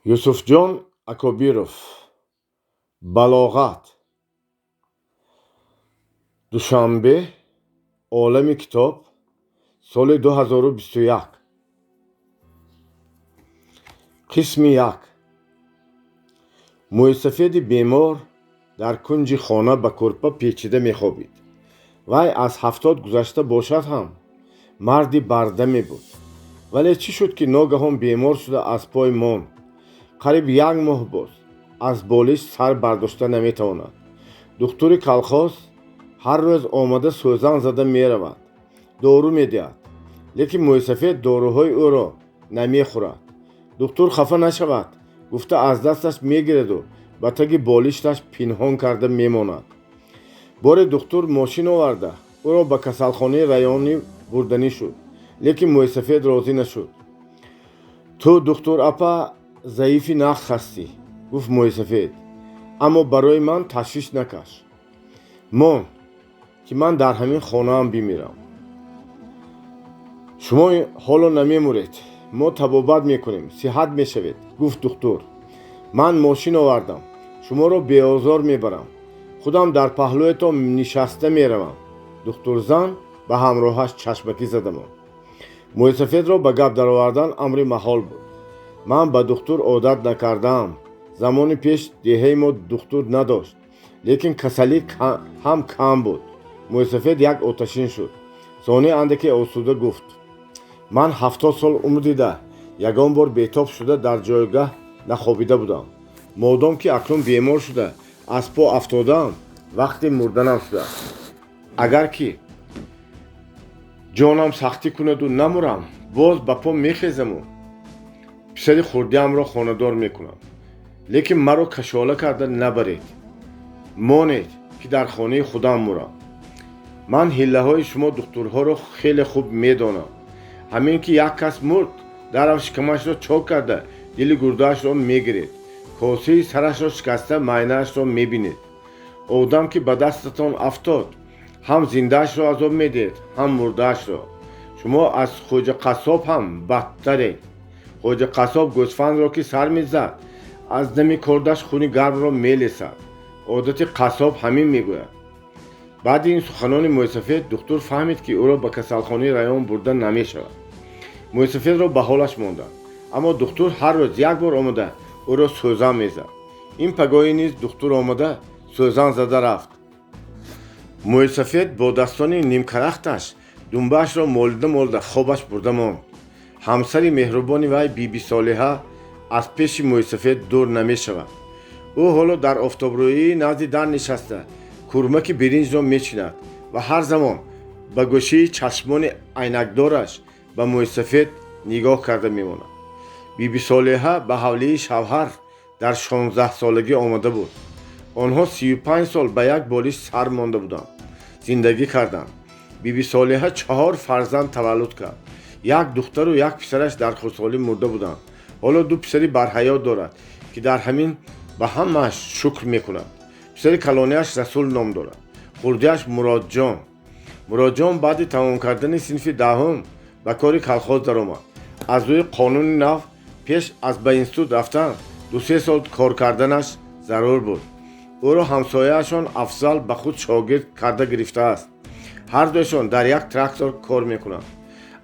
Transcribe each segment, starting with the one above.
Юсуфҷон Акобиров. Балоғат. Душанбе, Олами китоб, соли 2021. Қисми як. Мӯйсафеди бемор дар кунҷи хона ба кӯрпа печида мехобид. Вай аз 70 гузашта бошад ҳам, марди бардаме буд. Вале чӣ шуд, ки ногаҳон бемор шуда, аз пой монд? Қариб як моҳ боз аз болишт сар бардошта наметавонад. Духтури калхоз ҳар рӯз омада, сӯзан зада меравад, дору медиҳад, лекин мӯйсафед доруҳои ӯро намехӯрад. Духтур хафа нашавад гуфта, аз дасташ мегираду ба таги болишташ пинҳон карда мемонад. Боре духтур мошин оварда, ӯро ба касалхонаи районӣ бурданӣ шуд, лекин мӯйсафед розӣ нашуд. «Ту, духтур апа, заифи нағз ҳастӣ, — гуфт мӯйсафед, — аммо барои ман ташвиш накаш. Мон, ки ман дар ҳамин хонаам бимирам». «Шумо ҳоло намемуред. Мо табобат мекунем, сиҳат мешавед, — гуфт духтур. — Ман мошин овардам, шуморо беозор мебарам. Худам дар паҳлӯятон нишаста меравам». Духтурзан ба ҳамроҳаш чашмакӣ зада монд. Мӯйсафедро ба гап даровардан амри маҳол буд. «Ман ба духтур одат накардаам. Замони пеш деҳаи мо духтур надошт, лекин касалӣ ҳам кам буд». Мӯйсафед як оташин шуд. Сонӣ андаке осуда гуфт: «Ман 70 сол умр дида, ягон бор бетоб шуда, дар ҷойгаҳ нахобида будам. Модом ки акнун бемор шуда, аз по афтодаам, вақти мурданам шудааст. Агар ки ҷонам сахтӣ кунаду намурам, боз ба по мехезаму писари хурдиамро хонадор мекунам. Лекин маро кашола карда набаред. Монед, ки дар хонаи худам мурам. Ман ҳиллаҳои шумо духтурҳоро хеле хуб медонам. Ҳамин ки як кас мурд, дарав шикамашро чок карда, дили гурдаашро мегиред, косаи сарашро шикаста, майнаашро мебинед. Одам ки ба дастатон афтод, ҳам зиндаашро азоб медиҳед, ҳам мурдаашро. Шумо аз Хоҷа Қассоб ҳам бадтаред. Хоҷа Қассоб гӯсфандро ки сар мезад, аз дами кордаш хуни гармро мелесад. Одати қассоб ҳамин мегӯяд». Баъди ин суханони мӯйсафед духтур фаҳмид, ки ӯро ба касалхонаи район бурда намешавад. Мӯйсафедро ба ҳолаш монданд, аммо духтур ҳар рӯз як бор омада, ӯро сӯзан мезад. Ин пагоҳӣ низ духтур омада, сӯзан зада рафт. Мӯйсафед бо дастони нимкарахташ думбаашро молида молида хобаш бурда монд. Ҳамсари меҳрубони вай, Биби Солиҳа, аз пеши мӯйсафед дур намешавад. Ӯ ҳоло дар офтобрӯӣ назди дар нишаста, курмаки биринҷро мечинад ва ҳар замон ба гӯшаи чашмони айнакдораш ба мӯйсафед нигоҳ карда мемонад. Биби Солиҳа ба ҳавлии шавҳар дар 16-солагӣ омада буд. Онҳо 35 сол ба як болишт сар монда буданд, зиндагӣ карданд. Биби Солиҳа чаҳор фарзанд таваллуд кард. Як духтару як писараш дар хурдсолӣ мурда буданд. Ҳоло ду писари барҳаёт дорад, ки дар ҳамин ба ҳамааш шукр мекунад. Писари калонияш Расул ном дорад, хурдиаш Муродҷон. Муродҷон баъди тамом кардани синфи 10-ум ба кори калхоз даромад. Аз рӯи қонуни нав, пеш аз ба институт рафтан 2-се сол кор карданаш зарур буд. Ӯро ҳамсояашон Афзал ба худ шогирд карда гирифтааст. Ҳардуяшон дар як трактор кор мекунанд.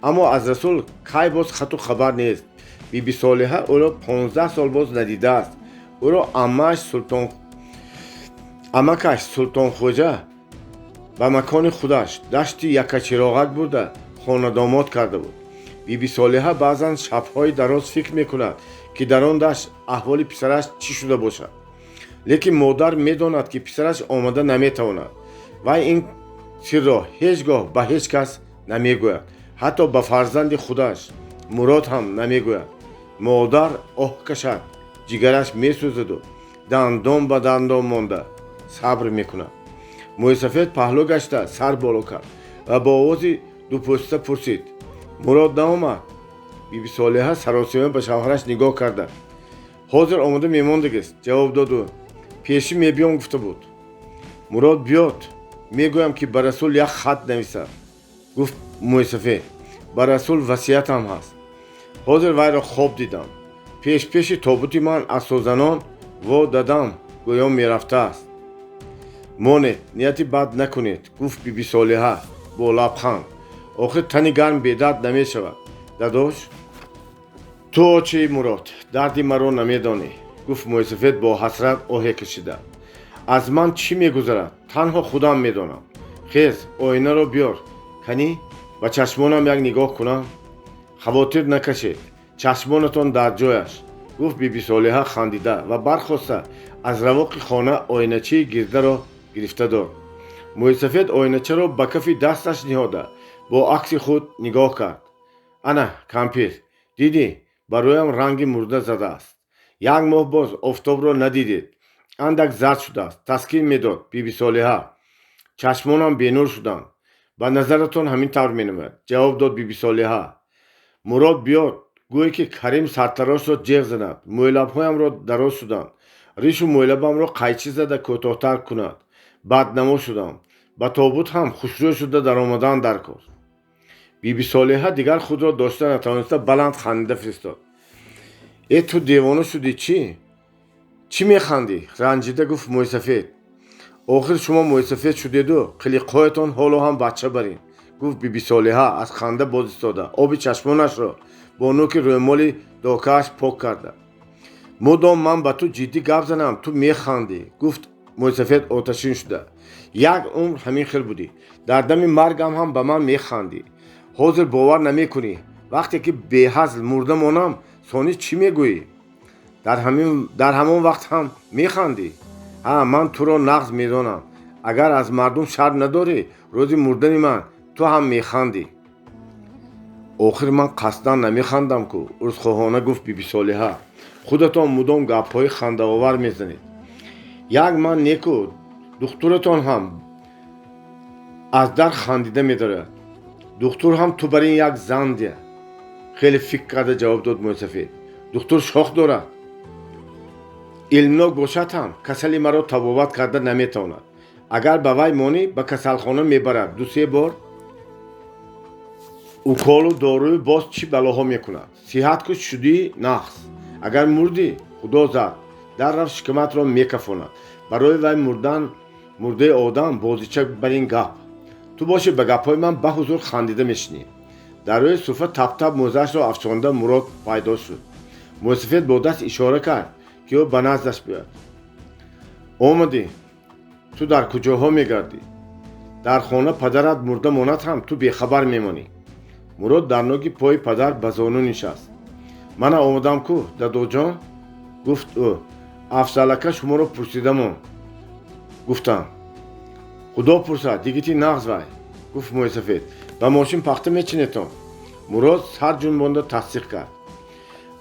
Аммо аз Расул кай боз хату хабар нест. Биби Солиҳа ӯро 15 сол боз надидааст. Ӯро аммааш Султон, амакаш Султонхоҷа ба макони худаш, дашти Якачироғак бурда, хонадомод карда буд. Биби Солиҳа баъзан шабҳои дароз фикр мекунад, ки дар он дашт аҳволи писараш чӣ шуда бошад. Лекин модар медонад, ки писараш омада наметавонад. Вай ин сирро ҳеҷ гоҳ ба ҳеҷ кас намегӯяд, ҳатто ба фарзанди худаш Мурод ҳам намегӯяд. Модар оҳ кашад, ҷигараш месӯзаду дандон ба дандон монда сабр мекунад. Мӯйсафед паҳлӯ гашта, сар боло кард ва бо овози дупӯста пурсид: «Мурод наомад?» Биби Солиҳа саросима ба шавҳараш нигоҳ карда: «Ҳозир омода мемондагист», — ҷавоб доду. «Пешӣ мебиём гуфта буд». «Мурод биёд, мегӯям, ки ба Расул як хат нависад, — гуфт мӯйсафед. — Ба Расул васиятам ҳаст. Ҳозир вайро хоб дидам. Пешпеши тобути ман асозанон во дадам гӯён мерафтааст. Монед, нияти бад накунед, гуфт Бибисолиҳа бо лабханд. Охир тани гарм бедард намешавад. Дадош, ту очи Мурод, дарди маро намедонӣ, гуфт мӯйсафед бо ҳасрат оҳе кашида. Аз ман чӣ мегузарад, танҳо худам медонам. Хез, оинаро биёр, канӣ ба чашмонам як нигоҳ кунам. Хавотир накашед, чашмонатон дар ҷояш, гуфт Бибисолиҳа хандида ва бархоста аз равоқи хона оиначаи гирдаро гирифта дод. Мӯйсафед оиначаро ба кафи дасташ ниҳода бо акси худ нигоҳ кард. Ана, кампир, дидӣ, ба рӯям ранги мурда задааст. Як моҳ боз офтобро надидед, андак зард шудааст, таскин медод Бибисолиҳа. Чашмонам бенур шуданд. Ба назаратон ҳамин тавр менамояд, ҷавоб дод Бибисолиҳа. Мурод биёд, гӯе ки Карим сартарошро ҷеғ занад, мӯйлабҳоямро дароз шуданд, ришу мӯйлабамро қайчӣ зада кӯтоҳтар кунад. Баднамо шудам. Ба тобут ҳам хушрӯ шуда даромадан дар кор. Бибисолиҳа дигар худро дошта натавониста баланд хандида фиристод. Э, ту девона шудӣ чӣ? Чӣ механдӣ? Ранҷида гуфт мӯйсафед. Охир шумо мӯйсафед шудеду қилиқҳоятон ҳоло ҳам бача барин, гуфт Бибисолиҳа аз ханда боз истода, оби чашмонашро бо нӯки рӯмоли докааш пок карда. Мудом ман ба ту ҷиддӣ гап занам, ту механдӣ, гуфт мӯйсафед оташин шуда. Як умр ҳамин хел будӣ. Дар дами маргам ҳам ба ман механдӣ. Ҳозир бовар намекунӣ. Вақте ки беҳазл мурда монам, сонӣ чӣ мегӯӣ? Дар ҳамон вақт ҳам механдӣ? Ҳа, ман туро нағз медонам. Агар аз мардум шарм надорӣ, рӯзи мурдани ман ту ҳам механдӣ. Охир ман қасдан намехандам ку, узрхоҳона гуфт Бибисолиҳа. Худатон мудом гапҳои хандаовар мезанед. Як ман неку, духтуратон ҳам аз дар хандида медорад. Духтур ҳам ту бар ин як зан дия. Хеле фикр карда ҷавоб дод мӯйсафед. Духтур шох дорад. Илмнок бошад ҳам касали маро табобат карда наметавонад. Агар ба вай монӣ, ба касалхона мебарад, ду-се бор уколу дорую боз чӣ балоҳо мекунад. Сиҳат ку шудӣ нағз. Агар мурдӣ, худо зад, дар рафт шикаматро мекафонад. Барои вай мурдан мурдаи одам бозича бар ин гап. Ту бошӣ ба гапҳои ман ба ҳузур хандида мешинӣ. Дар рӯи суфра тап-тап мӯзаашро афшонда Мурод пайдо шуд. Мӯйсафед бо даст ишора кард, ки ӯ ба наздаш биёяд. Омадӣ, ту дар куҷоҳо мегардӣ? Дар хона падарат мурда монад ҳам ту бехабар мемонӣ. Мурод дар ноги пои падар ба зону нишаст. Мана омадам ку, дадоҷон, гуфт ӯ. Афзалака шуморо пурсидамон. Гуфтам. Худо пурсад, дигити нағз вай, гуфт мӯйсафед. Ба мошин пахта мечинетон? Мурод сар ҷунбонда тасдиқ кард.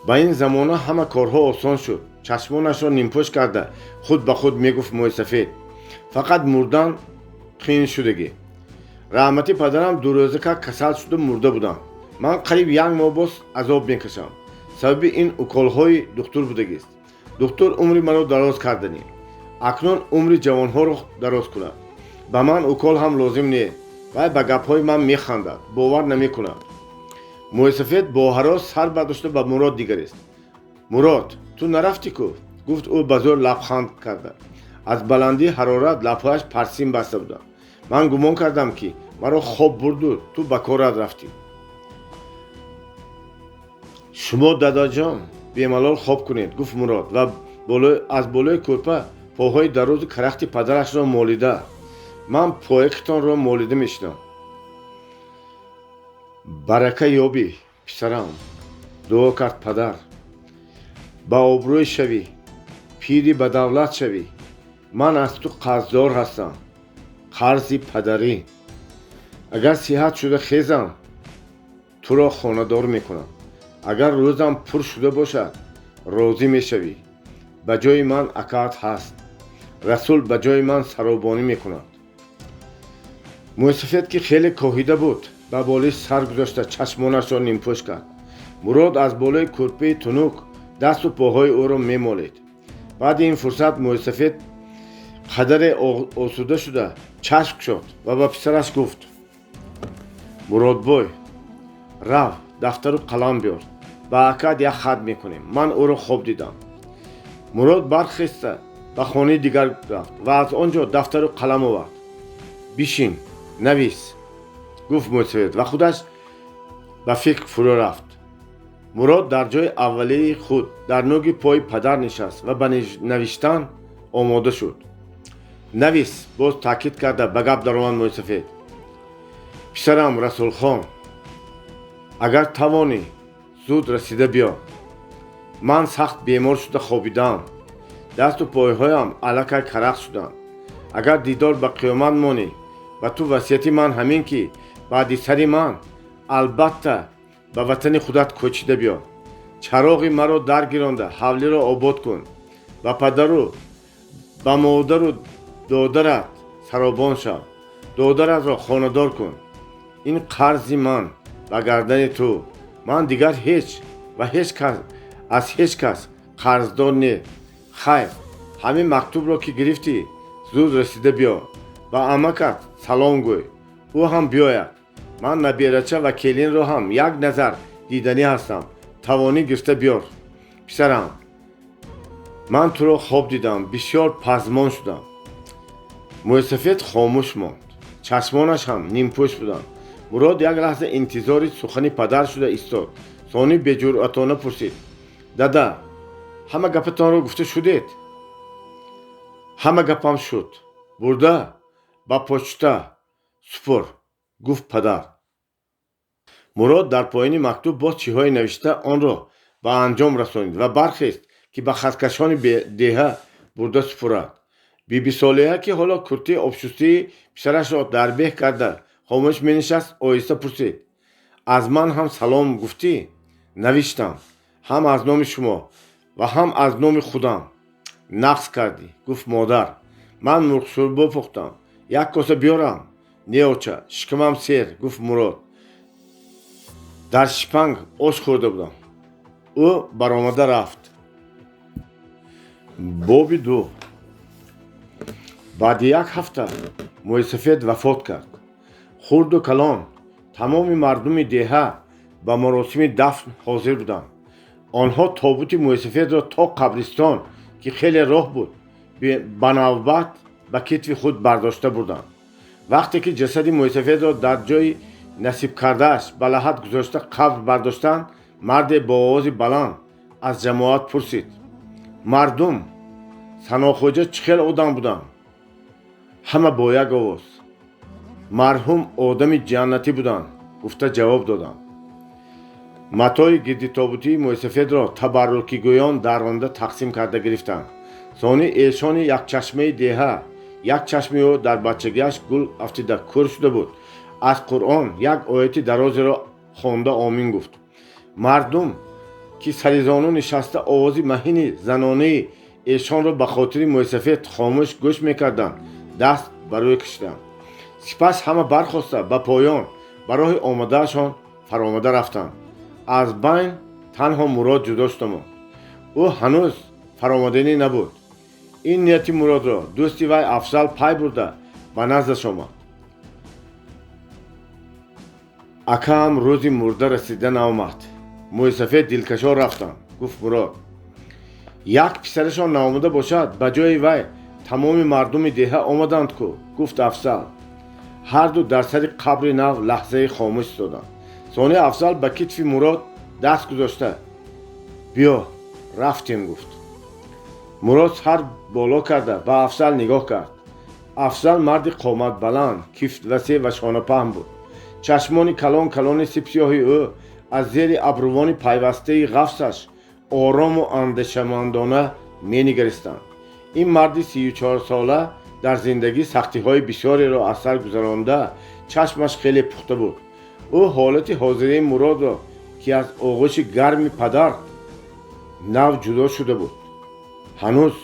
Ба ин замона ҳама корҳо осон шуд. Чашмонашро нимпӯш карда худ ба худ мегуфт мӯйсафед. Фақат мурдан қиин шудагӣ. Раҳмати падарам ду рӯза как касал шуда мурда будам. Ман қариб як моҳ боз азоб мекашам. Сабаби ин уколҳои духтур будагист. Духтур умри маро дароз карданӣ. Акнун умри ҷавонҳоро дароз кунад. Ба ман укол ҳам лозим не. Вай ба гапҳои ман механдад, бовар намекунад. Мӯйсафед бо ҳарос сар бардошта ба Мурод дигарист. Мурод, ту нарафтӣ ку? Гуфт ӯ ба зӯр лабханд карда. Аз баландии ҳарорат лабҳояш парсин баста буданд. Ман гумон кардам, ки маро хоб бурду ту ба корат рафтӣ. Шумо, дадаҷон, бемалол хоб кунед, гуфт Мурод ва аз болои кӯрпа поҳои дарозу карахти падарашро молида. Ман поякитонро молида мешинам. Барака ёбӣ, писарам, дуо кард падар. Ба обрӯй шавӣ, пири ба давлат шавӣ. Ман аз ту қарздор ҳастам, қарзи падарӣ. Агар сиҳат шуда хезам, туро хонадор мекунам. Агар рӯзам пур шуда бошад, розӣ мешавӣ. Ба ҷои ман акаат ҳаст. Расул ба ҷои ман саробонӣ мекунад. Мӯйсафед, ки хеле коҳида буд, ба болиш сар гузошта чашмонашро нимпӯш кард. Мурод аз болои кӯрпаи тунук дасту поҳои ӯро мемолид. Баъди ин фурсат мӯйсафед қадаре осуда шуда чашм кушод ва ба писараш гуфт: Муродбой, рав, дафтару қалам биёр. Ба акат як хат мекунем. Ман ӯро хоб дидам. Мурод бархеста ба хонаи дигар рафт ва аз он ҷо дафтару қалам овард. Бишин, навис, гуфт мӯйсафед ва худаш ба фикр фурӯ рафт. Мурод дар ҷои аввалии худ дар нӯги пои падар нишаст ва ба навиштан омода шуд. Навис, боз таъкид карда ба гап даромад мӯйсафед. Писарам Расулхон, агар тавонӣ, зуд расида биё. Ман сахт бемор шуда хобидаам. Дасту пойҳоям аллакай карахт шуданд. Агар дидор ба қиёмат монӣ, ба ту васияти ман ҳамин ки баъди сари ман албатта ба ватани худат кӯчида биё. Чароғи маро даргиронда ҳавлиро обод кун. Ба падару ба модару додарат саробон шав. Додаратро хонадор кун. Ин қарзи ман ба гардани ту. Ман дигар ҳеҷ ва ҳеҷ кас аз ҳеҷ кас қарздор не. Хайр, ҳамин мактубро ки гирифтӣ, зуд расида биё. Ба амакат салом гӯй, ӯ ҳам биёяд. Ман наберача ва келинро ҳам як назар диданӣ ҳастам. Тавонӣ гирифта биёр. Писарам, ман туро хоб дидам, бисёр пазмон шудам. Мӯйсафед хомӯш монд. Чашмонаш ҳам нимпӯш буданд. Мурод як лаҳза интизори сухани падар шуда истод. Сонӣ беҷуръатона пурсид: дада, ҳама гапатонро гуфта шудед? Ҳама гапам шуд. Бурда ба почта супор, гуфт падар. Мурод дар поёни мактуб боз чиҳое навишта онро ба анҷом расонид ва бархест ки ба хаткашони деҳа бурда супурад. Биби Солиҳа, ки ҳоло куртии обшустии писарашро дар беҳ карда хомӯш менишаст, оҳиста пурсид: аз ман ҳам салом гуфтӣ? Навиштам, ҳам аз номи шумо ва ҳам аз номи худам. Нақс кардӣ, гуфт модар. Ман мурғшӯрбо пухтам, як коса биёрам? Не, оча, шикамам сер, гуфт Мурод. Дар шипанг ош хӯрда будам. Ӯ баромада рафт. Боби ду. Баъди як ҳафта мӯйсафед вафот кард. Хурду калон тамоми мардуми деҳа ба маросими дафн ҳозир буданд. Онҳо тобути мӯйсафедро то қабристон, ки хеле роҳ буд, ба навбат ба китфи худ бардошта бурданд. Вақте ки ҷасади мӯйсафедро дар ҷои насибкардааш ба лаҳат гузошта қабр бардоштанд, марде бо овози баланд аз ҷамоат пурсид: мардум, Санохоҷа чӣ хел одам буданд? Ҳама бо як овоз: марҳум одами ҷаннатӣ буданд, гуфта ҷавоб доданд. Матои гирди тобутии мӯйсафедро табаррукигӯён даронда тақсим карда гирифтанд. Сони эшони якчашмаи деҳа, як чашми ӯ дар бачагиаш гул афтида кӯр шуда буд, аз Қуръон як ояти дарозеро хонда омин гуфт. Мардум, ки саризону нишаста овози маҳини занонаи эшонро ба хотири мӯйсафед хомӯш гӯш мекарданд, даст ба рӯй кашиданд. Сипас ҳама бархоста ба поён ба роҳи омодаашон фаромада рафтанд. Аз байн танҳо Мурод ҷудо шуда монд. Ӯ ҳанӯз фаромаданӣ набуд. Ин нияти Муродро дӯсти вай Афзал пай бурда ба наздаш омад. Акаам рӯзи мурда расида наомад. Мӯйсафед дилкашо рафтанд, гуфт Мурод. Як писарашон наомада бошад, ба ҷои вай тамоми мардуми деҳа омаданд ку, гуфт Афзал. Ҳарду дар сари қабри нав лаҳзаи хомӯш истоданд. Сони Афзал ба китфи Мурод даст гузошта: биё, рафтем, гуфт. Мурод сар боло карда ба Афзал нигоҳ кард. Афзал марди қоматбаланд, кифт васеъ ва шонапаҳн буд. Чашмони калон калони сипсиёҳи ӯ аз зери абрувони пайвастаи ғафсаш орому андешамандона менигаристанд. Ин марди 34сола дар зиндагӣ сахтиҳои бисёреро аз сар гузаронда, чашмаш хеле пухта буд. Ӯ ҳолати ҳозираи Муродро, ки аз оғӯши гарми падар нав ҷудо шуда буд, ҳанӯз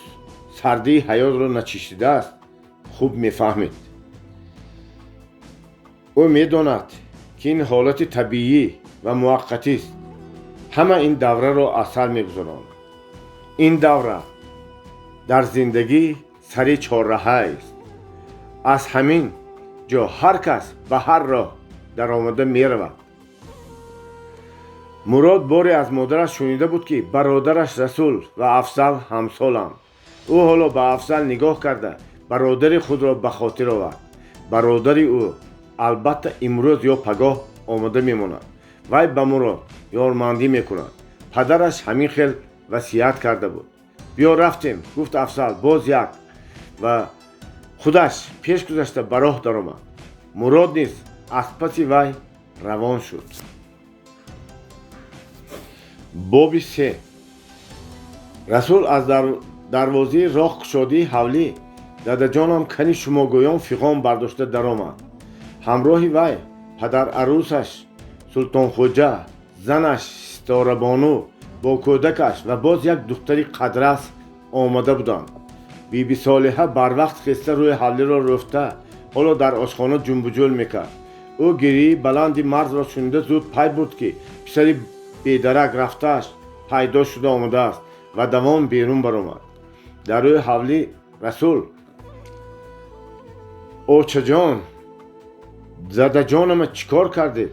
сардии ҳаётро начишидааст, хуб мефаҳмид. Ӯ медонад, ки ин ҳолати табиӣ ва муваққатист. Ҳама ин давраро аз сар мегузаронад. Ин давра дар зиндагӣ сари чорраҳаест. Аз ҳамин ҷо ҳар кас ба ҳар роҳ даромада меравад. Мурод боре аз модараш шунида буд, ки бародараш Расул ва Афзал ҳамсоланд. Ӯ ҳоло ба Афзал нигоҳ карда, бародари худро ба хотир овард. Бародари ӯ албатта имрӯз ё пагоҳ омода мемонад. Вай ба Мурод ёрмандӣ мекунад. Падараш ҳамин хел васият карда буд. Биё, рафтем, гуфт Афзал боз як ва худаш пеш гузашта ба роҳ даромад. Мурод низ аз паси вай равон шуд. Боби се. Расул аз дарвозаи роҳ кушодии ҳавлӣ «Дадаҷонам, кани шумо» гӯён фиғон бардошта даромад. Ҳамроҳи вай падарарӯсаш Султонхоҷа, занаш Ситорабону бо кӯдакаш ва боз як духтари қадрас омада буданд. Биби Солиҳа барвақт хеста, рӯи ҳавлиро рӯфта, ҳоло дар ошхона ҷунбуҷӯл мекард. Ӯ гирии баланди мардро шунида, зуд пай бурд, ки писари бедарак рафтааш пайдо шуда омадааст, ва давон берун баромад. Дар рӯи ҳавлӣ Расул: «Очаҷон, задаҷонама чӣ кор кардед?»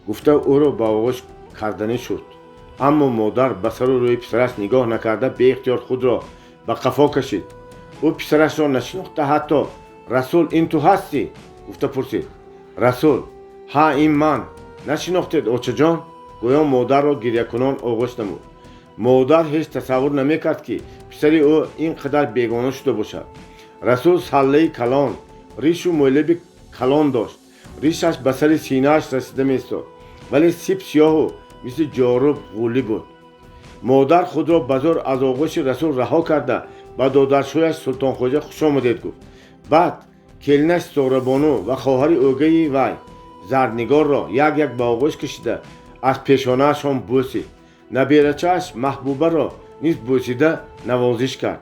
гуфта, ӯро ба оғӯш карданӣ шуд. Аммо модар ба сару рӯи писараш нигоҳ накарда, беихтиёр худро ба қафо кашид. Ӯ писарашро нашинохта, ҳатто: «Расул, ин ту ҳастӣ?» гуфта пурсид. Расул: «Ҳа, ин ман. Нашинохтед, очаҷон?» гӯён модарро гирякунон оғӯш намуд. Модар ҳеҷ тасаввур намекард, ки писари ӯ ин қадар бегона шуда бошад. Расул саллаи калон, ришу мӯйлаби калон дошт. Ришаш ба сари синааш расида меистод, вале сип сиёҳу мисли ҷоруб ғулӣ буд. Модар худро ба зӯр аз оғӯши Расул раҳо карда, ба додаршӯяш Султонхоҷа хушомадед гуфт. Баъд келинаш Ситорабону ва хоҳари ӯгаи вай Зарнигорро як як ба оғӯш кашида, аз пешонаашон бӯсид. Наберачааш Маҳбубаро низ бӯсида, навозиш кард.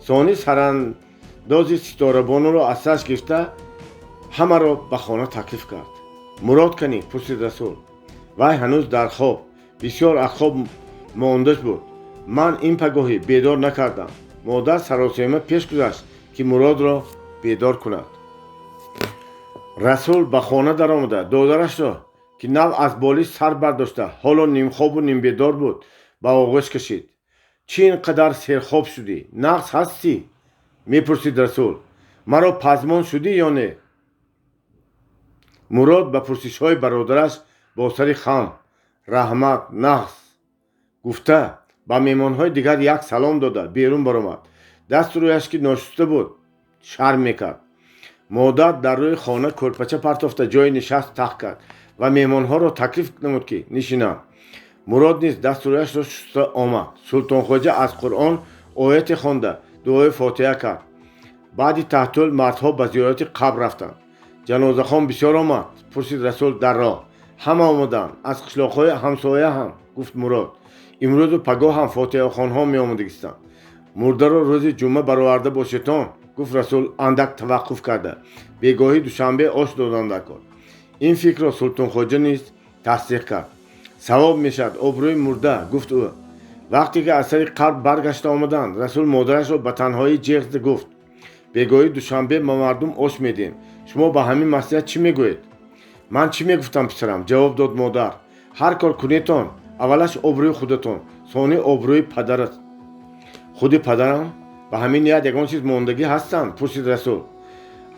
Сони сарандози Ситорабонуро аз сараш гирифта, ҳамаро ба хона таклиф кард. «Мурод канӣ?» пурсид Расул. Вай ҳанӯз дар хоб, бисёр аз хоб мондаш буд. Ман ин пагоҳӣ бедор накардам. Модар саросема пеш гузашт, ки Муродро бедор кунад. Расул ба хона даромада, додарашро, ки нав аз болиш сар бардошта, ҳоло нимхобу нимбедор буд, ба оғӯш кашид. «Чӣ ин қадар серхоб шудӣ? Нағз ҳастӣ?» мепурсид Расул. «Маро пазмон шудӣ ё не?» Мурод ба пурсишҳои бародараш бо сари хам «Раҳмат, нағз» гуфта, ба меҳмонҳои дигар як салом дода, берун баромад. Дасту рӯяш, ки ношуста буд, шарм мекард. Модар дар рӯи хона кӯрпача партофта, ҷои нишаст тахт кард ва меҳмонҳоро таклиф намуд, ки нишинанд. Мурод низ дасту рӯяшро шуста омад. Султонхоҷа аз Қуръон ояте хонда, дуои фотиҳа кард. Баъди таҳтул мардҳо ба зиёрати қабр рафтанд. «Ҷанозахон бисёр омад?» пурсид Расул дар роҳ. «Ҳама омаданд, аз қишлоқҳои ҳамсоя ҳам», гуфт Мурод. «Имрӯзу пагоҳ ҳам фотиҳахонҳо меомадагистанд». «Мурдаро рӯзи ҷумъа бароварда бошедтон», гуфт Расул андак таваққуф карда. «Бегоҳи душанбе ош додан дар кор». Ин фикрро Султонхоҷа низ тасдиқ кард. «Савоб мешавад, обрӯи мурда», гуфт ӯ. Вақте ки аз сари қабр баргашта омаданд, Расул модарашро ба танҳоӣ ҷеғ зада гуфт: «Бегоҳи душанбе ба мардум ош медиҳем. Шумо ба ҳамин маслиҳат чӣ мегӯед?» «Ман чӣ мегуфтам, писарам?» ҷавоб дод модар. «Ҳар кор кунедтон, аввалаш обрӯи худатон, сони обрӯи падарат». «Худи падарам ба ҳамин ният ягон чиз мондагӣ ҳастанд?» пурсид Расул.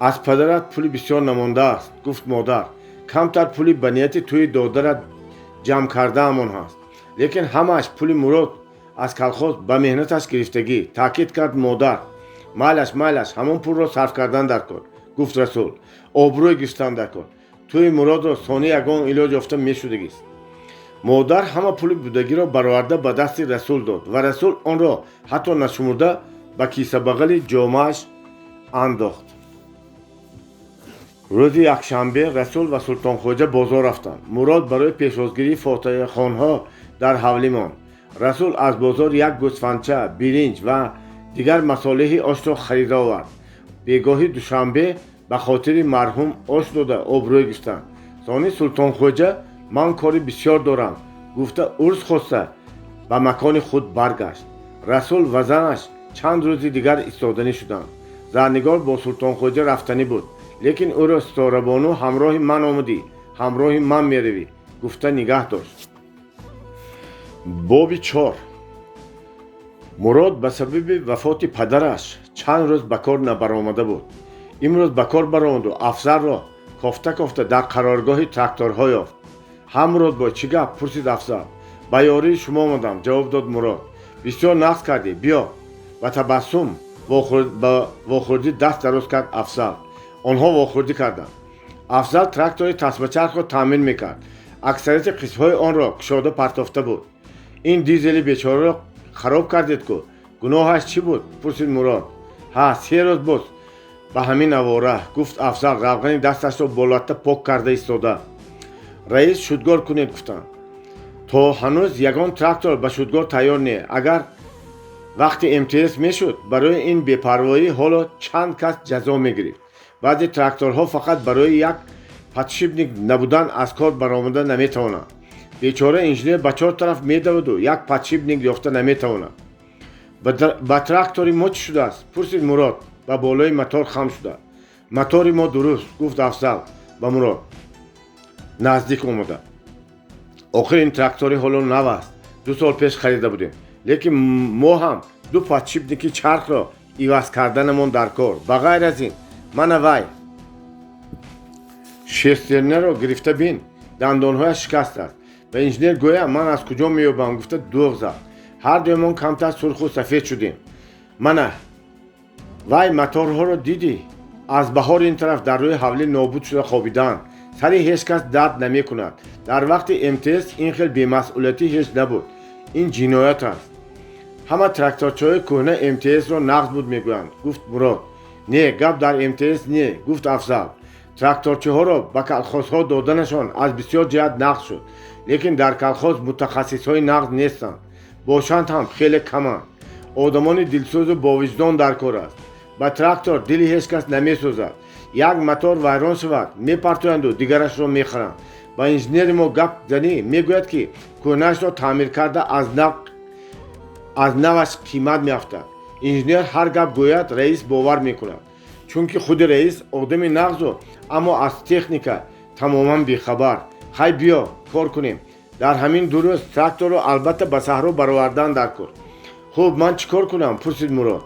«Аз падарат пули бисёр намондааст», гуфт модар. «Камтар пули ба нияти тӯи додарат ҷамъ кардаамон ҳаст, лекин ҳамааш пули Мурод аз колхоз ба меҳнаташ гирифтагӣ», таъкид кард модар. «Майлаш, майлаш, ҳамон пулро сарф кардан дар кор», гуфт Расул. «Обрӯй гирифтан дар кор. Тӯи Муродро сони ягон илоҷ ёфта мешудагист». Модар ҳама пули будагиро бароварда, ба дасти Расул дод ва Расул онро ҳатто нашумурда, ба кисабағали ҷомааш андохт. Рӯзи якшанбе Расул ва Султонхоҷа бозор рафтанд. Мурод барои пешвозгирии фотиҳахонҳо дар ҳавлӣ монд. Расул аз бозор як гӯсфандча, биринҷ ва дигар масолеҳи ошро харида овард. Бегоҳи душанбе ба хотири марҳум ош дода, обрӯй гирифтанд. Сони Султонхоҷа «Ман кори бисёр дорам» гуфта, урс хоста, ба макони худ баргашт. Расул ва занаш чанд рӯзи дигар истоданӣ шуданд. Зарнигор бо Султонхоҷа рафтанӣ буд, лекин ӯро Ситорабону «Ҳамроҳи ман омадӣ, ҳамроҳи ман меравӣ» гуфта, нигаҳ дошт. Боби 4. Мурод ба сабаби вафоти падараш чанд рӯз ба кор набаромада буд. Имрӯз ба кор баромаду Афзалро кофта-кофта дар қароргоҳи тракторҳо ёфт. Ҳа, Муродбой, чӣ гап? Пурсид Афзал. Ба ёрии шумо омадам, ҷавоб дод Мурод. Бисёр нағз кардӣ, биё. Ба табассум ба вохӯрдӣ даст дароз кард Афзал. Онҳо вохӯрдӣ карданд. Афзал трактори тасмачархро таъмин мекард. Аксарияти қисмҳои онро кушода партофта буд. Ин дизели бечораро хароб кардед ку, гуноҳаш чӣ буд? Пурсид Мурод. Ҳа, 3 рӯз боз ба ҳамин авора, гуфт Афзал, равғани дасташро болатта пок карда истода. Раис шудгор кунед гуфтанд. То ҳанӯз ягон трактор ба шудгор тайёр не. Агар вақти МТС мешуд, барои ин бепарвоӣ ҳоло чанд кас ҷазо мегирифт. Баъзе тракторҳо фақат барои як подшипник набудан аз кор баромада наметавонанд. Бечора инженер ба чор тараф медаваду як подшипник ёфта наметавонад. Ба трактори мо чӣ шудааст? Пурсид Мурод, ба болои мотор хам шуда. Мотори мо дуруст, гуфт Афзал ба Мурод наздик омада. Охир ин трактори ҳоло нав аст, 2 сол пеш харида будем. Лекин мо ҳам 2 подшипники чархро иваз карданамон дар кор. Ба ғайр аз ин, мана вай шестерняро гирифта бин, дандонҳояш шикаст аст. Ба инженер гӯям, ман аз куҷо меёбам, гуфта дӯғ зад. Ҳар дуямон камтар сурху сафед шудем. Мана вай моторҳоро дидӣ? Аз баҳор ин тараф дар рӯи ҳавлӣ нобуд шуда хобидаанд. Сари ҳеҷ кас дард намекунад. Дар вақти МТС ин хел бемасъулиятӣ ҳеҷ набуд. Ин ҷиноят аст. Ҳама тракторчаҳои кӯҳна МТС-ро нағз буд мегӯянд, гуфт Мурод. Не, гап дар МТС не, гуфт Афзал. Тракторчиҳоро ба колхозҳо доданашон аз бисёр ҷиҳат нағз шуд, лекин дар колхоз мутахассисҳои нағз нестанд. Бошанд ҳам хеле каманд. Одамони дилсӯзу бовиҷдон дар кор аст. Ба трактор дили ҳеҷ кас намесӯзад. Як мотор вайрон шавад, мепартоянду дигарашро мехаранд. Ба инженери мо гап занӣ, мегӯяд, ки кӯҳнаашро таъмир карда аз наваш қимат меафтад. Инженер ҳар гап гӯяд, раис бовар мекунад, чунки худи раис одами нағзу, аммо аз техника тамоман бехабар. Хай, биё кор кунем. Дар ҳамин 2 рӯз тракторро албатта ба саҳро баровардан дар кор. Хуб, ман чӣ кор кунам? Пурсид Мурод.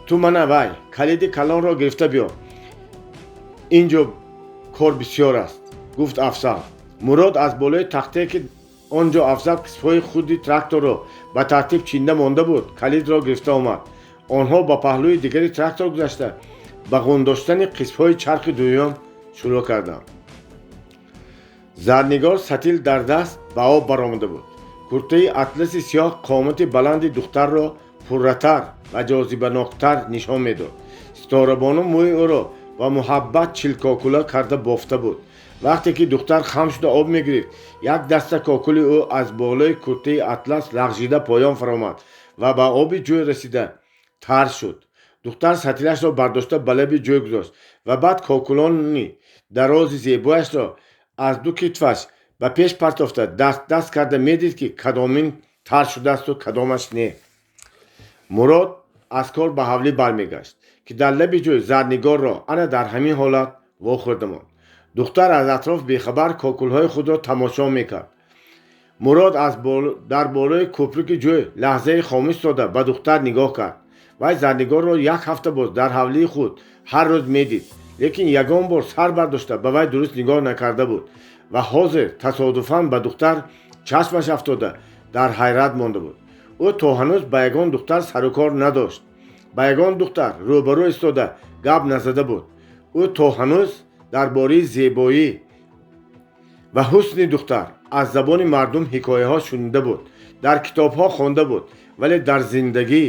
Ту мана вай калиди калонро гирифта биё, ин ҷо кор бисёр аст, гуфт Афзал. Мурод аз болои тахтае, ки он ҷо Афзал қисмҳои худи тракторро ба тартиб чинда монда буд, калидро гирифта омад. Онҳо ба паҳлӯи дигари трактор гузашта, ба ғундоштани қисмҳои чархи дуюм шурӯъ карданд. Зарнигор сатил дар даст ба об баромада буд. Куртаи атласи сиёҳ қомати баланди духтарро пурратар ва ҷозибаноктар нишон медод. Ситорабону мӯи ӯро ба муҳаббат чилкокула карда бофта буд. Вақте ки духтар хам шуда об мегирифт, як даста кокули ӯ аз болои куртаи атлас лағжида поён фаромад ва ба оби ҷӯй расида тар шуд. Духтар сатилашро бардошта ба лаби ҷӯй гузошт ва баъд кокулони дарози зебояшро аз ду китфаш ба пеш партофта даст-даст карда медид, ки кадомин тар шудаасту кадомаш не. Мурод аз кор ба ҳавлӣ бармегашт, ки дар лаби ҷӯй Зарнигорро ана дар ҳамин ҳолат вохӯрда монд. Духтар аз атроф бехабар кокулҳои худро тамошо мекард. Мурод дар болои кӯпруки ҷӯй лаҳзаи хомӯш истода ба духтар нигоҳ кард. Вай Зарнигорро як ҳафта боз дар ҳавлии худ ҳар рӯз медид, лекин ягон бор сар бардошта ба вай дуруст нигоҳ накарда буд ва ҳозир тасодуфан ба духтар чашмаш афтода дар ҳайрат монда буд. Ӯ то ҳанӯз ба ягон духтар сарукор надошт, ба ягон духтар рӯбарӯ истода гап назада буд. Ӯ то ҳанӯз дар бораи зебоӣ ва ҳусни духтар аз забони мардум ҳикояҳо шунида буд, дар китобҳо хонда буд, вале дар зиндагӣ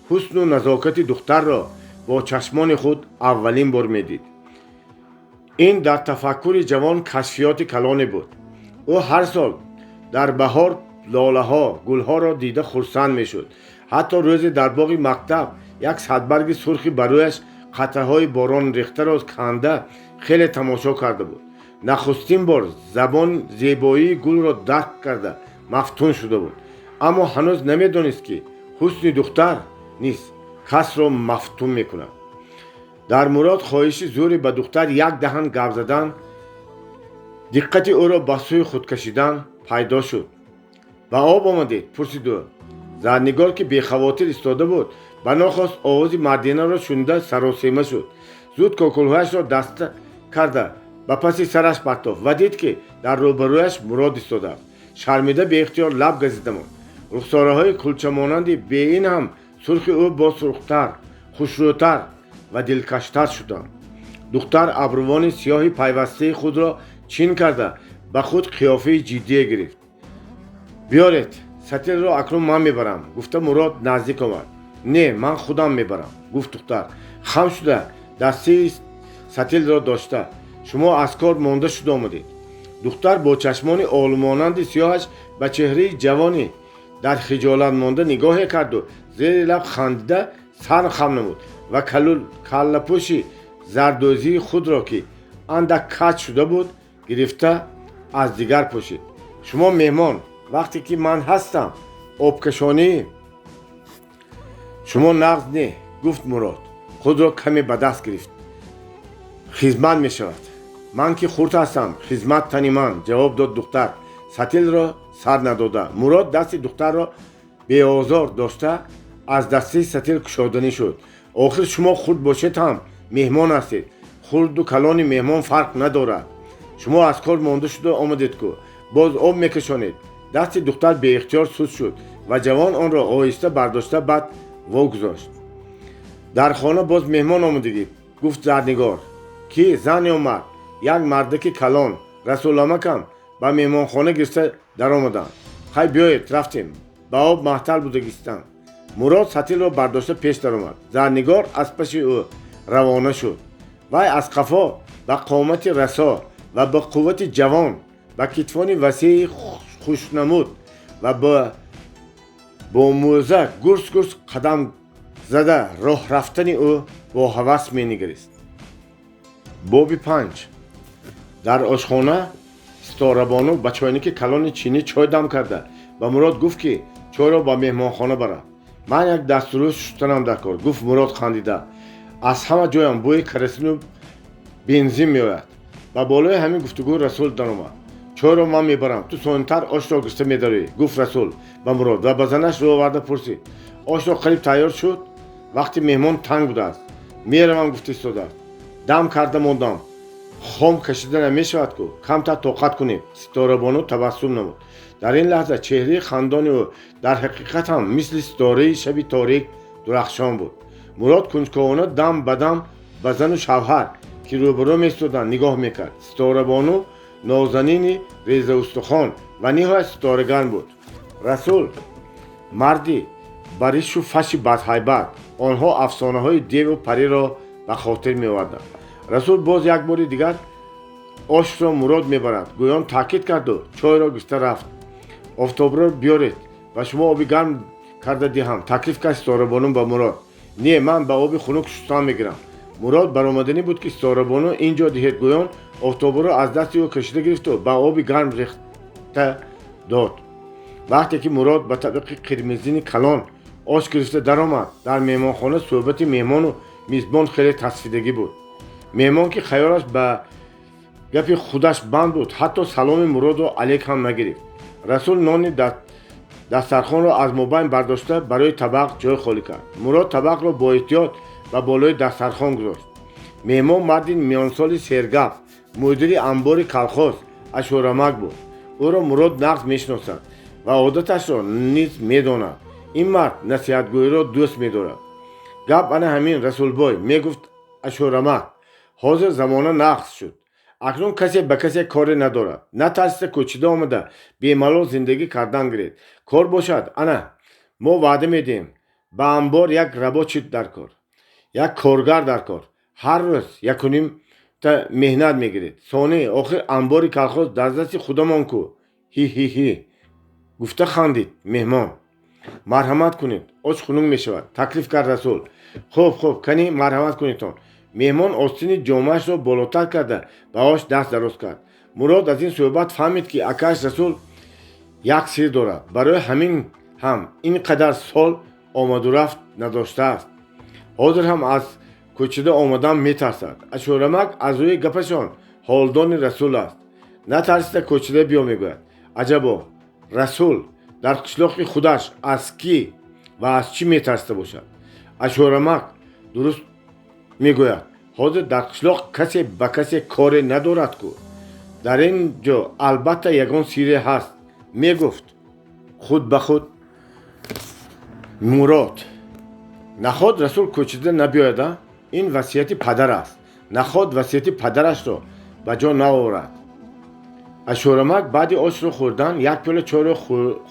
ҳусну назокати духтарро бо чашмони худ аввалин бор медид. Ин дар тафаккури ҷавон кашфиёти калоне буд. Ӯ ҳар сол дар баҳор лолаҳо, гулҳоро дида хурсанд мешуд. Ҳатто рӯзе дар боғи мактаб як садбарги сурхи ба рӯяш қатраҳои борон рехтаро канда хеле тамошо карда буд. Нахустин бор забон зебоии гулро дарк карда мафтун шуда буд, аммо ҳанӯз намедонист, ки ҳусни духтар низ касро мафтун мекунад. Дар Мурод хоҳиши зӯре ба духтар як даҳан гап задан, диққати ӯро ба сӯи худ кашидан пайдо шуд. Ба об омадед? Пурсид ӯ. Зарнигор, ки бехавотир истода буд, ба нохост овози мардинаро шунида саросема шуд. Зуд кокулҳояшро даста карда ба паси сараш партофт ва дид, ки дар рӯбарӯяш Мурод истодааст. Шармида беихтиёр лаб газида монд. Рухсораҳои кулчамонанди беин ҳам сурхи ӯ боз сурхтар, хушрӯтар ва дилкаштар шуданд. Духтар абрувони сиёҳи пайвастаи худро чин карда, ба худ қиёфаи ҷиддие гирифт. Биёред, сатилро акнун ман мебарам, гуфта Мурод наздик омад. Не, ман худам мебарам, гуфт духтар, хам шуда дастаи сатилро дошта. Шумо аз кор монда шуда омадед. Духтар бо чашмони олмонанди сиёҳаш ба чеҳраи ҷавони дар хиҷолат монда нигоҳе карду зери лаб хандида сар хам намуд ва каллапӯши зардӯзии худро, ки андак каҷ шуда буд, гирифта аз дигар пӯшид. Шумо меҳмон, вақте ки ман ҳастам, обкашонии шумо нағз не, гуфт Мурод, худро каме ба даст гирифт. Хизмат мешавад. Ман ки хурд ҳастам, хизмат тани ман, ҷавоб дод духтар, сатилро сар надода. Мурод дасти духтарро беозор дошта, аз дастаи сатил кушоданӣ шуд. Охир шумо хурд бошед ҳам меҳмон ҳастед. Хурду калони меҳмон фарқ надорад. Шумо аз кор монда шуда омадед ку, боз об мекашонед. Дасти духтар беихтиёр суст шуд ва ҷавон онро оҳиста бардошта баъд вогузошт. Дар хона боз меҳмон омадагӣ, гуфт Зарнигор. Ки, зан ё мард? Як мардаки калон, Расуламакам ба меҳмонхона гирифта даромаданд. Хай, биёед, рафтем, ба об маҳтал будагистанд. Мурод сатилро бардошта пеш даромад. Зарнигор аз паши ӯ равона шуд. Вай аз қафо ба қомати расо ва ба қуввати ҷавон, ба китфони васеи хушнамуд ва бо мӯза гурс гурс қадам зада роҳ рафтани ӯ бо ҳавас менигарист. Боби 5. Дар ошхона Ситорабону ба чойники калони чинӣ чой дам карда, ба Мурод гуфт, ки чойро ба меҳмонхона барад. Ман як дастурӯз шустанам дар кор, гуфт Мурод хандида. Аз ҳама ҷоям бӯи керосину бензин меояд. Ба болои ҳамин гуфтугӯ Расул даромад. Чойро ман мебарам, ту сонитар ошро гирифта медарӣ, гуфт Расул ба Мурод ва ба занаш рӯ оварда пурсид: ошро қариб тайёр шуд? Вақти меҳмон танг будааст, меравам гуфта истодааст. Дам карда мондам, хом кашида намешавад ку, камтар тоқат кунем. Ситорабону табассум намуд. Дар ин лаҳза чеҳраи хандони ӯ дар ҳақиқат ҳам мисли ситораи шаби торик дурахшон буд. Мурод кунҷковона дам ба дам ба зану шавҳар, ки рӯбарӯ меистоданд, нигоҳ мекард. Ситорабону нозанини резаустухон ва ниҳоят ситораган буд. Расул марди баришу фаши бадҳайбат. Онҳо афсонаҳои деву париро ба хотир меоварданд. Расул боз як бори дигар ошро Мурод мебарад гӯён таъкид карду чойро гирифта рафт. Офтобро биёред, ба шумо оби гарм карда диҳам, таклиф кард Ситорабону ба Мурод. Не, ман ба оби хунук шустан мегирам. Мурод баромаданӣ буд, ки Ситорабону ин ҷо диҳед гӯён офтобро аз дасти ӯ кашида гирифту ба оби гарм рехта дод. Вақте ки Мурод ба табиқи қирмизини калон ош гирифта даромад, дар меҳмонхона суҳбати меҳмону мизбон хеле тасфидагӣ буд. Меҳмон, ки хаёлаш ба гапи худаш банд буд, ҳатто саломи Муродро алек ҳам нагирифт. Расул нони дастархонро аз мобайн бардошта, барои табақ ҷой холӣ кард. Мурод табақро бо эҳтиёт ба болои дастархон гузошт. Меҳмон марди миёнсоли сергап, мудири амбори колхоз Ашӯрамак буд. Ӯро Мурод нағз мешиносад ва одаташро низ медонад. Ин мард насиҳатгӯиро дӯст медорад. Гап ана ҳамин, Расулбой, мегуфт Ашӯрамак, ҳозир замона нағз шуд. Акнун касе ба касе коре надорад. Натарсида кӯчида омада бемалол зиндагӣ кардан гиред. Кор бошад, ана мо ваъда медиҳем. Ба амбор як рабочий дар кор, як коргар дар кор. Ҳар рӯз якунимта меҳнат мегиред. Сонӣ охир амбори колхоз дар дасти худамон ку. Ҳи ҳи ҳи, гуфта хандид меҳмон. Марҳамат кунед, ош хунук мешавад, таклиф кард Расул. Хуб, хуб, кани марҳамат кунедтон. Меҳмон остини ҷомаашро болотар карда, ба ош даст дароз кард. Мурод аз ин суҳбат фаҳмид, ки акааш Расул як сир дорад, барои ҳамин ҳам ин қадар сол омаду рафт надоштааст. Ҳозир ҳам аз кӯчида омадан метарсад. Ашӯрамак аз рӯи гапашон ҳолдони Расул аст. Натарсида кӯчида биё, мегӯяд. Аҷабо, Расул Дар қишлоқи худаш аз кӣ ва аз чӣ метарсида бошад? Ашорамак дуруст мегӯяд, ҳозир дар қишлоқ касе ба касе коре надорад ку. Дар ин ҷо албатта ягон сирре ҳаст, мегуфт худ ба худ Мурод. Наход Расул кӯчида набиёяда? Ин васияти падар аст. Наход васияти падарашро ба ҷо наоварад. Ашорамак баъди ошро хӯрдан як пиёла чойро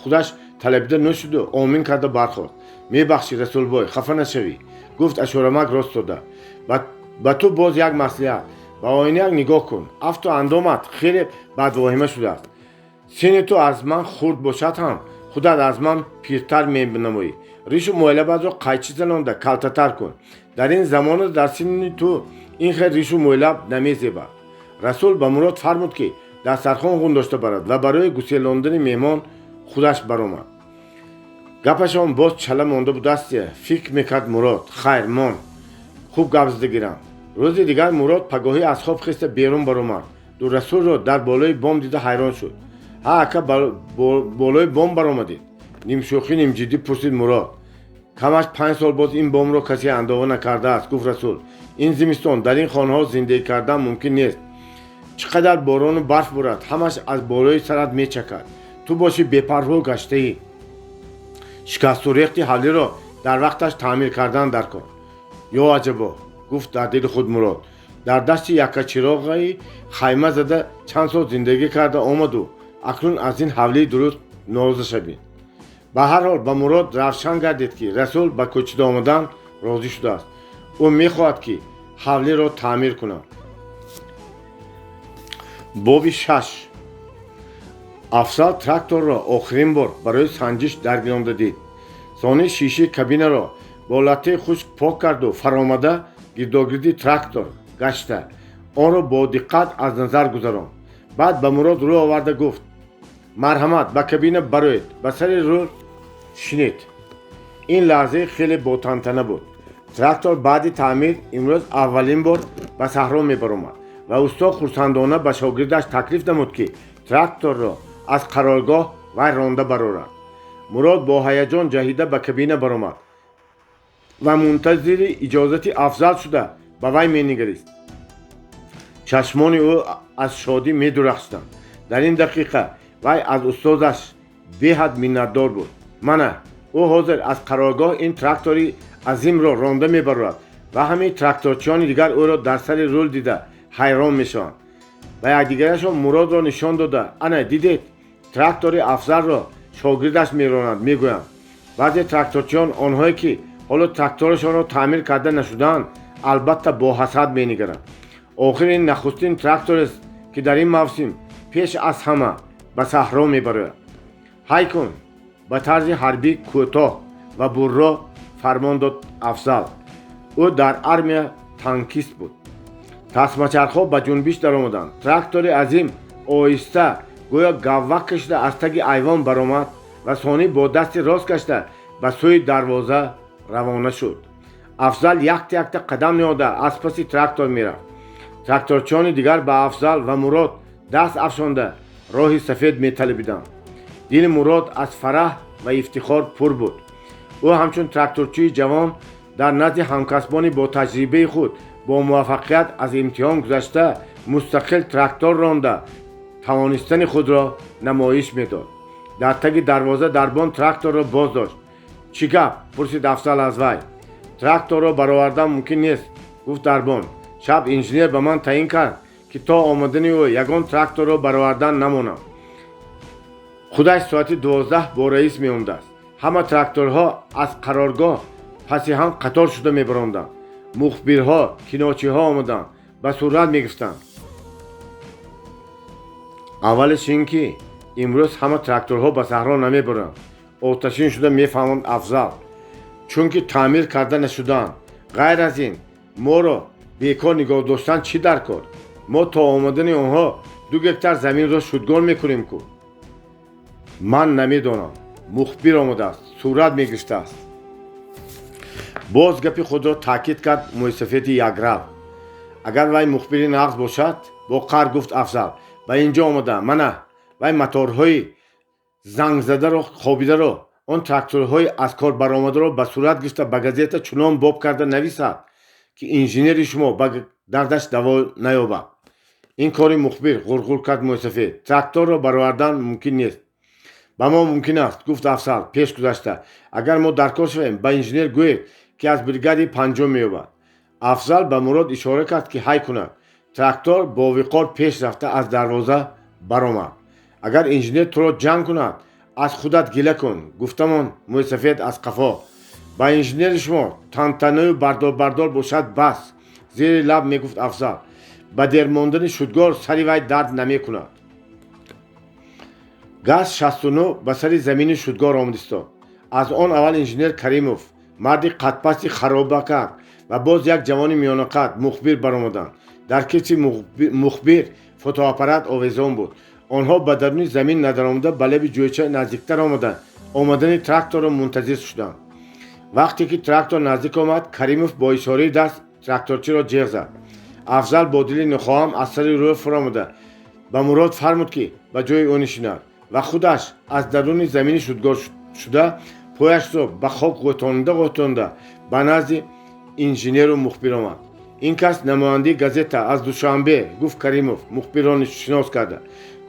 худаш талабида нӯшиду омин карда бархост. Мебахшӣ, Расулбой, хафа нашавӣ, гуфт Ашорамак рост дода. Ба ту боз як маслиҳат. Ба оинаяк нигоҳ кун. Афту андомат хеле бадвоҳима шудааст. Синни ту аз ман хурд бошад ҳам, худат аз ман пиртар менамоӣ. Ришу мӯйлабатро қайчи занонда калтатар кун. Дар ин замона дар синни ту ин хел ришу мӯйлаб намезебад. Расул ба Мурод фармуд, ки дастархон ғун дошта барад, ва барои гуселондани меҳмон худаш баромад. Гапашон боз чала монда будастия, фикр мекард Мурод. Хайр, мон, хуб гап зада гирам. Рӯзи дигар Мурод пагоҳӣ аз хоб хеста берун баромад. Ду Расулро дар болои бом дида ҳайрон шуд. Ҳа, ака, болои бом баромадед? Нимшӯхӣ, нимҷиддӣ пурсид Мурод. Камаш 5 сол боз ин бомро касе андова накардааст, гуфт Расул. Ин зимистон дар ин хонаҳо зиндагӣ кардан мумкин нест. Чӣ қадар борону барф борад, ҳамаш аз болои сарат мечакад. Ту бошӣ, бепарво гаштаӣ. Шикасту рехти ҳавлиро дар вақташ таъмир кардан дар кор. Ё аҷабо, гуфт дар дили худ Мурод. Дар дасти яккачироғаи хайма зада чанд сол зиндагӣ карда омаду акнун аз ин ҳавлии дуруст нороза шавед. Ба ҳар ҳол, ба Мурод равшан гардид, ки Расул ба кӯчида омадан розӣ шудааст. Ӯ мехоҳад, ки ҳавлиро таъмир кунад. Боби шаш. Афзал тракторро охирин бор барои санҷиш даргиронда дид. Сони шишаи кабинаро бо латтаи хушк пок карду фаромада гирдогирди трактор гашта, онро бо диққат аз назар гузаронд. Баъд ба Мурод рӯ оварда гуфт: «Марҳамат, ба кабина бароед, ба сари рул шинед». Ин лаҳзаи хеле ботантана буд. Трактор баъди таъмир имрӯз аввалин бор ба саҳро мебаромад ва усто хурсандона ба шогирдаш таклиф намуд, ки тракторро аз қароргоҳ вай ронда барорад. Мурод бо ҳаяҷон ҷаҳида ба кабина баромад ва мунтазири иҷозати Афзал шуда ба вай менигарист. Чашмони ӯ аз шодӣ медурахшиданд. Дар ин дақиқа вай аз устозаш беҳад миннатдор буд. Мана ӯ ҳозир аз қароргоҳ ин трактори азимро ронда мебарорад ва ҳамин тракторчиёни дигар ӯро дар сари рул дида ҳайрон мешаванд. Ба якдигарашон Муродро нишон дода: «Ана, дидед, трактори Афзалро шогирдаш меронад», мегӯянд. Баъзе тракторчиён, онҳое ки ҳоло тракторашонро таъмир карда нашудаанд, албатта бо ҳасад менигаранд. Охир ин нахустин тракторест, ки дар ин мавсим пеш аз ҳама ба саҳро мебарояд. «Ҳай кун!» — ба тарзи ҳарбӣ кӯтоҳ ва бурро фармон дод Афзал. Ӯ дар армия танкист буд. Тасмачархҳо ба ҷунбиш даромаданд. Трактори азим оҳиста, гӯё гаввак кашида, аз таги айвон баромад ва сонӣ бо дасти рост гашта ба сӯи дарвоза равона шуд. Афзал якта якта қадам ниҳода аз паси трактор мерафт. Тракторчиёни дигар ба Афзал ва Мурод даст афшонда роҳи сафед металабиданд. Дили Мурод аз фараҳ ва ифтихор пур буд. Ӯ ҳамчун тракторчии ҷавон дар назди ҳамкасбони бо таҷрибаи худ бо муваффақият аз имтиҳон гузашта, мустақил трактор ронда тавонистани худро намоиш медод. Дар таги дарвоза дарбон тракторро боз дошт. «Чӣ гап?» — пурсид Афзал аз вай. «Тракторро баровардан мумкин нест», — гуфт дарбон. «Шаб инженер ба ман таъин кард, ки то омадани ӯ ягон тракторро баровардан намонам. Худаш соати 12 бо раис меомадааст. Ҳама тракторҳо аз қароргоҳ паси ҳам қатор шуда мебаромданд. Мухбирҳо, киночиҳо омаданд, ба сурат мегирифтанд. Аввалиш ин ки имрӯз ҳама тракторҳо ба саҳро намебаранд», — оташин шуда мефаҳманд Афзал, «чунки таъмир карда нашудаанд. Ғайр аз ин, моро бекор нигоҳ доштан чӣ дар кор? Мо то омадани онҳо 2 гектар заминро шудгор мекунем ку». «Ман намедонам, мухбир омадааст, сурат мегирифтааст», боз гапи худро таъкид кард мӯйсафеди якрав. «Агар вай мухбири нағз бошад, — бо қаҳр гуфт Афзал, — ба инҷо омада, мана вай моторҳои Зангзадаро, хобидаро, он тракторҳои аз кор баромадаро ба сурат гирифта, ба газета чунон боб карда нависад, ки инженери шумо ба дардаш даво наёбад. Ин кори мухбир, ғурғур кард мӯйсафед. Тракторро баровардан мумкин нест. Ба мо мумкин аст, гуфт Афзал пеш гузашта. Агар мо дар кор шавем, ба инженер гӯед, ки аз бригади панҷум меёбад. Афзал ба Мурод ишора кард, ки ҳай кунад. Трактор бовиқор пеш рафта, аз дарвоза баромад. Агар инженер туро ҷанг кунад, аз худат гила кун, гуфтамон мӯйсафед аз қафо. Ба инженери шумо тантанаю бардор-бардор бошад, бас, зери лаб мегуфт Афзал. Ба дер мондани шудгор сари вай дард намекунад. ГАЗ 69 ба сари замини шудгор омад истод. Аз он аввал инженер Каримов, марди қадпасти харобакар, ва боз як ҷавони миёнақад, мухбир баромаданд. Дар китфи мухбир фотоаппарат овезон буд. Онҳо ба даруни замин надаромада, ба лаби ҷӯйча наздиктар омада, омадани тракторро мунтазир шуданд. Вақте ки трактор наздик омад, Каримов бо ишораи даст тракторчиро ҷеғ зад. Афзал бо дили нохоҳам аз сари рӯ фуромада, ба Мурод фармуд, ки ба ҷои ӯ нишинад, ва худаш аз даруни замини шудгор шуда, пояшро ба хок ғӯтонида ғӯтонида ба назди инженеру мухбир омад. Ин кас намояндаи газета аз Душанбе, гуфт Каримов мухбирро шинос карда.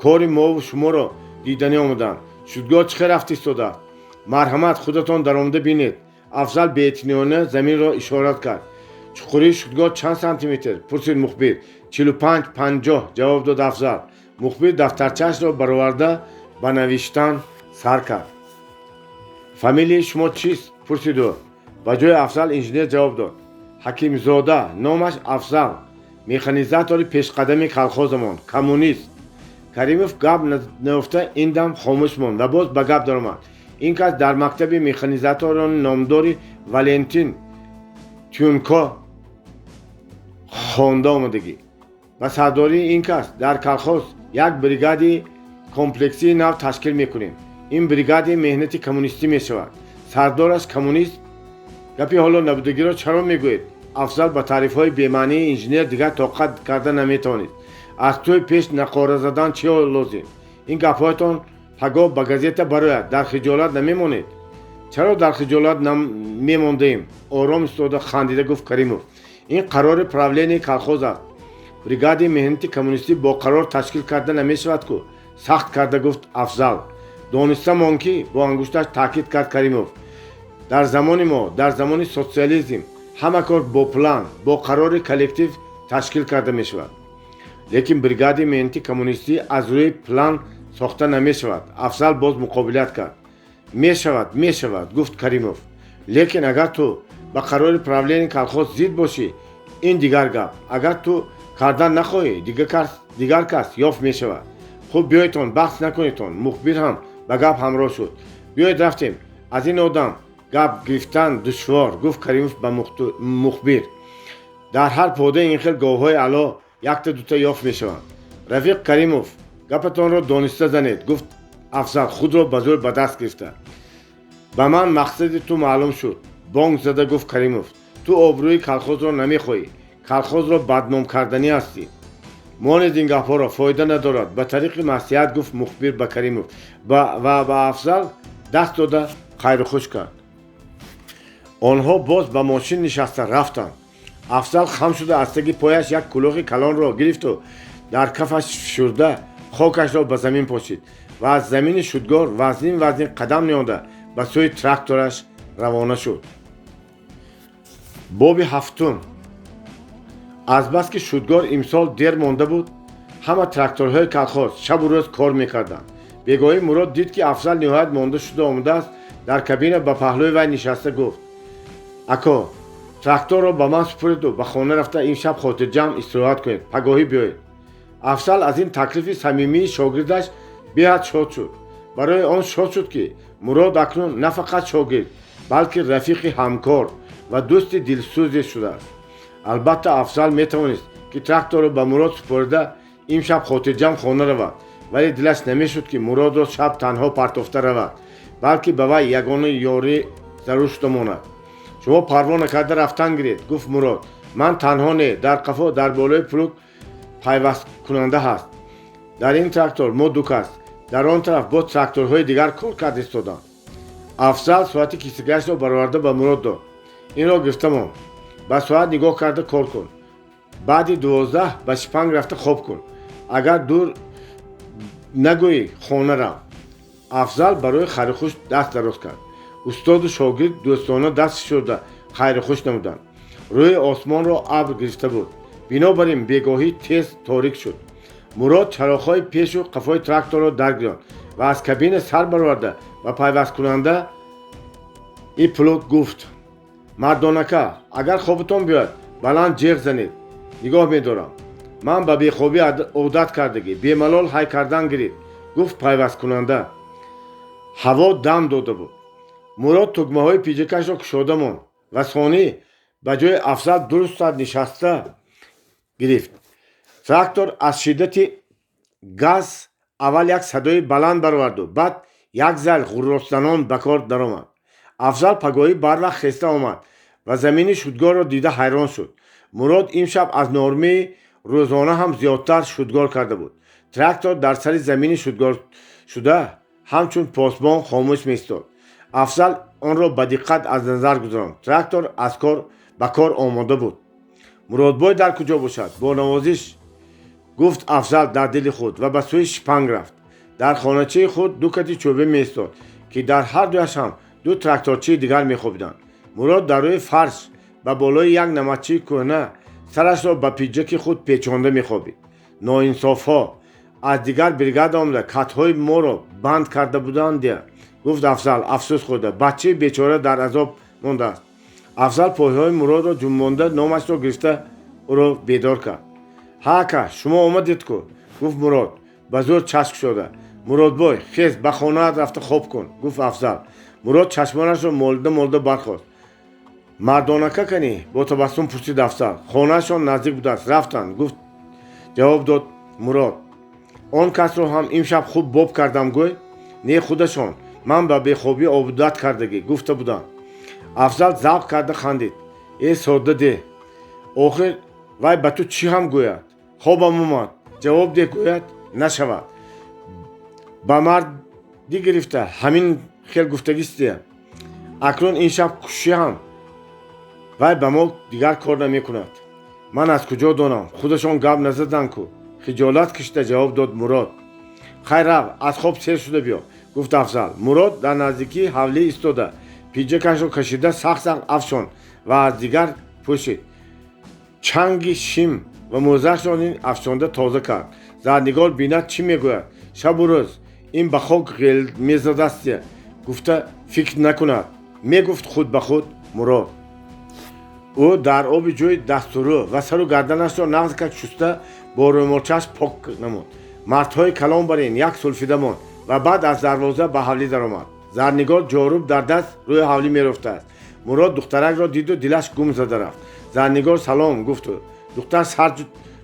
Кори мову шуморо диданӣ омаданд. Шудгор чӣ хел рафта истодааст? Марҳамат, худатон даромада бинед. Афзал беэътиноона заминро ишорат кард. Чуқурии шудгор чанд сантиметр? Пурсид мухбир. 45, 50, ҷавоб дод Афзал. Мухбир дафтарчаашро бароварда, ба навиштан сар кард. Фамилияи шумо чист? Пурсид ӯ. Ба ҷои Афзал инженер ҷавоб дод. Ҳакимзода, номаш Афзал, механизатори пешқадами колхозамон, коммунист. Каримов гап наёфта ин дам хомӯш монд ва боз ба гап даромад. Ин кас дар мактаби механизаторони номдори Валентин Тюнко хонда омадагӣ. Ба сардории ин кас дар колхоз як бригади комплексии нав ташкил мекунем. Ин бригади меҳнати коммунистӣ мешавад, сардораш коммунист. Гапи ҳоло набудагиро чаро мегӯед? Афзал ба таърифҳои бемаънии инженер дигар тоқат карда наметавонист. Аз тӯй пеш нақора задан чӣ лозим? Ин гапҳоятон пагоҳ ба газета барояд, дар хиҷолат намемонед? Чаро дар хиҷолат мемондаем? Ором истода хандида гуфт Каримов. Ин қарори правленияи колхоз аст. Бригади меҳнати коммунистӣ бо қарор ташкил карда намешавад ку, сахт карда гуфт Афзал. Донистамон ки, бо ангушташ таъкид кард Каримов, дар замони мо, дар замони социализм, ҳама кор бо план, бо қарори коллектив ташкил карда мешавад. Лекин бригади меҳнати коммунистӣ аз рӯи план сохта намешавад, Афзал боз муқобилат кард. Мешавад, мешавад, гуфт Каримов. Лекин агар ту ба қарори правленияи колхоз зид бошӣ, ин дигар гап. Агар ту кардан нахоҳӣ, дигар кас ёфт мешавад. Хуб, биёедтон, баҳс накунедтон, мухбир ҳам ба гап ҳамроҳ шуд. Биёед, рафтем, аз ин одам гап гирифтан душвор, гуфт Каримов ба мухбир. Дар ҳар подаи ин хел говҳои аъло якта дута ёфт мешаванд. Рафиқ Каримов, гапатонро дониста занед, гуфт Афзал худро ба зӯр ба даст гирифта. Ба ман мақсади ту маълум шуд, бонг зада гуфт Каримов. Ту обрӯи колхозро намехоҳӣ, колхозро бадном карданӣ ҳастӣ. Монед ин гапҳоро, фоида надорад, ба тариқи маслиҳат гуфт мухбир ба Каримов ва ба Афзал даст дода хайрухуш кард. Онҳо боз ба мошин нишаста рафтанд. Афзал хам шуда, аз таги пояш як кулохи калонро гирифту дар кафаш фишурда, хокашро ба замин пошид ва аз замини шудгор вазнин вазнин қадам ниҳода, ба сӯи трактораш равона шуд. Боби ҳафтум. Азбаски шудгор имсол дер монда буд, ҳама тракторҳои колхоз шабу рӯз кор мекарданд. Бегоҳӣ Мурод дид, ки Афзал ниҳоят монда шуда омадааст. Дар кабина ба паҳлӯи вай нишаста гуфт: Ако, тракторро ба ман супуриду ба хона рафта, имшаб хотирҷамъ истироҳат кунед, пагоҳӣ биёед. Афзал аз ин таклифи самимии шогирдаш беҳад шод шуд. Барои он шод шуд, ки Мурод акнун на фақат шогирд, балки рафиқи ҳамкор ва дӯсти дилсӯзе шудааст. Албатта, Афзал метавонист, ки тракторро ба Мурод супорида, имшаб хотирҷамъ хона равад, вале дилаш намешуд, ки Муродро шаб танҳо партофта равад, балки ба вай ягона ёрӣ зарур шуда монад. Шумо парво накарда рафтан гиред, гуфт Мурод. Ман танҳо не, дар қафо, дар болои плуг пайвасткунанда ҳаст. Дар ин трактор мо ду кас. Дар он тараф бо тракторҳои дигар кор кард истоданд. Афзал соати кисагашро бароварда ба Мурод дод. Инро гирифта мон, ба соат нигоҳ карда кор кун. Баъди 12 ба шипанг рафта хоб кун. Агар дур нагӯӣ, хона рав. Афзал барои хайрухуш даст дароз кард. Устоду шогирд дӯстона даст фишурда хайрухуш намуданд. Рӯи осмонро абр гирифта буд, бинобар ин бегоҳӣ тез торик шуд. Мурод чароғҳои пешу қафои тракторро даргирёнд ва аз кабина сар бароварда ба пайвасткунанда и плуг гуфт: «Мардонака, агар хобатон биёяд, баланд ҷеғ занед, нигоҳ медорам. Ман ба бехобӣ одат кардагӣ, бемалол ҳай кардан гиред», гуфт пайвасткунанда. Ҳаво дам дода буд. Мурод тугмаҳои пиҷакашро кушода монд ва сонӣ ба ҷои Афзал дуруст нишаста гирифт. Трактор аз шиддати газ аввал як садои баланд бароварду баъд як зал ғурросзанон ба кор даромад. Афзал пагоҳӣ барвақт хеста омад ва замини шудгорро дида ҳайрон шуд. Мурод имшаб аз нормаи рӯзона ҳам зиёдтар шудгор карда буд. Трактор дар сари замини шудгоршуда ҳамчун посбон хомӯш меистод. Афзал онро ба диққат аз назар гузаронд. Трактор аз кор ба кор омода буд. «Муродбой дар куҷо бошад?» бо навозиш гуфт Афзал дар дили худ ва ба сӯи шипанг рафт. Дар хоначаи худ ду кати чӯба меистод, ки дар ҳар дуяш ҳам ду тракторчии дигар мехобиданд. Мурод дар рӯи фарш ба болои як наматчии кӯҳна сарашро ба пиҷаки худ печонда мехобид. «Ноинсофҳо аз дигар бригада омада, катҳои моро банд карда буданд», гуфт Афзал афсӯс хӯрда. «Бачаи бечора дар азоб мондааст». Афзал пойҳои Муродро ҷунбонда, номашро гирифта, ӯро бедор кард. «Ҳа, ака, шумо омадед ку», гуфт Мурод ба зӯр чашм кушода. «Муродбой, хез, ба хонаат рафта хоб кун», гуфт Афзал. Мурод чашмонашро молида молида бархост. «Мардонака канӣ?» бо табассум пурсид Афзал. «Хонаашон наздик будааст, рафтанд», гуфт, ҷавоб дод Мурод. «Он касро ҳам имшаб хуб боб кардам, гӯй. Не, худашон ман ба бехобӣ одат кардагӣ гуфта буданд». Афзал завқ карда хандид. «Э, содда де, охир вай ба ту чӣ ҳам гӯяд? Хобам омад, ҷавоб деҳ гӯяд, нашавад. Ба мардӣ гирифта ҳамин хел гуфтагистия. Акнун ин шаб кушӣ ҳам вай ба мо дигар кор намекунад». «Ман аз куҷо донам, худашон гап назаданд ку», хиҷолат кашида ҷавоб дод Мурод. «Хайр, рав, аз хоб сер шуда биё», гуфт Афзал. Мурод дар наздикии ҳавлӣ истода, пиҷакашро кашида, сахт сахт афшонд ва аз дигар пӯшид. Чанги шим ва мӯзаашро низ афшонда тоза кард. «Зарнигор бинад, чӣ мегӯяд? Шабу рӯз ин ба хок ғел мезадастия гуфта фикр накунад», мегуфт худ ба худ Мурод. Ӯ дар оби ҷӯй дастурӯ ва сару гарданашро нағз как шуста, бо рӯмолчааш пок намуд. Мардҳои калон бар ин як сулфида монд ва баъд аз дарвоза ба ҳавлӣ даромад. Зарнигор ҷоруб дар даст рӯи ҳавлӣ мерофтааст. Мурод духтаракро диду дилаш гум зада рафт. «Зарнигор, салом», гуфту духтар сар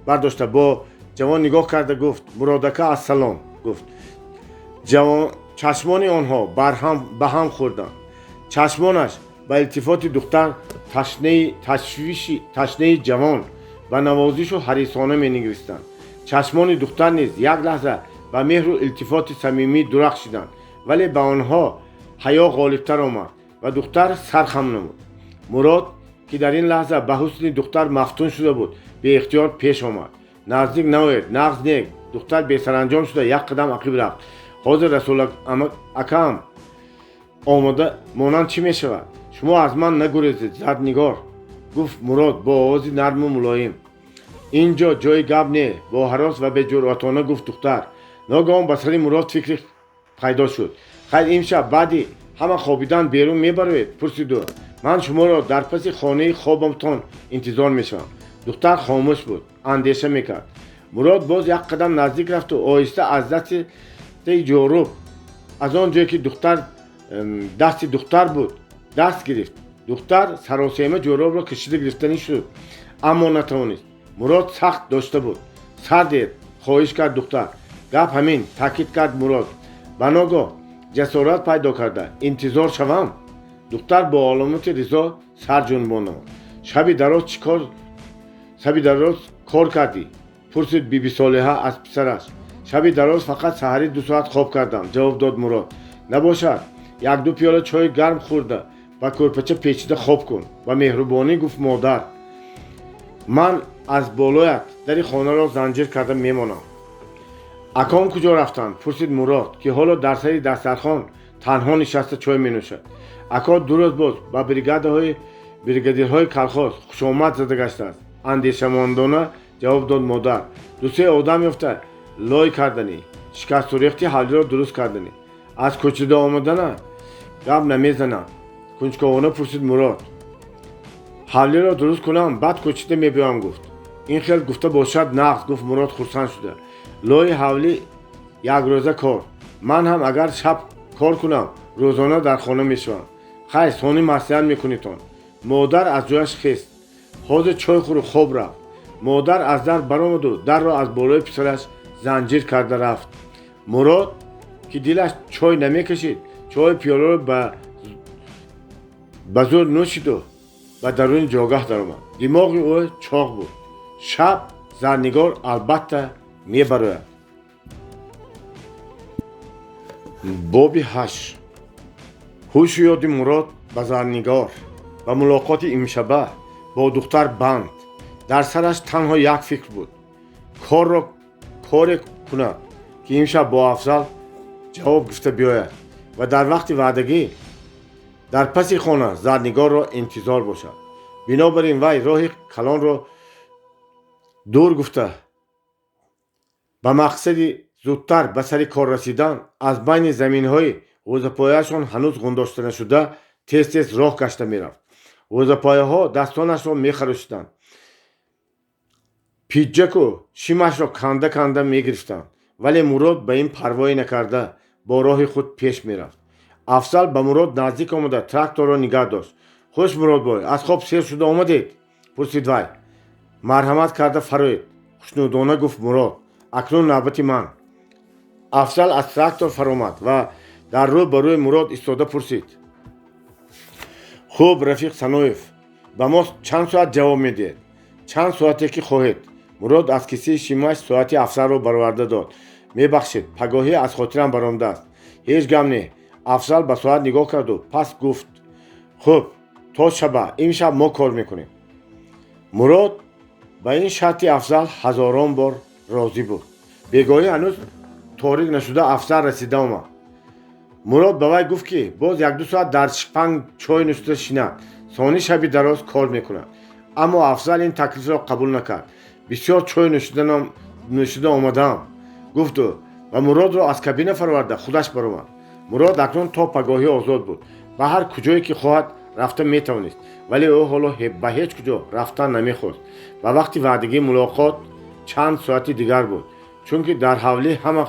бардошта, бо ҷавон нигоҳ карда гуфт: «Муродака, ассалом», гуфт. Чашмони онҳо ба ҳам хӯрданд. Чашмонаш ба илтифоти духтар ташнаи ҷавон ба навозишу ҳарисона менигаристанд. Чашмони духтар низ як лаҳза ба меҳру илтифоти самимӣ дурахшиданд, вале ба онҳо ҳаё ғолибтар омад ва духтар сар хам намуд. Мурод, ки дар ин лаҳза ба ҳусни духтар мафтун шуда буд, беихтиёр пеш омад. «Наздик наоед, нағз не», духтар бесаранҷом шуда як қадам ақиб рафт. «Ҳозир Расул акаам омода монанд, чӣ мешавад? Шумо аз ман нагурезед, Зарнигор», гуфт Мурод бо овози нарму мулоим. «Ин ҷо ҷои гап не», бо ҳарос ва беҷуръатона гуфт духтар. Ногаҳон ба сари Мурод фикри пайдо шуд. «Хайр, имшаб баъди ҳама хобидан берун мебароед?» пурсид ӯ. «Ман шуморо дар паси хонаи хобамтон интизор мешавам». Духтар хомӯш буд, андеша мекард. Мурод боз як қадам наздик рафту оҳиста аз дасти ҷоруб, аз он ҷое ки духтар дасти духтар буд, даст гирифт. Духтар саросема ҷӯробро кашида гирифтанӣ шуд, аммо натавонист. Мурод сахт дошта буд. «Сар диҳед», хоҳиш кард духтар. «Гап ҳамин», таъкид кард Мурод ба ногоҳ ҷасорат пайдо карда. «Интизор шавам?» Духтар бо аломати ризо сар ҷунбонад. «Шаби дароз чӣ кор, шаби дароз кор кардӣ?» пурсид Бибисолиҳа аз писараш. Шаби дароз фақат саҳарӣ 2 соат хоб кардам, ҷавоб дод Мурод. Набошад, 1-2 пиёла чойи гарм хӯрда ба кӯрпача печида хоб кун, ба меҳрубонӣ гуфт модар. Ман аз болоят дари хонаро занҷир карда мемонам. Аком куҷо рафтанд? Пурсид Мурод, ки ҳоло дар сари дастархон танҳо нишаста чой менӯшад. Ако 2 рӯз боз ба бригадирҳои колхоз хушомад зада гаштааст, андешамандона ҷавоб дод модар. 2-3 одам ёфта лой карданӣ, шикасту рехти ҳавлиро дуруст карданӣ. Аз кӯчида омадана гап намезанам, кунҷковона пурсид Мурод. Ҳавлиро дуруст кунам, баъд кӯчида мебиёям, гуфт. Ин хел гуфта бошад нағз, гуфт Мурод хурсанд шуда. Лои ҳавлӣ якрӯза кор. Ман ҳам агар шаб кор кунам, рӯзона дар хона мешавам. Хайр, сонӣ маслиҳат мекунитон. Модар аз ҷояш хест. Ҳозир чой хӯру хоб рафт. Модар аз дар баромаду дарро аз болои писараш занҷир карда рафт. Мурод, ки дилаш чой намекашид, чойи пиёларо ба зӯр нӯшиду ба даруни ҷогаҳ даромад. Димоғи ӯ чоғ буд. Шаб Зарнигор албатта мебарояд. Боби 8. Ҳушу ёди Мурод ба Зарнигор ва мулоқоти имшаба бо духтар банд. Дар сараш танҳо як фикр буд. Корро коре кунад, ки имшаб бо Афзал ҷавоб гуфта биёяд ва дар вақти ваъдагӣ дар паси хона Зарнигорро интизор бошад. Бинобар ин вай роҳи калонро дур гуфта ба мақсади зудтар ба сари кор расидан аз байни заминҳои ғӯзапояашон ҳанӯз ғундошта нашуда тез-тез роҳ гашта мерафт. Ғӯзапояҳо дастонашро мехарошиданд, пиҷҷаку шимашро канда-канда мегирифтанд, вале Мурод ба ин парвое накарда бо роҳи худ пеш мерафт. Афзал ба Мурод наздик омада тракторро нигаҳ дошт. Хуш, Муродбой, аз хоб сер шуда омадед? Пурсид вай. Марҳамат карда фароед, хушнудона гуфт Мурод. Акнун навбати ман. Афзал аз трактор фаромад ва дар рӯ ба рӯи Мурод истода пурсид. Хуб, рафиқ Саноев, ба мо чанд соат ҷавоб медиҳед? Чанд соате ки хоҳед. Мурод аз кисаи шимаш соати Афзалро бароварда дод. Мебахшед, пагоҳӣ аз хотирам баромадааст. Ҳеҷ гам не. Афзал ба соат нигоҳ карду пас гуфт: хуб, то шаба, имшаб мо кор мекунем. Мурод ба ин шарти Афзал ҳазорон бор розӣ буд. Бегоҳӣ ҳанӯз торик нашуда Афзал расида омад. Мурод ба вай гуфт, ки боз 1-2 соат дар шпанг чой нӯшида шинад, сони шаби дароз кор мекунад. Аммо Афзал ин таклифро қабул накард. Бисёр чой нӯшида омадаам, гуфту ва Муродро аз кабина фароварда худаш баромад. Мурод акнун то пагоҳӣ озод буд. Ба ҳар куҷое ки хоҳад рафта метавонист, вале ӯ ҳоло ба ҳеҷ куҷо рафтан намехост. Ба вақти ваъдагии мулоқот чанд соати дигар буд, чунки дар ҳавлӣ ҳама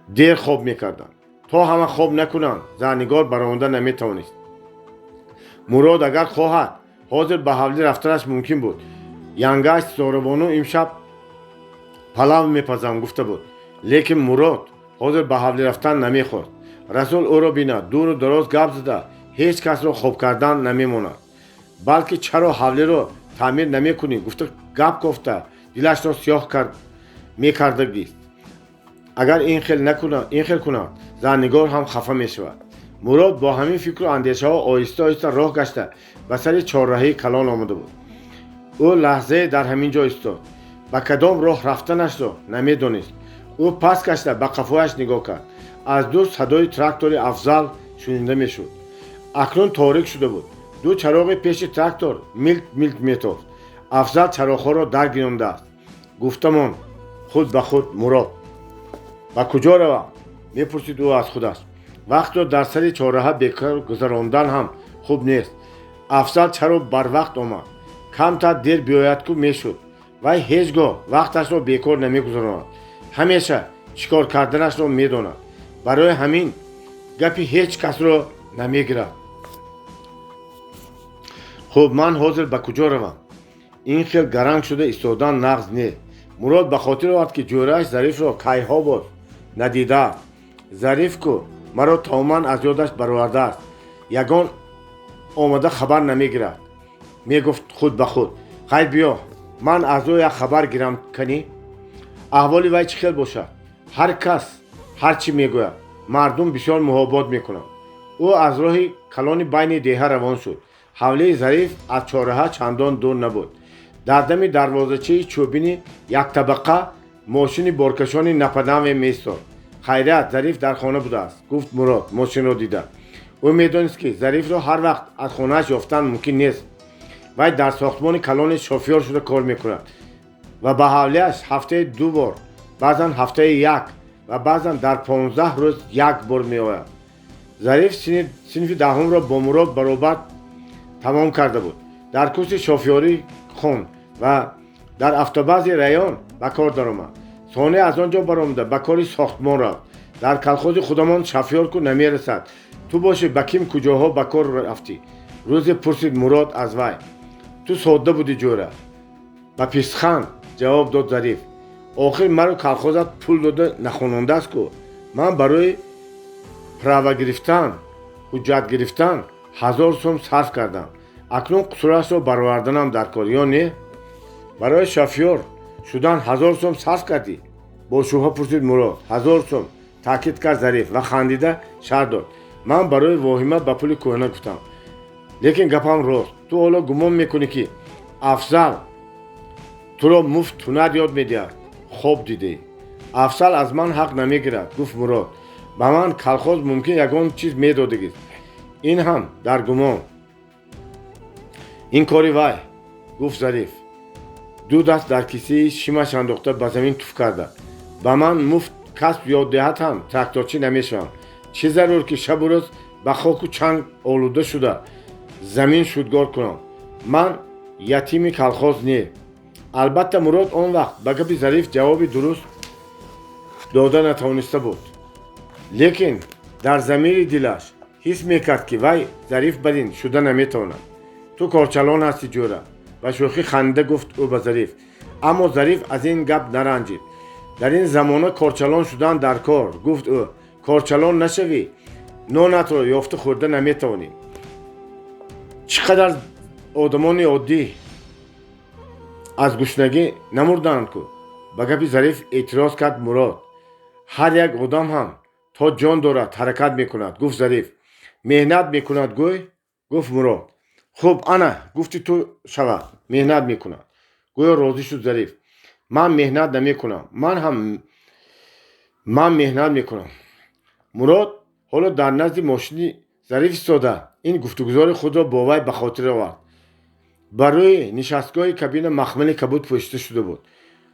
дер хоб мекарданд. То ҳама хоб накунанд, Зарнигор баромада наметавонист. Мурод агар хоҳад, ҳозир ба ҳавлӣ рафтанаш мумкин буд. Янгаш Зоробону имшаб палав мепазам гуфта буд, лекин Мурод ҳозир ба ҳавлӣ рафтан намехост. Расул ӯро бинад, дуру дароз гап зада ҳеҷ касро хоб кардан намемонад, балки чаро ҳавлиро таъмир намекунӣ гуфта гап кофта дилашро сиёҳ мекардагист. Агар ин хел кунад, Зарнигор ҳам хафа мешавад. Мурод бо ҳамин фикру андешаҳо оҳиста-оҳиста роҳ гашта ба сари чорраҳии калон омада буд. Ӯ лаҳзае дар ҳамин ҷо истод. Ба кадом роҳ рафтанашро намедонист. Ӯ пас гашта ба қафояш нигоҳ кард. Аз дур садои трактори Афзал шунида мешуд. Акнун торик шуда буд. Ду чароғи пеши трактор милт-милт метофт. Афзал чароғҳоро даргирондааст. Гуфтамон худ ба худ Мурод. Ба куҷо равам? Мепурсид ӯ аз худаш. Вақтро дар сари чорраҳа бекор гузарондан ҳам хуб нест. Афзал чаро барвақт омад? Камтар дер биёяд ку мешуд. Вай ҳеҷ гоҳ вақташро бекор намегузаронад. Ҳамеша чӣ кор карданашро медонад. Барои ҳамин гапи ҳеҷ касро намегирад. Хуб, ман ҳозир ба куҷо равам? Ин хел гаранг шуда истодан нағз не. Мурод ба хотир овард, ки ҷӯрааш Зарифро кайҳо боз надидааст. Зариф ку маро тамоман аз ёдаш баровардааст. Ягон омада хабар намегирад. Мегуфт худ ба худ: хайр, биё, ман аз ӯ як хабар гирам кани. Аҳволи вай чӣ хел бошад? Ҳар кас ҳар чӣ мегӯяд, мардум бисёр муҳобот мекунанд. Ӯ аз роҳи калони байни деҳа равон шуд. Ҳавлии Зариф аз чораҳа чандон дур набуд. Дар дами дарвозачаи чӯбини яктабақа мошини боркашони нападаме меистод. Хайрият, Зариф дар хона будааст, гуфт Мурод мошинро дида. Ӯ медонист, ки Зарифро ҳар вақт аз хонааш ёфтан мумкин нест. Вай дар сохтмони калони шофёр шуда кор мекунад ва ба ҳавлиаш ҳафтаи ду бор, баъзан ҳафтаи як ва баъзан дар 15 рӯз як бор меояд. Зариф синфи даҳумро бо Мурод баробар тамом карда буд. Дар курси шофёрӣ хонд ва дар автобази район ба кор даромад. Соне аз он ҷо баромада ба кори сохтмон рафт. Дар колхози худамон шофёр ку намерасад. Ту бошӣ, ба ким куҷоҳо ба кор рафтӣ? Рӯзе пурсид Мурод аз вай. Ту содда будӣ, ҷӯра, ба писханд ҷавоб дод Зариф. Охир маро колхозат пул дода нахонондааст ку. Ман барои права гирифтан, ҳуҷҷат гирифтан 1000 сом сарф кардам. Акнун қусурашро бароварданам дар кор ё не? Барои шофёр шудан 1000 сом сарф кардӣ? Бо шубҳа пурсид Мурод. 1000 сом, таъкид кард Зариф ва хандида шарҳ дод: ман барои воҳима ба пули кӯҳна гуфтам, лекин гапам рост. Ту ҳоло гумон мекунӣ, ки Афзал туро муфт ҳунар ёд медиҳад. Хоб дидӣ. Афзал аз ман ҳақ намегирад, гуфт Мурод. Ба ман колхоз мумкин ягон чиз медодагист, ин ҳам дар гумон. Ин кори вай, гуфт Зариф, ду даст дар кисаи шимаш андохта, ба замин туф карда. Ба ман муфт касб ёд диҳад ҳам, тракторчӣ намешавам. Чӣ зарур, ки шабу рӯз ба хоку чанг олуда шуда замин шудгор кунам? Ман ятими колхоз не. Албатта, Мурод он вақт ба гапи Зариф ҷавоби дуруст дода натавониста буд, лекин дар замири дилаш ҳис мекард, ки вай Зариф барин шуда наметавонад. Ту корчалон ҳастӣ, ҷӯра, ба шӯхӣ ханда гуфт ӯ ба Зариф. Аммо Зариф аз ин гап наранҷид. Дар ин замона корчалон шудан дар кор, гуфт ӯ. Корчалон нашавӣ, нонатро ёфта хӯрда наметавонӣ. Чӣ қадар одамони оддӣ аз гушнагӣ намурдаанд ку, ба гапи Зариф эътироз кард Мурод. Ҳар як одам ҳам то ҷон дорад, ҳаракат мекунад, гуфт Зариф. Меҳнат мекунад гӯй, гуфт Мурод. Хуб, ана гуфти ту шавад, меҳнат мекунад, гӯё розӣ шуд Зариф. Ман меҳнат намекунам. Ман ҳам ман меҳнат мекунам. Мурод ҳоло дар назди мошини Зариф истода, ин гуфтугузори худро бо вай ба хотир овард. Ба рӯи нишастгоҳи кабина махмали кабуд пӯшида шуда буд.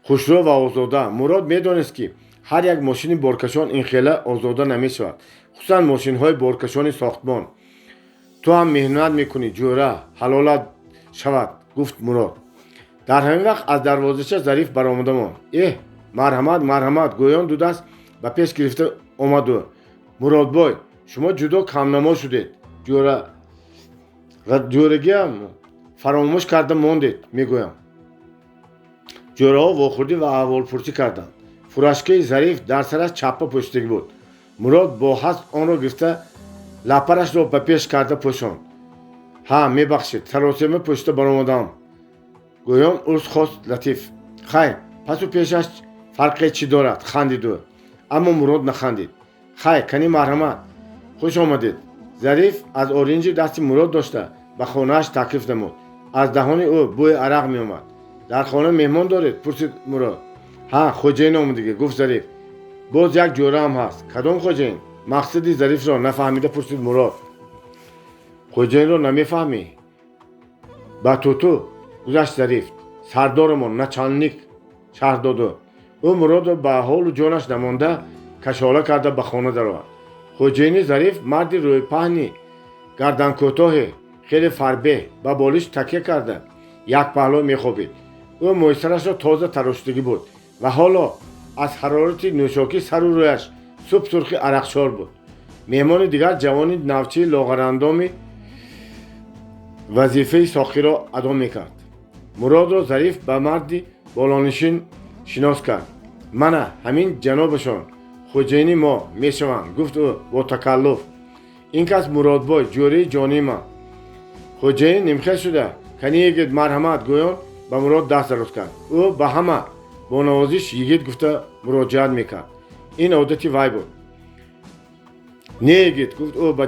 Хушрӯ ва озода. Мурод медонист, ки ҳар як мошини боркашон инхела озода намешавад, хусусан мошинҳои боркашони сохтмон. Ту ҳам меҳнат мекунӣ, ҷӯра, ҳалолат шавад, гуфт Мурод. Дар ҳамин вақт аз дарвозача Зариф баромада монд. Эҳ, марҳамат, марҳамат, гӯён ду даст ба пеш гирифта омаду. Муродбой, шумо ҷудо камнамо шудед, ҷӯрагиам фаромӯш карда мондед, мегӯям. Ҷӯраҳо вохӯрдӣ ва аҳволпурсӣ карданд. Фуражкаи Зариф дар сараш чаппа пӯшидагӣ буд. Мурод бо ҳаст онро гирифта, лапарашро ба пеш карда пӯшонд. Ҳа, мебахшед, саросема пӯшида баромадам, гӯён узр хост Латиф. Хайр, пасу пешаш фарқе чӣ дорад, хандид ӯ. Аммо Мурод нахандид. Хайр, кани марҳамат, хуш омадед. Зариф аз оринҷи дасти Мурод дошта, ба хонааш таклиф намуд. Аз даҳони ӯ бӯи арақ меомад. Дар хона меҳмон доред? Пурсид Мурод. Ҳа, хоҷаин омадагӣ, гуфт Зариф. Боз як ҷӯраам ҳаст. Кадом хоҷаин? Мақсади Зарифро нафаҳмида пурсид Мурод. Хоҷаинро намефаҳмӣ? Ба туту гузашт Зариф. Сардорамон, начальник, шарҳ доду ӯ. Муродро ба ҳолу ҷонаш намонда, кашола карда ба хона даровард. Хоҷаини Зариф марди рӯйпаҳни гарданкӯтоҳе, хеле фарбеҳ, ба болиш такя карда, як паҳлӯ мехобид. Ӯ мӯйсарашро тоза тарошидагӣ буд ва ҳоло аз ҳарорати нӯшокӣ сару рӯяш субсурхи арақшор буд. Меҳмони дигар ҷавони навчии лоғарандоми вазифаи соқиро адо мекард. Муродро Зариф ба марди болонишин шинос кард. Мана ҳамин ҷанобашон хоҷаини мо мешаванд, гуфт ӯ бо такаллуф. Ин кас Муродбой, ҷӯраи ҷонии ман. Хоҷаин нимхел шуда, кани йигит, марҳамат, гӯён ба Мурод даст дароз кард. Ӯ ба ҳама Бо навозиш йигит гуфта муроҷиат мекард. Ин одати вай буд. Не, йигит, гуфт ӯ ба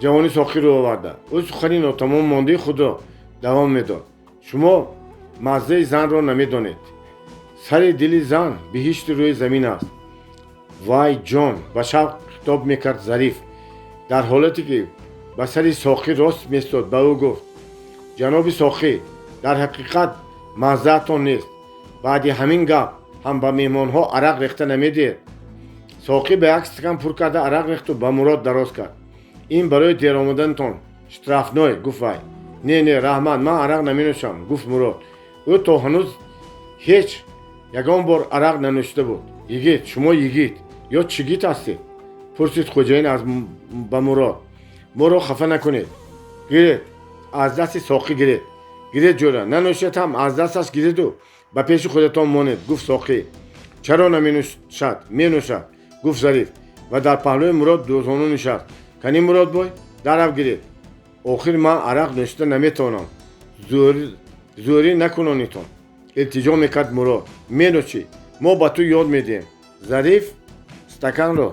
ҷавони соқӣ рӯ оварда. Ӯ сухани нотамом мондаи худро давом медод. Шумо маззаи занро намедонед. Сари дили зан биҳишти рӯи замин аст. Вай ҷон, ба шавқ хитоб мекард Зариф. Дар ҳолате ки ба сари соқӣ рост местод, ба ӯ гуфт: ҷаноби соқӣ, дар ҳақиқат маззаатон нест. Баъди ҳамин гап ҳам ба меҳмонҳо арақ рехта намедиҳед. Соқӣ ба як стакан пур карда арақ рехту ба Мурод дароз кард. Ин барои дер омаданатон штрафной, гуфт вай. Не, не, раҳмат, ман арақ наменӯшам, гуфт Мурод. Ӯ то ҳанӯз ҳеҷ ягон бор арақ нанӯшида буд. Йигит, шумо йигит ё чигит ҳастед? Пурсид хоҷаин аз ба Мурод. Моро хафа накунед. Гиред, аз дасти соқӣ гиред. Гиред, ҷӯра, нанӯшед ҳам аз дасташ гиреду ба пеши худатон монед, гуфт соқӣ. Чаро наменӯшад? Менӯшад, гуфт Зариф ва дар паҳлӯи Мурод дузону нишаст. Кани, Муродбой, дарав гиред. Охир ман арақ нӯшида наметавонам. Зӯрӣ накунонитон, илтиҷо мекард Мурод. Менӯшӣ, мо ба ту ёд медиҳем. Зариф стаканро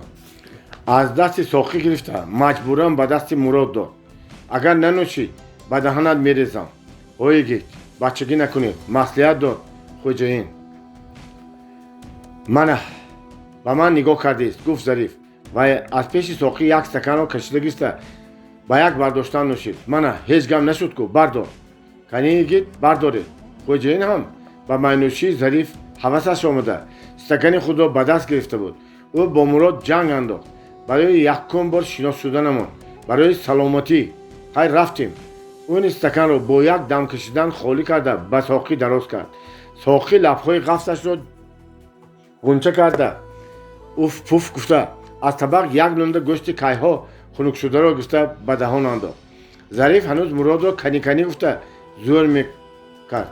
аз дасти соқӣ гирифта маҷбуран ба дасти Мурод дод. Агар нанӯшӣ, ба даҳанат мерезам. Ҳо, йигит, бачагӣ накунед, маслиҳат дод хоҷаин. Мана ба ман нигоҳ кардист, гуфт Зариф ва аз пеши соқӣ як стаканро кашида гирифта ба як бардоштан нӯшид. Мана, ҳеҷ гап нашуд ку, бардор. Кани, йигит, бардоред. Хоҷаин ҳам ба майнӯшии Зариф ҳавасаш омада стакани худро ба даст гирифта буд. Ӯ бо Мурод ҷанг андохт. Барои якум бор шинос шуданамон, барои саломатӣ, хайр, рафтем. Ӯ ин стаканро бо як дам кашидан холӣ карда ба соқӣ дароз кард. Соқӣ лабҳои ғафсашро ғунча карда уф пуф гуфта аз табақ як лунда гӯшти кайҳо хунукшударо гирифта ба даҳон андохт. Зариф ҳанӯз Муродро кани, кани гуфта зӯр мекард.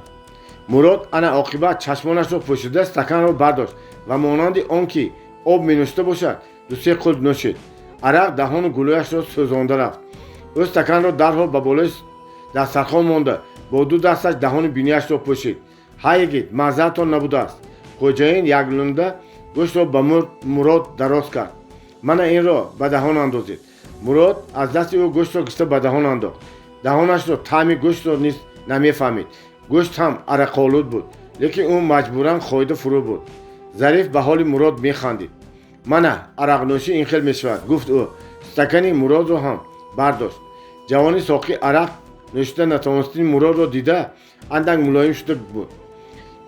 Мурод ана оқибат чашмонашро пӯшида стаканро бардошт ва монанди он ки об менӯшида бошад, дусе қулт нӯшид. Арақ даҳону гулӯяшро сӯзонда рафт. Ӯ стаканро дарҳол ба болои дастархон монда бо ду дасташ даҳони бинияшро пӯшид. Ҳа, йигит, маззаатон набудааст. Хоҷаин як лунда гӯштро ба Мурод дароз кард. Мана инро ба даҳон андозед. Мурод аз дасти ӯ гӯштро гирифта ба даҳон андохт. Даҳонашро таъми гӯштро низ намефаҳмид. Гӯшт ҳам арақолуд буд, лекин ӯ маҷбуран хоида фурӯ бурд. Зариф ба ҳоли Мурод механдид. Мана арақнӯшӣ ин хел мешавад, гуфт ӯ, стакани Муродро ҳам бардошт. Ҷавони соқӣ арақ нӯшида натавонистани Муродро дида андак мулоим шуда буд.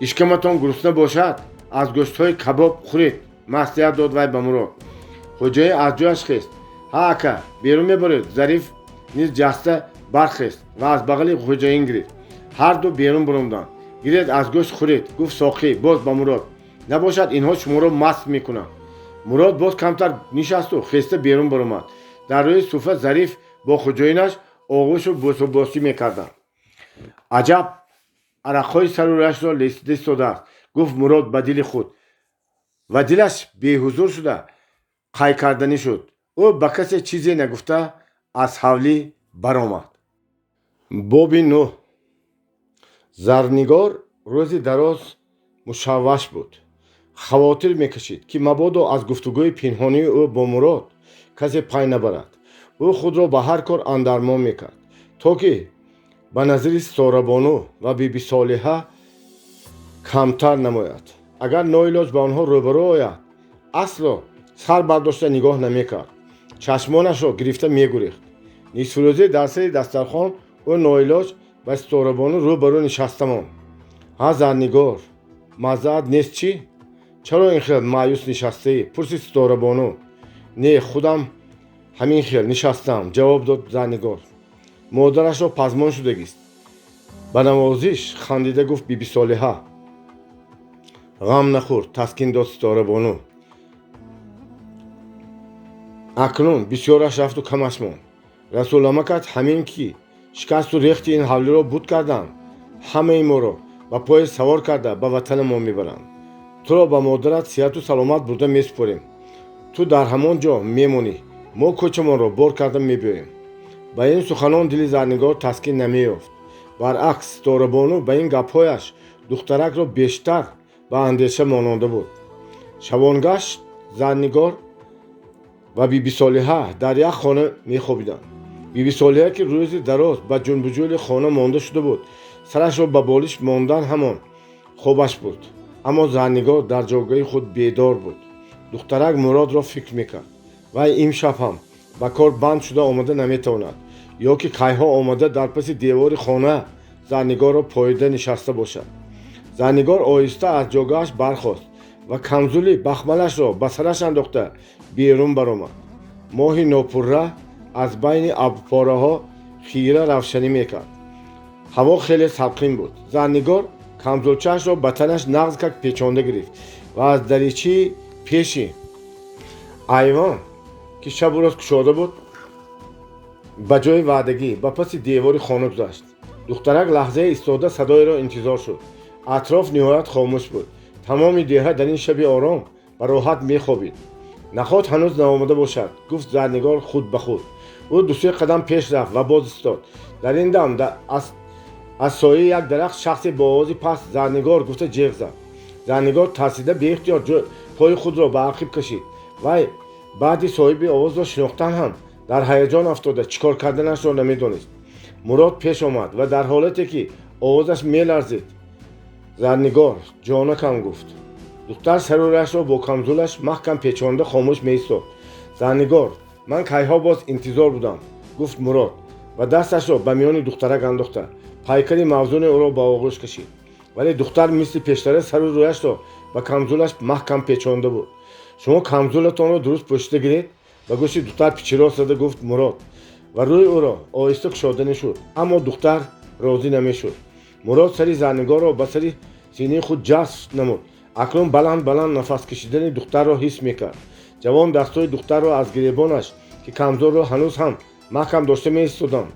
Ишкаматон гурусна бошад, аз гӯштҳои кабоб хӯред, маслиҳат дод вай ба Мурод. Хоҷаин аз ҷояш хест. Ҳа, ака, берун мебаред. Зариф низ ҷаста бархест ва аз бағали хоҷаин гирифт. Ҳарду берун баромаданд. Гиред, аз гӯшт хӯред, гуфт соқӣ боз ба Мурод. Набошад, инҳо шуморо маст мекунанд. Мурод боз камтар нишасту хеста берун баромад. Дар рӯи суфра Зариф бо хоҷаинаш оғӯшу бӯсубосӣ мекарданд. Аҷаб арақҳои сару рӯяшро лесида истодааст, гуфт Мурод ба дили худ ва дилаш беҳузур шуда қай карданӣ шуд. Ӯ ба касе чизе нагуфта аз ҳавлӣ баромад. Боби нӯҳ. Зарнигор рӯзи дароз мушавваш буд. Хавотир мекашид, ки мабодо аз гуфтугӯи пинҳонии ӯ бо Мурод касе пай набарад. Ӯ худро ба ҳар кор андармон мекард, то ки ба назари Ситорабону ва Бибисолиҳа камтар намояд. Агар ноилоҷ ба онҳо рӯбарӯ ояд, асло сар бардошта нигоҳ намекард, чашмонашро гирифта мегурехт. Нисфирӯзӣ дар сари дастархон ӯ ноилоҷ ба Ситорабону рӯ ба рӯ нишаста монд. Ҳа, Зарнигор, маззаат нест чӣ? Чаро ин хел маъюс нишастаӣ? Пурсид Ситорабону. Не, худам ҳамин хел нишастам, ҷавоб дод Зарнигор. Модарашро пазмон шудагист, ба навозиш хандида гуфт Бибисолиҳа. Ғам нахӯр, таскин дод Ситорабону. Акнун бисёраш рафту камаш монд. Расуламакат ҳамин ки шикасту рехти ин ҳавлиро буд карданд, ҳамаи моро ба поезд савор карда ба ватанамон мебаранд. Туро ба модарат сиҳату саломат бурда месупорем. Ту дар ҳамон ҷо мемонӣ, мо кӯчамонро бор карда мебиёем. Ба ин суханон дили Зарнигор таскин намеёфт. Баръакс, Ситорабону ба ин гапҳояш духтаракро бештар Ба андеша монанда буд. Шабонгашт Зарнигор ва Бибисолиҳа дар як хона мехобиданд. Бибисолиҳа, ки рӯзи дароз ба ҷунбуҷӯли хона монда шуда буд, сарашро ба болиш мондан ҳамон хобаш буд. Аммо Зарнигор дар ҷойгоҳи худ бедор буд. Духтарак Муродро фикр мекард. Вай имшаб ҳам ба кор банд шуда омада наметавонад ё ки кайҳо омада дар паси девори хона Зарнигорро поида нишаста бошад. Зарнигор оҳиста аз ҷойгоҳаш бархост ва камзули бахмалашро ба сараш андохта берун баромад. Моҳи нопурра аз байни абрпораҳо хира равшанӣ мекард. Ҳаво хеле салқин буд. Зарнигор камзулчаашро ба танаш нағзкак печонда гирифт ва аз даричаи пеши айвон, ки шабу рӯз кушода буд, ба ҷои ваъдагӣ ба паси девори хона гузашт. Духтарак лаҳзае истода садоеро интизор шуд. Атроф ниҳоят хомӯш буд. Тамоми деҳа дар ин шаби ором ба роҳат мехобид. Наход ҳанӯз наомада бошад, гуфт Зарнигор худ ба худ. Ӯ дусе қадам пеш рафт ва боз истод. Дар ин дам аз сояи як дарахт шахсе бо овози паст «Зарнигор» гуфта ҷеғ зад. Зарнигор тарсида беихтиёр пои худро ба ақиб кашид. Вай баъди соҳиби овозро шинохтан ҳам дар ҳаяҷон афтода чӣ кор карданашро намедонист. Мурод пеш омад ва дар ҳолате ки овозаш меларзид: «Зарнигор, ҷонакам», гуфт. Духтар сару рӯяшро бо камзулаш маҳкам печонда хомӯш меистод. «Зарнигор, ман кайҳо боз интизор будам», гуфт Мурод ва дасташро ба миёни духтарак андохта пайкари мавзуни ӯро ба оғӯш кашид. Вале духтар мисли пештара сару рӯяшро ба камзулаш маҳкам печонда буд. «Шумо камзулатонро дуруст пӯшида гиред», ба гӯши духтар пичирос зада гуфт Мурод ва рӯи ӯро оҳиста кушоданӣ шуд. Аммо духтар розӣ намешуд. Мурод сари Зарнигорро ба сари синаи худ ҷазб намуд. Акнун баланд баланд нафас кашидани духтарро ҳис мекард. Ҷавон дастои духтарро аз гиребонаш, ки камзулро ҳанӯз ҳам маҳкам дошта меистоданд,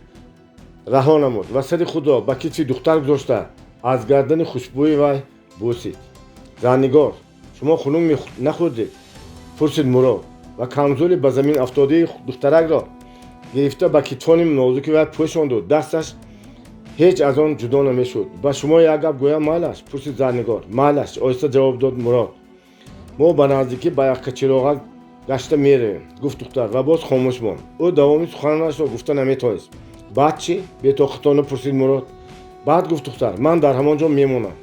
раҳо намуд ва сари худро ба китфи духтар гузошта аз гардани хушбӯи вай бӯсид. «Зарнигор, шумо хунук нахӯрдед?» пурсид Мурод ва камзули ба замин афтодаи духтаракро гирифта ба китфони нозуки вай пӯшонду дасташ ҳеҷ аз он ҷудо намешуд. «Ба шумо як гап гӯям, майлаш?» пурсид Зарнигор. «Майлаш», оҳиста ҷавоб дод Мурод. «Мо ба наздикӣ ба Яққачироғак гашта меравем», гуфт духтар ва боз хомӯш монд. Ӯ давоми суханашро гуфта наметавонист. «Баъд чӣ?» бетоқатона пурсид Мурод. «Баъд, гуфт духтар, ман дар ҳамон ҷо мемонам».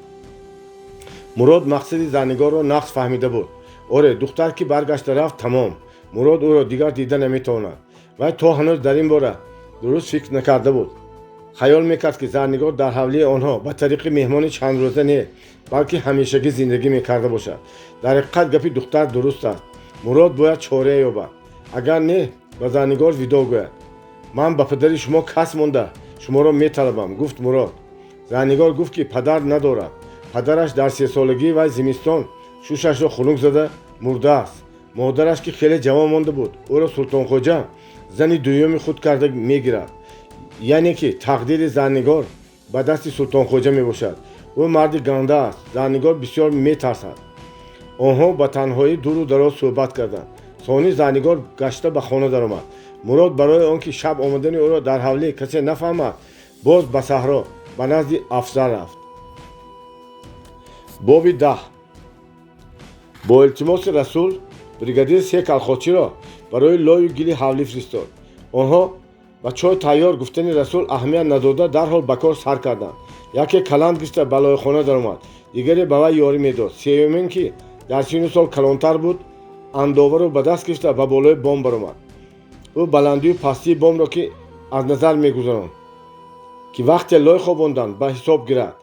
Мурод мақсади Зарнигорро нағз фаҳмида буд. Оре, духтар ки баргашта рафт, тамом, Мурод ӯро дигар дида наметавонад. Вай то ҳанӯз дар ин бора дуруст фикр накарда буд. Хаёл мекард, ки Зарнигор дар ҳавлии онҳо ба тариқи меҳмони чандрӯза не, балки ҳамешагӣ зиндагӣ мекарда бошад. Дар ҳақиқат гапи духтар дуруст аст. Мурод бояд чора ёбад, агар не, ба Зарнигор видоъ гӯяд. «Ман ба падари шумо кас монда шуморо металабам», гуфт Мурод. Зарнигор гуфт, ки падар надорад. Падараш дар сесолагии вай зимистон шушашро хунук зада мурдааст. Модараш, ки хеле ҷавон монда буд, ӯро Султонхоҷа зани дуюми худ карда мегирад. Яъне ки тақдири Зарнигор ба дасти Султонхоҷа мебошад. Ӯ марди ганда аст. Зарнигор бисёр метарсад. Онҳо ба танҳоӣ дуру дароз суҳбат карданд. Сони Зарнигор гашта ба хона даромад. Мурод барои он ки шаб омадани ӯро дар ҳавлӣ касе нафаҳмад, боз ба саҳро ба назди Афзал рафт. Боби 10. Бо илтимоси Расул бригадир се калхозчиро барои лою гили ҳавлӣ фиристод. Онҳо ба чой тайёр гуфтани Расул аҳамият надода, дарҳол ба кор сар карданд. Яке каланд гирифта ба лойхона даромад, дигаре ба вай ёрӣ медод, сеюмин, ки дар сину сол калонтар буд, андоваро ба даст гирифта ба болои бом баромад. Ӯ баландию пастии бомро ки аз назар мегузаронд, ки вақте лой хобонданд, ба ҳисоб гирад.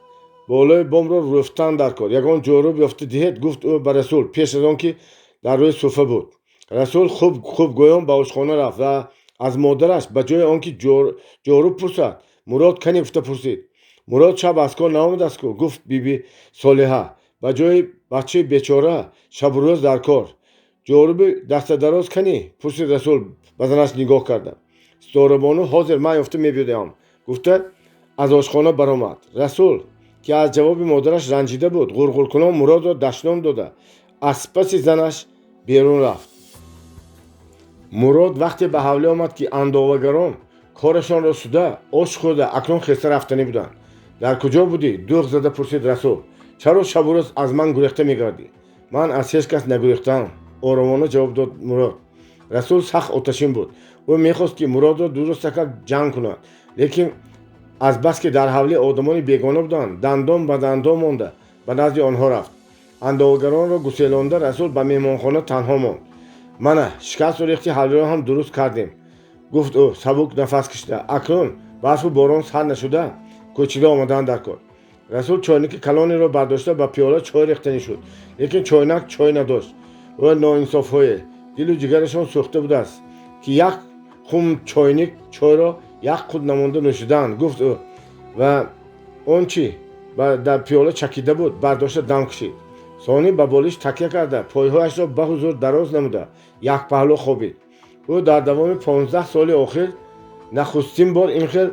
«Болои бомро рӯфтан дар кор, ягон ҷоруб ёфта диҳед», гуфт ӯ ба Расул пеш аз он ки дар рӯи суфа буд. Расул хуб хуб гӯён ба ошхона рафт ва аз модараш ба ҷои он ки ҷоруб пурсад, Мурод кани гуфта пурсид. «Мурод шаб аз кор наомадааст ку», гуфт Биби Солиҳа. «Ба ҷои бачаи бечора шабу рӯз дар кор». «Ҷоруби дастадароз кани?» пурсид Расул ба занаш нигоҳ карда. Ситорабону «Ҳозир ман ёфта мебиёям» гуфта аз ошхона баромад. Расул, ки аз ҷавоби модараш ранҷида буд, ғурғуркунон Муродро дашном дода аз паси занаш берун рафт. Мурод вақте ба ҳавлӣ омад, ки андовагарон корашонро шуда, ош хӯрда, акнун хеста рафтанӣ буданд. «Дар куҷо будӣ?» дӯғ зада пурсид Расул. Чаро шабу рӯз аз ман гурехта мегардӣ? Ман аз ҳеҷ кас нагурехтаам, оромона ҷавоб дод Мурод. Расул сахт оташин буд. Ӯ мехост, ки Муродро дурустакак ҷанг кунад, лекин азбаски дар ҳавлӣ одамони бегона буданд, дандон ба дандон монда ба назди онҳо рафт. Андогаронро гуселонда, Расул ба меҳмонхона танҳо монд. Мана, шикасту рехти ҳавлиро ҳам дуруст кардем, гуфт ӯ сабук нафас кашида. Акнун барфу борон сар нашуда кӯчида омадаанд дар кор. Расул чойники калонеро бардошта ба пиёла чой рехтанӣ шуд, лекин чойнак чой надошт. Ӯ ноинсофҳое дилу ҷигарашон сӯхта будааст, ки як хум чойник чойро як қут намонда нӯшидаанд, гуфт ӯ ва он чӣ дар пиёла чакида буд, бардошта дам кашид. Сонӣ ба болиш такя карда, пойҳояшро ба ҳузур дароз намуда якпаҳлӯ хобид. Ӯ дар давоми 15 соли охир нахустин бор ин хел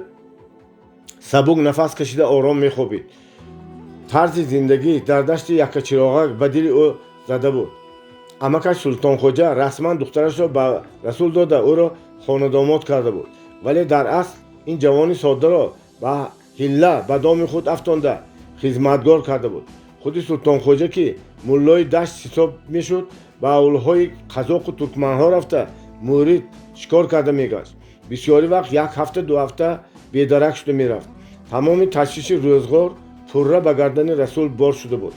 сабук нафас кашида ором мехобид. Тарзи зиндагӣ дар дашти Яккачироғак ба дили ӯ зада буд. Амакаш Султонхоҷа расман духтарашро ба Расул дода, ӯро хонадомод карда буд, вале дар асл ин ҷавони соддаро ба ҳилла ба доми худ афтонда хизматгор карда буд. Худи Султонхоҷа, ки муллои дашт ҳисоб мешуд, ба авлҳои қазоқу туркманҳо рафта мурид шикор карда мегашт. Бисёри вақт як ҳафта, 2 ҳафта бедарак шуда мерафт. Тамоми ташвиши рӯзғор пурра ба гардани Расул бор шуда буд.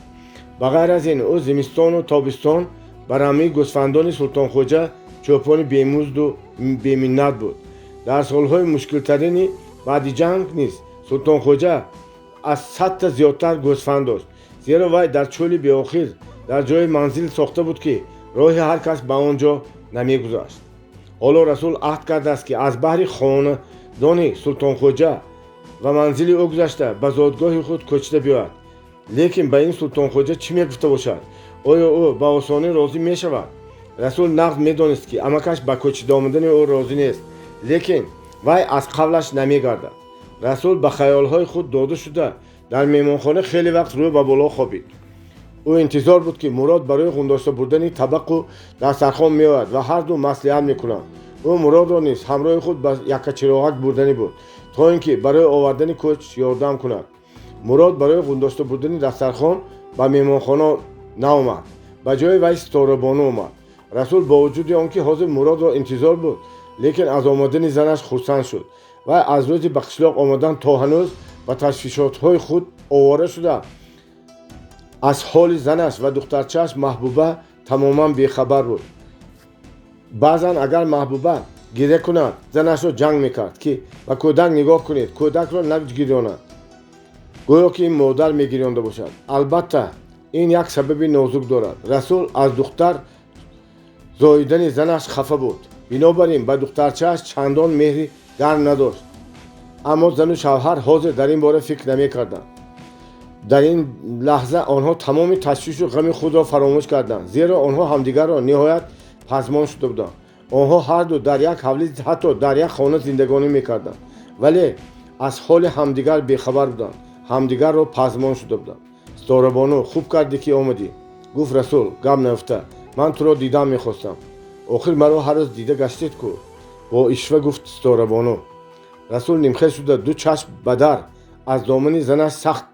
Ба ғайр аз ин, ӯ зимистону тобистон ба рамии гӯсфандони Султонхоҷа чӯпони бемузду беминнат буд. Дар солҳои мушкилтарини баъди ҷанг низ Султонхоҷа аз 100та зиёдтар гӯсфанд дошт, зеро вай дар чӯли беохир дар ҷои манзил сохта буд, ки роҳи ҳар кас ба он ҷо намегузашт. Ҳоло Расул аҳд кардааст, ки аз баҳри хонадони Султонхоҷа ва манзили ӯ гузашта ба зодгоҳи худ кӯчида биёяд. Лекин ба ин Султонхоҷа чӣ мегуфта бошад? Оё ӯ ба осонӣ розӣ мешавад? Расул нағз медонист, ки амакаш ба кӯчида омадани ӯ розӣ нест, лекин вай аз қавлаш намегардад. Расул ба хаёлҳои худ дода шуда дар меҳмонхона хеле вақт рӯ ба боло хобид. Ӯ интизор буд, ки Мурод барои ғундошта бурдани табақу дастархон меояд ва ҳарду маслиҳат мекунанд. Ӯ Муродро низ ҳамроҳи худ ба Яккачироғак бурданӣ буд, то ин ки барои овардани кӯч ёрдам кунад. Мурод барои ғундошта бурдани дастархон ба меҳмонхона наомад. Ба ҷои вай Ситорабону омад. Расул бо вуҷуди он ки ҳозир Муродро интизор буд, лекин аз омадани занаш хурсанд шуд. Вай аз рӯзи ба қишлоқ омадан то ҳанӯз ба ташвишотҳои худ овора шуда, аз ҳоли занаш ва духтарчааш Маҳбуба тамоман бехабар буд. Баъзан агар Маҳбуба гиря кунад, занашро ҷанг мекард, ки ба кӯдак нигоҳ кунед, кӯдакро нагирёнад, гӯё ки ин модар мегирёнда бошад. Албатта, ин як сабаби нозук дорад. Расул аз духтар зоидани занаш хафа буд, бинобар ин ба духтарчааш чандон меҳри гарм надошт. Аммо зану шавҳар ҳозир дар ин бора фикр намекарданд. Дар ин лаҳза онҳо тамоми ташвишу ғами худро фаромӯш карданд, зеро онҳо ҳамдигарро ниҳоят пазмон шуда буданд. Онҳо ҳарду дар як ҳавлӣ, ҳатто дар як хона зиндагонӣ мекарданд, вале аз ҳоли ҳамдигар бехабар буданд, ҳамдигарро пазмон шуда буданд. Ситорабону, хуб кардӣ, ки омадӣ, гуфт Расул гап наёфта. Ман туро дидан мехостам. Охир маро ҳар рӯз дида гаштед ку, бо ишва гуфт Ситорабону. Расул нимхел шуда ду чашм ба дар аз домани занаш сахт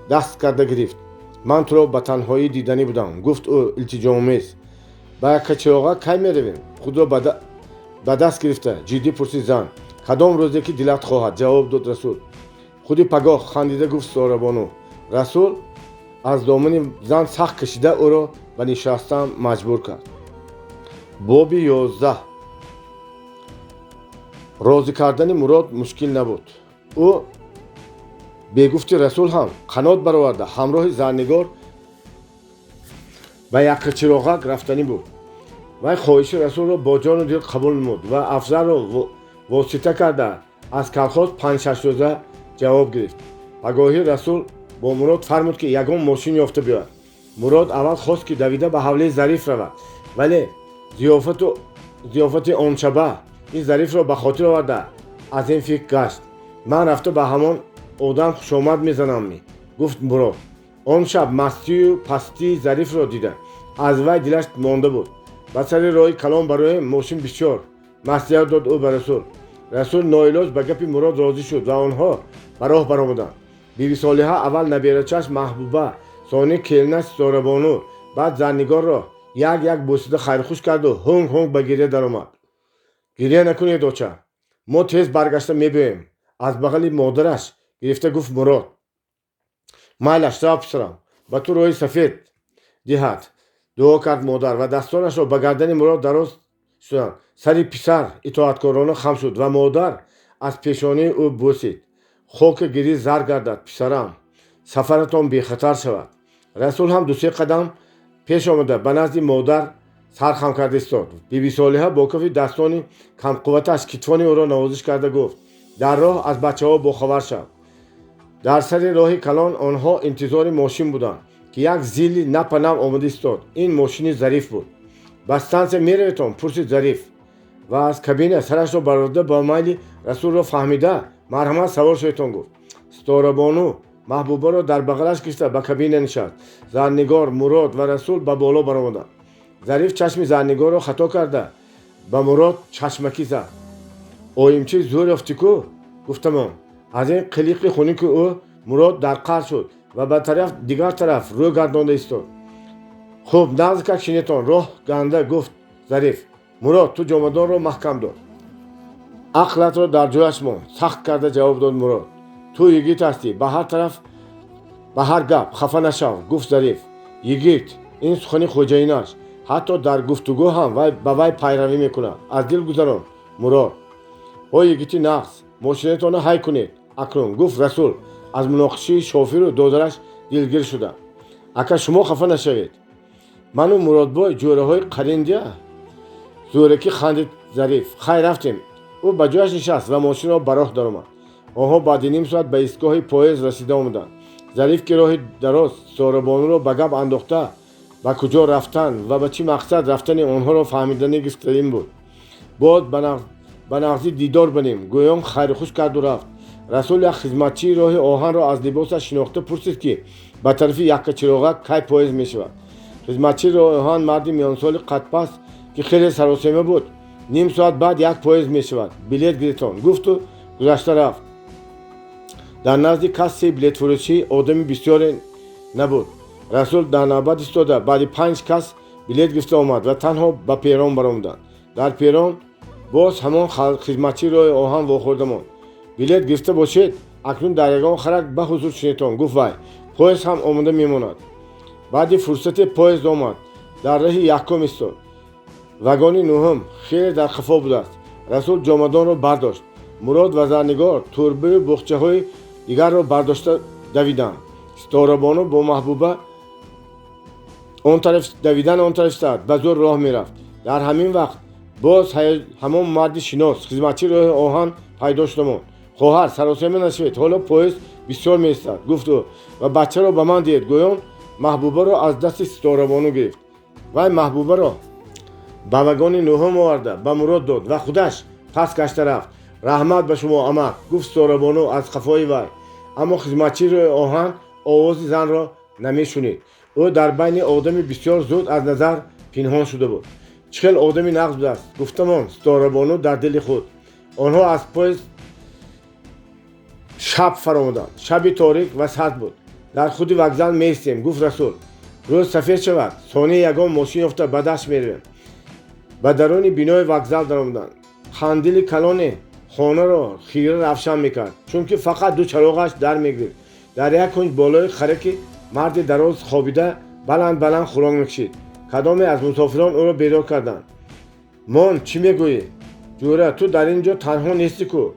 даст карда гирифт. Ман туро ба танҳоӣ диданӣ будам, гуфт ӯ илтиҷоомез. Ба Яккачироға кай меравем? Худро ба даст гирифта ҷиддӣ пурсид зан. Кадом рӯзе ки дилат хоҳад, ҷавоб дод Расул. Худи пагоҳ, хандида гуфт Ситорабону. Расул аз домани зан сахт кашида ӯро ба нишастан маҷбур кард. Боби 11. Розӣ кардани Мурод мушкил набуд. Ӯ бегуфти Расул ҳам қанот бароварда ҳамроҳи Зарнигор ба Яккачироғак рафтанӣ буд. Вай хоҳиши Расулро бо ҷону дил қабул намуд ва Афзалро восита карда аз калхоз 5-6 рӯза ҷавоб гирифт. Пагоҳӣ Расул бо Мурод фармуд, ки ягон мошин ёфта биёяд. Мурод аввал хост, ки давида ба ҳавлии Зариф равад, вале зиёфати оншаба ин Зарифро ба хотир оварда аз ин фикр гашт. Ман рафта ба ҳамон одам хушомад мезанамми, гуфт Мурод. Он шаб мастию пастии Зарифро дида аз вай дилаш монда буд. Ба сари роҳи калон бароем, мошин бисёр, маслиҳат дод ӯ ба Расул. Расул ноилоҷ ба гапи Мурод розӣ шуд ва онҳо ба роҳ баромаданд. Биби Солиҳа аввал наберачаш Маҳбуба, Сони келина Ситорабону, баъд Зарнигорро як як бӯсида хайрхуш карду ҳунг ҳунг ба гиря даромад. Гиря накунед, оча, мо тез баргашта мебиёем, аз бағали модараш гирифта гуфт Мурод. Майлаш, рав, писарам, ба ту роҳи сафед диҳад, дуо кард модар ва дастонашро ба гардани Мурод дароз шуданд. Сари писар итоаткорона хам шуд ва модар аз пешонии ӯ бӯсид. Хоки гирӣ зар гардад, писарам, сафаратон бехатар шавад. Расул ҳам дусе қадам пеш омада ба назди модар сархам карда истод. Бибисолиҳа бо кафи дастони камқувваташ китфони ӯро навозиш карда гуфт: дар роҳ аз бачаҳо бохабар шав. Дар сари роҳи калон онҳо интизори мошин буданд, ки як зилли напанав омада истод. Ин мошини Зариф буд. Ба стансия мераветон? Пурсид Зариф ва аз кабина сарашро барорда ба майли Расулро фаҳмида, марҳамат, савор шуветон, гуфт. Ситорабону Маҳбубаро дар бағалаш гирифта ба кабина нишаст. Зарнигор, Мурод ва Расул ба боло баромаданд. Зариф чашми Зарнигорро хато карда ба Мурод чашмакӣ зад. Оимчи зӯр ёфтӣ ку, гуфтамон. Аз ин қилиқи хунуки ӯ Мурод дар қаҳр шуд ва ба тараф дигар тараф рӯ гардонда истод. Хуб, наздикак шинетон, роҳ ганда, гуфт Зариф. Мурод, ту ҷомадонро маҳкам дор. Ақлатро дар ҷояш мон, сахт карда ҷавоб дод Мурод. Ту йигит ҳастӣ, ба ҳар тараф, ба ҳар гап хафа нашав, гуфт Зариф. Йигит ин сухани хоҷаинаш, ҳатто дар гуфтугӯ ҳам ба вай пайравӣ мекунад. Аз дил гузарон, Мурод. Ҳо, йигити нағз, мошинатонро ҳай кунед акнун, гуфт Расул аз муноқишаи шофиру додараш дилгир шуда. Ака, шумо хафа нашавед, ману Муродбой ҷӯраҳои қариндия, зӯракӣ хандид Зариф. Хай, рафтем. Ӯ ба ҷояш нишаст ва мошинро ба роҳ даромад. Онҳо баъди ним соат ба истгоҳи поезд расида омаданд. Зариф, ки роҳи дароз Ситорабонуро ба гап андохта, ба куҷо рафтан ва ба чӣ мақсад рафтани онҳоро фаҳмида гирифтарин буд, боз ба нағзӣ дидор барем, гӯён хайрухуш карду рафт. Расул як хизматчии роҳи оҳанро аз либосаш шинохта пурсид, ки ба тарафи Яккачироға кай поезд мешавад. Хизматчии роҳи оҳан, марди миёнсоли қадпаст, ки хеле саросема буд, ним соат баъд як поезд мешавад, билет гиритон, гуфту гузашта рафт. Дар назди кассаи билетфурӯшӣ одами бисёре набуд. Расул дар навбат истода баъди панҷ кас билет гирифта омад ва танҳо ба перрон баромаданд. Дар перрон боз ҳамон хизматчии роҳи оҳан вохӯрда монд. Билет гирифта бошед, акнун дар ягон харак ба ҳузур шинетон, гуфт вай, поезд ҳам омода мемонад. Баъди фурсате поезд омад, дар раҳи якум истод. Вагони нуҳум хеле дар қафо будааст. Расул ҷомадонро бардошт. Мурод ва Зарнигор турбаю буғчаҳои дигарро бардошта давиданд. Ситорабону бо Маҳбуба он тараф давидан, он тараф истад, ба зӯр роҳ мерафт. Дар ҳамин вақт боз ҳамон марди шинос, хизматчии роҳи оҳан, пайдо шуда монд. Хоҳар, саросема нашавед, ҳоло поезд бисёр меистад, гуфт ӯ ва бачаро ба ман диҳед, гӯён Маҳбубаро аз дасти Ситорабону гирифт. Вай Маҳбубаро ба вагони нуҳум оварда ба Мурод дод ва худаш пас гашта рафт. Раҳмат ба шумо, амак, гуфт Ситорабону аз қафои вай. Аммо хизматчии роҳи оҳан овози занро намешунид. Ӯ дар байни одами бисёр зуд аз назар пинҳон шуда буд. Чӣ хел одами нағз будааст, гуфтамон Ситорабону дар дили худ. Онҳо аз поезд шаб фаромаданд. Шаби торик ва сард буд. Дар худи вокзал меистем, гуфт Расул. Рӯз сафед шавад, сонии ягон мошин ёфта ба дашт меравем. Ба даруни бинои вокзал даромаданд. Қандили калоне хонаро хира равшан мекард, чунки фақат ду чароғаш дар мегирифт. Дар як кунҷ болои хараки марди дароз хобида баланд баланд хӯрок мекашид. Кадоме аз мусофирон ӯро бедор карданд. Мон, чӣ мегӯӣ, ҷӯра, ту дар ин ҷо танҳо нестӣ ку?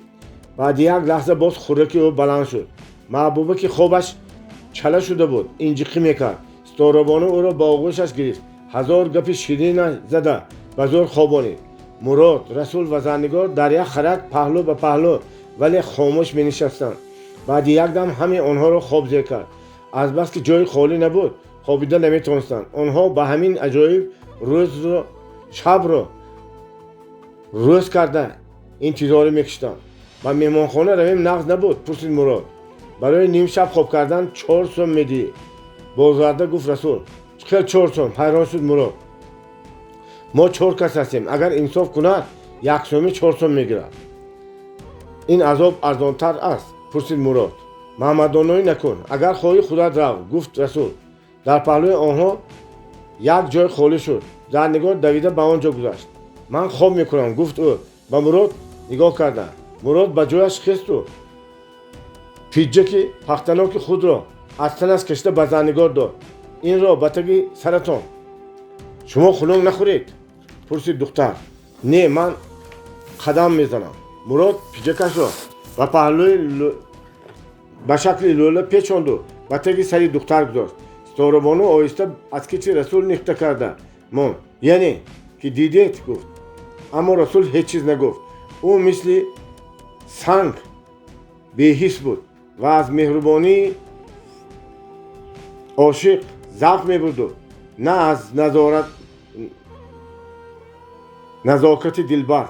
Баъди як лаҳза боз хӯраки ӯ баланд шуд. Маҳбуба, ки хобаш чала шуда буд, инҷиқӣ мекард. Ситорабону ӯро ба оғӯшаш гирифт, ҳазор гапи ширина зада ба зӯр хобонид. Мурод, Расул ва Зарнигор дар як харак паҳлӯ ба паҳлӯ, вале хомӯш менишастанд. Баъди як дам ҳамаи онҳоро хоб зер кард. Азбаски ҷои холӣ набуд, хобида наметавонистанд. Онҳо ба ҳамин аҷоиб рӯзро шабро рӯз карда интизорӣ мекашиданд. Ба меҳмонхона равем, нағз набуд? Пурсид Мурод. Барои нимшаб хоб кардан 4 сом медиҳӣ, бозарда гуфт Расул. Чӣ хел 4 сом? Ҳайрон шуд Мурод. Мо чор кас ҳастем, агар инсоф кунад, як сомӣ 4 сом мегирад. Ин азоб арзонтар аст? Пурсид Мурод. Маҳмадоноӣ накун, агар хоҳӣ, худат рав, гуфт Расул. Дар паҳлӯи онҳо як ҷой холӣ шуд. Зарнигор давида ба он ҷо гузашт. Ман хоб мекунам, гуфт ӯ ба Мурод нигоҳ карда. Мурод ба ҷояш хесту пиҷаки пахтаноки худро аз танаш кашида ба Зарнигор дод. Инро ба таги саратон. Шумо хунук нахӯред? Пурсид духтар. Не, ман қадам мезанам. Мурод пиҷакашро ба паҳлӯи ба шакли лӯла печонду ба таги сари духтар гузошт. Ситорабону оҳиста аз китфи Расул нихта карда монд. Яъне ки дидед, гуфт. Аммо Расул ҳеҷ чиз нагуфт. Ӯ мисли санг беҳис буд ва аз меҳрубонии ошиқ завқ мебурду, на аз назорат назокати дилбар.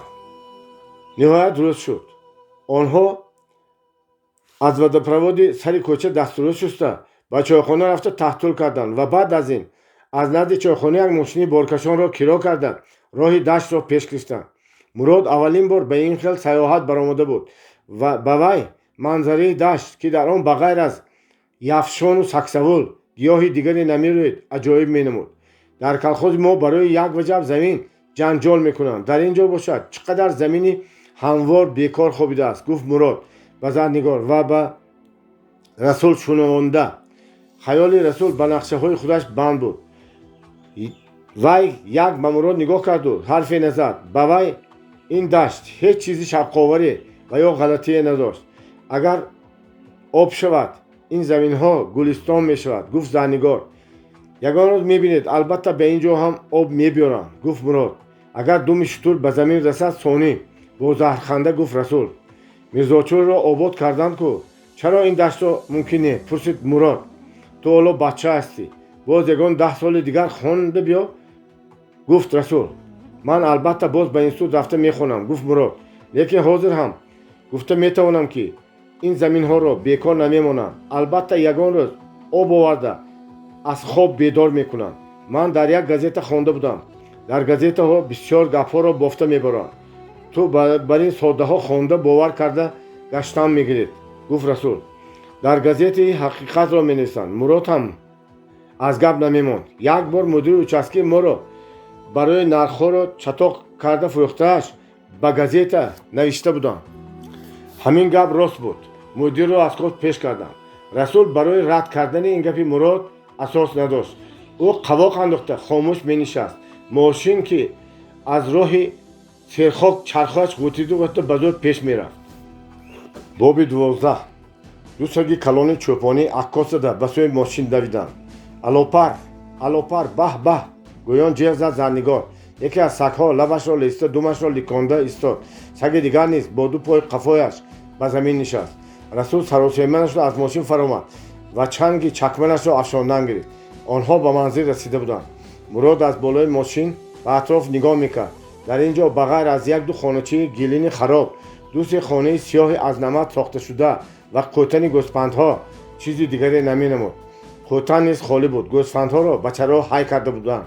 Ниҳоят рӯз шуд. Онҳо аз водопроводи сари кӯча дасту рӯ шуста, ба чойхона рафта таҳтул карданд ва баъд аз ин аз назди чойхона як мошини боркашонро киро карда, роҳи даштро пеш гирифтанд. Мурод аввалин бор ба ин хел саёҳат баромада буд ва ба вай манзараи дашт, ки дар он ба ғайр аз яфшону саксавул гиёҳи дигаре намерӯед, аҷоиб менамуд. Дар колхози мо барои як ваҷаб замин ҷанҷол мекунанд, дар ин ҷо бошад, чӣ қадар замини ҳамвор бекор хобидааст, гуфт Мурод ба Зарнигор ва ба Расул шунавонда. Хаёли Расул ба нақшаҳои худаш банд буд. Вай як ба Мурод нигоҳ карду ҳарфе назад. Ба вай ин дашт ҳеҷ чизи шавқоваре ва ё ғалатие надошт. Агар об шавад, ин заминҳо гулистон мешавад, гуфт Зарнигор. Ягон рӯз мебинед, албатта ба ин ҷо ҳам об мебиёрам, гуфт Мурод. Агар думи шутур ба замин расад, сонӣ, бо заҳрханда гуфт Расул. Мирзочӯлро обод карданд ку, чаро ин даштро мумкин не? Пурсид Мурод. Ту ҳоло бача ҳастӣ, боз ягон 10 соли дигар хонда биё, гуфт Расул. Ман албатта боз ба институт рафта мехонам, гуфт Мурод. Лекин ҳозир ҳам гуфта метавонам, ки ин заминҳоро бекор намемонам. Албатта ягон рӯз об оварда аз хоб бедор мекунанд. Ман дар як газета хонда будам. Дар газетаҳо бисёр гапҳоро бофта мебаранд. Ту бар ин соддаҳо хонда бовар карда гаштан мегиред, гуфт Расул. Дар газетаи ҳақиқатро менависанд. Мурод ҳам аз гап намемонд. Як бор мудири участкаи моро барои нархҳоро чатоқ карда фурӯхтааш ба газета навишта будам. Ҳамин гап рост буд. Мудирро аз кор пеш кардам. Расул барои рад кардани ин гапи Мурод асос надошт. Ӯ қавоқ андохта хомӯш менишаст. Мошин, ки аз роҳи серхок чархоаш ғутиду ғутида ба зӯр пеш мерафт. Боби 12. Ду саги калони чӯпонӣ аккос зада ба сӯи мошин давиданд. Алопар, алопар, баҳ, баҳ, гӯён ҷеғ зад Зарнигор. Яке аз сагҳо лабашро листа, думашро ликонда истод. Саги дигар низ бо ду пои қафояш ба замин нишаст. Расул саросеманашро аз мошин фаромад ва чанги чакманашро афшондан гирифт. Онҳо ба манзил расида буданд. Мурод аз болои мошин ба атроф нигоҳ мекард. Дар ин ҷо ба ғайр аз як-ду хоначаи гилини хароб, ду-се хонаи сиёҳи аз намад сохташуда ва қӯтани гӯспандҳо чизи дигаре наменамуд. Қӯтан низ холӣ буд, гӯсфандҳоро ба чароғ ҳай карда буданд.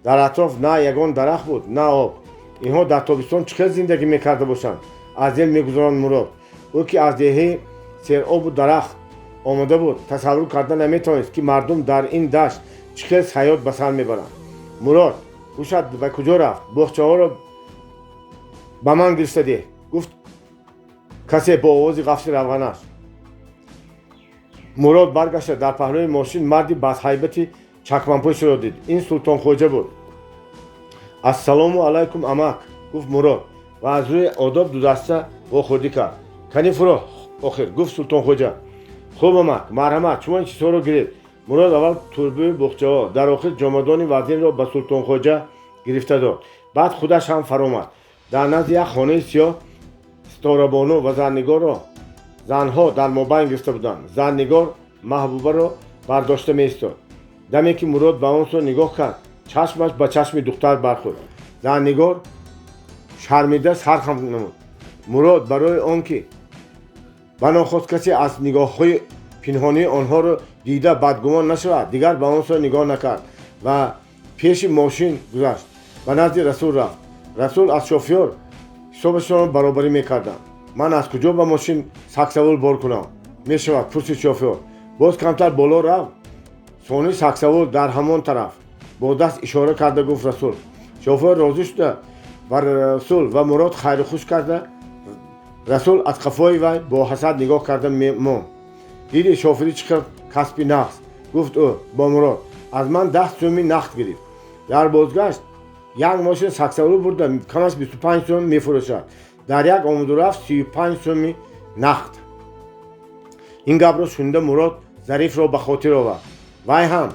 Дар атроф на ягон дарахт буд, на об. Инҳо дар тобистон чӣ хел зиндагӣ мекарда бошанд, аз дил мегузаронд Мурод. Ӯ, ки аз деҳаи серобу дарахт омода буд, тасаввур карда наметавонист, ки мардум дар ин дашт чӣ хел ҳаёт ба сар мебаранд. Мурод, ҳушат ба куҷо рафт? Боғчаҳоро ба ман гирифта деҳ, гуфт касе бо овози ғафси равғанаш. Мурод баргашта дар паҳлӯи мошин марди бадҳайбати чакманпӯшро дид. Ин Султонхоҷа буд. Ассалому алайкум, амак, гуфт Мурод ва аз рӯи одоб дудаста вохӯрдӣ кард. Кани фуро охир, гуфт Султонхоҷа. Хуб, амак, марҳамат, шумо ин чизҳоро гиред. Мурод аввал турбуи буғчаҳо, дар охир ҷомадони вазнинро ба Султонхоҷа гирифта дод. Баъд худаш ҳам фаромад. Дар назди як хонаи сиёҳ Ситорабону ва Зарнигорро занҳо дар мобайн гирифта буданд. Зарнигор Маҳбубаро бардошта меистод. Даме ки Мурод ба он сӯ нигоҳ кард, чашмаш ба чашми духтар бархӯрд. Зарнигор шармида сар хам намуд. Мурод барои он ки банохост касе аз нигоҳҳои пинҳонии онҳоро дида бадгумон нашавад, дигар ба он сӯ нигоҳ накард ва пеши мошин гузашт, ба назди Расул рафт. Расул аз шофёр ҳисобашонро баробарӣ мекарданд. Ман аз куҷо ба мошин саксавул бор кунам мешавад? Пурсид шофёр. Боз камтар боло рав. Сони саксавул дар ҳамон тараф, бо даст ишора карда гуфт Расул. Шофёр розӣ шуда ва Расул ва Мурод хайру хуш карда. Расул аз қафои вай бо ҳасад нигоҳ карда монд. Диди, шофирӣ чӣ хел касби нағз, гуфт ӯ бо Мурод. Аз ман 10 сӯми нақд гирифт. Дар бозгашт як мошин саксавул бурда, камаш 25 сӯм мефурӯшад. Дар як омадурафт 35 сӯми нақд. Ин гапро шунида, Мурод Зарифро ба хотир овард. Вай ҳам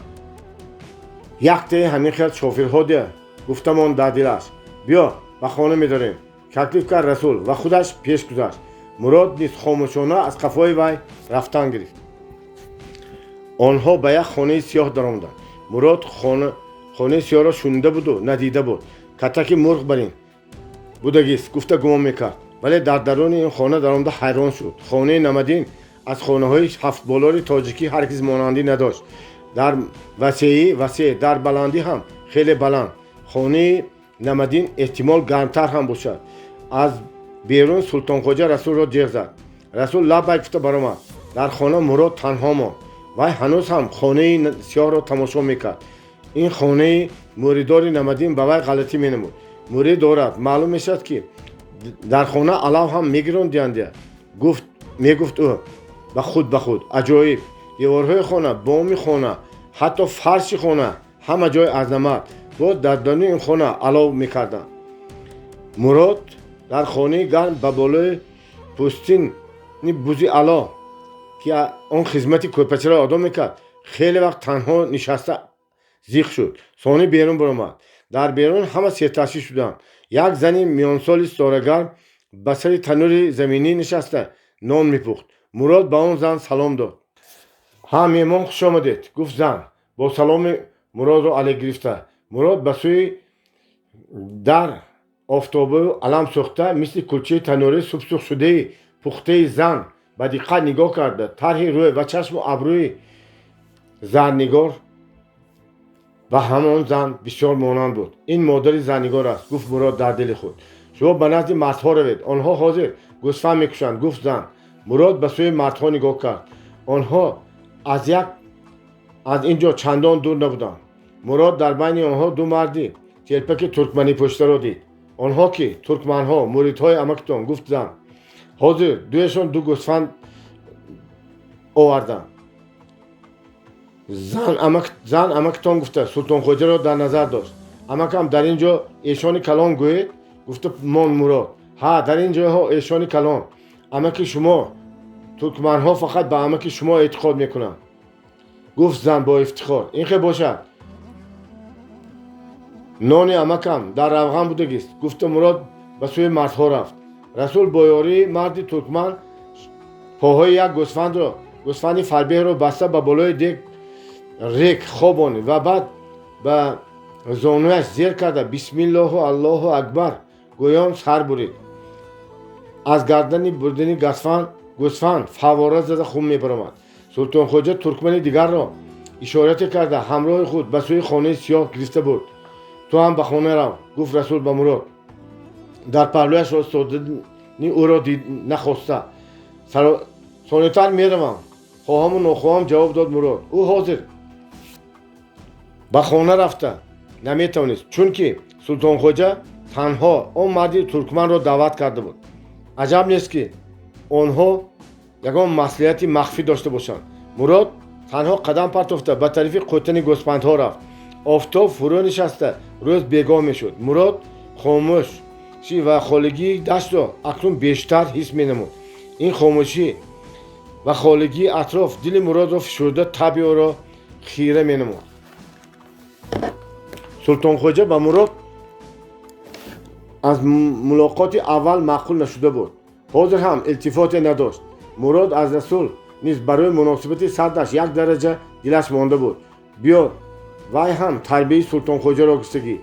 яктаи ҳамин хел шофирҳо дия, гуфта монд дар дилаш. Биё, ба хона медорем, таклиф кард Расул ва худаш пеш гузашт. Мурод низ хомӯшона аз қафои вай рафтан гирифт. Онҳо ба як хонаи сиёҳ даромаданд. Мурод хонаи сиёҳро шунида буду надида буд. Катаки мурғ барин будагист, гуфта гумон мекард, вале дар даруни ин хона даромада ҳайрон шуд. Хонаи намадин аз хонаҳои ҳафтболори тоҷикӣ ҳаргиз монандӣ надошт. Дар васеӣ васеъ, дар баландӣ ҳам хеле баланд. Хонаи намадин эҳтимол гармтар ҳам бошад. Аз берун Султонхоҷа Расулро ҷеғ зад. Расул лаббай гуфта баромад. Дар хона Мурод танҳо монд. Вай ҳанӯз ҳам хонаи сиёҳро тамошо мекард. Ин хонаи мӯридори намадин ба вай ғалатӣ менамуд. Мӯрӣ дорад, маълум мешавад, ки дар хона алав ҳам мегирондиянда, гуфт, мегуфт ӯ ба худ ба худ. Аҷоиб, деворҳои хона, боми хона, ҳатто фарши хона ҳама ҷой аз намак. Боз дар даруни ин хона алов мекарданд. Мурод дар хонаи гарм ба болои пӯстини бузи ало, ки он хизмати кӯрпачаро адо мекард, хеле вақт танҳо нишаста зиқ шуд. Сонӣ берун баромад. Дар берун ҳама серташвиш шуданд. Як зани миёнсоли сторагарм ба сари танури заминӣ нишаста нон мепухт. Мурод ба он зан салом дод. Ҳа, меҳмон, хуш омадед, гуфт зан бо саломи Муродро алек гирифта. Мурод ба сӯи дар офтобаю алам сӯхта, мисли кулчаи танӯрӣ субсӯхшудаи пухтаи зан ба диққат нигоҳ карда, тарҳи рӯй ва чашму абрӯи Зарнигор ба ҳамон зан бисёр монанд буд. Ин модари Зарнигор аст, гуфт Мурод дар дили худ. Шумо ба назди мардҳо равед, онҳо ҳозир гӯсфанд мекушанд, гуфт зан. Мурод ба сӯи мардҳо нигоҳ кард. Онҳо аз ин ҷо чандон дур набуданд. Мурод дар байни онҳо ду марди телпаки туркманӣ пӯштаро дид. Онҳо ки туркманҳо, муридҳои амакитон, гуфт зан. Ҳозир дуяшон ду гӯсфанд оварданд. Зан амакитон гуфта Султонхоҷаро дар назар дошт. Амакам дар ин ҷо эшони калон гӯед, гуфта монд Мурод. Ҳа, дар ин ҷойҳо эшони калон амаки шумо. Туркманҳо фақат ба амаки шумо эътиқод мекунанд, гуфт зан бо ифтихор. Ин хел бошад, нони амакам дар равған будагист, гуфта Мурод ба сӯи мардҳо рафт. Расул бо ёрии марди туркман поҳои як гӯсфандро, гӯсфанди фарбеҳро баста, ба болои дег рег хобонид ва баъд ба зонуяш зер карда, бисмиллоҳу аллоҳу акбар гӯён сар бурид. Аз гардани бурдани гӯсфанд фаввора зада хун мебаромад. Султонхоҷа туркмани дигарро ишорате карда, ҳамроҳи худ ба сӯи хонаи сиёҳ гирифта бурд. Ту ҳам ба хона рав, гуфт Расул ба Мурод, дар паҳлӯяш истодани ӯро нахоста. Сонитар меравам, хоҳаму нохоҳам, ҷавоб дод Мурод. Ӯ ҳозир ба хона рафта наметавонист, чунки Султонхоҷа танҳо он марди туркманро даъват карда буд. Аҷаб нест, ки онҳо ягон маслиҳати махфӣ дошта бошанд. Мурод танҳо қадам партофта, ба тарафи қӯтани гӯсфандҳо рафт. Офтоб фурӯ нишаста, рӯз бегоҳ мешуд. Мурод хомӯшӣ ва холигии даштро акнун бештар ҳис менамуд. Ин хомӯшӣ ва холигии атроф дили Муродро фишурда, таби ӯро хира менамуд. Султонхоҷа ба Мурод аз мулоқоти аввал маъқул нашуда буд. Ҳозир ҳам илтифоте надошт. Мурод аз Расул низ барои муносибати сардаш як дараҷа дилаш монда буд. Биё, вай ҳам тарбияи Султонхоҷаро гирифтагӣ,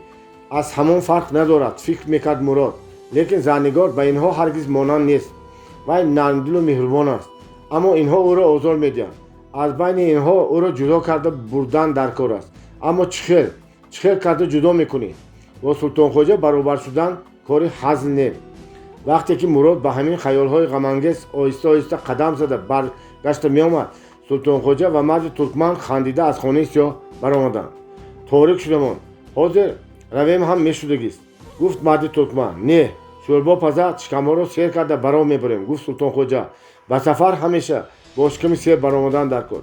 аз ҳамон фарқ надорад, фикр мекард Мурод. Лекин Зарнигор ба инҳо ҳаргиз монанд нест. Вай нармдилу меҳрубон аст, аммо инҳо ӯро озор медиҳанд. Аз байни инҳо ӯро ҷудо карда бурдан дар кор аст. Аммо чӣ хел, чӣ хел карда ҷудо мекунӣ? Бо Султонхоҷа баробар шудан кори ҳазл не. Вақте ки Мурод ба ҳамин хаёлҳои ғамангез оҳиста оҳиста қадам зада баргашта меомад, Султонхоҷа ва марди туркман хандида аз хонаи сиёҳ баромаданд. Торик шуда монд. Ҳозир равем ҳам мешудагист, гуфт марди туркман. Не, шӯрбо пазад, шикамҳоро сер карда баром мебарем, гуфт Султонхоҷа. Ба сафар ҳамеша бо шиками сер баромадан дар кор.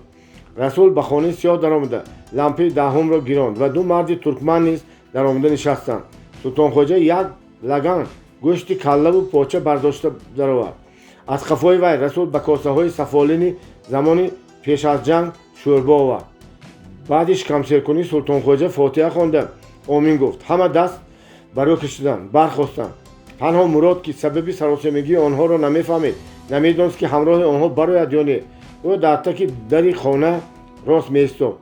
Расул ба хонаи сиёҳ даромада лампаи даҳумро гиронд ва ду марди туркман низ даромада нишастанд. Султонхоҷа як лаган гӯшти каллаву поча бардошта даровард. Аз қафои вай Расул ба косаҳои сафолини замони пеш аз ҷанг шӯрбо овард. Баъди шикамсеркунӣ Султонхоҷа фотиҳа хонда омин гуфт. Ҳама даст ба рӯ кашиданд, бархостанд. Танҳо Мурод, ки сабаби саросемагии онҳоро намефаҳмид, намедонист, ки ҳамроҳи онҳо барояд ё не. Ӯ дар таки дари хона рост меистод.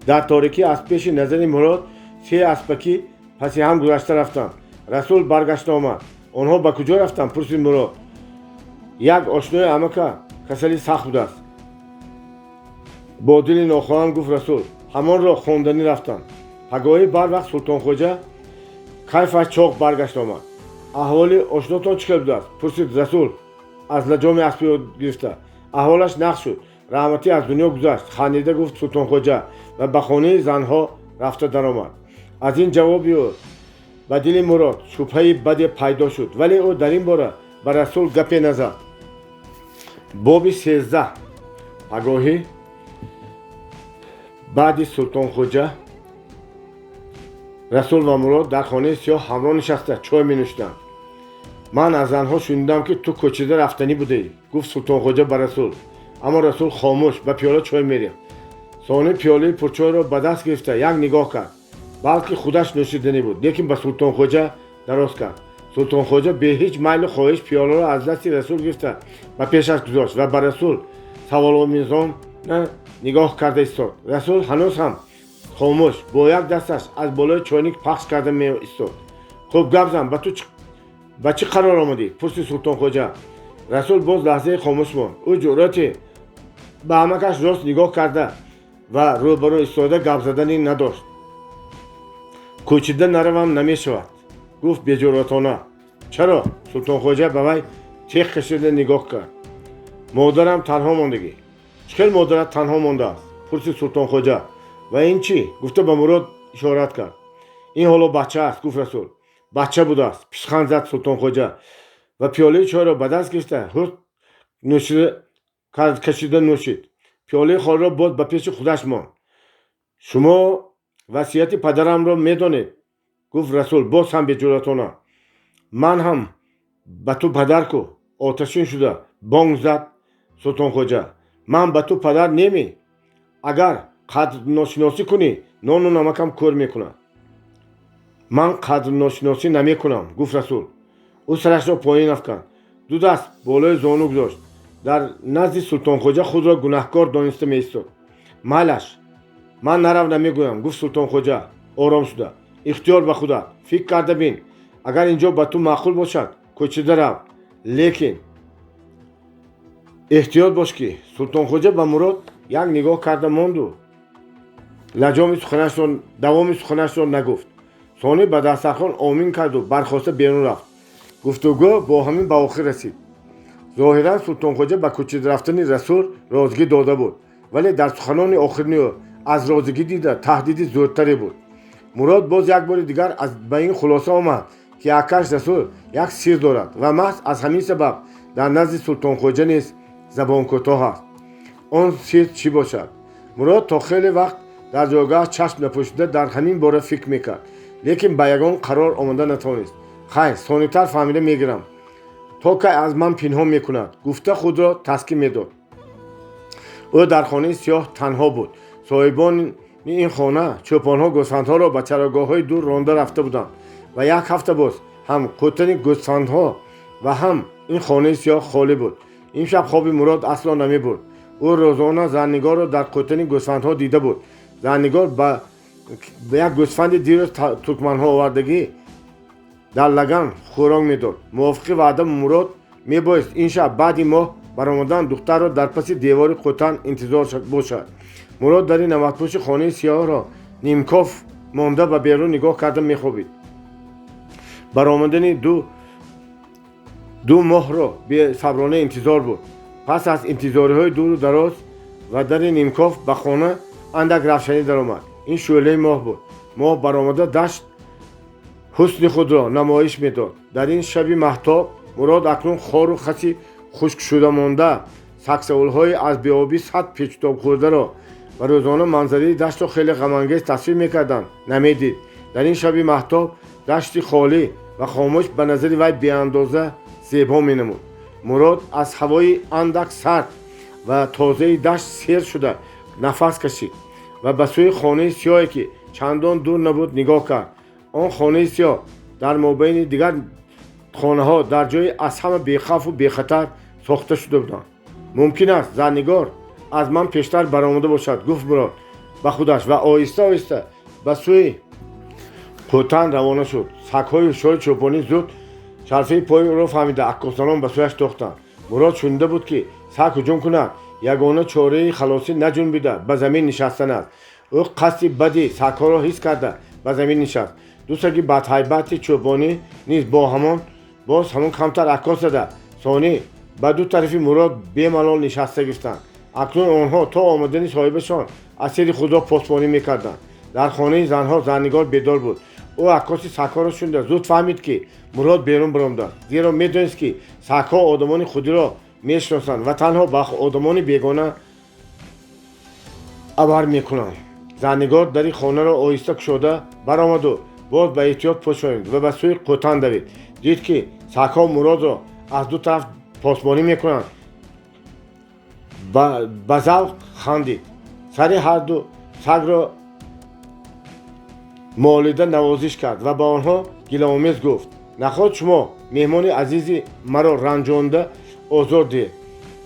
Дар торикӣ аз пеши назари Мурод се аспакӣ паси ҳам гузашта рафтанд. Расул баргашта омад. Онҳо ба куҷо рафтанд? Пурсид Мурод. Як ошнои амака касали сахт будааст, бо дили нохоҳам гуфт Расул. Ҳамонро хонданӣ рафтанд. Пагоҳӣ барвақт Султонхоҷа кайфаш чоқ баргашта омад. Аҳволи ошнотон чӣ хел будааст? Пурсид Расул аз лаҷоми аспи гирифта. Аҳволаш нағз шуд, раҳматӣ аз дунё гузашт, хандида гуфт Султонхоҷа ва ба хонаи занҳо рафта даромад. Аз ин ҷавоби ӯ ба дили Мурод шубҳаи баде пайдо шуд, вале ӯ дар ин бора ба Расул гапе назад. Боби 13. Пагоҳӣ баъди Султонхоҷа, Расул ва Мурод дар хонаи сиёҳ ҳамроҳ нишаста чой менӯшиданд. Ман аз занҳо шунидам, ки ту кӯчида рафтанӣ будаӣ, гуфт Султонхоҷа ба Расул. Аммо Расул хомӯш ба пиёла чой мерехт. Сонӣ пиёлаи пурчойро ба даст гирифта як нигоҳ кард, балки худаш нӯшиданӣ буд, лекин ба Султонхоҷа дароз кард. Султонхоҷа бе ҳеҷ майлу хоҳиш пиёларо аз дасти Расул гирифта ба пешаш гузошт ва ба Расул саволомезона нигоҳ карда истод. Расул ҳанӯз ҳам хомӯш бо як дасташ аз болои чойник пахш карда меистод. Хуб, гап зан, ба ту ба чӣ қарор омадӣ? Пурсид Султонхоҷа. Расул боз лаҳзае хомӯш монд. Ӯ ҷуръати ба амакаш рост нигоҳ карда ва рӯбарӯ истода гап заданӣ надошт. Кӯчида наравам намешавад, гуфт беҷуръатона. Чаро? Султонхоҷа ба вай теғ кашида нигоҳ кард. Модарам танҳо мондагӣ. Чӣ хел модарат танҳо мондааст? Пурсид Султонхоҷа. Ва ин чӣ? Гуфта ба Мурод ишорат кард. Ин ҳоло бача аст, гуфт Расул. Бача будааст, пишхан зад Султонхоҷа ва пиёлаи чойро ба даст гирифта ҳурт кашида нӯшид. Пиёлаи холиро боз ба пеши худаш монд. Шумо васияти падарамро медонед, гуфт Расул боз ҳам беҷуръатона. Ман ҳам ба ту падар ку, оташин шуда бонг зад Султонхоҷа. Ман ба ту падар немӣ? Агар қадрношиносӣ кунӣ, нону намакам кӯр мекунад. Ман қадрношиносӣ намекунам, гуфт Расул. Ӯ сарашро поин афканд, ду даст болои зону гузошт, дар назди Султонхоҷа худро гунаҳкор дониста меистод. Майлаш, ман нарав намегӯям, гуфт Султонхоҷа ором шуда. Ихтиёр ба худат, фикр карда бин. Агар ин ҷо ба ту маъқул бошад, кӯчида рав, лекин эҳтиёт бош, ки. Султонхоҷа ба Мурод як нигоҳ карда монду лаҷоми суханашро давоми суханашро нагуфт. Сонӣ ба дастархон омин карду бархоста берун рафт. Гуфтугӯ бо ҳамин ба охир расид. Зоҳиран Султонхоҷа ба кӯчида рафтани Расул розигӣ дода буд, вале дар суханони охирини ӯ аз розигӣ дида таҳдиди зӯртаре буд. Мурод боз як бори дигар ба ин хулоса омад, ки акаш Расул як сир дорад ва маҳз аз ҳамин сабаб дар назди Султонхоҷа низ забонкӯтоҳ аст. Он сир чӣ бошад? Мурод то хеле вақт дар ҷойгоҳаш чашм напӯшида дар ҳамин бора фикр мекард, лекин ба ягон қарор омода натавонист. Хайр, сонитар фаҳмида мегирам, то кай аз ман пинҳон мекунад, гуфта худро таскин медод. Ӯ дар хонаи сиёҳ танҳо буд. Соҳибони ин хона чӯпонҳо гӯсфандҳоро ба чарогоҳҳои дур ронда рафта буданд ва як ҳафта боз ҳам қӯтани гӯсфандҳо ва ҳам ин хонаи сиёҳ холӣ буд. Имшаб хоби Мурод асло намебурд. Ӯ рӯзона Заннигорро дар қӯтани гӯсфандҳо дида буд. Заннигор ба як гӯсфанди дирӯз туркманҳо овардагӣ дар лаган хӯрок медод. Мувофиқи ваъда Мурод мебоист ин шаб баъди моҳ баромадан духтарро дар паси девори қӯтан интизор бошад. Мурод дари намакпӯши хонаи сиёҳро нимкоф монда ба берун нигоҳ карда мехобид. Баромадани ду моҳро бесаброна интизор буд. Пас аз интизориҳои дуру дароз ва дари нимкоф ба хона андак равшанӣ даромад. Ин шӯълаи моҳ буд. Моҳ баромада дашт ҳусни худро намоиш медод. Дар ин шаби маҳтоб Мурод акнун хору хаси хушкшуда монда, саксаулҳои аз беобӣ сад печутоб хӯрдаро ва рӯзона манзараи даштро хеле ғамангез тасвир мекарданд, намедид. Дар ин шаби маҳтоб дашти холӣ ва хомӯш ба назари вай беандоза зебо менамуд. Мурод аз ҳавои андак сард ва тозаи дашт сер шуда нафас кашид ва ба сӯи хонаи сиёҳе, ки чандон дур набуд, нигоҳ кард. Он хонаи сиёҳ дар мобайни дигар хонаҳо дар ҷои аз ҳама бехавфу бехатар сохта шуда буданд. Мумкин аст, Зарнигор аз ман пештар баромада бошад, гуфт Мурод ба худаш ва оҳиста оҳиста ба сӯи қӯтан равона шуд. Сагҳои ҳушёри чӯпонӣ зуд шарфаи пои ӯро фаҳмида, аккосанон ба сӯяш тохтанд. Мурод шунида буд, ки саг ҳуҷум кунад, ягона чораи халосӣ наҷунбида ба замин нишастан аст. Ӯ қасди бади сагҳоро ҳис карда ба замин нишаст. Ду саги бадҳайбати чӯпонӣ низ бо ҳамон боз ҳамон камтар аккос зада, сонӣ ба ду тарафи Мурод бемалол нишаста гирифтанд. Акнун онҳо то омадани соҳибашон асири худро посбонӣ мекарданд. Дар хонаи занҳо Зарнигор бедор буд. Ӯ аккоси сагҳоро шунида зуд фаҳмид, ки Мурод берун баромадааст, зеро медонист, ки сагҳо одамони худиро мешиносанд ва танҳо ба одамони бегона авар мекунанд. Зарнигор дари хонаро оҳиста кушода баромаду боз ба эҳтиёт пӯшонид ва ба сӯи қӯтан давид. Дид, ки сагҳо Муродро аз ду тараф посбонӣ мекунанд. Ба завқ хандид. Сари ҳарду сагро молида навозиш кард ва ба онҳо гилаомез гуфт: наход шумо меҳмони азизи маро ранҷонда озор диҳед?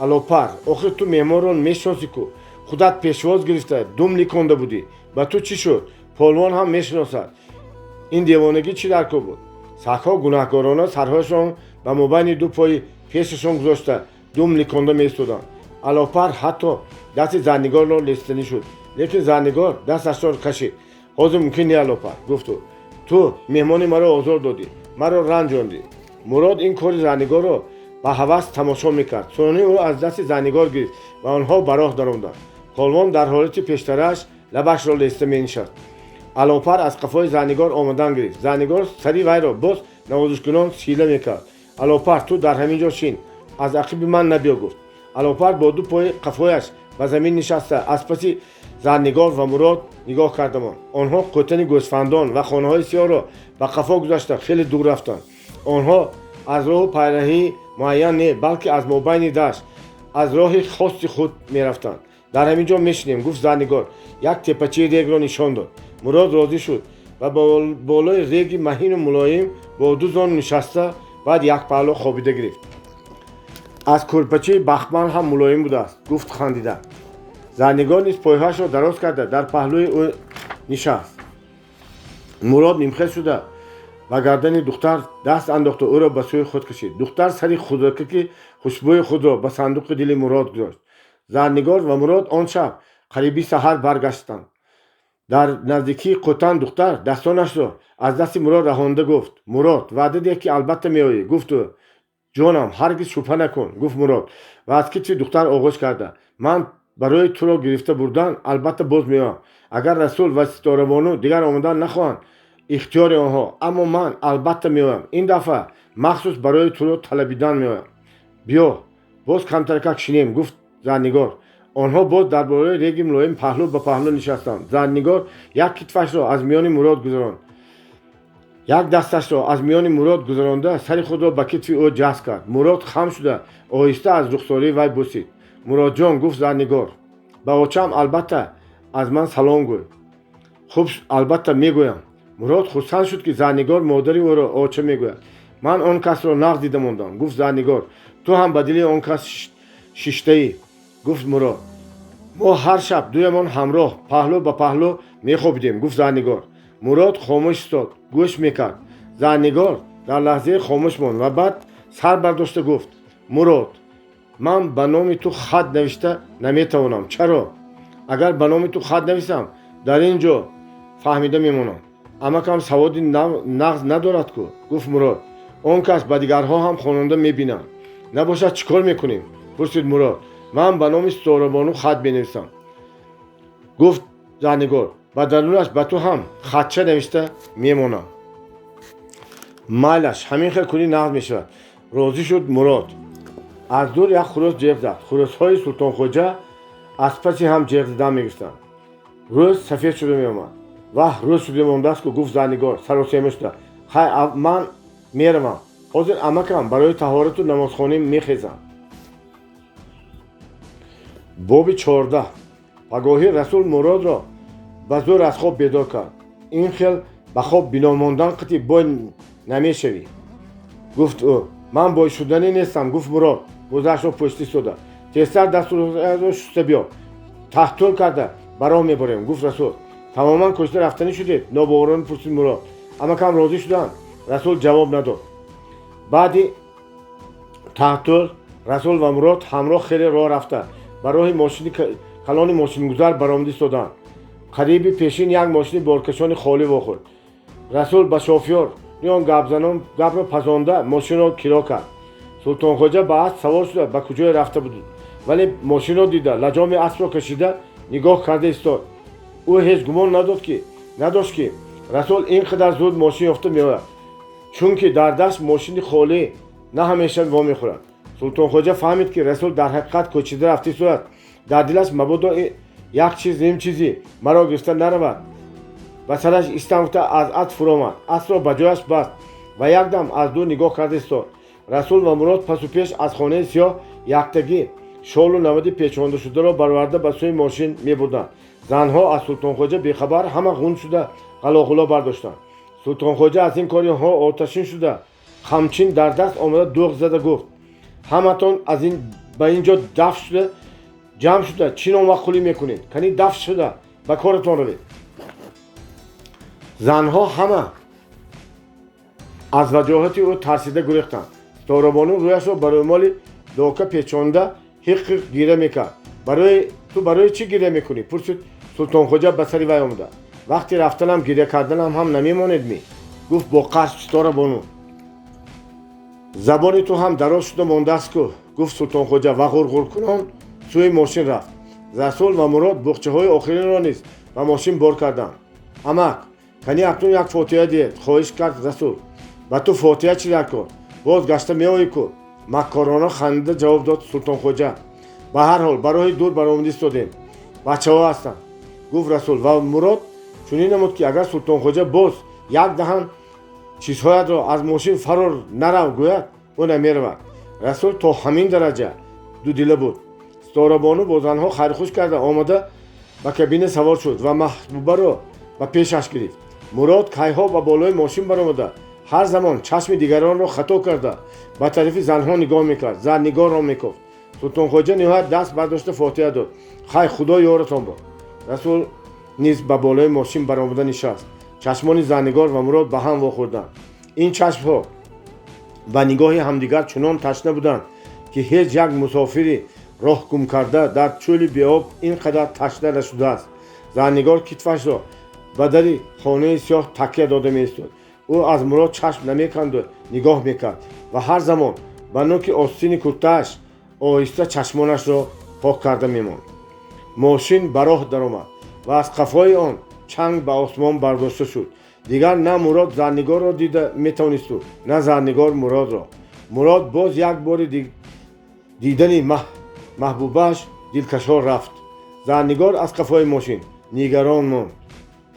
Алопар, охир ту меҳмонро мешиносӣ ку, худат пешвоз гирифта дум ликонда будӣ, ба ту чӣ шуд? Полвон ҳам мешиносад. Ин девонагӣ чӣ дар кор буд? Сагҳо гунаҳкорона сарҳояшон ба мобайни ду пои пешашон гузошта дум ликонда меистоданд. Алопар ҳатто дасти Зарнигорро лесиданӣ шуд, лекин Зарнигор дасташро кашид. Ҳозир мумкин не, Алопар, гуфт ӯ. Ту меҳмони маро озор додӣ, маро ранҷондӣ. Мурод ин кори Зарнигорро ба ҳавас тамошо мекард. Сонӣ ӯ аз дасти Зарнигор гирифт ва онҳо ба роҳ даромаданд. Полвон дар ҳолати пештарааш лабашро леста менишаст. Алопар аз қафои Зарнигор омадан гирифт. Зарнигор сари вайро боз навозишкунон сила мекард. Алопар, ту дар ҳамин ҷо шин, аз ақиби ман набиё, гуфт. Алопар бо ду пои қафояш ба замин нишаста аз паси Зарнигор ва Мурод нигоҳ карда монд. Онҳо қӯтани гӯсфандон ва хонаҳои сиёҳро ба қафо гузашта хеле дур рафтанд. Онҳо аз роҳу пайраҳии муайян не, балки аз мобайни дашт аз роҳи хосси худ мерафтанд. Дар ҳамин ҷо мешинем, гуфт Зарнигор, як теппачаи регро нишон дод. Мурод розӣ шуд ва болои реги маҳину мулоим бо ду зону нишаста, баъд як паҳлӯ хобида гирифт. Аз кӯрпачаи бахмал ҳам мулоим будааст, гуфт хандида. Зарнигор низ пойҳояшро дароз карда дар паҳлӯи ӯ нишаст. Мурод нимхез шуда ба гардани духтар даст андохту ӯро ба сӯи худ кашид. Духтар сари хурдакаки хушбӯи худро ба сандуқи дили Мурод гузошт. Зарнигор ва Мурод он шаб қариби саҳар баргаштанд. Дар наздикии қӯтан духтар дастонашро аз дасти Мурод раҳонда гуфт: Мурод, ваъда деҳ, ки албатта меоӣ, гуфт ӯ. Ҷонам, ҳаргиз шубҳа накун, гуфт Мурод ва аз китфи духтар оғӯш карда. Ман барои туро гирифта бурдан албатта боз меоям. Агар Расул ва Ситорабону дигар омадан нахоҳанд, ихтиёри онҳо, аммо ман албатта меоям. Ин дафъа махсус барои туро талабидан меоям. Биё, боз камтаракак шинем, гуфт Зарнигор. Онҳо боз дар болои реги мулоим паҳлӯ ба паҳлӯ нишастанд. Зарнигор як китфашро аз миёни Мурод гузаронд, як дасташро аз миёни Мурод гузаронда сари худро ба китфи ӯ ҷазб кард. Мурод хам шуда оҳиста аз рухсории вай бусид. Муродҷон, гуфт Зарнигор, ба очаам албатта аз ман салом гӯй. Хуб, албатта мегӯям. Мурод хурсанд шуд, ки Зарнигор модари ӯро оча мегӯяд. Ман он касро нағз дида мондам, гуфт Зарнигор. Ту ҳам ба дили он кас шиштаӣ, гуфт Мурод. Мо ҳар шаб дуямон ҳамроҳ паҳлӯ ба паҳлӯ мехобидем, гуфт Зарнигор. Мурод хомӯш истод, гӯш мекард. Зарнигор дар лаҳзае хомӯш монд ва баъд сар бардошта гуфт: Мурод, ман ба номи ту хат навишта наметавонам. Чаро? Агар ба номи ту хат нависам, дар ин ҷо фаҳмида мемонам. Амакам саводи нағз надорад ку, гуфт Мурод. Он кас ба дигарҳо ҳам хонанда мебинанд. Набошад, чӣ кор мекунем? Пурсид Мурод. Ман ба номи Ситорабону хат менависам, гуфт Зарнигор. Ба дарунаш ба ту ҳам хатча навишта мемонам. Майлаш, ҳамин хел кунӣ нағз мешавад, розӣ шуд Мурод. Аз дур як хурӯс ҷеғ зад. Хурӯсҳои Султонхоҷа аз паси ҳам ҷеғ задан мегирифтанд. Рӯз сафед шуда меомад. Ваҳ, рӯз шуда мондааст ку, гуфт Зарнигор саросема шуда. Хай, ман меравам. Ҳозир амакам барои таҳорату намозхонӣ мехезам. Боби 14. Пагоҳӣ Расул Муродро ба зӯр аз хоб бедор кард. Ин хел ба хоб бино мондан қити бой намешавӣ, гуфт ӯ. Ман бой шуданӣ нестам, гуфт Мурод мӯзаашро пӯшта истода. Тезтар дасту шуста биё, таҳтӯл карда ба роҳ мебарем, гуфт Расул. Тамоман кӯчида рафтанӣ шудед? Нобоварона пурсид Мурод. Амакам розӣ шуданд? Расул ҷавоб надод. Баъди таҳтӯл Расул ва Мурод ҳамроҳ хеле роҳ рафта, ба роҳи мошини калони мошингузар баромада истоданд. Қариби пешин як мошини боркашони холӣ вохӯрд. Расул ба шофёр он гапзанон гапро пазонда, мошинро киро кард. Султонхоҷа ба асп савор шуда ба куҷое рафта буд, вале мошинро дида, лаҷоми аспро кашида, нигоҳ карда истод. Ӯ ҳеҷ гумон надошт, ки Расул ин қадар зуд мошин ёфта меояд, чунки дар даст мошини холӣ на ҳамеша вомехӯрад. Султонхоҷа фаҳмид, ки Расул дар ҳақиқат кӯчида рафта истодааст. Дар дилаш мабодо як чиз ним чизи маро гирифта наравад ба сараш истам гуфта, аз асп фуромад, аспро ба ҷояш баст ва якдам аз дур нигоҳ карда истод. Расул ва Мурод пасу пеш аз хонаи сиёҳ яктагӣ шолу навади печондашударо бароварда, ба сӯи мошин мебурданд. Занҳо аз Султонхоҷа бехабар ҳама ғун шуда ғалоғуло бардоштанд. Султонхоҷа аз ин кори онҳо оташин шуда, қамчин дар даст омада, дӯғ зада гуфт: «Ҳаматон аз ин ба ин ҷо дафт шуда ҷамъ шуда чӣ номаъқулӣ мекунед? Кани дафт шуда ба коратон равед!» Занҳо ҳама аз ваҷоҳати ӯ тарсида гурехтанд. Ситорабону рӯяшро ба рӯмоли дока печонда, ҳиқ-ҳиқ гиря мекард. Барои ту барои чӣ гиря мекунӣ? Пурсид Султонхоҷа ба сари вай омада. Вақти рафтанам гиря карданам ҳам намемонед ми? Гуфт бо қасд Ситорабону. Забони ту ҳам дароз шуда мондааст ку, гуфт Султонхоҷа ва ғурғуркунон сӯи мошин рафт. Расул ва Мурод буғчаҳои охиринро низ ба мошин бор карданд. Амак, кани акнун як фотиҳа диҳед, хоҳиш кард Расул. Ба ту фотиҳа чӣ дар кор? Боз гашта меоӣ ку, маккорона хандида ҷавоб дод Султонхоҷа. Ба ҳар ҳол, ба роҳи дур баромада истодем, бачаҳо ҳастанд, гуфт Расул ва Мурод чунин намуд, ки агар Султонхоҷа боз як даҳан чизҳоятро аз мошин фарор нарав гӯяд, ӯ намеравад. Расул то ҳамин дараҷа дудила буд. Ситорабону бо занҳо хайрхуш карда омада, ба кабина савор шуд ва Маҳбубаро ба пешаш гирифт. Мурод кайҳо ба болои мошин баромада, ҳар замон чашми дигаронро хато карда, ба тарафи занҳо нигоҳ мекард, Зарнигорро мекофт. Султонхоҷа ниҳоят даст бардошта фотиҳа дод. Хай, Худо ёратон бод. Расул низ ба болои мошин баромада нишаст. Чашмони Зарнигор ва Мурод ба ҳам вохӯрданд. Ин чашмҳо ба нигоҳи ҳамдигар чунон ташна буданд, ки ҳеҷ як мусофири роҳ гум карда дар чӯли беоб ин қадар ташна нашудааст. Зарнигор китфашро ба дари хонаи сиёҳ такя дода меистод. Ӯ аз Мурод чашм намеканду нигоҳ мекард ва ҳар замон ба нӯки остини куртааш оҳиста чашмонашро пок карда мемонд. Мошин ба роҳ даромад ва аз қафои он чанг ба осмон бардошта шуд. Дигар на Мурод Зарнигорро дида метавонисту, на Зарнигор Муродро. Мурод боз як бори дидани маҳбубааш дилкашон рафт. Зарнигор аз қафои мошин нигарон монд.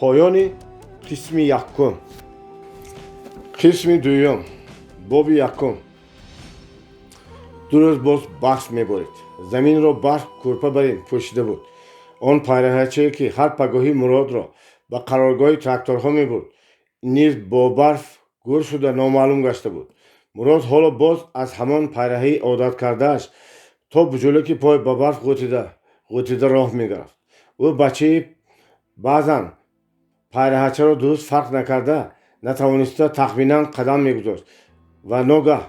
Поёни қисми якум. Қисми дуюм, боби якум. 2 рӯз боз барф меборид. Заминро барф кӯрпа бар ин пӯшида буд. Он пайраҳачае, ки ҳар пагоҳӣ Муродро ба қароргоҳи тракторҳо мебурд, низ бо барф гур шуда номаълум гашта буд. Мурод ҳоло боз аз ҳамон пайраҳаи одат кардааш то буҷулаки пой ба барф ғӯтида ғӯтида роҳ мерафт. Ӯ бачаи баъзан пайраҳачаро дуруст фарқ накарда натавониста, тахминан қадам мегузошт ва ногаҳ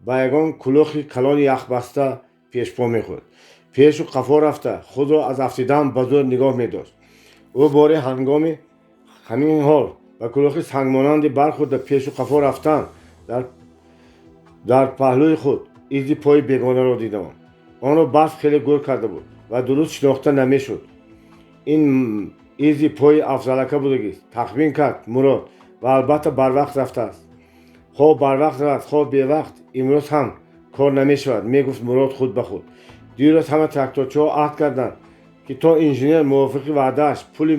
ба ягон кулохи калони яхбаста пешпо мехӯрд. Пешу қафо рафта, худро аз афтидан ба зӯр нигоҳ медошт. Ӯ боре ҳангоми ҳамин ҳол ба кулохи сангмонанде бархӯрда, пешу қафо рафтан, дар паҳлӯи худ изи пои бегонаро дидам. Онро барф хеле гӯр карда буд ва дуруст шинохта намешуд. Ин изи пои Афзалака будагист, тахмин кард Мурод, ва албатта барвақт рафтааст. Хоҳ барвақт равад, хоҳ бевақт, имрӯз ҳам кор намешавад, мегуфт Мурод худ ба худ. Дирӯз ҳама тракторчиҳо аҳд карданд, ки то инженер мувофиқи ваъдааш пули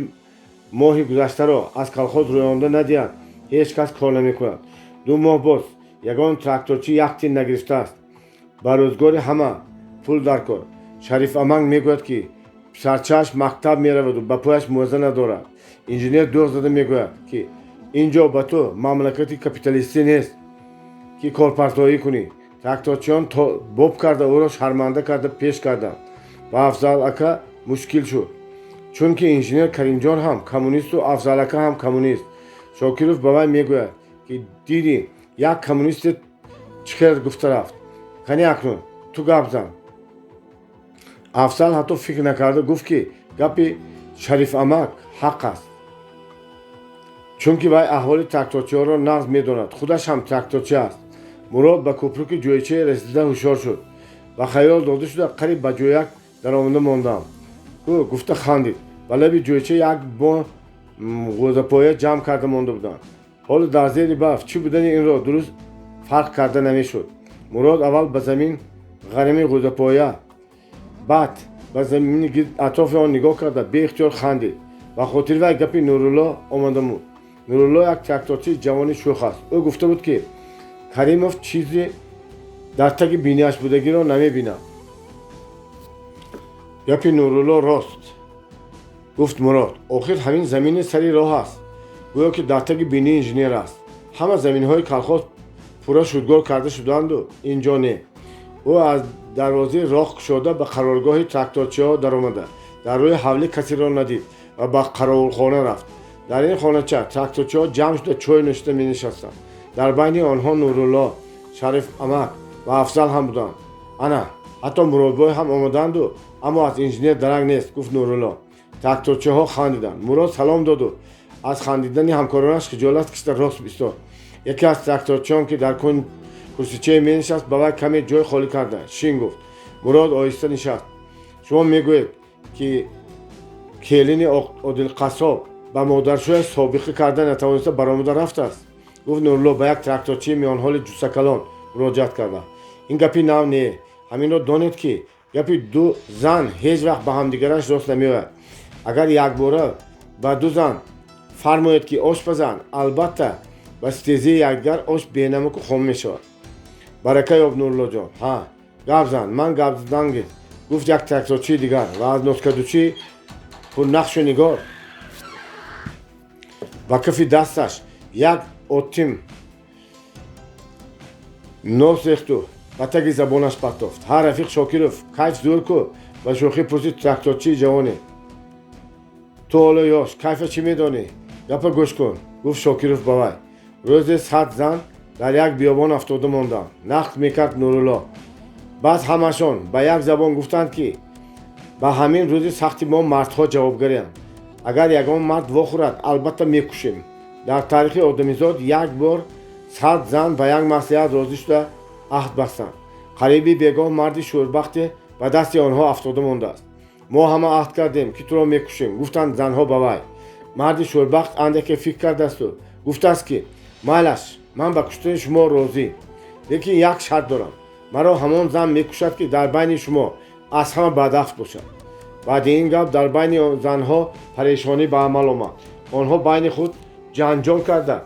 моҳи гузаштаро аз колхоз рӯёнда надиҳад, ҳеҷ кас кор намекунад. 2 моҳ боз ягон тракторчӣ як тин нагирифтааст. Ба рӯзгори ҳама пул дар кор. Шариф Аманг мегӯяд, ки писарчааш мактаб мераваду ба пояш мӯза надорад. Инженер дӯғ зада мегӯяд, ки ин ҷо ба ту мамлакати капиталистӣ нест, ки корпартоӣ кунӣ. Тракторчиён боб карда ӯро шарманда карда пеш карданд. Ба Афзал ака мушкил шуд, чунки инженер Каримҷон ҳам коммунисту Афзал ака ҳам коммунист. Шокиров ба вай мегӯяд, ки дидӣ, як коммунисте чӣ хел гуфта рафт. Кани акнун ту гап зан. Афзал ҳатто фикр накарда гуфт, ки гапи Шарифамак ҳақ аст, чунки вай аҳволи тракторчиҳоро нағз медонад, худаш ҳам тракторчи аст. Мурод ба кӯпруки ҷӯйчае расида ҳушёр шуд ва хаёл дода шуда қариб ба ҷӯяк даромада мондам гуфта хандид. Ба лаби ҷӯйча як бо ғӯзапоя ҷамъ карда монда буданд. Ҳоло дар зери барф чӣ будани инро дуруст фарқ карда намешуд. Мурод аввал ба замин ғарами ғӯзапоя, баъд ба замини гирд атрофи он нигоҳ карда беихтиёр хандид. Ба хотири вай гапи Нурулло омада буд. Нурулло як тракторчии ҷавони шӯх аст. Ӯ гуфта буд, ки Каримов чизе дар таги бинияш будагиро намебинад. Гапи Нурулло рост, гуфт Мурод. Охир ҳамин замини сари роҳ аст, гӯё ки дар таги бинии инженер аст. Ҳама заминҳои колхоз пурра шудгор карда шуданду ин ҷо не. Ӯ аз дарвозаи роҳ кушода ба қароргоҳи тракторчиҳо даромада дар рӯи ҳавлӣ касеро надид ва ба қаровулхона рафт. Дар ин хонача тракторчиҳо ҷамъ шуда чой нӯшида менишастанд. Дар байни онҳо Нурулло, Шариф Амак ва Афзал ҳам буданд. Ана ҳатто Муродбой ҳам омаданду, аммо аз инженер дарак нест, гуфт Нурулло. Тракторчиҳо хандиданд. Мурод салом доду аз хандидани ҳамкоронаш хиҷолат кашида рост истод. Яке аз тракторчиён, ки дар курсичае менишаст, ба вай каме ҷой холӣ карда шин гуфт. Мурод оҳиста нишаст. Шумо мегӯед, ки келини Одилқассоб ба модаршӯяш собиқа карда натавониста баромада рафтааст, гуфт Нурулло ба як тракторчии миёнҳоли ҷуссакалон муроҷиат карда. Ин гапи нав не. Ҳаминро донед, ки гапи ду зан ҳеҷ вақт ба ҳамдигараш рост намеояд. Агар якбора ба ду зан фармоед, ки ош пазанд, албатта ба стезии якдигар ош бенамаку хом мешавад. Барака ёб, Нуруллоҷон. Ҳа, гап зан, ман гап задан гир, гуфт як тракторчии дигар ва аз носкадучии пурнақшу нигор ба кафи дасташ як отим нос рехту ба таги забонаш партофт. Ҳа, рафиқ Шокиров, кайф зӯр ку? Ба шӯхӣ пурсид тракторчии ҷавоне. Ту ҳоло ёш, кайфа чӣ медонӣ? Гапа гӯш кун, гуфт Шокиров ба вай. Рӯзе 100 зан дар як биёбон афтода монданд, нақл мекард Нурулло. Баъд ҳамашон ба як забон гуфтанд, ки ба ҳамин рӯзи сахти мо мардҳо ҷавобгариянд. Агар ягон мард вохӯрад, албатта мекушем. Дар таърихи одамизод як бор 100 зан ба як маслиҳат розӣ шуда аҳд бастанд. Қариби бегоҳ марди шӯрбахте ба дасти онҳо афтода мондааст. Мо ҳама аҳд кардем, ки туро мекушем, гуфтанд занҳо ба вай. Марди шӯрбахт андаке фикр кардаасту гуфтааст, ки майлаш, ман ба куштани шумо розӣ, лекин як шарт дорам: маро ҳамон зан мекушад, ки дар байни шумо аз ҳама бадафт бошад. Баъди ин гап дар байни занҳо парешонӣ ба амал омад. Онҳо байни худ ҷанҷол карда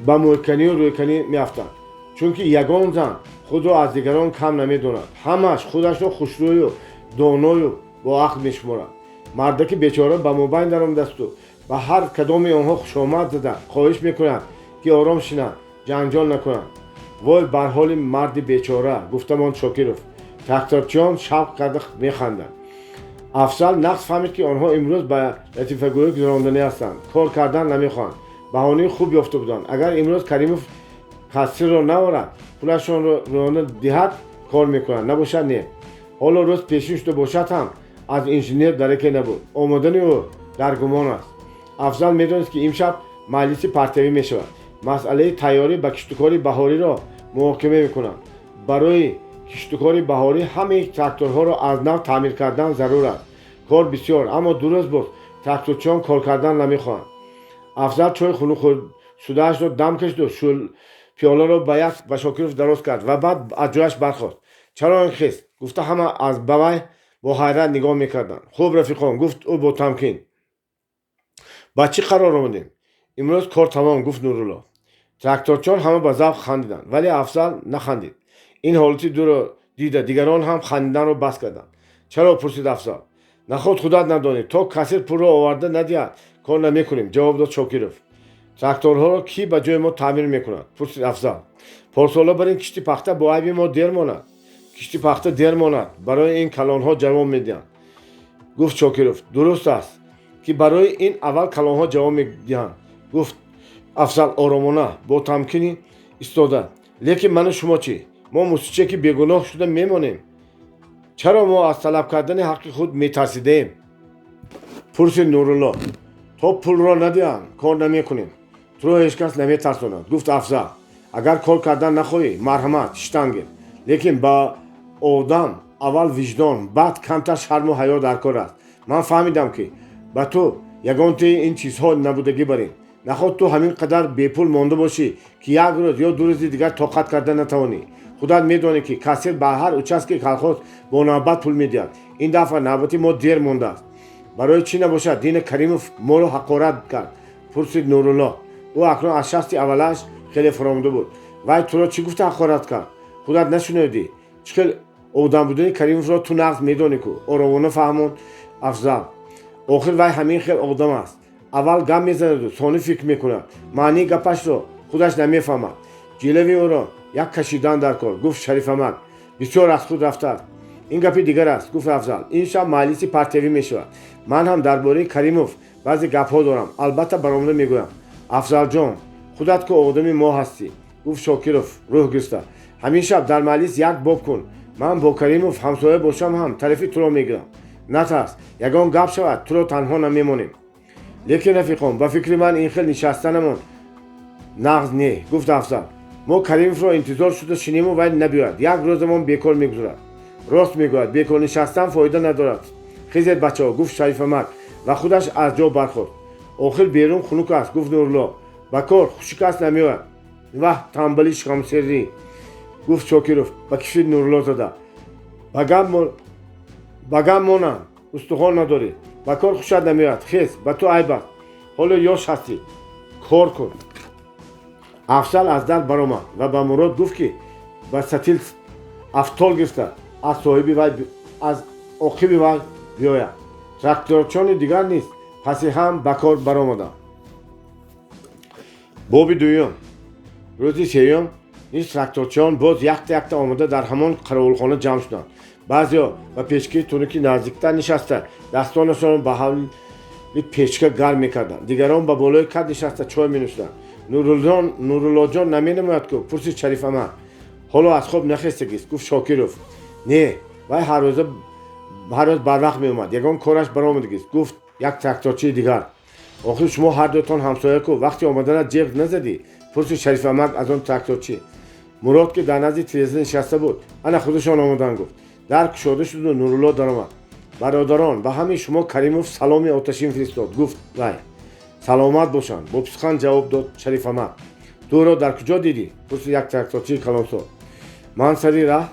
ба мӯйканию рӯйканӣ меафтанд, чунки ягон зан худро аз дигарон кам намедонад. Ҳамааш худашро хушрӯю доною боақл мешуморад. Мардаки бечора ба мобайн даромадасту ба ҳар кадоми онҳо хушомад зада хоҳиш мекунад, ки ором шинанд, ҷанҷол накунанд. Вой бар ҳоли марди бечора, гуфта монд Шокиров. Тракторчиён шавқ карда механданд. Афзал нағз фаҳмид, ки онҳо имрӯз ба латифагӯӣ гузаронданӣ ҳастанд, кор кардан намехоҳанд. Баҳонаи хуб ёфта буданд. Агар имрӯз Каримов кассирро наорад, пулашонро рӯёна диҳад, кор мекунанд, набошад не. Ҳоло рӯз пешин шуда бошад ҳам, аз инженер дараке набуд. Омадани ӯ дар гумон аст. Афзал медонист, ки имшаб маҷлиси партиявӣ мешавад. Масъалаи тайёрӣ ба киштукори баҳориро муҳокима мекунанд. Барои Киштукори баҳорӣ ҳамаи тракторҳоро аз нав таъмир кардан зарур аст. Кор бисёр, аммо дуруст боз тракторчиён кор кардан намехоҳанд. Афзал чой хунук шудаашро дам кашиду пиёларо ба як ба Шокиров дароз кард ва баъд аз ҷояш бархост. Чаро ин хест? Гуфта ҳама аз ба вай бо ҳайрат нигоҳ мекарданд. Хуб, рафиқон, гуфт ӯ бо тамкин, ба чӣ қарор омадем? Имрӯз кор тамом, гуфт Нурулло. Тракторчиён ҳама ба завқ хандиданд, вале Афзал нахандид. Ин ҳолати дуро дида, дигарон ҳам хандиданро бас карданд. Чаро? Пурсид Афзал. Наход худат надонӣ, то кассир пулро оварда надиҳад, кор намекунем, ҷавоб дод Шокиров. Тракторҳоро кӣ ба ҷои мо таъмир мекунад? Пурсид Афзал. Порсола бар ин кишти пахта бо айби мо дер монад. Кишти пахта дер монад, барои ин калонҳо ҷавоб медиҳанд, гуфт Шокиров. Дуруст аст, ки барои ин аввал калонҳо ҷавоб медиҳанд, гуфт Афзал оромона, бо тамкини истода. Лекин ману шумо чӣ? Мо мусичаки бегуноҳ шуда мемонем. Чаро мо аз талаб кардани ҳаққи худ метарсидаем? Пурсид Нурулло. То пулро надиҳанд, кор намекунем. Туро ҳеҷ кас наметарсонад, гуфт Афзал. Агар кор кардан нахоҳӣ, марҳамат, шиштан гир. Лекин ба одам аввал виҷдон, баъд камтар шарму ҳаё дар кор аст. Ман фаҳмидам, ки ба ту ягонтаи ин чизҳо набудагӣ барин. Наход ту ҳамин қадар бепул монда бошӣ, ки як рӯз ё ду рӯзи дигар тоқат карда натавонӣ. Худат медонӣ, ки кассир ба ҳар участки колхоз бо навбат пул медиҳад. Ин дафъа навбати мо дер мондааст. Барои чӣ набошад Дина Каримов моро ҳақорат кард? Пурсид Нурулло. Ӯ акнун аз шасти аввалааш хеле фуромада буд. Вай туро чӣ гуфта ҳақорат кард? Худат нашунидӣ? Чӣ хел одам будани Каримовро ту нағз медонӣ ку, оромона фаҳмонд Афзал. Охир вай ҳамин хел одам аст: аввал гап мезанаду сонӣ фикр мекунад. Маънии гапашро худаш намефаҳмад. Ҷилави ӯро як кашидан дар кор, гуфт Шарифамак. Бисёр аз худ рафтааст. Ин гапи дигар аст, гуфт Афзал. Ин шаб маҷлиси партиявӣ мешавад. Ман ҳам дар бораи Каримов баъзе гапҳо дорам, албатта баромада мегӯям. Афзалҷон, худат ку одами мо ҳастӣ, гуфт Шокиров рӯҳ гирифта. Ҳамин шаб дар маҷлис як боб кун. Ман бо Каримов ҳамсоя бошам ҳам, тарафи туро мегирам. Натарс, ягон гап шавад, туро танҳо намемонем. Лекин, рафиқон, ба фикри ман, ин хел нишастанамон нағз не, гуфт Афзал. Мо Каримовро интизор шуда шиниму вай набиёяд, як рӯзамон бекор мегузарад. Рост мегӯяд, бекор нишастан фоида надорад. Хезед, бачаҳо, гуфт Шарифамак ва худаш аз ҷо бархост. Охир берун хунук аст, гуфт Нурулло. Ба кор хуши кас намеояд. Ваҳ, тамбали шикамсерӣ, гуфт Шокиров ба киши Нурулло зада. Ба гап монанд, устухон надорӣ, ба кор хушат намеояд. Хез, ба ту айб аст, ҳоло ёш ҳастӣ, кор кун. Афзал аз дар баромад ва ба Мурод гуфт, ки ба сатил афтол гирифта аз соҳиби вай аз оқиби вай биёяд. Тракторчони дигар низ паси ҳам ба кор баромаданд. Боби дуюм. Рӯзи сеюм низ тракторчиён боз якта якта омада дар ҳамон қаровулхона ҷамъ шуданд. Баъзеҳо ба печкаи тунуки наздиктар нишаста, дастонашонро ба ҳавли печка гарм мекарданд. Дигарон ба болои кат нишаста чой менӯшиданд. Нуруллоҷон наменамояд ку? Пурсид Шарифамак. Ҳоло аз хоб нахестагист, гуфт Шокиров. Не, вай ҳар рӯз барвақт меомад, ягон кораш баромадагист, гуфт як тракторчии дигар. Охир шумо ҳардуятон ҳамсоя ку, вақти омаданат ҷеғ назадӣ? Пурсид Шарифамак аз он тракторчӣ. Мурод, ки дар назди тиреза нишаста буд, ана худашон омаданд, гуфт. Дар кушода шуду Нурулло даромад. Бародарон, ба ҳамаи шумо Каримов саломи оташин фиристод, гуфт вай. Саломат бошанд, бо писхан ҷавоб дод Шарифамак. Ту ӯро дар куҷо дидӣ? Пурсид як тракторчии калонсол. Ман сари раҳ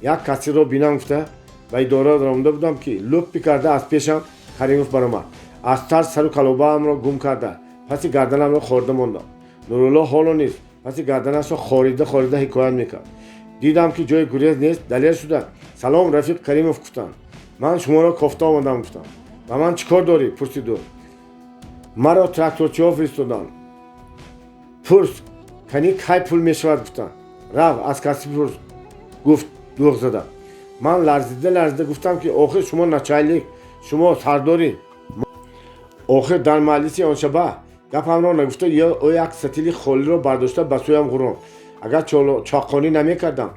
як кассирро бинам гуфта ба идора даромада будам, ки лӯппи карда аз пешам Каримов баромад. Аз тарс сару калобаамро гум карда, паси гарданамро хорида мондам. Нурулло ҳоло низ паси гарданашро хорида хорида ҳикоят мекард. Дидам, ки ҷои гурез нест, далер шуда: «Салом, рафиқ Каримов», гуфтам. «Ман шуморо кофта омадам», гуфтам. «Ба ман чӣ кор дорӣ?» пурсид ӯ. Маро тракторчиҳо фиристоданд. «Пурс, кани кай пул мешавад», гуфтанд. «Рав, аз кассир пурс», гуфт дӯғ зада. Ман ларзида ларзида гуфтам, ки охир шумо начальник, шумо сардорӣ. Охир дар маҷлиси он шаба гапамро нагуфта, ӯ як сатили холиро бардошта ба сӯям ғуронд. Агар чоққонӣ намекардам,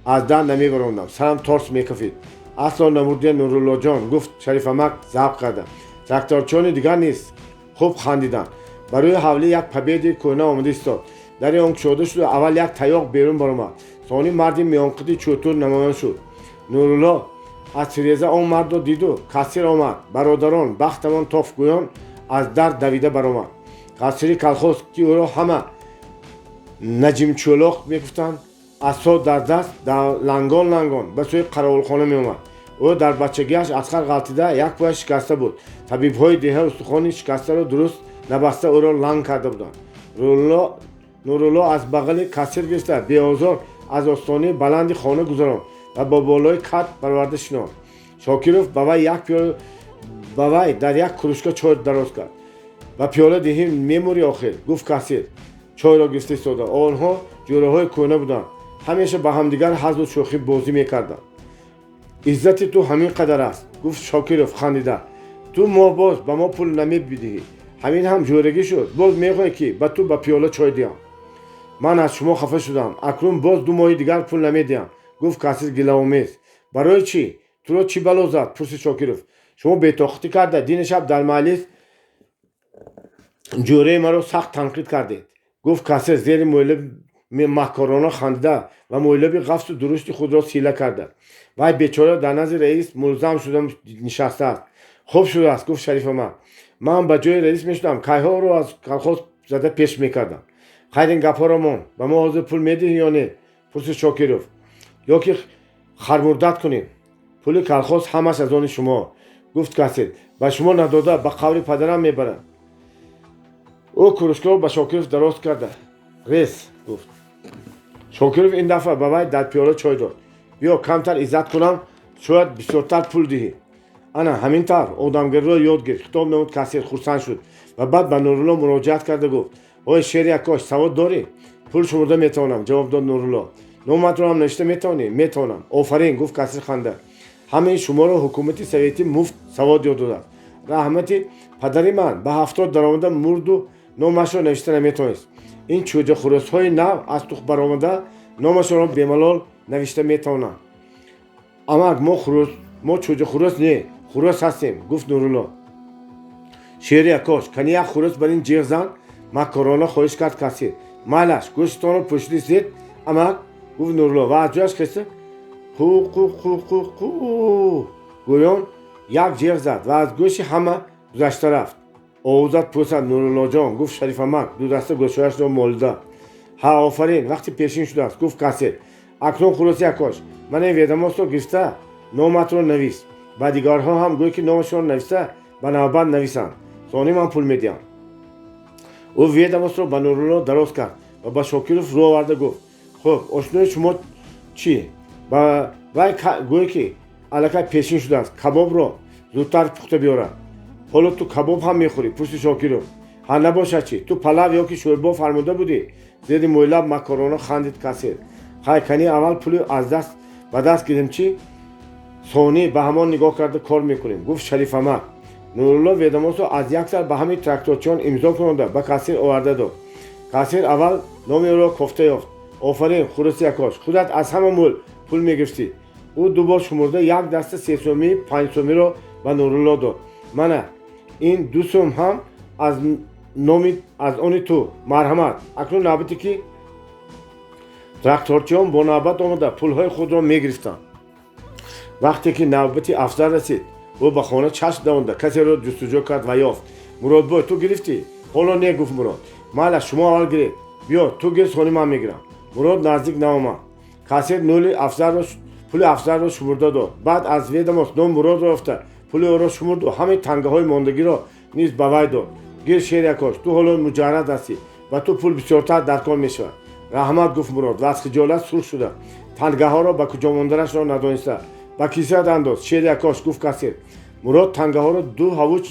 аз дар намебарондам, сарам торс мекафид. Асло намурдия, Нуруллоҷон, гуфт Шарифамак завқ карда. Тракторчони дигар низ хуб хандиданд. Ба рӯи ҳавлӣ як Победаи кӯҳна омада истод. Дари он кушода шуду аввал як таёқ берун баромад. Сони марди миёнқиди чӯтур намоён шуд. Нурулло аз тиреза он мардро диду кассир омад, бародарон, бахтамон тофт гӯён аз дар давида баромад. Кассири колхоз, ки ӯро ҳама Наҷимчӯлоқ мегуфтанд, асо дар даст лангон лангон ба сӯи қаровулхона меомад. Ӯ дар бачагиаш аз хар ғалтида як пояш шикаста буд. Табибҳои деҳа устухони шикастаро дуруст набаста ӯро ланг карда буданд. Нурулло аз бағали кассир гирифта беозор аз остонаи баланди хона гузаронд ва ба болои кат бароварда шинонд. Шокиров ба вай як пиёла ба вай дар як кружка чой дароз кард. Ба пиёла диҳӣ, мемурӣ охир, гуфт кассир, чойро гирифта истода. Онҳо ҷӯраҳои кӯҳна буданд, ҳамеша ба ҳамдигар ҳазлу шӯхӣ бозӣ мекарданд. Иззати ту ҳамин қадар аст, гуфт Шокиров хандида. Ту моҳ боз ба мо пул намебидиҳӣ, ҳамин ҳам ҷӯрагӣ шуд, боз мехоҳӣ, ки ба ту ба пиёла чой диҳам. Ман аз шумо хафа шудам, акнун боз 2 моҳи дигар пул намедиҳам, гуфт кассир гилаомез. Барои чӣ? Туро чӣ бало зад? Пурсид Шокиров. Шумо бетоқатӣ карда дини шаб дар маҷлис ҷӯраи маро сахт танқид кардед, гуфт кассир зери мӯйлаби маккорона хандида ва мӯйлаби ғафсу дурушти худро сила карда. Вай бечора дар назди раис мулзам шуда нишастааст. Хуб шудааст, гуфт Шарифамак. Ман ба ҷои раис мешудам, кайҳоро аз колхоз зада пеш мекардам. Хайр, ин гапҳоро мон, ба мо ҳозир пул медиҳӣ ё не? Пурсид Шокиров. Ё ки хармурдат кунем? Пули колхоз ҳамаш аз они шумо, гуфт кассир. Ба шумо надода ба қаври падарам мебарам. Ӯ кружкаро ба Шокиров дароз карда, рез, гуфт. Шокиров ин дафъа ба вай дар пиёла чой дод. Биё, камтар иззат кунам, шояд бисёртар пул диҳӣ. Ана ҳамин тавр одамгариро ёд гир, хитоб намуд кассир, хурсанд шуд ва баъд ба Нурулло муроҷиат карда гуфт: ой, шери акош, савод дорӣ? Пул шумурда метавонам, ҷавоб дод Нурулло. Номатро ҳам навишта метавонӣ? Метавонам. Офарин, гуфт кассир ханда. Ҳамаи шуморо ҳукумати советӣ муфт савод ёд додааст. Раҳмати падари ман ба 70 даромада мурду номашро навишта наметавонист. Ин чӯҷахӯросҳои нав аз тухм баромада номашонро бемалол навишта метавонанд. Амак, мо хурӯс, мо чӯҷахӯрос не, хурӯс ҳастем, гуфт Нурулло. Шери акош, кани як хурӯс бар ин ҷеғ зан, маккорона хоҳиш кард кассир. Майлаш, гӯштатонро пӯшида истед, амак, гуфт Нурулло ва аз ҷояш хеста қу қу қу қу қу гӯён як ҷеғ зад ва аз гӯши ҳама гузашта рафт. Овозат пӯсад, Нуруллоҷон, гуфт Шарифамак, дудаста гӯшҳояшро молида. Ҳа, офарин, вақти пешин шудааст, гуфт кассир. Акнун, хурӯси акош, ман ин ведомостро гирифта номатро навис, ба дигарҳо ҳам гӯй, ки номашонро нависта ба навбат нависанд, сони ман пул медиҳам. Ӯ ведомостро ба Нурулло дароз кард ва ба Шокиров рӯ оварда гуфт: хуб, ошнои шумо чӣ? Ба вай гӯй, ки аллакай пешин шудааст, кабобро зудтар пухта биёрад. Ҳоло ту кабоб ҳам мехӯрӣ? Пурсид Шокиров. Ҳа, набошад чӣ? Ту палав ё ки шӯрбо фармуда будӣ, зери мӯйлаб маккорона хандид кассир. Хай, кани аввал пули аз даст ба даст гирем чӣ, сонӣ ба ҳамон нигоҳ карда кор мекунем, гуфт Шарифамак. Нурулло ведомостро аз як сар ба ҳамин тракторчиён имзо кунонда ба кассир оварда дод. Кассир аввал номи ӯро кофта ёфт. Офарин, хурӯси акош, худат аз ҳама мӯл пул мегирифтӣ. Ӯ ду бор шумурда як даста 3 сӯмӣ, 5 сӯмиро ба Нурулло дод. Мана ин 2 сӯм ҳам аз номи аз они ту, марҳамат. Акнун навбате ки тракторчиён бо навбат омада пулҳои худро мегирифтанд. Вақте ки навбати Афзал расид, ӯ ба хона чашм давонда касеро ҷустуҷӯ кард ва ёфт. Муродбой, ту гирифтӣ? Ҳоло не, гуфт Мурод. Майла, шумо аввал гиред. Биё, ту гир, сони ман мегирам. Мурод наздик наомад. Кассир нули Афзалро, пули Афзалро шумурда дод. Баъд аз ведомост ном Муродро ёфта пули ӯро шумурду ҳамаи тангаҳои мондагиро низ ба вай дод. Гир, шерякош, ту ҳоло муҷаррад ҳастӣ, ба ту пул бисёртар дар кор мешавад. Раҳмат, гуфт Мурод ва аз хиҷолат сурх шуда тангаҳоро ба куҷо монданашро надониста ба кисаат андоз, шерякош, гуфт кассир. Мурод тангаҳоро ду ҳавуч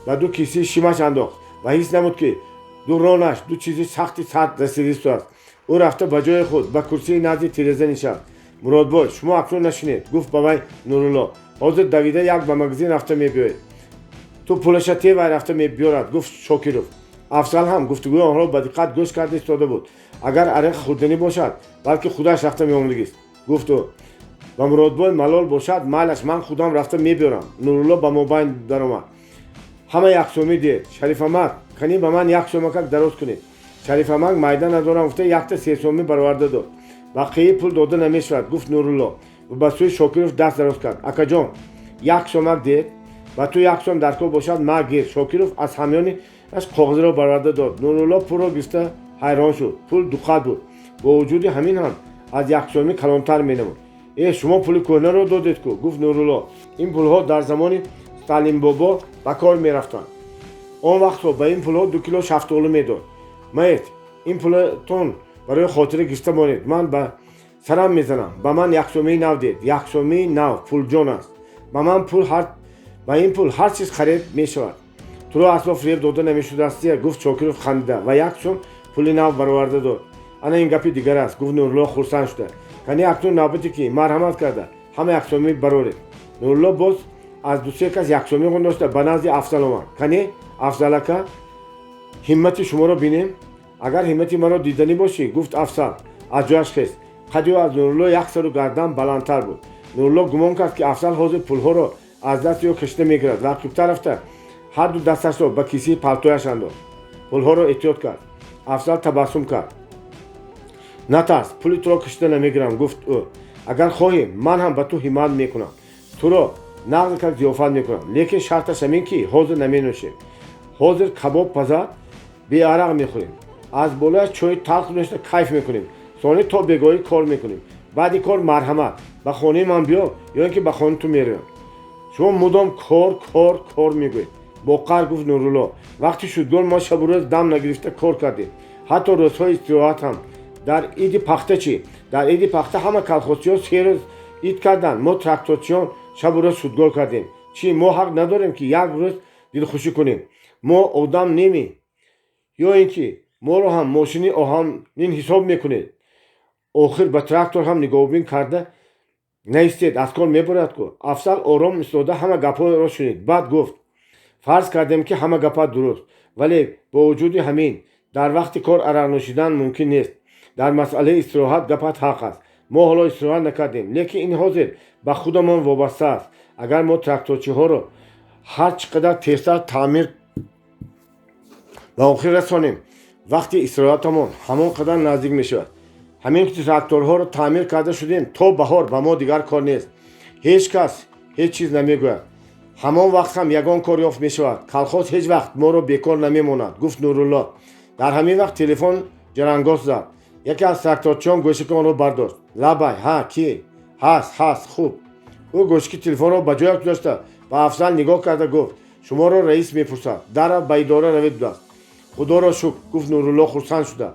ба ду кисаи шимаш андохт ва ҳис намуд, ки ду ронаш ду чизи сахти сард расидистааст. Ӯ рафта ба ҷои худ ба курсии назди тиреза нишаст. Муродбой, шумо акнун нашинед, гуфт ба вай Нурулло. Ҳозир давида як ба магазин рафта мебиёед. Ту пулаша те, вай рафта мебиёрад, гуфт Шокиров. Афзал ҳам гуфтугӯи онҳоро ба диққат гӯш карда истода буд. Агар арақ хӯрданӣ бошад, балки худаш рафта меомадагист, гуфт ӯ. Ба Муродбой малол бошад, майлаш, ман худам рафта мебиёрам. Нурулло ба мобайн даромад. Ҳама 1 сӯмӣ диҳед. Шарифамак, канӣ ба ман 1 сӯмакак дароз кунед. Шарифамак майда надорам гуфта якта 3 сӯмӣ бароварда дод. Бақияи пул дода намешавад, гуфт Нурулло ва ба сӯи Шокиров даст дароз кард. Акаҷон, як сомак дед, ба ту як сом дар кор бошад, ма гир. Шокиров аз ҳамёнаш коғазро бароварда дод. Нурулло пулро гирифта ҳайрон шуд. Пул дуқат буд. Бо вуҷуди ҳамин ҳам аз яксомӣ калонтар менамуд. Э, шумо пули кӯҳнаро додед ку, гуфт Нурулло. Ин пулҳо дар замони Сталинбобо ба кор мерафтанд. Он вақтҳо ба ин пулҳо 2 кило шафтолу медод. Маед, ин пулатон барои хотира гирифта монед. Ман ба сарам мезанам, ба ман яксомии нав дед. Яксомии нав пулҷон аст. Ба ман пул ба ин пул ҳар чиз харид мешавад. Туро асло фиреб дода намешудаастия, гуфт Шокиров хандида ва як сом пули нав бароварда дод. Ана ин гапи дигар аст, гуфт Нурулло хурсанд шуда. Кани, акнун навбате ки марҳамат карда ҳама яксомӣ бароред. Нурулло боз аз дусе кас яксомӣ ғундошта ба назди Афзал омад. Кани, Афзал ака, ҳиммати шуморо бинем. Агар ҳиммати маро диданӣ бошӣ, гуфт Афзал, аз ҷояш хест. Қади ӯ аз Нурулло як сару гардан баландтар буд. Нурулло гумон кард, ки Афзал ҳозир пулҳоро аз дасти ӯ кашида мегирад ва ақибтар рафта ҳарду дасташро ба кисаи палтояш андохт. Пулҳоро эҳтиёт кард. Афзал табассум кард. Натарс, пули туро кашида намегирам, гуфт ӯ. Агар хоҳӣ, ман ҳам ба ту ҳиммат мекунам, туро нағз как зиёфат мекунам, лекин шарташ ҳамин, ки ҳозир наменӯшем. Ҳозир кабоб пазад, беарақ мехӯрем, аз болояш чои талх нӯшта кайф мекунем. Сони то бегоҳӣ кор мекунем. Баъди кор марҳамат, ба хонаи ман биё ё ин ки ба хонаи ту меравам. Шумо мудом кор, кор, кор мегӯед, бо қаҳр гуфт Нурулло. Вақти шудгор мо шабу рӯз дам нагирифта кор кардем, ҳатто рӯзҳои истироҳат ҳам. Дар иди пахта чӣ? Дар иди пахта ҳама колхозчиҳо 3 рӯз ид карданд, мо тракторчиён шабу рӯз шудгор кардем. Чӣ, мо ҳақ надорем, ки як рӯз дилхушӣ кунем? Мо одам немӣ ё ин ки моро ҳам мошини оҳанин ҳисоб мекунед? Охир ба трактор ҳам нигоҳубин карда наистед, аз кор мебурад ку. Афзал ором истода ҳама гапҳоро шунид. Баъд гуфт: фарз кардем, ки ҳама гапат дуруст, вале бо вуҷуди ҳамин дар вақти кор арақ нӯшидан мумкин нест. Дар масъалаи истироҳат гапат ҳақ аст. Мо ҳоло истироҳат накардем, лекин ин ҳозир ба худамон вобаста аст. Агар мо тракторчиҳоро ҳар чӣ қадар тезтар таъмир ба охир расонем, вақти истироҳатамон ҳамон қадар наздик мешавад. Ҳамин ки тракторҳоро таъмир карда шудем, то баҳор ба мо дигар кор нест. Ҳеҷ кас ҳеҷ чиз намегӯяд. Ҳамон вақт ҳам ягон кор ёфт мешавад. Колхоз ҳеҷ вақт моро бекор намемонад, гуфт Нурулло. Дар ҳамин вақт телефон ҷарангос зад. Яке аз тракторчиён гӯшаки онро бардошт. Лабай, ҳа, ки ҳаст? Ҳаст, хуб. Ӯ гӯшаки телефонро ба ҷояш гузошта, ба Афзал нигоҳ карда гуфт: шуморо раис мепурсад, дарав ба идора равед будааст. Худоро шукр, гуфт Нурулло хурсанд шуда.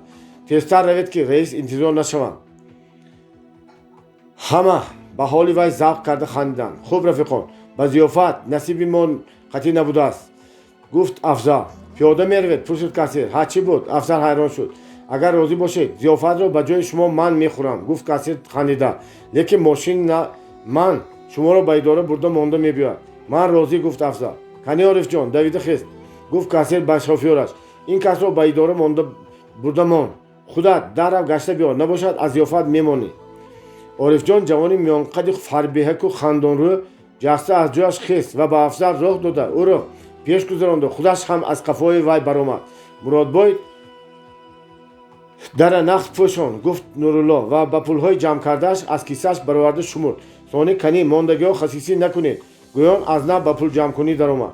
Тезтар равед, ки раис интизор нашаванд. Ҳама ба ҳоли вай завқ карда хандиданд. Хуб, рафиқон, ба зиёфат насиби мо қатъӣ набудааст, гуфт Афзал. Пиёда меравед? Пурсид кассир. Ҳа, чӣ буд? Афзал ҳайрон шуд. Агар розӣ бошед, зиёфатро ба ҷои шумо ман мехӯрам, гуфт кассир хандида. Лекин мошин ман шуморо ба идора бурда монда мебиёяд. Ман розӣ, гуфт Афзал. Кани, Орифҷон, давида хест, гуфт кассир ба шофёраш. Ин касро ба идора монда бурда мон, худат дарав гашта биё, набошад аз зиёфат мемонӣ. Орифҷон, ҷавони миёнқади фарбеҳаку хандонрӯ, ҷаста аз ҷояш хест ва ба Афзал роҳ дода, ӯро пеш гузаронда, худаш ҳам аз қафои вай баромад. Муродбой, дара нақд пӯшон, гуфт Нурулло ва ба пулҳои ҷамъкардааш аз кисааш бароварда шумурд. Сони кани, мондагиҳо хасисӣ накунед, гӯён аз нав ба пулҷамъкунӣ даромад.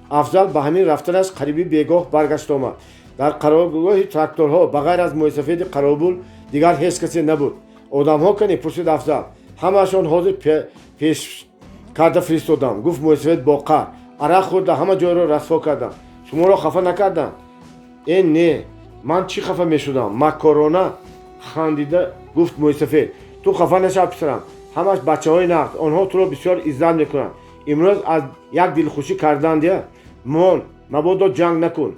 Афзал ба ҳамин рафтанаш қариби бегоҳ баргашт омад. Дар қароргоҳи тракторҳо ба ғайр аз мӯйсафеди қаробул дигар ҳеҷ касе набуд. Одамҳо кани? Пурсид Афзал. Ҳамаашон ҳозир пеш карда фиристодам, гуфт мӯйсафед бо қаҳр. Арақ хӯрда ҳама ҷойро расво кардам. Шуморо хафа накардам? Э, не, ман чӣ хафа мешудам? Маккорона хандида гуфт мӯйсафед. Ту хафа нашав, писарам, ҳамаш бачаҳои нағз, онҳо туро бисёр иззат мекунанд. Имрӯз аз як дилхушӣ кардандия. Мон, мабодо ҷанг накун.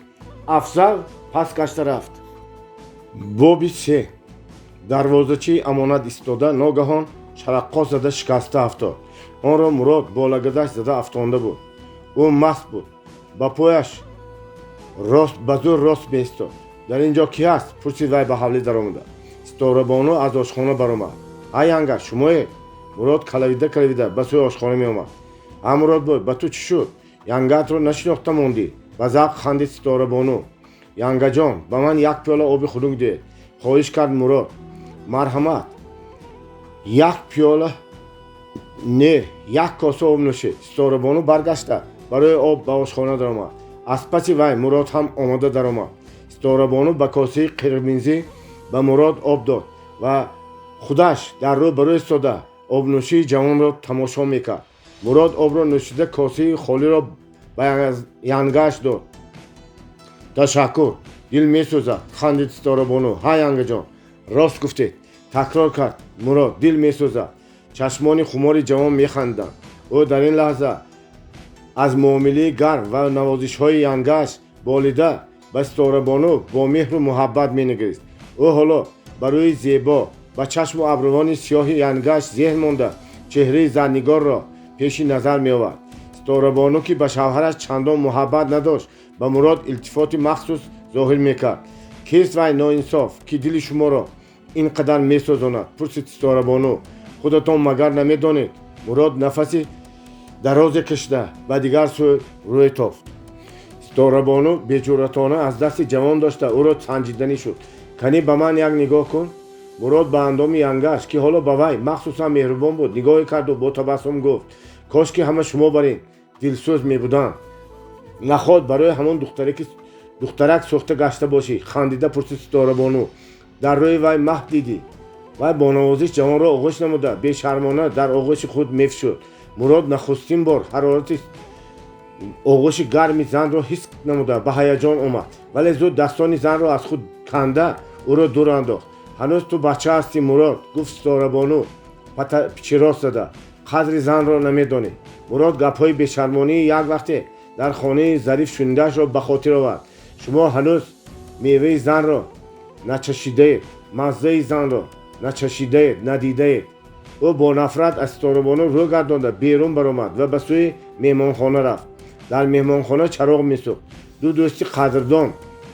Афзал пас гашта рафт. Боби се. Дарвозачии амонат истода ногаҳон шараққос зада шикаста афтод. Онро Мурод бо лагадаш зада афтонда буд. Ӯ маст буд, ба пояш рост ба зӯр рост меистод. Дар ин ҷо кӣ ҳаст? Пурсид вай ба ҳавлӣ даромада. Ситорабону аз ошхона баромад. Ҳа, янга, шумое? Мурод калавида калавида ба сӯи ошхона меомад. Ҳа, Муродбой, ба ту чӣ шуд? Янгаатро нашинохта мондӣ, ба завқ хандид Ситорабону. Янгаҷон, ба ман як пиёла оби хунук диҳед, хоҳиш кард Мурод. Марҳамат. Як пиёла не, як коса об нӯшид. Ситорабону баргашта барои об ба ошхона даромад. Аз паси вай Мурод ҳам омода даромад. Ситорабону ба косаи қирмизӣ ба Мурод об дод ва худаш дар рӯ ба рӯ истода обнӯшии ҷавонро тамошо мекард. Мурод обро нӯшида, косаи холиро ба янгааш дод. Ташаккур, дил месӯзад, хандид Ситорабону. Ҳа, янгаҷон, рост гуфтед, такрор кард Мурод, дил месӯзад. Чашмони хумори ҷавон механдиданд. Ӯ дар ин лаҳза аз муомилаи гарм ва навозишҳои янгааш болида ба Ситорабону бо меҳру муҳаббат менигарист. Ӯ ҳоло ба рӯи зебо, ба чашму абрувони сиёҳи янгааш зеҳн монда, чеҳраи зарнигорро пеши назар меовард. Ситорабону, ки ба шавҳараш чандон муҳаббат надошт, ба Мурод илтифоти махсус зоҳир мекард. Кист вай ноинсоф, ки дили шуморо ин қадар месӯзонад? Пурсид Ситорабону. Худатон магар намедонед? Мурод нафаси дарозе кашида ба дигар сӯ рӯй тофт. Ситорабону беҷуръатона аз дасти ҷавон дошта, ӯро санҷиданӣ шуд. Канӣ, ба ман як нигоҳ кун. Мурод ба андоми янгааш, ки ҳоло ба вай махсусан меҳрубон буд, нигоҳе карду бо табассум гуфт: кош ки ҳама шумо бар ин дилсӯз мебуданд. Наход барои ҳамон духтарак сӯхта гашта бошӣ? Хандида пурсид Ситорабону. Дар рӯи вай маҳв дидӣ. Вай бо навозиш ҷавонро оғӯш намуда, бешармона дар оғӯши худ мефишурд. Мурод нахустин бор ҳарорати оғӯши гарми занро ҳис намуда, ба ҳаяҷон омад, вале зуд дастони занро аз худ канда, ӯро дур андохт. Ҳанӯз ту бача ҳастӣ, Мурод, гуфт Ситорабону пичирост зада, қадри занро намедонӣ. Мурод гапҳои бешармонии як вақте дар хонаи Зариф шунидаашро ба хотир овард. Шумо ҳанӯз меваи занро начашидаед, маззаи занро начашидаед, надидаед. Ӯ бо нафрат аз Ситорабону рӯ гардонда, берун баромад ва ба сӯи меҳмонхона рафт. Дар меҳмонхона чароғ месӯхт. Ду дӯсти қадрдон,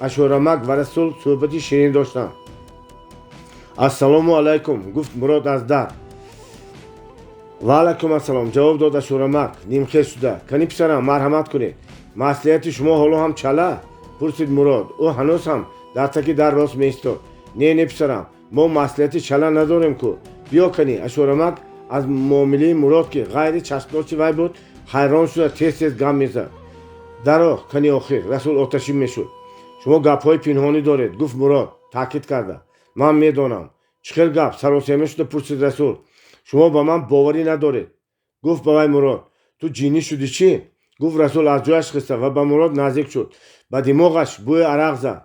Ашӯрамак ва Расул, суҳбати ширин доштанд. Ассалому алайкум, гуфт Мурод аз дар. Ва алайкум ассалом, ҷавоб дод Ашӯрамак нимхез шуда. Кани, писарам, марҳамат кунед. Маслиҳати шумо ҳоло ҳам чала? Пурсид Мурод. Ӯ ҳанӯз ҳам дар таки дар рост меистод. Не, не, писарам, мо маслиҳати чала надорем ку. Биё кани. Ашӯрамак аз муомилаи Мурод, ки ғайри чашмдошти вай буд, ҳайрон шуда, тез тез гам мезад. Даро кани охир, Расул оташин мешуд. Шумо гапҳои пинҳонӣ доред, гуфт Мурод таъкид карда. Ман медонам. Чӣ хел гап? Саросема шуда пурсид Расул. Шумо ба ман боварӣ надоред, гуфт ба вай Мурод. Ту ҷиннӣ шудӣ чӣ? Гуфт Расул, аз ҷояш хиста ва ба Мурод наздик шуд. Ба димоғаш бӯи арақ зад.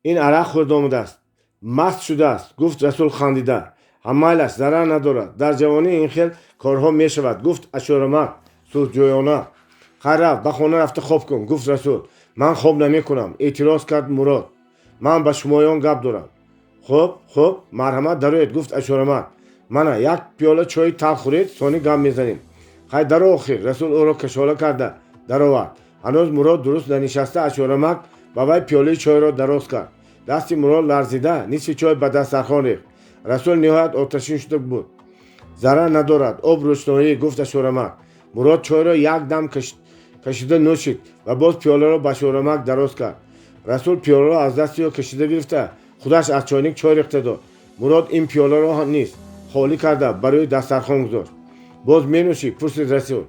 Ин арақ хӯрда омадааст, маст шудааст, гуфт Расул хандида. Ҳаммайлаш, зарар надорад, дар ҷавонӣ ин хел корҳо мешавад, гуфт Ашӯрамак сулҳҷӯёна. Хайр, рафт ба хона рафта хоб кун, гуфт Расул. Ман хоб намекунам, эътироз кард Мурод. Ман ба шумоён гап дорам. Хуб, хуб, марҳамат, дароед, гуфт Ашӯрамак. Мана як пиёла чои талх хӯред, сони гап мезанем. Хай, даро охир. Расул ӯро кашола карда даровард. Ҳанӯз Мурод дуруст нанишаста, Ашӯрамак ба вай пиёлаи чойро дароз кард. Дасти Мурод ларзида, нисфи чой ба дастархон рехт. Расул ниҳоят оташин шуда буд. Зарар надорад, об рӯшноӣ, гуфт Ашӯрамак. Мурод чойро як дам кашида нӯшид ва боз пиёларо ба Ашӯрамак дароз кард. Расул пиёларо аз дасти ӯ кашида гирифта, худаш аз чойник чой рехта дод. Мурод ин пиёларо низ холӣ карда, ба рӯи дастархон гузошт. Боз менӯшӣ? Пурсид Расул.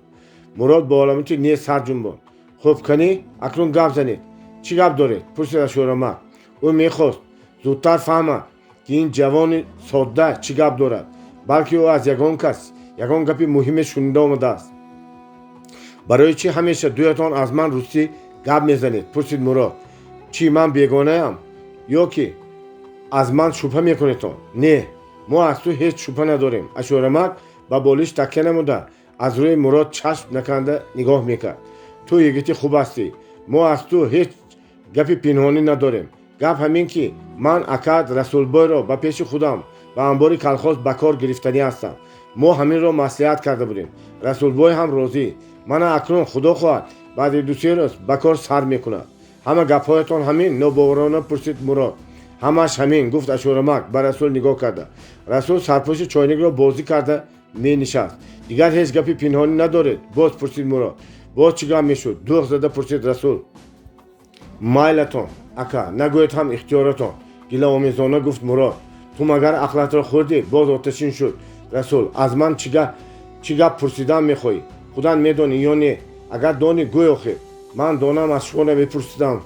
Мурод бо аломати не сар ҷунбонд. Хуб, канӣ, акнун гап занед. Чӣ гап доред? Пурсид Ашӯрамак. Ӯ мехост зудтар фаҳмад, ки ин ҷавони содда чӣ гап дорад, балки ӯ аз ягон кас ягон гапи муҳиме шунида омадааст. Барои чӣ ҳамеша дуятон аз ман русӣ гап мезанед? Пурсид Мурод. Чӣ, ман бегонаям ё ки аз ман шубҳа мекунедтон? Не, мо аз ту ҳеҷ шубҳа надорем. Ашӯрамак ба болиш такя намуда, аз рӯи Мурод чашм наканда нигоҳ мекард. Ту йигити хуб ҳастӣ, мо аз ту ҳеҷ гапи пинҳонӣ надорем. Гап ҳамин, ки ман акат Расулбойро ба пеши худам ба амбори колхоз ба кор гирифтанӣ ҳастам. Мо ҳаминро маслиҳат карда будем, Расулбой ҳам розӣ. Мана акнун, худо хоҳад, баъди 2-се рӯз ба кор сар мекунад. Ҳама гапҳоятон ҳамин? Нобоварона пурсид Мурод. Ҳамаш ҳамин, гуфт Ашӯрамак ба Расул нигоҳ карда. Расул сарпӯши чойникро бозӣ карда менишаст. Дигар ҳеҷ гапи пинҳонӣ надоред? Боз пурсид Мурод. Боз чӣ гап мешуд? Дӯғ зада пурсид Расул. Майлатон, ака, нагӯед ҳам ихтиёратон, гилаомезона гуфт Мурод. Ту магар ақлатро хӯрдӣ? Боз оташин шуд. Расул. Аз ман чӣ гап пурсидан мехоҳӣ? Худат медонӣ ё не? Агар донӣ, гӯй охир. Ман донам, аз шумо намепурсидам,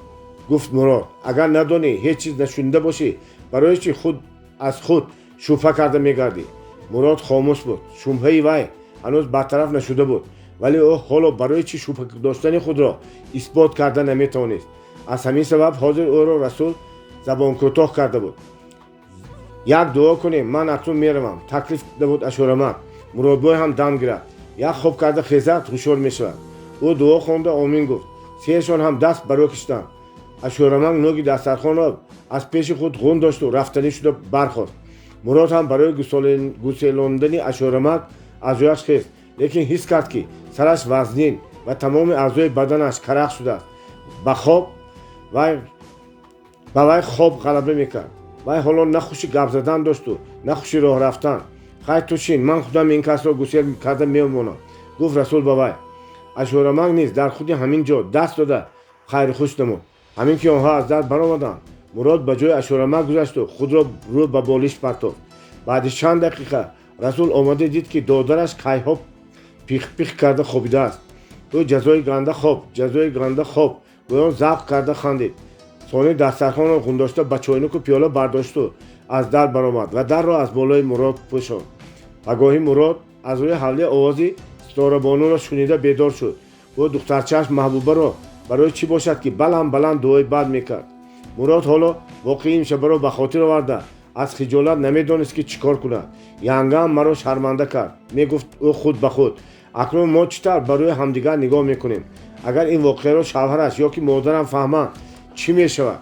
гуфт Мурод. Агар надонӣ, ҳеҷ чиз нашунида бошӣ, барои чӣ худ аз худ шубҳа карда мегардӣ? Мурод хомӯш буд. Шубҳаи вай ҳанӯз бартараф нашуда буд, вале ӯ ҳоло барои чӣ шубҳа доштани худро исбот карда наметавонист. Аз ҳамин сабаб ҳозир ӯро Расул забонкӯтоҳ карда буд. Як дуо кунем, ман акнун меравам, таклиф намуд Ашурамак. Муродбой ҳам дам гирад, як хоб карда хезад, ҳушёр мешавад. Ӯ дуо хонда омин гуфт. Сеяшон ҳам даст ба рӯ кишиданд. Ашурамак нӯги дастархонро аз пеши худ ғун дошту рафтанӣ шуда бархост. Мурод ҳам барои гуселондани Ашурамак аз ҷояш хест, лекин ҳис кард, ки сараш вазнин ва тамоми аъзои баданаш карах шудааст. Ба хоб вай ба вай хоб ғалаба мекард. Вай ҳоло на хуши гап задан дошту, на хуши роҳ рафтан. Хай, ту шин, ман худам ин касро гусел карда мемонам, гуфт Расул ба вай. Ашурамак низ дар худи ҳамин ҷо даст дода хайрухуш намуд. Ҳамин ки онҳо аз дар баромаданд, Мурод ба ҷои Ашурамак гузашту худро рӯ ба болиш партофт. Баъди чанд дақиқа Расул омада дид, ки додараш кайҳо пих-пих карда хобидааст. Ӯ ҷазои ганда хоб, ҷазои ганда хоб гӯён завқ карда хандид. Сони дастархонро ғундошта, ба чойнику пиёла бардошту аз дар баромад ва дарро аз болои Мурод пӯшонд. Пагоҳӣ Мурод аз рӯи ҳавлӣ овози Ситорабонуро шунида бедор шуд. Ӯ духтарчааш Маҳбубаро барои чӣ бошад, ки баланд баланд дуои бад мекард. Мурод ҳоло воқеи имшабаро ба хотир оварда, аз хиҷолат намедонист, ки чӣ кор кунад. Янгаам маро шарманда кард, мегуфт ӯ худ ба худ. Акнун мо чӣ тавр ба рӯи ҳамдигар нигоҳ мекунем? Агар ин воқеаро шавҳараш ё ки модарам фаҳманд, чӣ мешавад?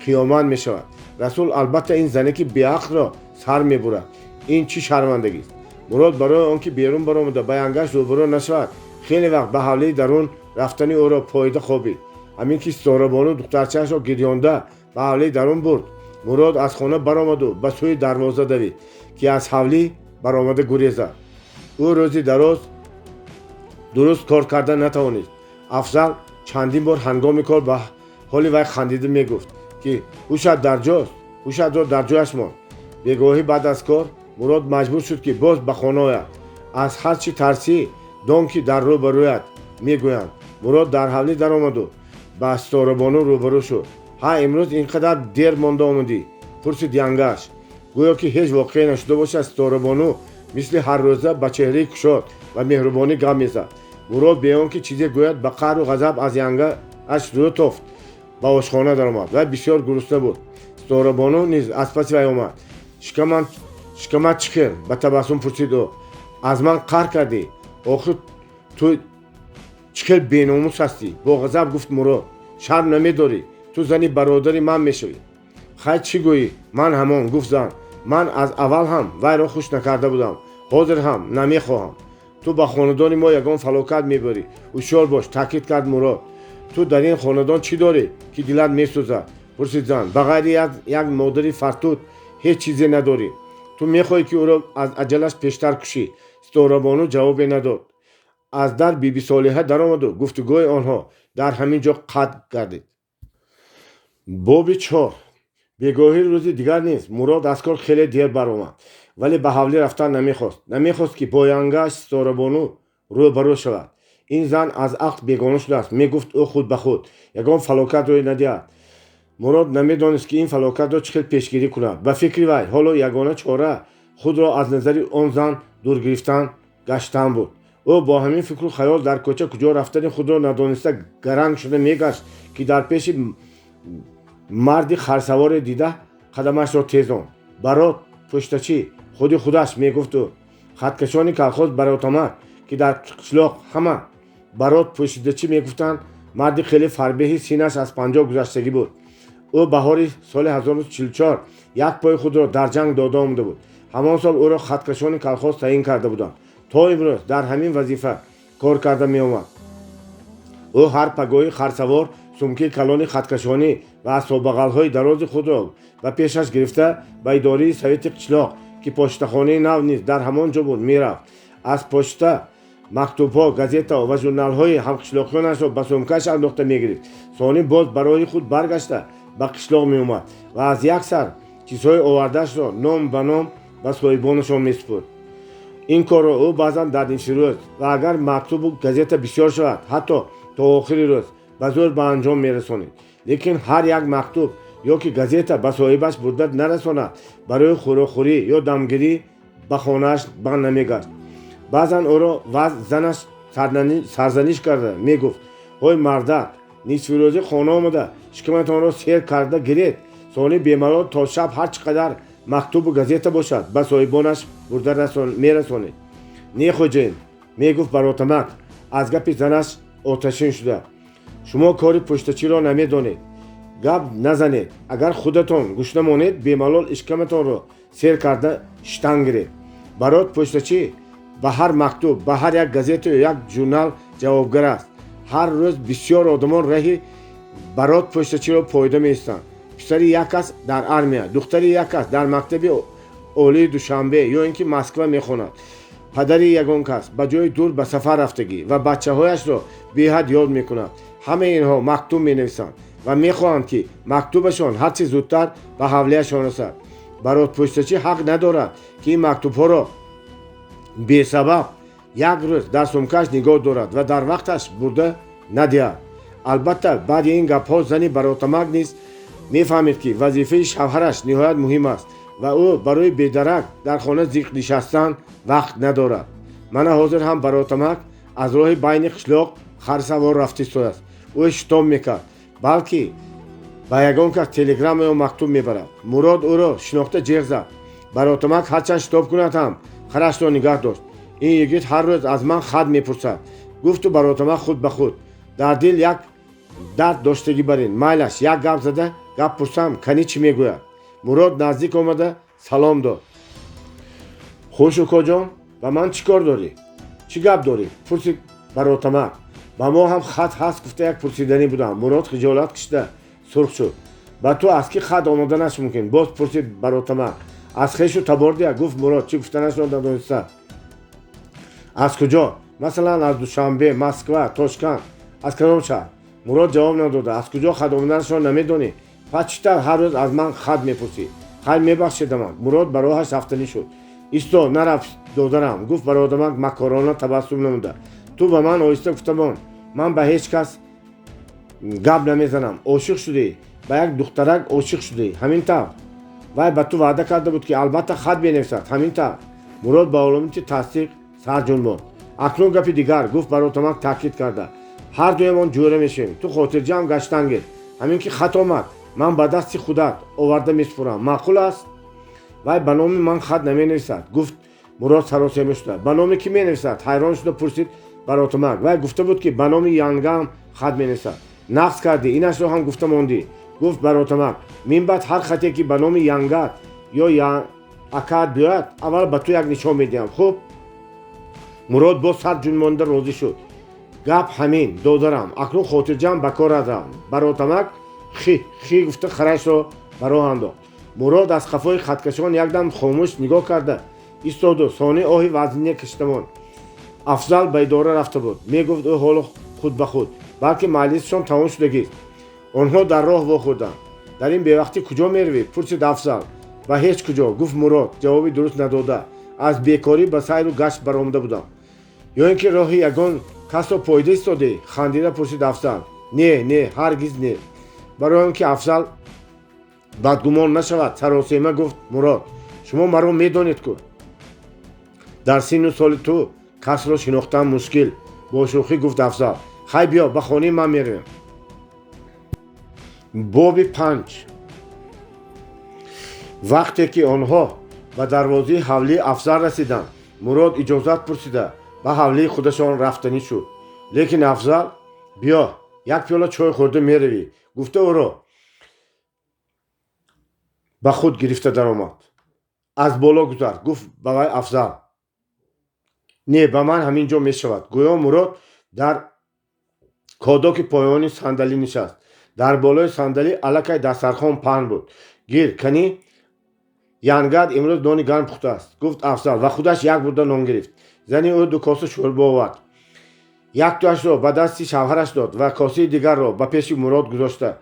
Қиёмат мешавад. Расул албатта ин занеки беақлро сар мебурад. Ин чӣ шармандагист? Мурод барои он ки берун баромада ба янгаш рӯбарӯ нашавад, хеле вақт ба ҳавлии дарун рафтани ӯро поида хобид. Ҳамин ки Ситорабону духтарчаашро гирёнда ба ҳавлии дарун бурд, Мурод аз хона баромаду ба сӯи дарвоза давид, ки аз ҳавлӣ баромада гурезад. Ӯ рӯзи дароз дуруст кор карда натавонист. Афзал чандин бор ҳангоми кор ба ҳоли вай хандида мегуфт, ки ҳушат дар ҷост, ҳушатро дар ҷояш мон. Бегоҳӣ баъд аз кор Мурод маҷбур шуд, ки боз ба хона ояд. Аз ҳар чӣ тарсӣ, дон, ки дар рӯ ба рӯят, мегӯянд. Мурод дар ҳавлӣ даромаду ба Ситорабону рӯбарӯ шуд. Ҳа, имрӯз ин қадар дер монда омадӣ? Пурсид янгаш. Гӯё ки ҳеҷ воқеа нашуда бошад, Ситорабону мисли ҳаррӯза ба чеҳраи кушод ва меҳрубонӣ гап мезад. Мурод бе он ки чизе гӯяд, ба қаҳру ғазаб аз янгааш рӯ тофт, ба ошхона даромад. Вай бисёр гурусна буд. Ситорабону низ аз паси вай омад. Шикамат чӣ хел? Ба табассум пурсид ӯ. Аз ман қаҳр кардӣ? Охир ту чӣ хел беномус ҳастӣ? Бо ғазаб гуфт Мурод. Шарм намедорӣ? Ту зани бародари ман мешавӣ. Хай, чӣ гӯӣ, ман ҳамон, гуфт зан. Ман аз аввал ҳам вайро хуш накарда будам, ҳозир ҳам намехоҳам. Ту ба хонадони мо ягон фалокат мебарӣ, ҳушёр бош, таъкид кард Мурод. Ту дар ин хонадон чӣ дорӣ, ки дилат месӯзад? Пурсид зан. Ба ғайри як модари фартут ҳеҷ чизе надорӣ. Ту мехоҳӣ, ки ӯро аз аҷалаш пештар кушӣ. Ситорабону ҷавобе надод. Аз дар Биби Солиҳа даромаду гуфтугӯи онҳо дар ҳамин ҷо қатъ гардид. Боби чор. Бегоҳӣ рӯзи дигар низ Мурод аз кор хеле дер баромад, вале ба ҳавлӣ рафтан намехост. Намехост, ки бо янгааш Ситорабону рӯ ба рӯ шавад. Ин зан аз ақл бегона шудааст, мегуфт ӯ худ ба худ. Ягон фалокат рӯй надиҳад. Мурод намедонист, ки ин фалокатро чӣ хел пешгирӣ кунад. Ба фикри вай, ҳоло ягона чора худро аз назари он зан дур гирифтан гаштан буд. Ӯ бо ҳамин фикру хаёл дар кӯча куҷо рафтани худро надониста гаранг шуда мегашт, ки дар пеши марди харсаворе дида қадамашро тезонд. Барот пуштачӣ, худи худаш, мегуфт ӯ. Хаткашони колхоз Баротамак, ки дар қишлоқ ҳама Барот пӯшидачӣ мегуфтанд, марди хеле фарбеҳи синнаш аз 50 гузаштагӣ буд. Ӯ баҳори соли 1944 як пои худро дар ҷанг дода омада буд. Ҳамон сол ӯро хаткашони колхоз таъин карда буданд. То имрӯз дар ҳамин вазифа кор карда меомад. Ӯ ҳар пагоҳи харсавор сумкаи калони хаткашонӣ ва асбоббағалҳои дарози худро ба пешаш гирифта, ба идораи совети қишлоқ, ки почтахонаи нав низ дар ҳамон ҷо буд, мерафт. Аз почта мактубҳо, газетаҳо ва журналҳои ҳамқишлоқиёнашро ба сумкааш андохта мегирифт. Сони боз ба роҳи худ баргашта ба қишлоқ меомад ва аз як сар чизҳои овардаашро ном ба ном ба соҳибонашон месупурд. Ин корро ӯ баъзан дар нимширӯз ва агар мактубу газета бисёр шавад, ҳатто то охири рӯз ба зӯр ба анҷом мерасонид. Лекин ҳар як мактуб ё ки газета ба соҳибаш бурда нарасонад, барои хӯрокхӯрӣ ё дамгирӣ ба хонааш банд намегашт. Баъзан ӯро занаш сарзаниш карда мегуфт: «Ҳой мардак, нисфирӯзӣ хона омада шикаматонро сер карда гиред, сони бемалол то шаб ҳар чӣ қадар мактубу газета бошад, ба соҳибонаш бурда мерасонед». «Не, хоҷаин, – мегуфт Баротамак аз гапи занаш оташин шуда, – шумо кори пуштачиро намедонед, гап назанед. Агар худатон гушна монед, бемалол ишкаматонро сер карда шитан гиред». Барот почтачӣ ба ҳар мактуб, ба ҳар як газетаю як журнал ҷавобгар аст. Ҳар рӯз бисёр одамон раҳи Барот почтачиро пойда меистанд. Писари як кас дар армия, духтари як кас дар мактаби олии Душанбе ё ин ки Москва мехонад, падари ягон кас ба ҷои дур ба сафар рафтагӣ ва бачаҳояшро беҳад ёд мекунад. Ҳамаи инҳо мактуб менависанд ва мехоҳанд, ки мактубашон ҳарчи зудтар ба ҳавлияшон расад. Барот почтачӣ ҳақ надорад, ки ин мактубҳоро бесабаб як рӯз дар сумкааш нигоҳ дорад ва дар вақташ бурда надиҳад. Албатта, баъди ин гапҳо зани Баротамак низ мефаҳмид, ки вазифаи шавҳараш ниҳоят муҳим аст ва ӯ барои бедарак дар хона зиқ нишастан вақт надорад. Мана ҳозир ҳам Баротамак аз роҳи байни қишлоқ харсавор рафта истодааст. Ӯ шитоб мекард, балки ба ягон кас телеграмма ё мактуб мебарад. Мурод ӯро шинохта ҷеғ зад. Баротамак ҳарчанд шитоб кунад ҳам, харашро нигаҳ дошт. «Ин йигит ҳар рӯз аз ман хат мепурсад», – гуфту Баротамак худ ба худ. Дар дил як дард доштагӣ барин. «Майлаш, як гап зада гап пурсам, канӣ чӣ мегӯяд?» Мурод наздик омада салом дод. «Хуш, укоҷон, ба ман чӣ кор дорӣ, чӣ гап дорӣ?» – пурсид Баротамак. «Ба мо ҳам хат ҳаст гуфта, як пурсиданӣ будам». Мурод хиҷолат кашида сурх шуд. «Ба ту аз кӣ хат омаданаш мумкин?» – боз пурсид Баротамак. «Аз хешу табор дия», – гуфт Мурод, чӣ гуфтанашро надониста. «Аз куҷо? Масалан, аз Душанбе, Москва, Тошканд, аз кадом шаҳр?» Мурод ҷавоб надода: «Аз куҷо хат омаданашро намедонӣ, пас чӣ тавр ҳар рӯз аз ман хат мепурсӣ? Хайр, мебахшедамак». Мурод ба роҳаш рафтанӣ шуд. «Исто, нарафт, додарам», – гуфт Бародамак макорона табассум намуда. «Ту ба ман оҳиста гуфта мон, ман ба ҳеҷ кас гап намезанам. Ошиқ шудӣ, ба як духтарак ошиқ шудӣ, ҳамин тавр? Вай ба ту ваъда карда буд, ки албатта хат менависад, ҳамин тавр?» Мурод ба аломати тасдиқ сар ҷунбонд. «Акнун гапи дигар», – гуфт Баротамак таъкид карда. «Ҳар дуямон ҷӯра мешавем. Ту хотирҷамъ гаштан гир. Ҳамин ки хат омад, ман ба дасти худат оварда месупурам. Маъқул аст?» «Вай ба номи ман хат наменависад», – гуфт Мурод саросема шуда. «Ба номи кӣ менависад?» – ҳайрон шуда пурсид Баротамак. «Вай гуфта буд, ки ба номи янгаам хат менависад». «Нақз кардӣ, инашро ҳам гуфта мондӣ», – гуфт Баротамак. «Мин баъд ҳар хате ки ба номи янгат ё акаат биёяд, аввал ба ту як нишон медиҳам, хуб?» Мурод боз сар ҷунбонда розӣ шуд. «Гап ҳамин, додарам, акнун хотирҷамъ ба кор рафт». Баротамак хи хи гуфта харашро ба роҳ андохт. Мурод аз қафои хаткашон якдам хомӯш нигоҳ карда истоду сони оҳи вазнине кашида монд. Афзал ба идора рафта буд, мегуфт ӯ ҳоло худ ба худ, балки маҷлисшон тамом шудагист. Онҳо дар роҳ вохӯрданд. «Дар ин бевақтӣ куҷо меравӣ?» – пурсид Афзал. «Ба ҳеҷ куҷо», – гуфт Мурод ҷавоби дуруст надода. «Аз бекорӣ ба сайру гашт баромада будам». «Ё ин ки роҳи ягон касро пойда истодӣ?» – хандида пурсид Афзал. «Не, не, ҳаргиз не», – барои он ки Афзал бадгумон нашавад, саросема гуфт Мурод. «Шумо маро медонед ку». «Дар синну соли ту касро шинохтан мушкил», – бо шӯхӣ гуфт Афзал. «Хай, биё, ба хонаи ман меравем». Боби 5. Вақте ки онҳо ба дарвозаи ҳавлии Афзал расиданд, Мурод иҷозат пурсида ба ҳавлии худашон рафтанӣ шуд, лекин Афзал: «Биё, як пиёла чой хӯрда меравӣ», – гуфта, ӯро ба худ гирифта даромад. «Аз боло гузар», – гуфт ба вай Афзал. «Не, ба ман ҳамин ҷо мешавад», – гӯё Мурод дар кодоки поёни сандалӣ нишаст. Дар болои сандалӣ аллакай дастархон паҳн буд. «Гир, кани янгат имрӯз нони гарм пухтааст», – гуфт Афзал ва худаш як бурда нон гирифт. Зани ӯ ду коса шӯрбо овард. Яктоашро ба дасти шавҳараш дод ва косаи дигарро ба пеши Мурод гузошта,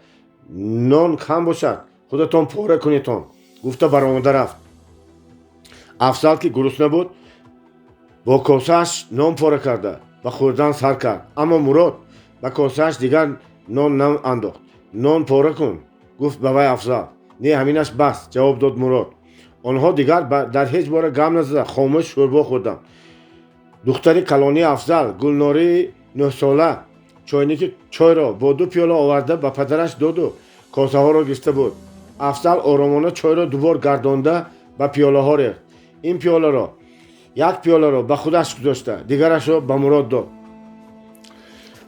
«Нон кам бошад, худатон пора кунедон», гуфта баромада рафт. Афзал, ки гурусна буд, Бо косааш нон пора карда ба хӯрдан сар кард, аммо Мурод ба косааш дигар нон наандохт. «Нон пора кун», гуфт ба вай Афзал. «Не, ҳаминаш бас», ҷавоб дод Мурод. Онҳо дигар дар ҳеҷ бора гап назада, хомӯш шӯрбо хӯрданд. Духтари калонии Афзал, Гулнории 9-сола, чойники чойро бо ду пиёла оварда ба падараш доду косаҳоро гирифта буд. Афзал оромона чойро дубор гардонда ба пиёлаҳо рехт. Ин пиёларо як пиёларо ба худаш гузошта, дигарашро ба Мурод дод.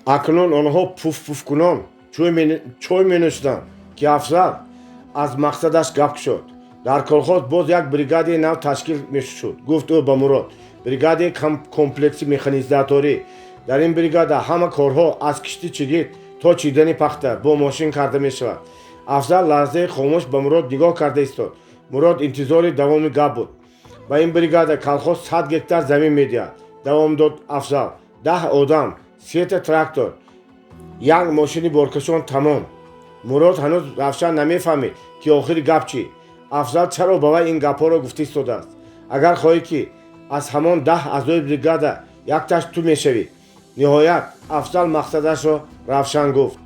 Акнун онҳо пуф-пуфкунон чой менӯшиданд, ки Афзал аз мақсадаш гап кушод. «Дар колхоз боз як бригадаи нав ташкил мешуд», гуфт ӯ ба Мурод. «Бригадаи комплекси механизаторӣ. Дар ин бригада ҳама корҳо аз кишти чигит то чидани пахта бо мошин карда мешавад». Афзал лаҳзаи хомӯш ба Мурод нигоҳ карда истод. Мурод интизори давоми гап буд. «Ба ин бригада колхоз 100 гектар замин медиҳад», давом дод Афзал. «10 одам, сета трактор, як мошини боркашон, тамом». Мурод ҳанӯз равшан намефаҳмид, ки охири гап чӣ. Афзал чаро ба вай ин гапҳоро гуфта истодааст? «Агар хоҳӣ, ки аз ҳамон 10 аъзои бригада якташ ту мешавӣ». Ниҳоят Афзал мақсадашро равшан гуфт.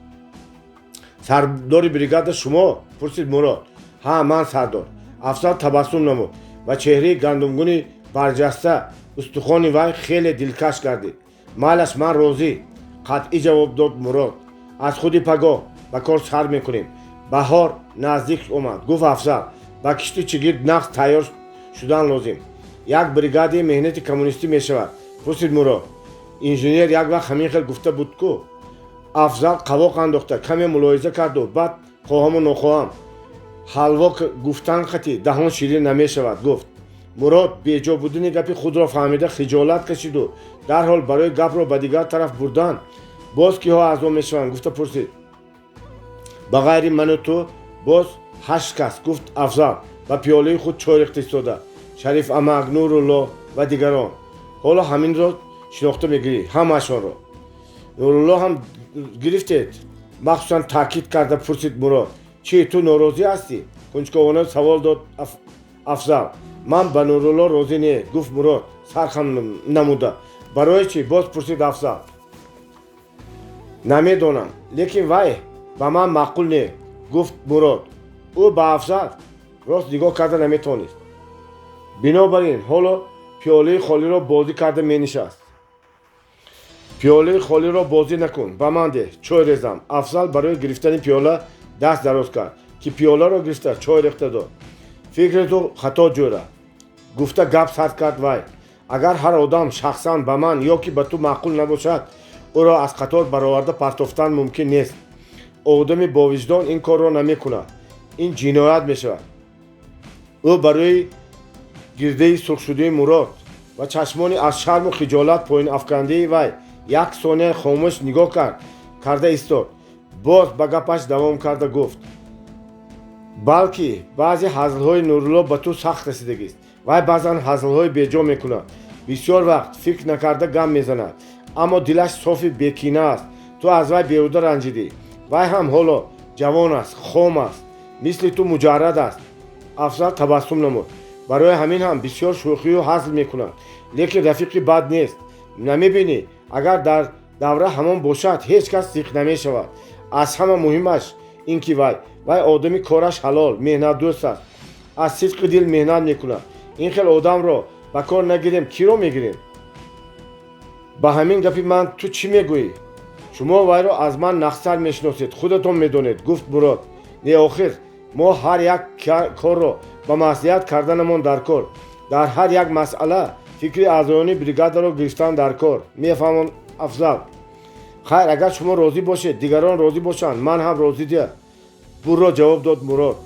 «Сардори бригада шумо?» пурсид Мурод. «Ҳа, ман сардор». Афзал табассум намуд ва чеҳраи гандумгуни барҷаста устухони вай хеле дилкаш гардид. «Майлаш, ман розӣ», қатъӣ ҷавоб дод Мурод. «Аз худи пагоҳ ба кор сар мекунем». «Баҳор наздик омад», гуфт Афзал. «Ба кишти чигит нағз тайёр шудан лозим». «Як бригадаи меҳнати коммунистӣ мешавад?» пурсид Мурод. «Инженер як вақт ҳамин хел гуфта буд ку». Афзал қавоқ андохта каме мулоҳиза карду баъд: «Хоҳаму нохоҳам, ҳалво гуфтан қати даҳон ширин намешавад», гуфт. Мурод беҷо будани гапи худро фаҳмида, хиҷолат кашиду дарҳол барои гапро ба дигар тараф бурдан: «Боз киҳо аъзо мешаванд?» гуфта пурсид. «Ба ғайри ману ту боз ҳашт кас», гуфт Афзал, ба пиёлаи худ чой рехта истода. «Шариф амак, Нурулло ва дигарон. Ҳоло ҳаминро шинохта мегирӣ ҳамаашонро». «Нурулло ҳам гирифтед?» махсусан таъкид карда пурсид Мурод. «Чӣ, ту норозӣ ҳастӣ?» кунҷковона савол дод Афзал. «Ман ба Нурулло розӣ не», гуфт Мурод сархам намуда. «Барои чӣ?» боз пурсид Афзал. «Намедонам, лекин вай ба ман маъқул не», гуфт Мурод. Ӯ ба Афзал рост нигоҳ карда наметавонист, бинобар ин ҳоло пиёлаи холиро бозӣ карда менишаст. «Пиёлаи холиро бозӣ накун, ба ман деҳ, чой резам». Афзал барои гирифтани пиёла даст дароз кард, ки пиёларо гирифта чой рехта дод. «Фикри ту хато, ҷӯра», гуфта гап сар кард вай. «Агар ҳар одам шахсан ба ман ё ки ба ту маъқул набошад, ӯро аз қатор бароварда партофтан мумкин нест. Одами бовиҷдон ин корро намекунад, ин ҷиноят мешавад». Ӯ барои гирдаи сурхшудаи Мурод ва чашмони аз шарму хиҷолат поёнафкандаи вай як сония хомӯш нигоҳ карда истод. Боз ба гапаш давом карда гуфт: «Балки баъзе ҳазлҳои Нурулло ба ту сахт расидагист. Вай баъзан ҳазлҳои беҷо мекунад, бисёр вақт фикр накарда гап мезанад, аммо дилаш софи бекина аст. Ту аз вай беҳуда ранҷидӣ. Вай ҳам ҳоло ҷавон аст, хом аст, мисли ту муҷаррад аст». Афзал табассум намуд. «Барои ҳамин ҳам бисёр шӯхию ҳазл мекунад, лекин рафиқи бад нест. Намебинӣ, агар дар давра ҳамон бошад, ҳеҷ кас зиқ намешавад. Аз ҳама муҳимаш ин ки вай одами кораш ҳалол, меҳнатдӯст аст, аз сидқи дил меҳнат мекунад. Ин хел одамро ба кор нагирем, киро мегирем? Ба ҳамин гапи ман ту чӣ мегӯӣ?» «Шумо вайро аз ман нағзтар мешиносед, худатон медонед», гуфт Мурод. «Не, охир мо ҳар як корро ба маслиҳат карданамон дар кор. Дар ҳар як масъала фикри аъзоёни бригадаро гирифтан дар кор», мефаҳмон Афзал. «Хайр, агар шумо розӣ бошед, дигарон розӣ бошанд, ман ҳам розӣ дия», бурро ҷавоб дод Мурод.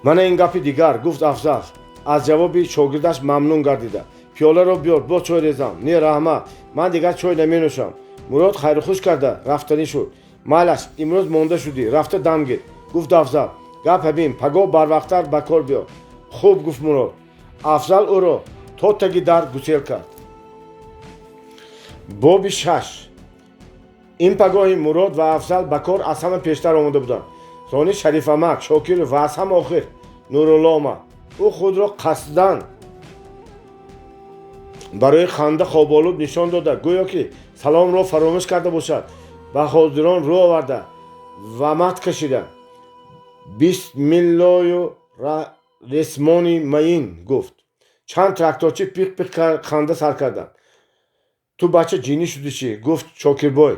«Мана ин гапи дигар», гуфт Афзал аз ҷавоби шогирдаш мамнун гардида. «Пиёларо биёр, боз чой резам». «Не, раҳмат, ман дигар чой наменӯшам». Мурод хайрухуш карда рафтанӣ шуд. «Майлаш, имрӯз монда шудӣ, рафта дам гир», гуфт Афзал. «Гап ҳабин, пагоҳ барвақттар ба кор биё». «Хуб», гуфт Мурод. Афзал ӯро то таги дар гусел кард. Боби шаш. Ин пагоҳи Мурод ва Афзал ба кор аз ҳама пештар омода буданд. Сони Шарифамак, Шокиров ва аз ҳама охир Нурулло омад. Ӯ худро қасдан Барои ханда хоболуд нишон дода, гӯё ки саломро фаромӯш карда бошад, ба ҳозирон рӯ оварда ва мат кашида: «Бисмиллою ресмони маин», гуфт. Чанд тракторчӣ пиқ пиқ ханда сар карданд. «Ту, бача, ҷинӣ шудӣ чӣ?» гуфт Шокирбой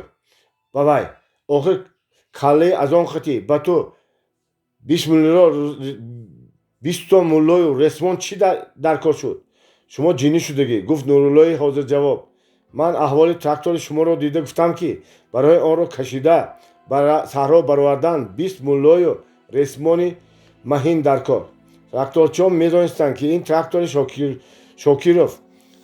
ба вай. «Охир каллаи аз он хатӣ ба ту 20то муллою ресмон чӣ дар кор шуд? Шумо ҷинӣ шудагӣ», гуфт Нуруллои ҳозирҷавоб. «Ман аҳволи трактори шуморо дида гуфтам, ки барои онро кашида ба саҳро баровардан 20 муллою ресмони маҳин дар кор». Тракторчиён медонистанд, ки ин трактори Шокиров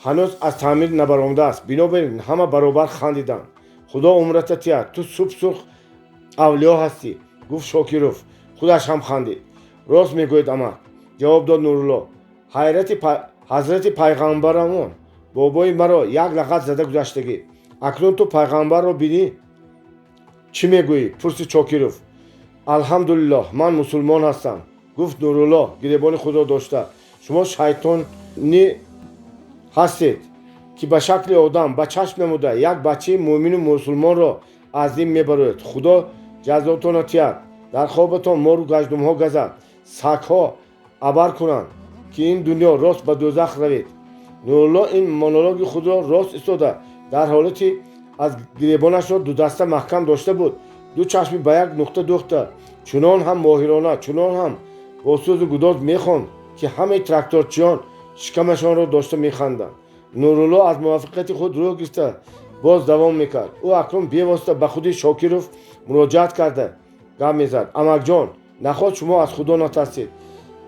ҳанӯз аз таъмир набаромадааст. Бинобар ин ҳама баробар хандиданд. «Худо умрата тиҳад, ту суб сурх авлиё ҳастӣ», гуфт Шокиров, худаш ҳам хандид. «Рост мегӯед, амак», ҷавоб дод Нурулло. «Ҳазрати пайғамбарамон бобои маро як лағат зада гузаштагӣ». «Акнун ту пайғамбарро бинӣ, чӣ мегӯӣ?» пурсид Шокиров. «Алҳамдулиллоҳ, ман мусулмон ҳастам», гуфт Нурулло гиребони худро дошта. «Шумо шайтонӣ ҳастед, ки ба шакли одам ба чашм намуда як бачаи мӯъмину мусулмонро аз дин мебароед. Худо ҷазотонро тиҳад, дар хобатон мору гаҷдумҳо газад, сагҳо абар кунанд, ки ин дунё рост ба дӯзах равед». Нурулло ин монологи худро рост истода, дар ҳолати аз гиребонашро дудаста маҳкам дошта буд, ду чашми ба як нуқта дӯхта, чунон ҳам моҳирона, чунон ҳам бо сӯзу гудоз мехонд, ки ҳамаи тракторчиён шикамашонро дошта механданд. Нурулло аз муваффақияти худ рӯҳ гирифта боз давом мекард. Ӯ акнун бевосита ба худи Шокиров муроҷиат карда гап мезад: «Амакҷон, нахост шумо аз Худо натарсед,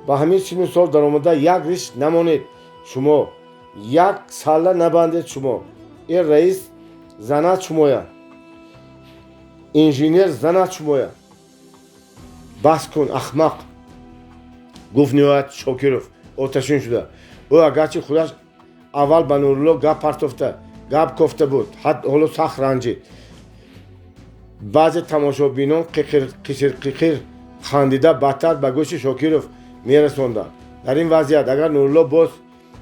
ба ҳамин синну сол даромада як риш намонед, шумо як салла набандед. Шумо э раис занад шумоя, инженер занад шумоя». «Бас кун, ахмақ», гуфт ниҳоят Шокиров оташин шуда. Ӯ агарчи худаш аввал ба Нурулло гап партофта, гап кофта буд, ҳоло сахт ранҷид. Баъзе тамошобинон қишир-қиқир хандида бадтар ба гӯши Шокиров мерасонданд. Дар ин вазъият агар Нурулло боз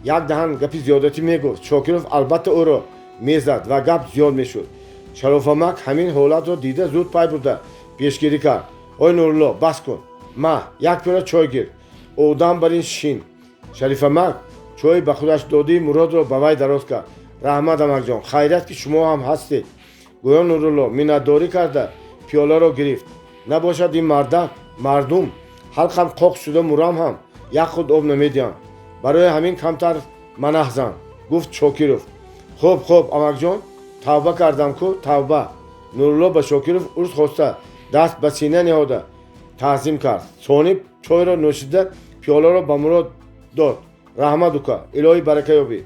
як даҳан гапи зиёдатӣ мегуфт, Шокиров албатта ӯро мезад ва гап зиёд мешуд. Шарофамак ҳамин ҳолатро дида, зуд пай бурда пешгирӣ кард: «Ой, Нурулло, бас кун, ма, як пиёла чой гир, одам бар ин шин». Шарифамак чойи ба худаш додии Муродро ба вай дароз кард. «Раҳмат, амакҷон, хайрият, ки шумо ҳам ҳастед», гӯё Нурулло миннатдорӣ карда пиёларо гирифт. «Набошад, ин мардак мардум ҳалқам қоқ шуда мурам ҳам як худ об намедиҳанд. Барои ҳамин камтар манаҳ зан», гуфт Шокиров. «Хуб, хуб, амакҷон, тавба кардам ку, тавба». Нурулло ба Шокиров узр хоста, даст ба сина ниҳода таъзим кард. Сониб чойро нӯшида, пиёларо ба Мурод дод. «Раҳмат, ука, илоҳӣ барака ёбӣ».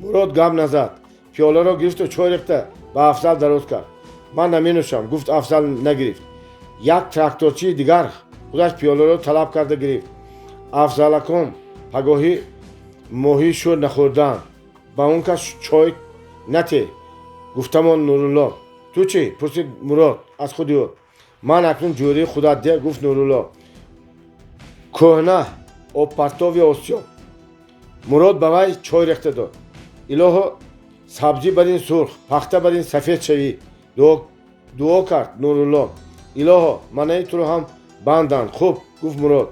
Мурод гап назад, пиёларо гирифту чой рехта ба Афзал дароз кард. «Ман наменӯшам», гуфт Афзал, нагирифт. Як тракторчии дигар худаш пиёларо талаб карда гирифт. «Афзалаком пагоҳӣ моҳии шӯр нахӯрдаанд, ба он кас чой нате», гуфтамон Нурулло. «Ту чӣ?» пурсид Мурод аз худи ӯ. «Ман акнун ҷӯрии худат де», гуфт Нурулло. «Кӯҳна обпартови осиёб». Мурод ба вай чой рехта дод. «Илоҳо, сабзӣ бар ин сурх, пахта бар ин сафед шавӣ», дуо кард Нурулло. «Илоҳо, манаи туро ҳам банданд». «Хуб», гуфт Мурод.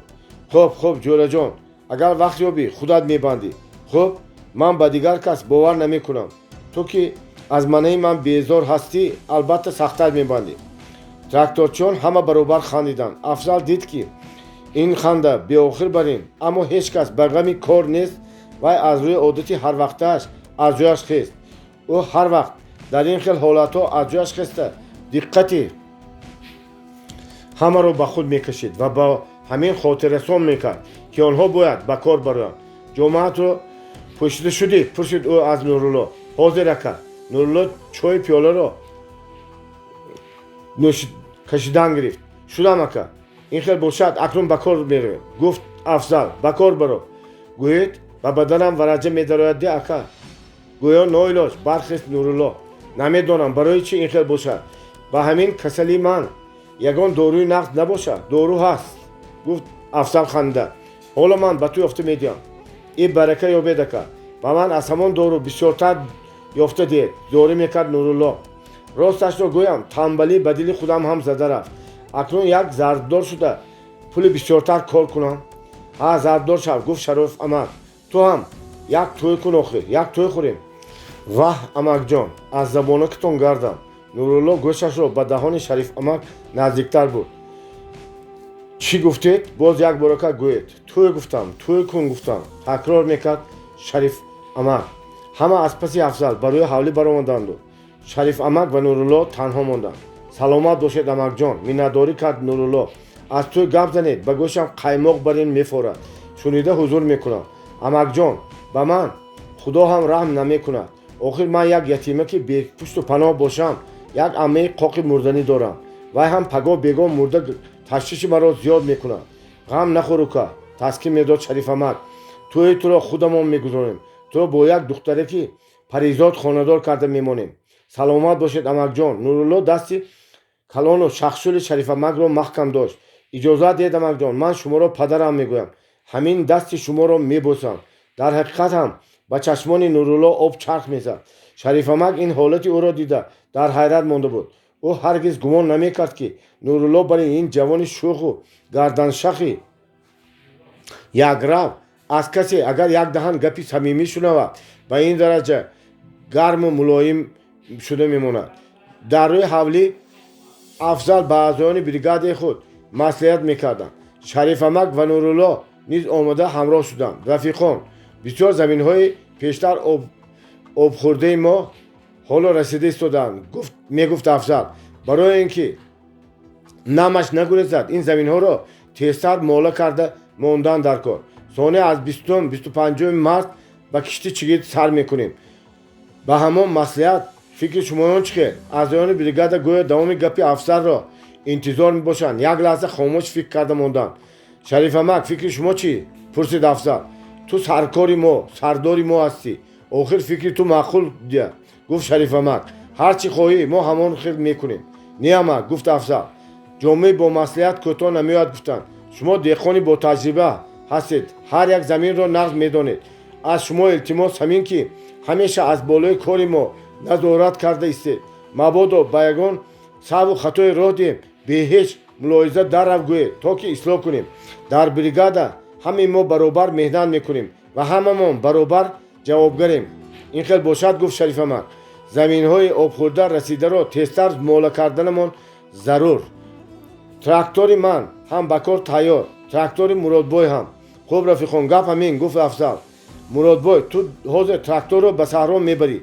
«Хуб, хуб, ҷӯраҷон, агар вақт ёбӣ, худат мебандӣ. Хуб, ман ба дигар кас бовар намекунам. Ту ки аз манаи ман безор ҳастӣ, албатта сахттар мебандӣ». Тракторчиён ҳама баробар хандиданд. Афзал дид, ки ин ханда беохир бар ин, аммо ҳеҷ кас ба ғами кор нест. Вай аз рӯи одати ҳарвақтааш аз ҷояш хест. Ӯ ҳар вақт дар ин хел ҳолатҳо аз ҷояш хеста, диққати ҳамаро ба худ мекашид ва ба ҳамин хотиррасон мекард, ки онҳо бояд ба кор бароянд. «Ҷомаатро пӯшида шудӣ?» пурсид ӯ аз Нурулло. «Ҳозир, ака». Нурулло чойи пиёларо кашидан гирифт. «Шудам, ака». «Ин хел бошад, акнун ба кор меравем», гуфт Афзал. «Ба кор баро». «Гӯед, ба баданам вараҷа медарояд де, ака», гӯё ноилоҷ бархест Нурулло. «Намедонам, барои чӣ ин хел бошад. Ба ҳамин касалии ман ягон доруи нақд набошад?» «Дору ҳаст», гуфт Афзал ханда. «Ҳоло ман ба ту ёфта медиҳам». «И барака ёбед, ака». Ба ман аз ҳамон дору бисёртар ёфта диҳед, зорӣ мекард Нурулло. Росташро гӯям, танбалӣ ба дили худам ҳам зада рафт. Акнун як зардор шуда пули бисёртар кор кунам. Ҳа, зардор шав, гуфт Шароф амак. Ту ҳам як тӯй кун, охир як тӯй хӯрем. Ваҳ, амакҷон, аз забонакатон гардам. Нурулло гӯшашро ба даҳони Шариф амак наздиктар бурд. Чӣ гуфтед? Боз як борака гӯед. Тӯй гуфтам, тӯй кун гуфтам, такрор мекард Шариф амак. Ҳама аз паси Афзал ба рӯи ҳавлӣ баромаданду Шариф амак ва Нурулло танҳо монданд. Саломат бошед, амакҷон, миннатдорӣ кард Нурулло. Аз тӯй гап занед, ба гӯшам қаймоқ барин мефорад. Шунида ҳузур мекунам. Амакҷон, ба ман Худо ҳам раҳм намекунад. Охир ман як ятима, ки бепушту паноҳ бошам, як аммаи қоқи мурданӣ дорам. Вай ҳам пагоҳ бегоҳ мурда ташвиши маро зиёд мекунад. Ғам нахӯр, ука, таскин медод Шарифамак. Тӯи туро худамон мегузорем. Туро бо як духтараки паризод хонадор карда мемонем. Саломат бошед, амакҷон. Нурулло дасти калону шахшули Шарифамакро маҳкам дошт. Иҷозат диҳед, амакҷон, ман шуморо падарам мегӯям. Ҳамин дасти шуморо мебӯсам. Дар ҳақиқат ҳам ба чашмони Нурулло об чарх мезад. Шарифамак ин ҳолати ӯро дида дар ҳайрат монда буд. Ӯ ҳаргиз гумон намекард, ки Нурулло бари ин ҷавони шӯху гарданшахи якрав аз касе агар як даҳан гапи самимӣ шунавад, ба ин дараҷа гарму мулоим шуда мемонад. Дар рӯи ҳавлӣ Афзал ба аъзоёни бригадаи худ маслиҳат мекарданд. Шарифамак ва Нурулло низ омода ҳамроҳ шуданд. Рафиқон, бисёр заминҳои пештар обхӯрдаи мо ҳоло расида истодаанд, мегуфт Афзал. Барои ин ки намаш нагурезад, ин заминҳоро тезтар мола карда мондан дар кор. Сония аз 20-у 25-уми март ба кишти чигит сар мекунем. Ба ҳамон маслиҳат фикри шумоён чӣ хел? Аъзоёни бригада гӯё давоми гапи Афзалро интизор мебошанд. Як лаҳза хомӯш фикр карда монданд. Шарифамак, фикри шумо чӣ? Пурсид Афзал. Ту саркори мо, сардори мо ҳастӣ, охир фикри ту маъқул дия, гуфт Шарифамак. Ҳар чӣ хоҳӣ, мо ҳамон хел мекунем. Не, амак, гуфт Афзал, ҷомеи бо маслиҳат кӯтоҳ намеояд гуфтанд. Шумо деҳқони ботаҷриба ҳастед, ҳар як заминро нағз медонед. Аз шумо илтимос ҳамин, ки ҳамеша аз болои кори мо назорат карда истед. Мабодо ба ягон саҳву хатое роҳ диҳем, беҳеҷ мулоҳиза даррав гӯед, то ки ислоҳ кунем. Дар бригада ҳамаи мо баробар меҳнат мекунем ва ҳамамон баробар ҷавобгарем. Ин хел бошад, гуфт Шарифамак, заминҳои обхӯрда расидаро тезтар мола карданамон зарур. Трактори ман ҳам ба кор тайёр, трактори Муродбой ҳам. Хуб, рафиқон, гап ҳамин, гуфт Афзал. Муродбой, ту ҳозир тракторро ба саҳро мебарӣ.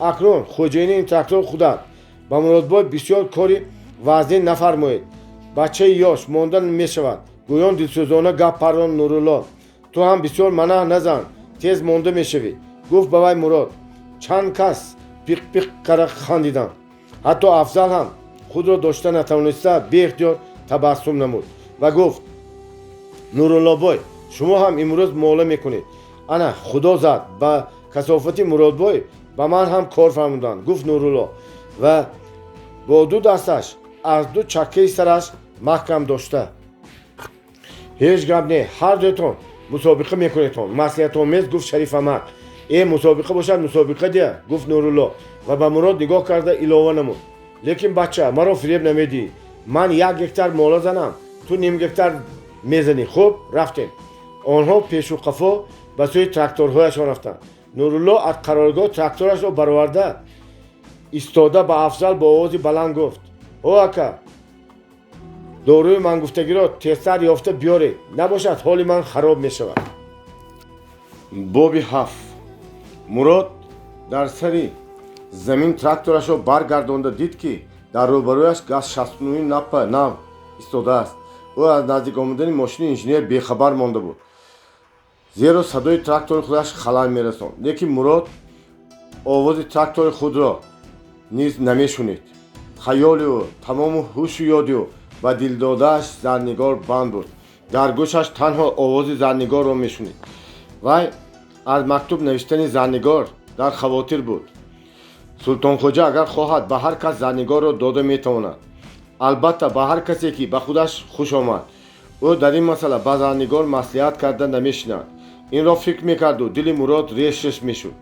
Акнун хоҷаини ин трактор худат. Ба Муродбой бисёр кори вазнин нафармоед, бачаи ёш монда мешавад, гӯён дилсӯзона гап паррон Нурулло. Ту ҳам бисёр манаҳ назан, тез монда мешавӣ, гуфт ба вай Мурод. Чанд кас пиқ-пиқ кара хандиданд. Ҳатто Афзал ҳам худро дошта натавониста беихтиёр табассум намуд ва гуфт: Нуруллобой, шумо ҳам имрӯз мола мекунед. Ана Худо зад, ба касофати Муродбой ба ман ҳам кор фармуданд, гуфт Нурулло ва бо ду дасташ аз ду чаккаи сараш маҳкам дошта. Ҳеҷ гап не, ҳар дуятон мусобиқа мекунедтон, маслиҳатомез гуфт Шарифамак. Э, мусобиқа бошад, мусобиқа дия, гуфт Нурулло ва ба Мурод нигоҳ карда илова намуд: лекин, бача, маро фиреб намедиҳӣ. Ман 1 гектар мола занам, ту ним гектар мезанӣ. Хуб, рафтем. Онҳо пешу қафо ба сӯи тракторҳояшон рафтанд. Нурулло аз қароргоҳ тракторашро бароварда истода ба Афзал бо овози баланд гуфт: О ака, доруи мангуфтагиро тезтар ёфта биёред, набошад ҳоли ман хароб мешавад. Боби 7. Мурод дар сари замин тракторашро баргардонда дид, ки дар рӯбарӯяш ГАЗ 69 Напа нав истодааст. Ӯ аз наздик омадани мошини инженер бехабар монда буд, зеро садои трактори худаш халал мерасонд. Лекин Мурод овози трактори худро низ намешунид. Хаёли ӯ, тамому ҳушу ёди ӯ ба дилдодааш Зарнигор банд буд. Дар гӯшаш танҳо овози Зарнигорро мешунид. Вай аз мактуб навиштани Зарнигор дар хавотир буд. Султонхоҷа агар хоҳад, ба ҳар кас Зарнигорро дода метавонад, албатта, ба ҳар касе, ки ба худаш хуш омад. Ӯ дар ин масъала ба Зарнигор маслиҳат карда намешинад. Инро фикр мекарду дили Мурод реш реш мешуд.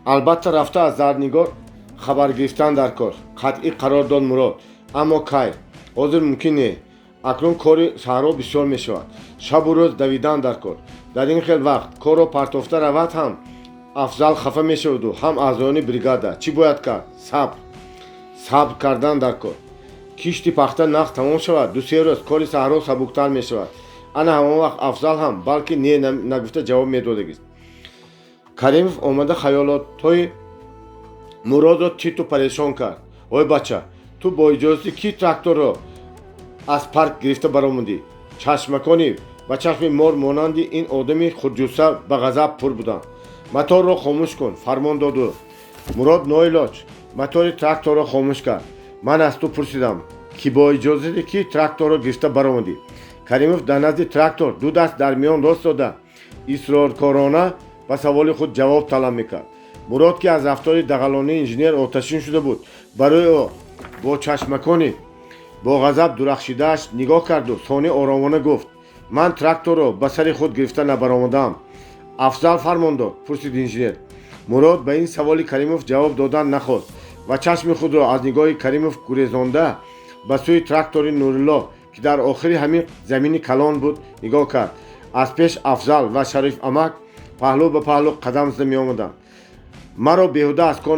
Албатта, рафта аз Зарнигор хабар гирифтан дар кор, қатъӣ қарор дод Мурод. Аммо кай? Ҳозир мумкин не. Акнун кори саҳро бисёр мешавад, шабу рӯз давидан дар кор. Дар ин хел вақт корро партофта равад, ҳам Афзал хафа мешаваду, ҳам аъзоёни бригада. Чӣ бояд кард? Сабр, сабр кардан дар кор. Кишти пахта нағз тамом шавад, 2-се рӯз кори саҳро сабуктар мешавад. Ана ҳамон вақт Афзал ҳам балки не нагуфта ҷавоб медодагист. Каримов омада хаёлотҳои Муродро титу парешон кард. Ой бача, ту бо иҷозати кӣ тракторро аз парк гирифта баромадӣ? Чашмакони ба чашми мор монанди ин одами хурдҷусса ба ғазаб пур буданд. Моторро хомӯш кун, фармон доду. Мурод ноилоҷ мотори тракторро хомӯш кард. Ман аз ту пурсидам, ки бо иҷозати кӣ тракторро гирифта баромадӣ? Каримов дар назди трактор ду даст дар миён рост дода, исроркорона ба саволи худ ҷавоб талаб мекард. Мурод, ки аз рафтори дағалонаи инженер оташин шуда буд, барои ӯ бо чашмакони бо ғазаб дурахшидааш нигоҳ карду сонӣ оромона гуфт: «Ман тракторро ба сари худ гирифта набаромадаам». «Афзал фармон дод?» пурсид инженер. Мурод ба ин саволи Каримов ҷавоб додан нахост ва чашми худро аз нигоҳи Каримов гурезонда, ба сӯи трактори Нурилло, ки дар охири ҳамин замини калон буд, нигоҳ кард. Аз пеш Афзал ва Шариф амак паҳлӯ ба паҳлӯ қадам зада меомаданд. «Маро беҳуда аз кор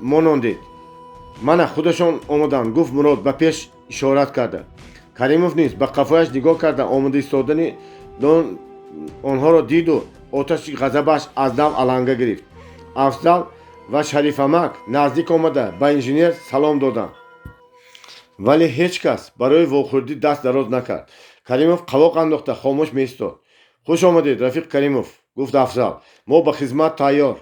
монондед, мана худашон омаданд», гуфт Мурод ба пеш ишорат карда. Каримов низ ба қафояш нигоҳ карда, омода истодани онҳоро диду оташи ғазабаш аз нав аланга гирифт. Афзал ва Шарифамак наздик омада ба инженер салом доданд, вале ҳеҷ кас барои вохӯрдӣ даст дароз накард. Каримов қавоқ андохта хомӯш меистод. «Хуш омадед, рафиқ Каримов», гуфт Афзал. «Мо ба хизмат тайёр».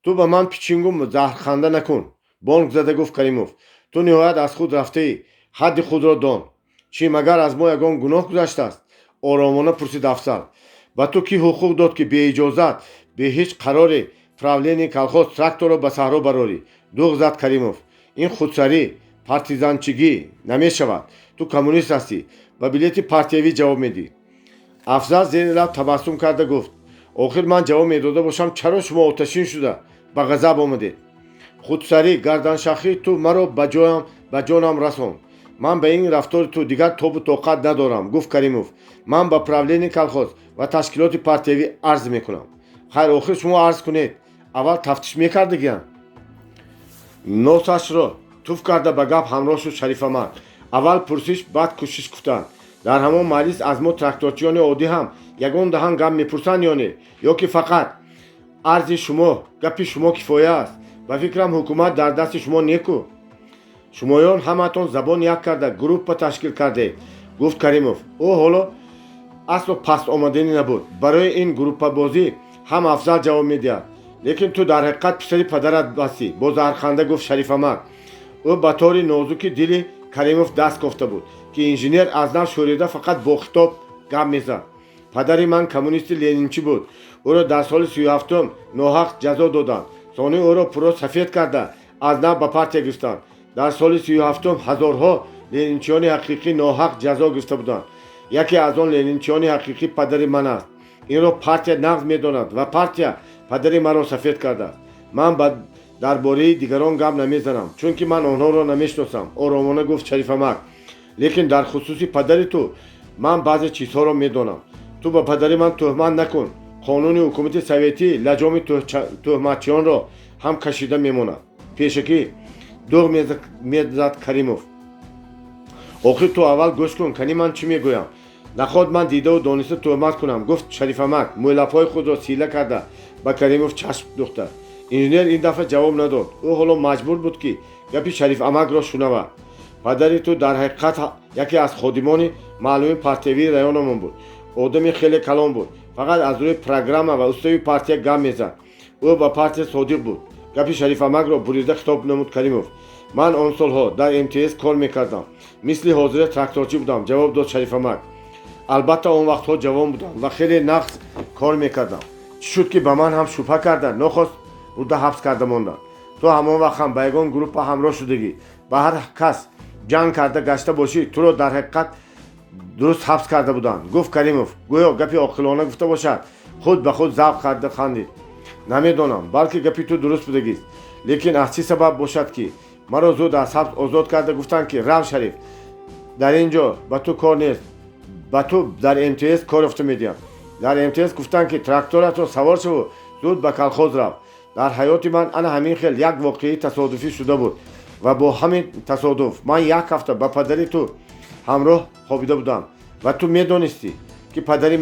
«Ту ба ман пичингу заҳрханда накун», бонг зада гуфт Каримов. «Ту ниҳоят аз худ рафтаӣ, ҳадди худро дон». «Чӣ, магар аз мо ягон гуноҳ гузаштааст?» оромона пурсид Афзал. «Ба ту кӣ ҳуқуқ дод, ки беиҷозат, бе ҳеҷ қарори правлении колхоз тракторро ба саҳро барорӣ?» дуғ зад Каримов. «Ин худсарӣ, партизанчигӣ намешавад. Ту коммунист ҳастӣ, ба билети партиявӣ ҷавоб медиҳӣ». Афзал зери лаб табассум карда гуфт: «Охир ман ҷавоб медода бошам, чаро шумо оташин шуда ба ғазаб омадед? Худсарӣ, гарданшахии ту маро ба ҷонам расонд. Ман ба ин рафтори ту дигар тобу тоқат надорам», гуфт Каримов. «Ман ба правлении колхоз ва ташкилоти партиявӣ арз мекунам». «Хайр, охир шумо арз кунед, аввал тафтиш мекардагиям», носашро туф карда ба гап ҳамроҳ шуд Шарифамак. «Аввал пурсиш, баъд кӯшиш гуфтанд. Дар ҳамон маҷлис аз мо тракторчиёни оддӣ ҳам ягон даҳан гап мепурсанд ё не, ё ки фақат арзи шумо, гапи шумо кифоя аст? Ба фикрам, ҳукумат дар дасти шумо неку. Шумоён ҳамаатон забон як карда группа ташкил кардед», гуфт Каримов. Ӯ ҳоло асло паст омаданӣ набуд. «Барои ин группабозӣ ҳам Афзал ҷавоб медиҳад. Лекин ту дар ҳақиқат писари падарат ҳастӣ», бо заҳрханда гуфт Шарифамак. Ӯ ба тори нозуки дили Каримов даст кофта буд, ки инженер аз нав шӯрида фақат бо хитоб гап мезад. «Падари ман коммунисти ленинчӣ буд. Ӯро дар соли 37-ум ноҳақ ҷазо доданд. Сонӣ ӯро пурра сафед карда, аз нав ба партия гирифтанд. Дар соли 37-ум ҳазорҳо ленинчиёни ҳақиқӣ ноҳақ ҷазо гирифта буданд. Яке аз он ленинчиёни ҳақиқӣ падари ман аст. Инро партия нағз медонад ва партия падари маро сафед кардааст. Ман дар бораи дигарон гап намезанам, чунки ман онҳоро намешиносам», оромона гуфт Шарифамак. «Лекин дар хусуси падари ту ман баъзе чизҳоро медонам». «Ту ба падари ман тӯҳмат накун. Қонуни ҳукумати советӣ лаҷоми тӯҳматчиёнро ҳам кашида мемонад», пешакӣ дуғ мезад Каримов. «Охир ту аввал гӯш кун, кани ман чӣ мегӯям. Наход ман дидаву дониста тӯҳмат кунам», гуфт Шарифамак, мӯйлабҳои худро сила карда ба Каримов чашм духта. Инженер ин дафъа ҷавоб надод. Ӯ ҳоло маҷбур буд, ки гапи Шарифамакро шунавад. «Падари ту дар ҳақиқат яке аз ходимони маълуми партиявии райономон буд. Одами хеле калон буд, фақат аз рӯи программа ва устави партия гап мезад. Ӯ ба партия содиқ буд», гапи Шарифамакро бурида хитоб намуд Каримов. «Ман он солҳо дар МТС кор мекардам, мисли ҳозира тракторчӣ будам», ҷавоб дод Шарифамак. «Албатта, он вақтҳо ҷавон будам ва хеле нағз кор мекардам. Чӣ шуд, ки ба ман ҳам шубҳа карда, нохост бурда ҳабс карда монданд? Ту ҳамон вақт ҳам ба ягон группа ҳамроҳ шудагӣ, ба ҳар кас ҷанг карда гашта бошӣ, туро дар ҳақиқат дуруст ҳабс карда буданд», гуфт Каримов, гӯё гапи оқилона гуфта бошад. Худ ба худ завқ карда хандид. Намедонам, балки гапи ту дуруст будагист, лекин аз чӣ сабаб бошад, ки маро зуд аз ҳабс озод карда гуфтанд, ки рав, Шариф, дар ин ҷо ба ту кор нест, ба ту дар МТС кор ёфта медиҳам. Дар МТС гуфтанд, ки тракторатро савор шаву зуд ба колхоз рав. Дар ҳаёти ман ана ҳамин хел як воқеаи тасодуфӣ шуда буд ва бо ҳамин тасодуф ман як ҳафта ба падари ту ҳамроҳ хобида будам ва ту медонистӣ, ки падари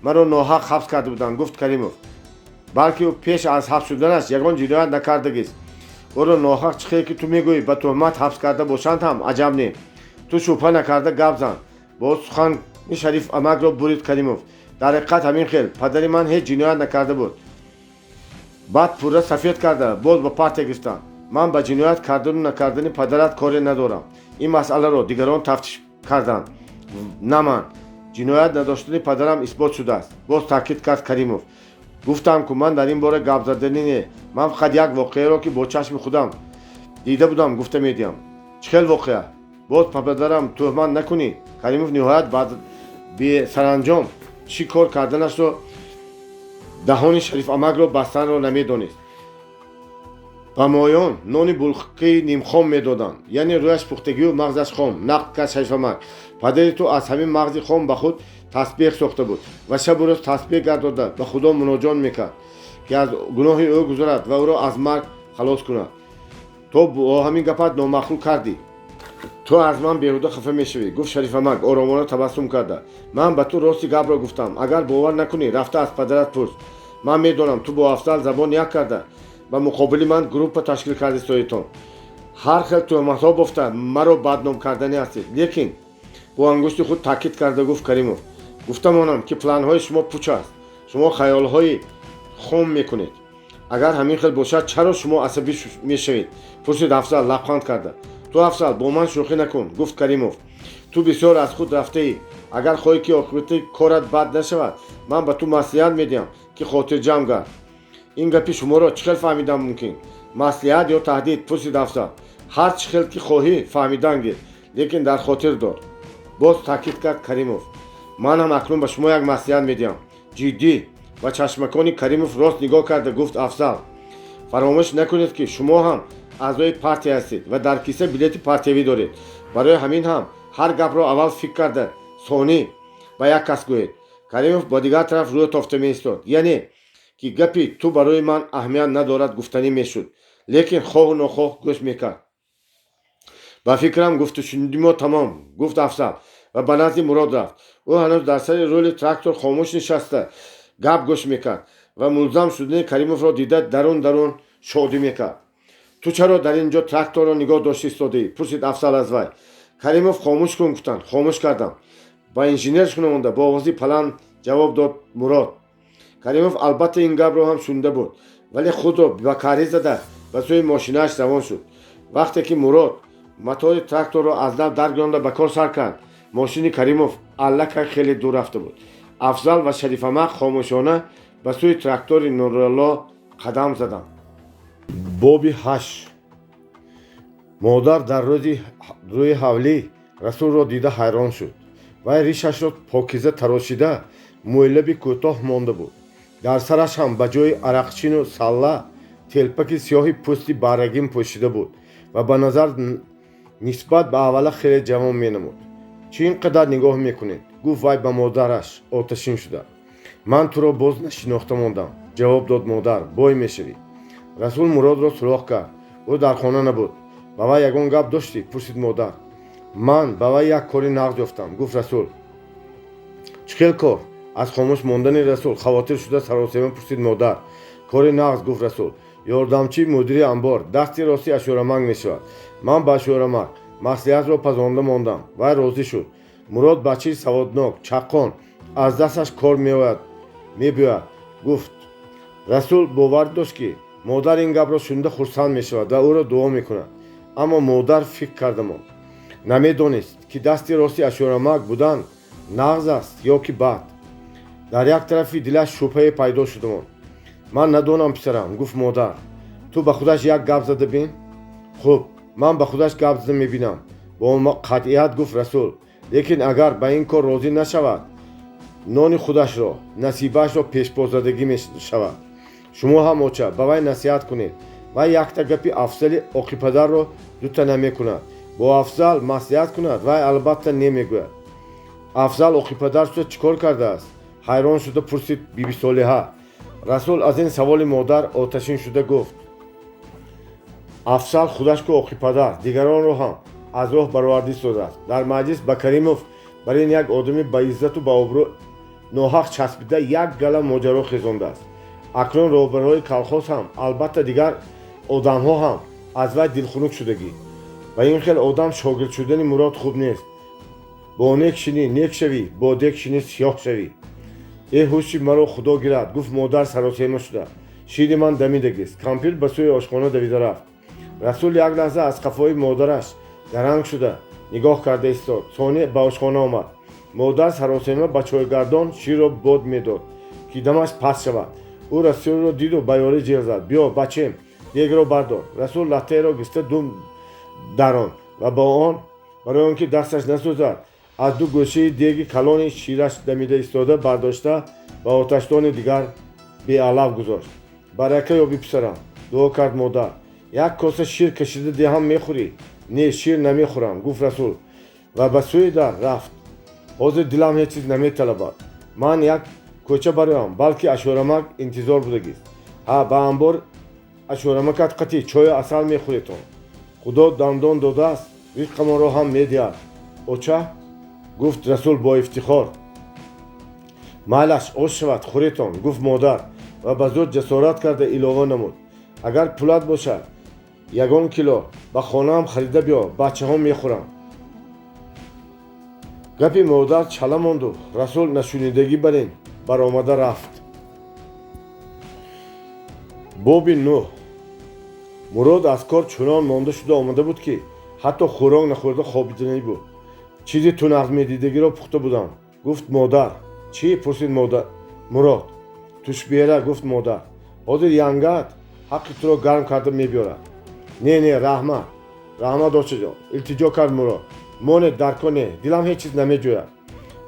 маро ноҳақ ҳабс карда буданд, гуфт Каримов. Балки ӯ пеш аз ҳабс шуданаш ягон ҷиноят накардагист. Ӯро ноҳақ, чӣ хел ки ту мегӯӣ, ба туҳмат ҳабс карда бошанд ҳам, аҷаб не. Ту шубҳа накарда гап зан, бо сухани Шариф амакро бурид Каримов. Дар ҳақиқат ҳамин хел, падари ман ҳеҷ ҷиноят накарда буд. Баъд пурра сафед карда боз ба партия гирифтанд. Ман ба ҷиноят кардану накардани падарат коре надорам. Ин масъаларо дигарон тафтиш карданд, на ман. Ҷиноят надоштани падарам исбот шудааст, боз таъкид кард Каримов. Гуфтам, ку ман дар ин бора гап заданӣ не, ман фақат як воқеаро, ки бо чашми худам дида будам, гуфта медиҳам. Чӣ хел воқеа? Боз ба падарам туҳмат накунӣ. Каримов ниҳоят бесаранҷом чӣ кор карданашро, даҳони Шариф амакро бастанро намедонист. Ба моён нони булқии нимхом медоданд, яъне рӯяш пухтагию мағзаш хом, нақл кард Шарифамак. Падари ту аз ҳамин мағзи хом ба худ тасбеҳ сохта буд ва шабу рӯз тасбеҳ гардода ба Худо муноҷот мекард, ки аз гуноҳи ӯ гузарад ва ӯро аз марг халос кунад. То бо ҳамин гапат номаъқул кардӣ. Ту аз ман беҳуда хафа мешавӣ, гуфт Шарифамак оромона табассум карда. Ман ба ту рости гапро гуфтам. Агар бовар накунӣ, рафта аз падарат пурс. Ман медонам, ту бо Афзал забон як карда ба муқобили ман группа ташкил карда истоитон. Ҳар хел туҳматҳо бофта маро бадном карданӣ ҳастед. Лекин, бо ангушти худ таъкид карда гуфт Каримов, гуфта монам, ки планҳои шумо пуч аст. Шумо хаёлҳои хом мекунед. Агар ҳамин хел бошад, чаро шумо асабӣ мешавед? Пурсид Афзал лабханд карда. Ту, Афзал, бо ман шӯхӣ накун, гуфт Каримов. Ту бисёр аз худ рафтаӣ. Агар хоҳӣ, ки оқибати корат бад нашавад, ман ба ту маслиҳат медиҳам, ки хотирҷамъ гард. Ин гапи шуморо чӣ хел фаҳмидан мумкин, маслиҳат ё таҳдид? Пурсид Афзал. Ҳар чӣ хел ки хоҳӣ фаҳмидан гир, лекин дар хотир дор, боз таъкид кард Каримов, ман ҳам акнун ба шумо як маслиҳат медиҳам. Ҷиддӣ ва чашмакони Каримов рост нигоҳ карда гуфт Афзал: фаромӯш накунед, ки шумо ҳам аъзои партия ҳастед ва дар киса билети партиявӣ доред. Барои ҳамин ҳам ҳар гапро аввал фикр карда, сонӣ ба як кас гӯед. Каримов ба дигар тараф рӯ тофта меистод, яъне ки гапи ту барои ман аҳамият надорад гуфтанӣ мешуд, лекин хоҳу нохоҳ гӯш мекард. Ба фикрам, гуфтушуниди мо тамом, гуфт Афзал ва ба назди Мурод рафт. Ӯ ҳанӯз дар сари рули трактор хомӯш нишаста гап гӯш мекард ва мулзам шудани Каримовро дида дарун дарун шодӣ мекард. Ту чаро дар ин ҷо тракторро нигоҳ дошта истодаӣ? Пурсид Афзал аз вай. Каримов хомӯш кун гуфтанд, хомӯш кардам, ба инженер шунавонда бо овози баланд ҷавоб дод Мурод. Каримов албатта ин гапро ҳам шунида буд, вале худро ба карӣ зада ба сӯи мошинааш равон шуд. Вақте ки Мурод мотори тракторро аз нав даргиронда ба кор сар кард, мошини Каримов аллакай хеле дур рафта буд. Афзал ва Шарифамак хомӯшона ба сӯи трактори Нуралло қадам заданд. Боби ҳашт. Модар дар рӯзи рӯи ҳавлӣ Расулро дида ҳайрон шуд. Вай ришашро покиза тарошида, мӯйлаби кӯтоҳ монда буд. Дар сараш ҳам ба ҷои арақчину салла телпаки сиёҳи пӯсти баррагин пӯшида буд ва ба назар нисбат ба аввала хеле ҷавон менамуд. Чӣ ин қадар нигоҳ мекунед? Гуфт вай ба модараш оташин шуда. Ман туро боз нашинохта мондам, ҷавоб дод модар. Бой мешавӣ. Расул Муродро суроғ кард. Ӯ дар хона набуд. Ба вай ягон гап доштӣ? Пурсид модар. Ман ба вай як кори нағз ёфтам, гуфт Расул. Чӣ хел кор? Аз хомӯш мондани Расул хавотир шуда саросема пурсид модар. Кори нағз, гуфт Расул. Ёрдамчии мудири амбор, дасти рости Ашӯрамак мешавад. Ман ба Ашӯрамак маслиҳатро пазонда мондам, вай розӣ шуд. Мурод бачаи саводнок, чаққон, аз дасташ кор меояд, мебиёяд, гуфт. Расул бовар дошт, ки модар ин гапро шунида хурсанд мешавад ва ӯро дуо мекунад. Аммо модар фикр карда монд, намедонист, ки дасти рости Ашӯрамак будан нағз аст ё ки бад. Дар як тарафи дилаш шубҳае пайдо шуда монд. Ман надонам, писарам, гуфт модар. Ту ба худаш як гап зада бин. Хуб, ман ба худаш гап зада мебинам, бо қатъият гуфт Расул. Лекин агар ба ин кор розӣ нашавад. Нони худашро, насибаашро пешпозадагӣ мешавад. Шумо ҳам, оча, ба вай насиҳат кунед. Вай якта гапи Афзали оқипадарро дута намекунад. Бо Афзал маслиҳат кунад, вай албатта не мегӯяд. Афзал оқипадар шуда чӣ кор кардааст? Ҳайрон шуда пурсид Бибисолиҳа. Расул аз ин саволи модар оташин шуда гуфт: Афзал худаш ку оқипадар, дигаронро ҳам аз роҳ баровардӣ созааст. Дар маҷлис ба Каримов бар ин як одами баиззату баобрӯ ноҳақ часпида як гала моҷаро хезондааст. Акнун роҳбарҳои колхоз ҳам, албатта дигар одамҳо ҳам аз вай дилхунук шудагӣ. Ба ин хел одам шогирд шудани Мурод хуб нест. Бо нек шинӣ нек шавӣ, бо дек шинӣ сиёҳ шавӣ. Э, ҳуши маро Худо гирад, гуфт модар саросема шуда. Шири ман дамидагист. Кампир ба сӯи ошхона давида рафт. Расул як лаҳза аз қафои модараш гаранг шуда нигоҳ карда истод. Сонӣ ба ошхона омад. Модар саросема ба чойгардон ширро бод медод, ки дамаш паст шавад. Ӯ Расулро диду ба ёрӣ ҷиғ зад: биё, бачем, дегро бардор. Расул латтаеро гирифта дум даронд ва ба он, барои он ки дасташ насӯзад, аз ду гӯшаи деги калони шираш дамида истода бардошта ба оташдони дигар беалав гузошт. Барака ёбӣ, писарам, дуо кард модар. Як коса шир кашида диҳам, мехӯрӣ? Не, шир намехӯрам, гуфт Расул ва ба сӯи дар рафт. Ҳозир дилам ҳеҷ чиз наметалабад. Ман як кӯча бароям, балки ашӯрамак интизор будагист. Ҳа, ба амбор ашӯрамакат қатӣ чою асал мехӯретон. Худо дандон додааст, ризқамонро ҳам медиҳад. Оча, гуфт Расул бо ифтихор. Майлаш, ош шавад, хӯретон, гуфт модар ва ба зуд ҷасорат карда илова намуд: агар пулат бошад, ягон кило ба хонаам харида биё, бачаҳо мехӯрам. Гапи модар чала монду Расул нашунидагӣ бар ин баромада рафт. Боби нӯҳ. Мурод аз кор чунон монда шуда омада буд, ки ҳатто хӯрок нахӯрда хобиданӣ буд. Чизи ту нағз медидагиро пухта будам, гуфт модар. Чӣ? Пурсид модар Мурод. Тушбера, гуфт модар. Ҳозир янгат ҳаққи туро гарм карда мебиёрад. Не, не, раҳмат, раҳмат, очаҷон, илтиҷо кард Мурод. Монед, дарко не, дилам ҳеҷ чиз намеҷӯяд.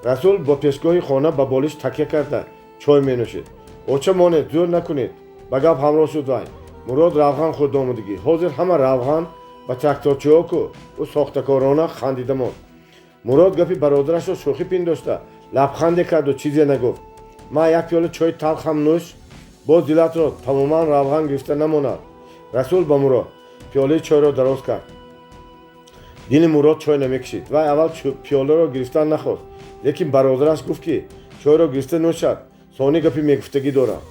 Расул бо пешгоҳи хона ба болиш такя карда чой менӯшид. Оча, монед, зӯр накунед, ба гап ҳамроҳ шуд вай. Мурод равған хӯрда омадагӣ. Ҳозир ҳама равған ба тракторчиҳо ку. Ӯ сохтакорона хандида монд. Мурод гапи бародарашро шӯхӣ пиндошта лабханде карду чизе нагуфт. Ман як пиёла чои талхам нӯш, боз дилатро тамоман равған гирифта намонад. Расул ба Мурод пиёлаи чойро дароз кард. Дили Мурод чой намекашид. Вай аввал пиёларо гирифтан нахост, лекин бародараш гуфт, ки чойро гирифта нӯшад, сони гапи мегуфтагӣ дорам.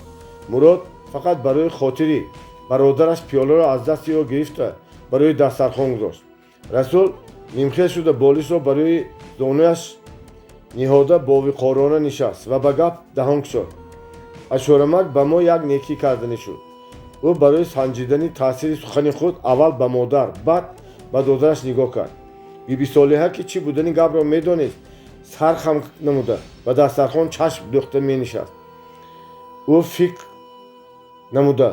Мурод фақат барои хотири бародараш пиёларо аз дасти ӯ гирифта барои дастархон гузошт. Расул нимхел шуда болишро барои зонуяш ниҳода бовиқорона нишаст ва ба гап даҳон кушод. Ашӯрамак ба мо як некӣ карданӣ шуд. Ӯ барои санҷидани таъсири сухани худ аввал ба модар, баъд ба додараш нигоҳ кард. Бибисолиҳа, ки чӣ будани гапро медонист, сар хам намуда ба дастархон чашм дӯхта менишаст. Ӯ фикр намуда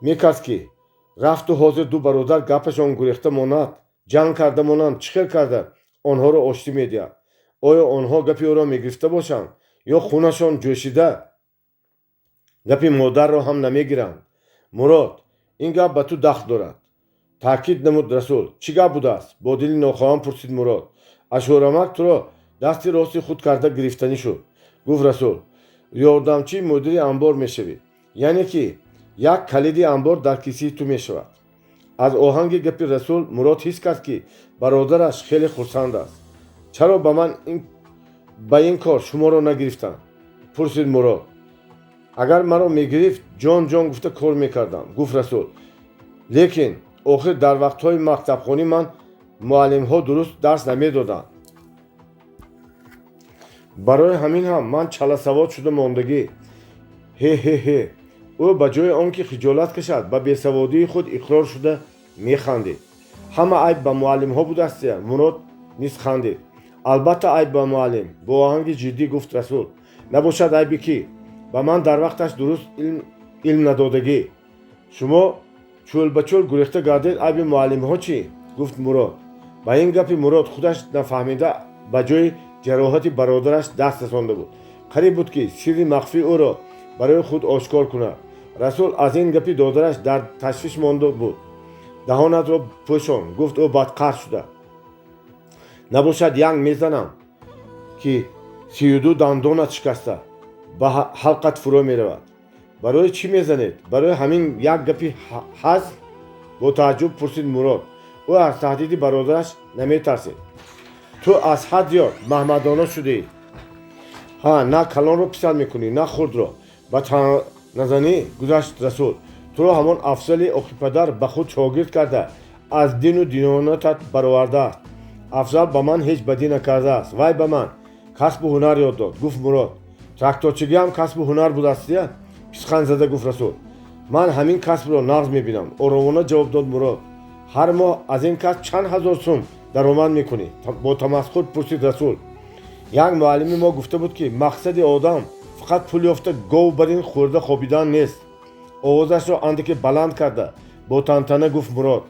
мекард, ки рафту ҳозир ду бародар гапашон гурехта монад, ҷанг карда монанд, чӣ хел карда онҳоро оштӣ медиҳад? Оё онҳо гапи ӯро мегирифта бошанд ё хунашон ҷӯшида гапи модарро ҳам намегиранд? Мурод, ин гап ба ту дахл дорад, таъкид намуд Расул. Чӣ гап будааст? Бо дили нохоҳам пурсид Мурод. Ашӯрамак туро дасти рости худ карда гирифтанӣ шуд, гуфт Расул. Ёрдамчии мудири амбор мешавӣ, яъне ки як калиди амбор дар кисии ту мешавад. Аз оҳанги гапи Расул Мурод ҳис кард, ки бародараш хеле хурсанд аст. Чаро ба ман ба ин кор шуморо нагирифтанд? Пурсид Мурод. Агар маро мегирифт, ҷон ҷон гуфта кор мекардам, гуфт Расул. Лекин охир дар вақтҳои мактабхонӣ ман муаллимҳо дуруст дарс намедоданд. Барои ҳамин ҳам ман чаласавод шуда мондагӣ. Ҳе ҳе ҳе. Ӯ ба ҷои он ки хиҷолат кашад, ба бесаводии худ иқрор шуда механдид. Ҳама айб ба муаллимҳо будастия? Мурод низ хандид. Албатта, айб ба муаллим, бо оҳанги ҷиддӣ гуфт Расул. Набошад, айби кӣ? Ба ман дар вақташ дуруст илм надодагӣ. Шумо чӯлбачӯл гурехта гардед, айби муаллимҳо чӣ? Гуфт Мурод. Ба ин гапи Мурод худаш нафаҳмида ба ҷои ҷароҳати бародараш даст расонда буд. Қариб буд, ки сирри махфии ӯро барои худ ошкор кунад. Расул аз ин гапи додараш дар ташвиш монда буд. Даҳонатро пӯшон, гуфт ӯ бадқаҳр шуда, набошад, янг мезанам, ки 32 дандонат шикаста ба ҳалқат фурӯ меравад. Барои чӣ мезанед? Барои ҳамин як гапи ҳазл? Бо тааҷҷуб пурсид Мурод. Ӯ аз таҳдиди бародараш наметарсид. Ту аз ҳад зиёд маҳмадона шудӣ. Ҳа, на калонро писанд мекунӣ, на хурдро, ба таназанӣ гузашт Расул. Туро ҳамон Афзали охипадар ба худ шогирд карда, аз дину диёнатат баровардааст. Афзал ба ман ҳеҷ бадӣ накардааст. Вай ба ман касбу ҳунар ёд дод, гуфт Мурод. Тракторчигиам касбу ҳунар будастия, писхан зада гуфт Расул. Ман ҳамин касбро нағз мебинам, оромона ҷавоб дод Мурод. Ҳар моҳ аз ин касб чанд ҳазор сум даромад мекунӣ? Бо тамасхур пурсид Расул. Як муаллими мо гуфта буд, ки мақсади одам фақат пул ёфта, гов барин хӯрда хобидан нест, овозашро андаке баланд карда, бо тантана гуфт Мурод.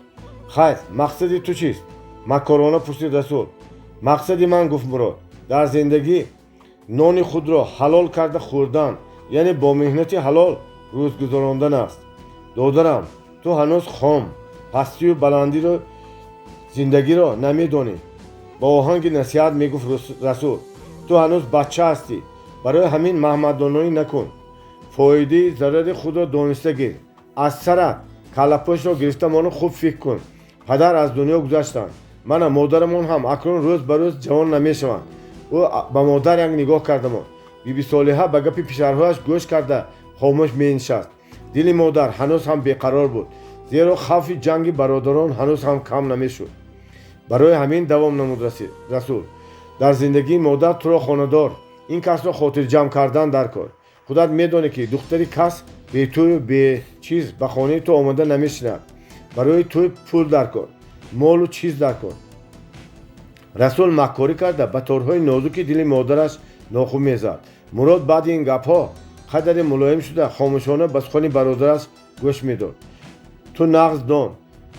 Хайр, мақсади ту чист? Макорона пурсид Расул. Мақсади ман, гуфт Мурод, дар зиндагӣ нони худро ҳалол карда хӯрдан, яъне бо меҳнати ҳалол рӯз гузарондан аст. Додарам, ту ҳанӯз хом, пастию баландиро зиндагиро намедонӣ, ба оҳанги насиҳат мегуфт Расул. Ту ҳанӯз бача ҳастӣ, барои ҳамин маҳмадоноӣ накун. Фоидаи зарари худро дониста гир. Аз сарат каллапӯшро гирифта моно, хуб фикр кун. Падар аз дунё гузаштанд, мана модарамон ҳам акнун рӯз ба рӯз ҷавон намешаванд. Ӯ ба модар як нигоҳ кардамон. Бибисолиҳа ба гапи писарҳояш гӯш карда хомӯш менишаст. Дили модар ҳанӯз ҳам беқарор буд, зеро хавфи ҷанги бародарон ҳанӯз ҳам кам намешуд. Барои ҳамин, давом намуд Расул, дар зиндагии модар туро хонадор, ин касро хотирҷамъ кардан дар кор. Худат медонӣ, ки духтари кас бетӯю бечиз ба хонаи ту омода намешинад. Барои тӯй пул дар кор, молу чиз дар кор. Расул маккорӣ карда, ба торҳои нозуки дили модараш нохун мезад. Мурод баъди ин гапҳо қадаре мулоим шуда, хомӯшона ба сухани бародараш гӯш медод. Ту нағз дон,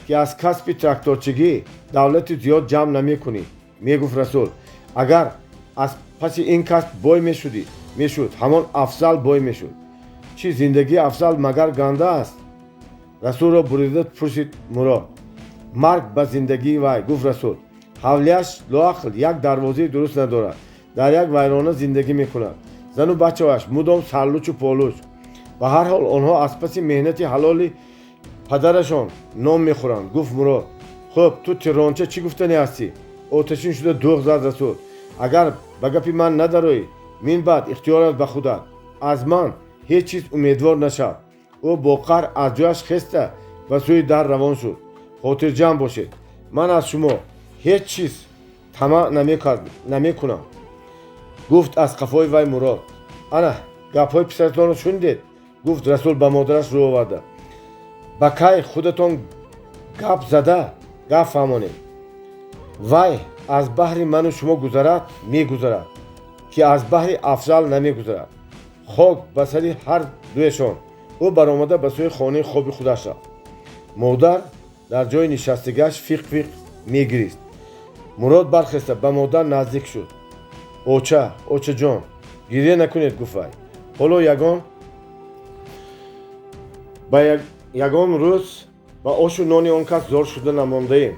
ки аз касби тракторчигӣ давлати зиёд ҷамъ намекунӣ, мегуфт Расул. Агар аз паси ин касб бой мешудӣ, мешуд, ҳамон Афзал бой мешуд. Чӣ, зиндагии Афзал магар ганда аст? Расулро бурида пурсид Мурод. Марг ба зиндагии вай, гуфт Расул. Ҳавлияш лоақл як дарвозаи дуруст надорад, дар як вайрона зиндагӣ мекунад, зану бачаҳояш мудом сарлучу получ. Ба ҳар ҳол, онҳо аз паси меҳнати ҳалоли падарашон нон мехӯранд, гуфт Мурод. Хуб, ту тирронча чӣ гуфтанӣ ҳастӣ? Оташин шуда дӯғ зад Расул. Агар ба гапи ман надароӣ, мин баъд ихтиёрат ба худат. Аз ман ҳеҷ чиз умедвор нашав. Ӯ бо қаҳр аз ҷояш хеста, ба сӯи дар равон шуд. Хотирҷамъ бошед, ман аз шумо ҳеҷ чиз тамаъ намекунам, гуфт аз қафои вай Мурод. Ана, гапҳои писаратонро шунидед, гуфт Расул ба модараш рӯ оварда. Ба кай худатон гап зада гап фаҳмонед. Вай аз баҳри ману шумо гузарад, мегузарад, ки аз баҳри Афзал намегузарад. Хок ба сари ҳар дуешон. Ӯ баромада, ба сӯи хонаи хоби худаш рафт. Модар дар ҷои нишастагиаш фиқ фиқ мегирист. Мурод бархеста, ба модар наздик шуд. Оча, очаҷон, гиря накунед, гуфт вай. Ҳоло ягон ба ягон рӯз ба ошу нони он кас зор шуда намондаем.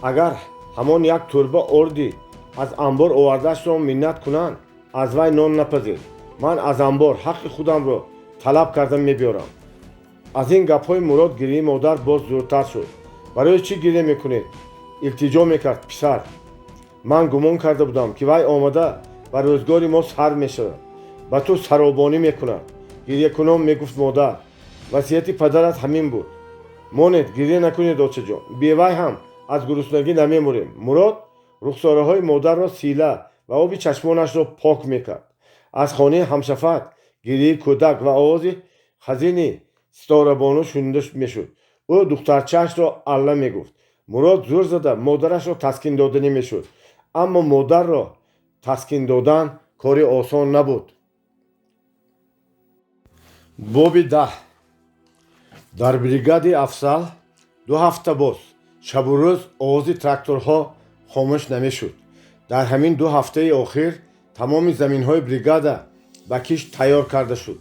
Агар ҳамон як турба орди аз амбор овардаашро миннат кунанд, аз вай нон напазед. Ман аз амбор ҳаққи худамро талаб карда мебиёрам. Аз ин гапҳои Мурод гирияи модар боз зудтар шуд. Барои чӣ гиря мекунед? Илтиҷо мекард писар. Ман гумон карда будам, ки вай омада, ба рӯзгори мо сар мешавад, ба ту саробонӣ мекунад, гирьякунон мегуфт модар. Васияти падарат ҳамин буд. Монед, гиря накунед, очаҷон, бевай ҳам аз гуруснагӣ намемурем. Мурод рухсораҳои модарро сила ва оби чашмонашро пок мекард. Аз хонаи ҳамшафат гирияи кӯдак ва овози хазини Ситорабону шунида мешуд. Ӯ духтарчаашро алла мегуфт. Мурод зӯр зада модарашро таскин доданӣ мешуд, аммо модарро таскин додан кори осон набуд. Боби 10. Дар бригади Афзал 2 ҳафта боз шабу рӯз овози тракторҳо хомӯш намешуд. Дар ҳамин 2 ҳафтаи охир тамоми заминҳои бригада Ба кишт тайёр карда шуд.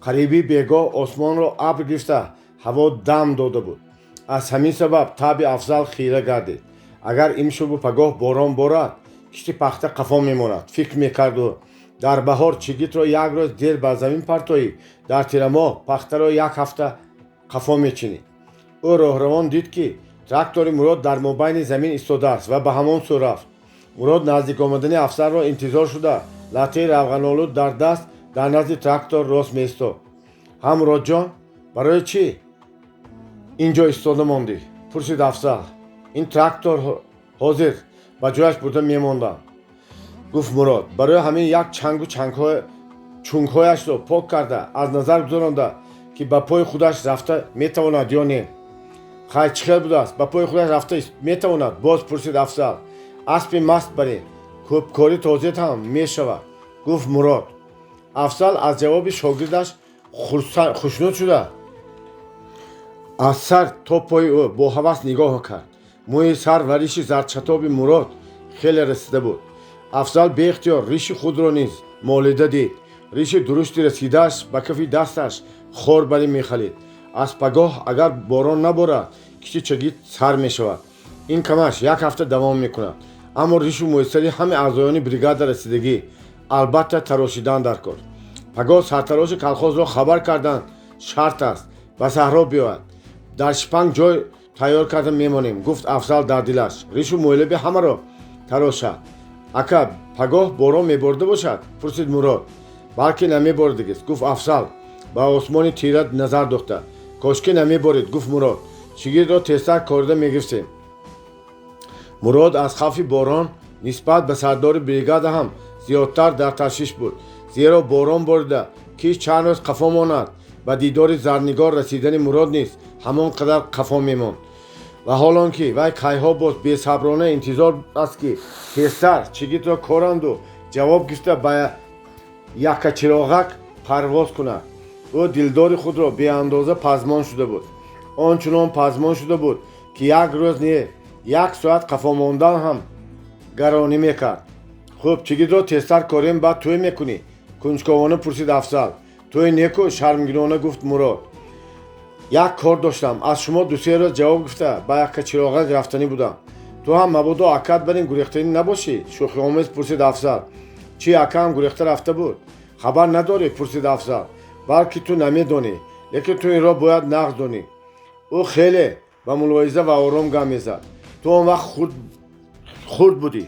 Қариби бегоҳ осмонро абр гирифта, ҳаво дам дода буд. Аз ҳамин сабаб таби Афзал хира гардид. Агар имшабу пагоҳ борон борад, кишти пахта қафо мемонад, фикр мекард ӯ. Дар баҳор чигитро як рӯз дер бар замин партоӣ, дар тирамоҳ пахтаро як ҳафта қафо мечинӣ. Ӯ роҳравон дид, ки трактори Мурод дар мобайни замин истодааст, ва ба ҳамон сӯ рафт. Мурод наздик омадани Афзалро интизор шуда, латтаи равғанолуд дар даст дар назди трактор рост меистод. «Ҳа, Муродҷон, барои чӣ ин ҷо истода мондӣ?» пурсид Афзал. «Ин трактор ҳозир ба ҷояш бурда мемондам», гуфт Мурод. «Барои ҳамин як чангу чунгҳояшро пок карда, аз назар гузаронда, ки ба пои худаш рафта метавонад ё не». «Хай, чӣ хел будааст, ба пои худаш рафта метавонад?» боз пурсид Афзал. «Аспи маст барин, кӯбкорӣ тозият ҳам мешавад», гуфт Мурод. Афзал аз ҷавоби шогирдаш хушнуд шуда, аз сар то пои ӯ бо ҳавас нигоҳ кард. Мӯи сар ва риши зардчатоби Мурод хеле расида буд. Афзал беихтиёр риши худро низ молида дид. Риши дурушти расидааш ба кафи дасташ хор барӣ мехалид. Аз пагоҳ агар борон наборад, кишти чагит сар мешавад. Ин камаш як ҳафта давом мекунад. Аммо ришу мӯйсари ҳамаи аъзоёни бригада расидагӣ, албатта тарошидан дар кор. Пагоҳ сартароши колхозро хабар кардан шарт аст, ба саҳро биёяд. Дар шипанг ҷой тайёр карда мемонем, гуфт Афзал дар дилаш. Ришу мӯйлаби ҳамаро тарошад. «Ака, пагоҳ борон меборида бошад?» пурсид Мурод. «Балки намеборидагист», гуфт Афзал, ба осмони тира назар духта. «Кошки намеборид», гуфт Мурод. «Чигитро тезтар корида мегирифтем». Мурод аз хавфи борон нисбат ба сардори бригада ҳам зиёдтар дар ташвиш буд, зеро борон борида кишт чанд рӯз қафо монад, ба дидори Зарнигор расидани Мурод низ ҳамон қадар қафо мемонд. Ва ҳолон ки вай кайҳо боз бесаброна интизор аст, ки тезтар чигитро коранду ҷавоб гирифта ба Яккачироғак парвоз кунад. Ӯ дилдори худро беандоза пазмон шуда буд. Он чунон пазмон шуда буд, ки як рӯз не, як соат қафо мондан ҳам гаронӣ мекард. «Хуб, чигитро тезтар корем, баъд тӯй мекунӣ?» кунҷковона пурсид Афзал. «Тӯй неку», шармгинона гуфт Мурод. «Як кор доштам, аз шумо 2-се рӯз ҷавоб гуфта ба Яккачироғак рафтанӣ будам». «Ту ҳам мабодо акат барин гурехтанӣ набошӣ?» шӯхиомез пурсид Афзал. «Чӣ, акаам гурехта рафта буд? Хабар надорӣ?» пурсид Афзал. «Балки ту намедонӣ, лекин ту инро бояд нағз донӣ». Ӯ хеле ба мулоҳиза ва ором гап мезад. «Ту он вақт хурд будӣ.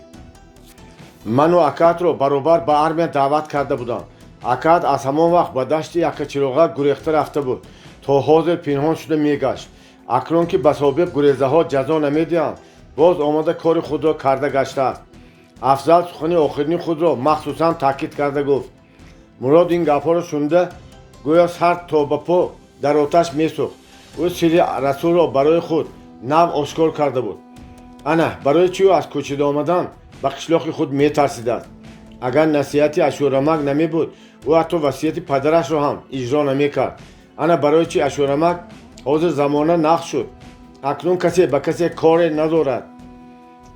Ману акаатро баробар ба армия даъват карда будам. Акаат аз ҳамон вақт ба дашти Яккачироғак гурехта рафта буд, то ҳозир пинҳон шуда мегашт. Акнун ки ба собиқ гурезаҳо ҷазо намедиҳанд, боз омада кори худро карда гаштааст». Афзал сухани охирини худро махсусан таъкид карда гуфт. Мурод ин гапҳоро шунида, гӯё сар то ба по дар оташ месӯхт. Ӯ сирри Расулро барои худ нав ошкор карда буд. Ана барои чӣ ӯ аз кӯчида омадан ба қишлоқи худ метарсидааст. Агар насиҳати Ашӯрамак намебуд, ӯ ҳатто васияти падарашро ҳам иҷро намекард. Ана барои чӣ Ашӯрамак ҳозир замона нағз шуд, акнун касе ба касе коре надорад,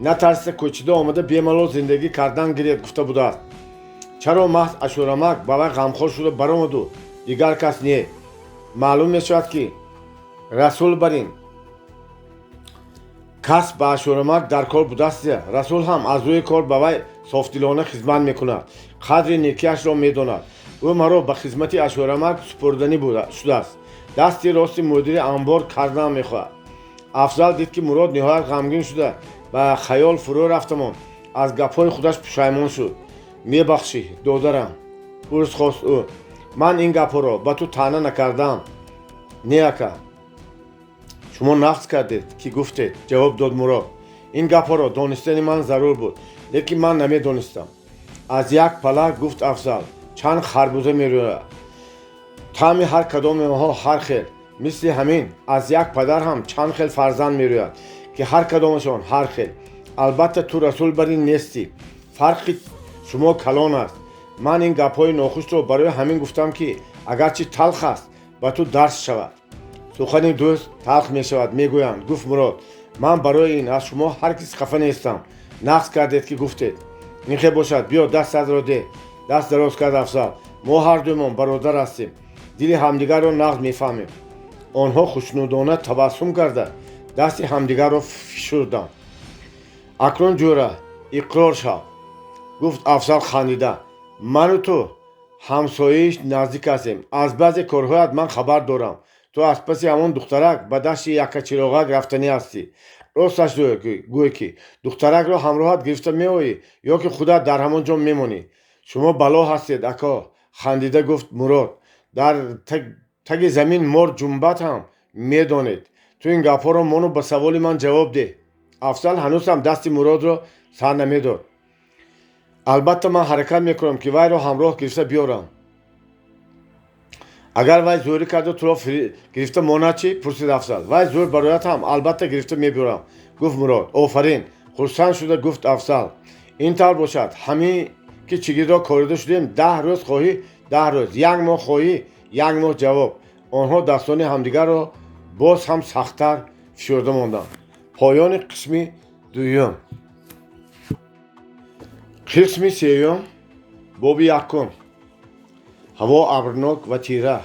натарсида кӯчида омада бемалол зиндагӣ кардан гиред гуфта будааст. Чаро маҳз Ашӯрамак ба вай ғамхор шуда баромаду дигар кас не? Маълум мешавад, ки Расул барин кас ба Ашӯрамак дар кор будааст. Расул ҳам аз рӯи кор ба вай софдилона хизмат мекунад, қадри некиашро медонад. Ӯ маро ба хизмати Ашӯрамак супурданӣ шудааст, дасти рости мудири анбор кардан мехоҳад. Афзал дид, ки Мурод ниҳоят ғамгин шуда, ба хаёл фурӯ рафта монд. Аз гапҳои худаш пушаймон шуд. «Мебахшӣ, додарам», узр хост ӯ. «Ман ин гапҳоро ба ту таъна накардам». «Не, ака, шумо нағз кардед, ки гуфтед», ҷавоб дод Мурод. «Ин гапҳоро донистани ман зарур буд, лекин ман намедонистам». «Аз як пала, гуфт Афзал, чанд харбуза мерӯяд, таъми ҳар кадоми онҳо ҳар хел. Мисли ҳамин аз як падар ҳам чанд хел фарзанд мерӯяд, ки ҳар кадомашон ҳар хел. Албатта, ту Расул барин нестӣ, фарқи шумо калон аст. Ман ин гапҳои нохушро барои ҳамин гуфтам, ки агарчи талх аст, ба ту дарс шавад. Сухани дӯст талх мешавад, мегӯянд», гуфт Мурод. «Ман барои ин аз шумо ҳаргиз хафа нестам. Нағз кардед, ки гуфтед. Ин хел бошад, биё, дастатро деҳ», даст дароз кард Афзал. Мо ҳардуймон бародар ҳастем, дили ҳамдигарро нағз мефаҳмем. Онҳо хушнудона табассум карда, дасти ҳамдигарро фишурданд. Акнун, ҷӯра, иқрор шав, гуфт Афзал хандида. Ману ту ҳамсояи наздик ҳастем. Аз баъзе корҳоят ман хабар дорам. Ту аз паси ҳамон духтарак ба дашти Яккачироғак рафтанӣ ҳастӣ. Росташ гӯй, ки духтаракро ҳамроҳат гирифта меоӣ ё ки худат дар ҳамон ҷо мемонӣ? Шумо бало ҳастед, ако, хандида гуфт Мурод. Дар таги замин мор ҷунбад ҳам медонед. Ту ин гапҳоро мону ба саволи ман ҷавоб деҳ. Афзал ҳанӯз ҳам дасти Муродро сар намедод. Албатта, ман ҳаракат мекунам, ки вайро ҳамроҳ гирифта биёрам. Агар вай зӯрӣ карда туро гирифта монад чӣ? Пурсид Афзал. Вай зӯр барояд ҳам, албатта, гирифта мебиёрам, гуфт Мурод. Офарин, хурсанд шуда гуфт Афзал. Ин тавр бошад, ҳамин ки чигирро корида шудем, 10 рӯз хоҳӣ, 10 рӯз, як моҳ хоҳӣ, як моҳ, ҷавоб. Онҳо дастони ҳамдигарро боз ҳам сахттар фишурда монданд. Поёни қисми дуюм. Қисми сеюм, боби якум. Ҳаво абрнок ва тира,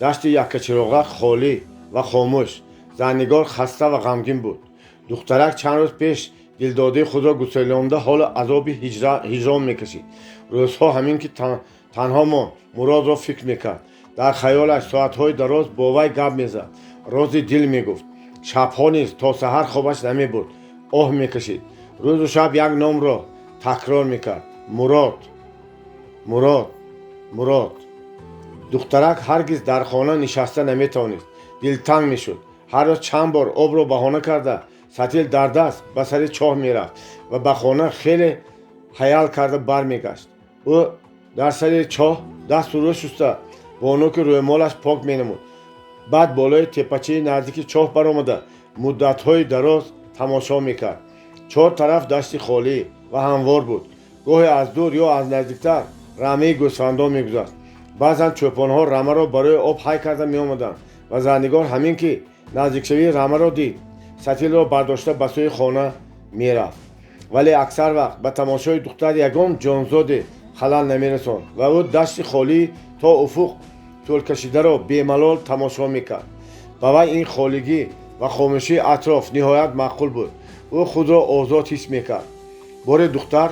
дашти Яккачироғак холӣ ва хомӯш. Зарнигор хаста ва ғамгин буд. Духтарак чанд рӯз пеш дилдодаи худро гуселонда, ҳоло азоби ҳиҷрон мекашид. Рӯзҳо ҳамин ки танҳо монд, Муродро фикр мекард. Дар хаёлаш соатҳои дароз бо вай гап мезад, рози дил мегуфт. Шабҳо низ то саҳар хобаш намебурд, оҳ мекашид. Рӯзу шаб як номро такрор мекард: Мурод, Мурод, Мурод. Духтарак ҳаргиз дар хона нишаста наметавонист, дилтанг мешуд. Ҳар рӯз чанд бор обро баҳона карда, сатил дар даст ба сари чоҳ мерафт ва ба хона хеле ҳаял карда бармегашт. Ӯ дар сари чоҳ дасту рӯ шуста, бо нӯки рӯмолаш пок менамуд. Баъд болои теппачаи наздики чоҳ баромада, муддатҳои дароз тамошо мекард. Чор тараф дашти холӣ ва ҳамвор буд. Гоҳе аз дур ё аз наздиктар рамаи гӯсфандон мегузашт. Баъзан чӯпонҳо рамаро барои об ҳай карда меомаданд ва Зарнигор ҳамин ки наздикшавии рамаро дид, сатилро бардошта ба сӯи хона мерафт. Вале аксар вақт ба тамошои духтар ягон ҷонзоде халал намерасонд ва ӯ дашти холӣ то уфуқ тӯлкашидаро бемалол тамошо мекард. Ба вай ин холигӣ ва хомӯшии атроф ниҳоят маъқул буд. Ӯ худро озод ҳис мекард. Боре духтар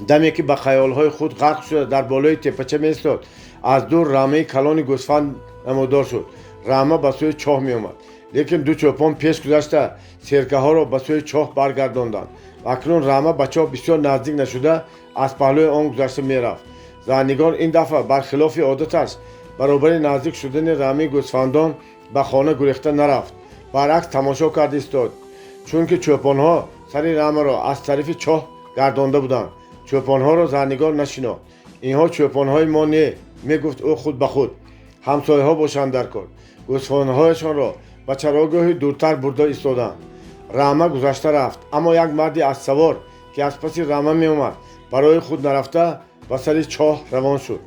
даме ки ба хаёлҳои худ ғарқ шуда дар болои теппача меистод, аз дур рамаи калони гӯсфанд намудор шуд. Рама ба сӯи чоҳ меомад, лекин ду чӯпон пеш гузашта, серкаҳоро ба сӯи чоҳ баргардонданд. Акнун рама ба чоҳ бисёр наздик нашуда, аз паҳлӯи он гузашта мерафт. Зарнигор ин дафъа бархилофи одаташ баробари наздик шудани рамаи гӯсфандон ба хона гурехта нарафт, баръакс, тамошо карда истод, чунки чӯпонҳо сари рамаро аз тарафи чоҳ гардонда буданд. Чӯпонҳоро Зарнигор нашинохт. Инҳо чӯпонҳои мо не, мегуфт ӯ худ ба худ, ҳамсояҳо бошанд дар кор, гӯсфандҳояшонро ба чарогоҳи дуртар бурда истоданд. Рама гузашта рафт, аммо як марди аспсавор, ки аз паси рама меомад, барои худ нарафта, ба сари чоҳ равон шуд.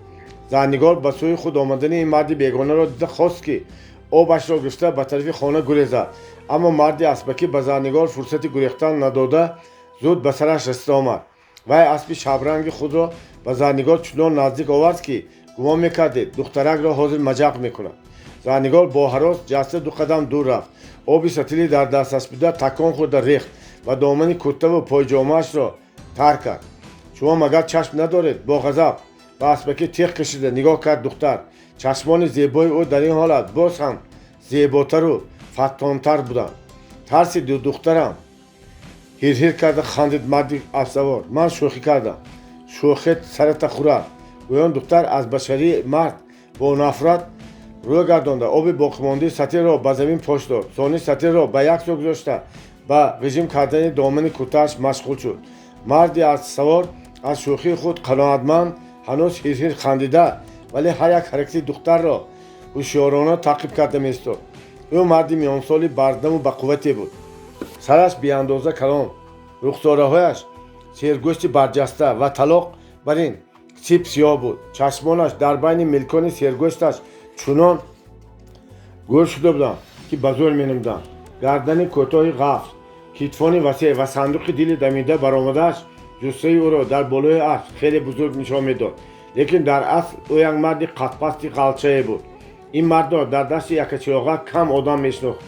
Зарнигор ба сӯи худ омадани ин марди бегонаро дида, хост, ки обашро гирифта ба тарафи хона гурезад, аммо марди аспакӣ ба Зарнигор фурсати гурехтан надода, зуд ба сараш расида омад. Вай аспи шабранги худро ба Зарнигор чунон наздик овард, ки гумон мекардед, духтаракро ҳозир маҷақ мекунад. Зарнигор бо ҳарос ҷаста ду қадам дур рафт. Оби сатили дар дасташ буда такон хӯрда рехт ва домани куртаву пойҷомаашро тар кард. Шумо магар чашм надоред? Бо ғазаб ба аспакӣ теғ кашида нигоҳ кард духтар. Чашмони зебои ӯ дар ин ҳолат боз ҳам зеботару фаттонтар буданд. Тарси, духтарам, ҳирҳир карда хандид марди аспсавор. Ман шӯхӣ кардам. Шӯхет сарата хӯрад, гӯён духтар аз башарии мард бо нафрат рӯ гардонда, оби боқимондаи сатилро ба замин пош дод. Сони сатилро ба як сӯ гузошта, ба ғижим кардани домани куртааш машғул шуд. Марди аспсавор аз шӯхии худ қаноатманд ҳанӯз ҳирҳир хандида, вале ҳар як ҳаракати духтарро ҳушёрона таъқиб карда меистод. Ӯ марди миёнсоли бардаму бақуввате буд. Сараш беандоза калон, рухсораҳояш сергӯшти барҷаста ва талоқ бар ин сип сиёҳ буд. Чашмонаш дар байни милкони сергӯшташ чунон гӯр шуда буданд, ки ба зӯр менамуданд. Гардани кӯтоҳи ғафз, китфони васеъ ва сандуқи дили дамида баромадааш ҷуссаи ӯро дар болои асп хеле бузург нишон медод. Лекин дар асл ӯ як марди қадпасти ғалчае буд. Ин мардро дар дашти Якачироғак кам одам мешинохт,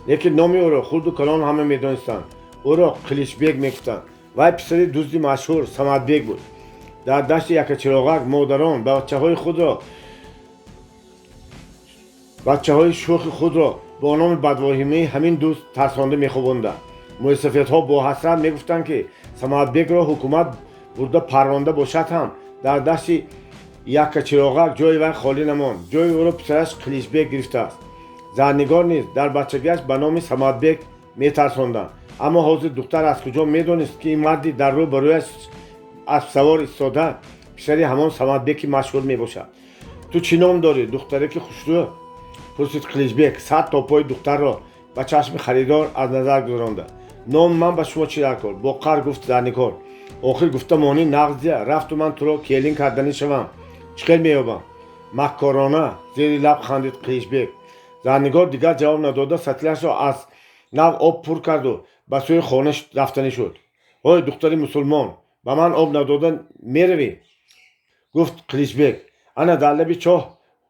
лекин номи ӯро хурду калон ҳама медонистанд. Ӯро Қиличбек мегуфтанд. Вай писари дузди машҳур Самадбек буд. Дар дашти Якачироғак модарон бачаҳои шӯхи худро бо номи бадвоҳимаи ҳамин дузд тарсонда мехобонданд. Мӯйсафедҳо бо ҳасрат мегуфтанд, ки Самадбекро ҳукумат бурда парронда бошад ҳам, дар дашти Якачироғак ҷои вай холӣ намонд. Ҷои ӯро писараш Қиличбек гирифтааст. Зарнигор низ дар бачагиаш ба номи Самадбек метарсонданд. Аммо ҳозир духтар аз куҷо медонист, ки ин марди дар рӯ ба рӯяш аспсавор истода писари ҳамон Самадбеки машҳур мебошад. Ту чӣ ном дорӣ, духтараки хушрӯ? Пурсид Қиличбек, сар то пои духтарро ба чашми харидор аз назар гузаронда. Номи ман ба шумо чӣ дар кор? Бо қаҳр гуфт Зарнигор. Охир гуфта монӣ нағзия, рафту ман туро келин карданӣ шавам, чӣ хел меёбам? Маккорона зери лаб хандид Қиличбек. Зарнигор дигар ҷавоб надода, сатилашро аз нав об пур карду ба сӯи хона рафтанӣ шуд. Ҳой, духтари мусулмон, ба ман об надода меравӣ? Гуфт Қиличбек. Ана дар лаби чоҳ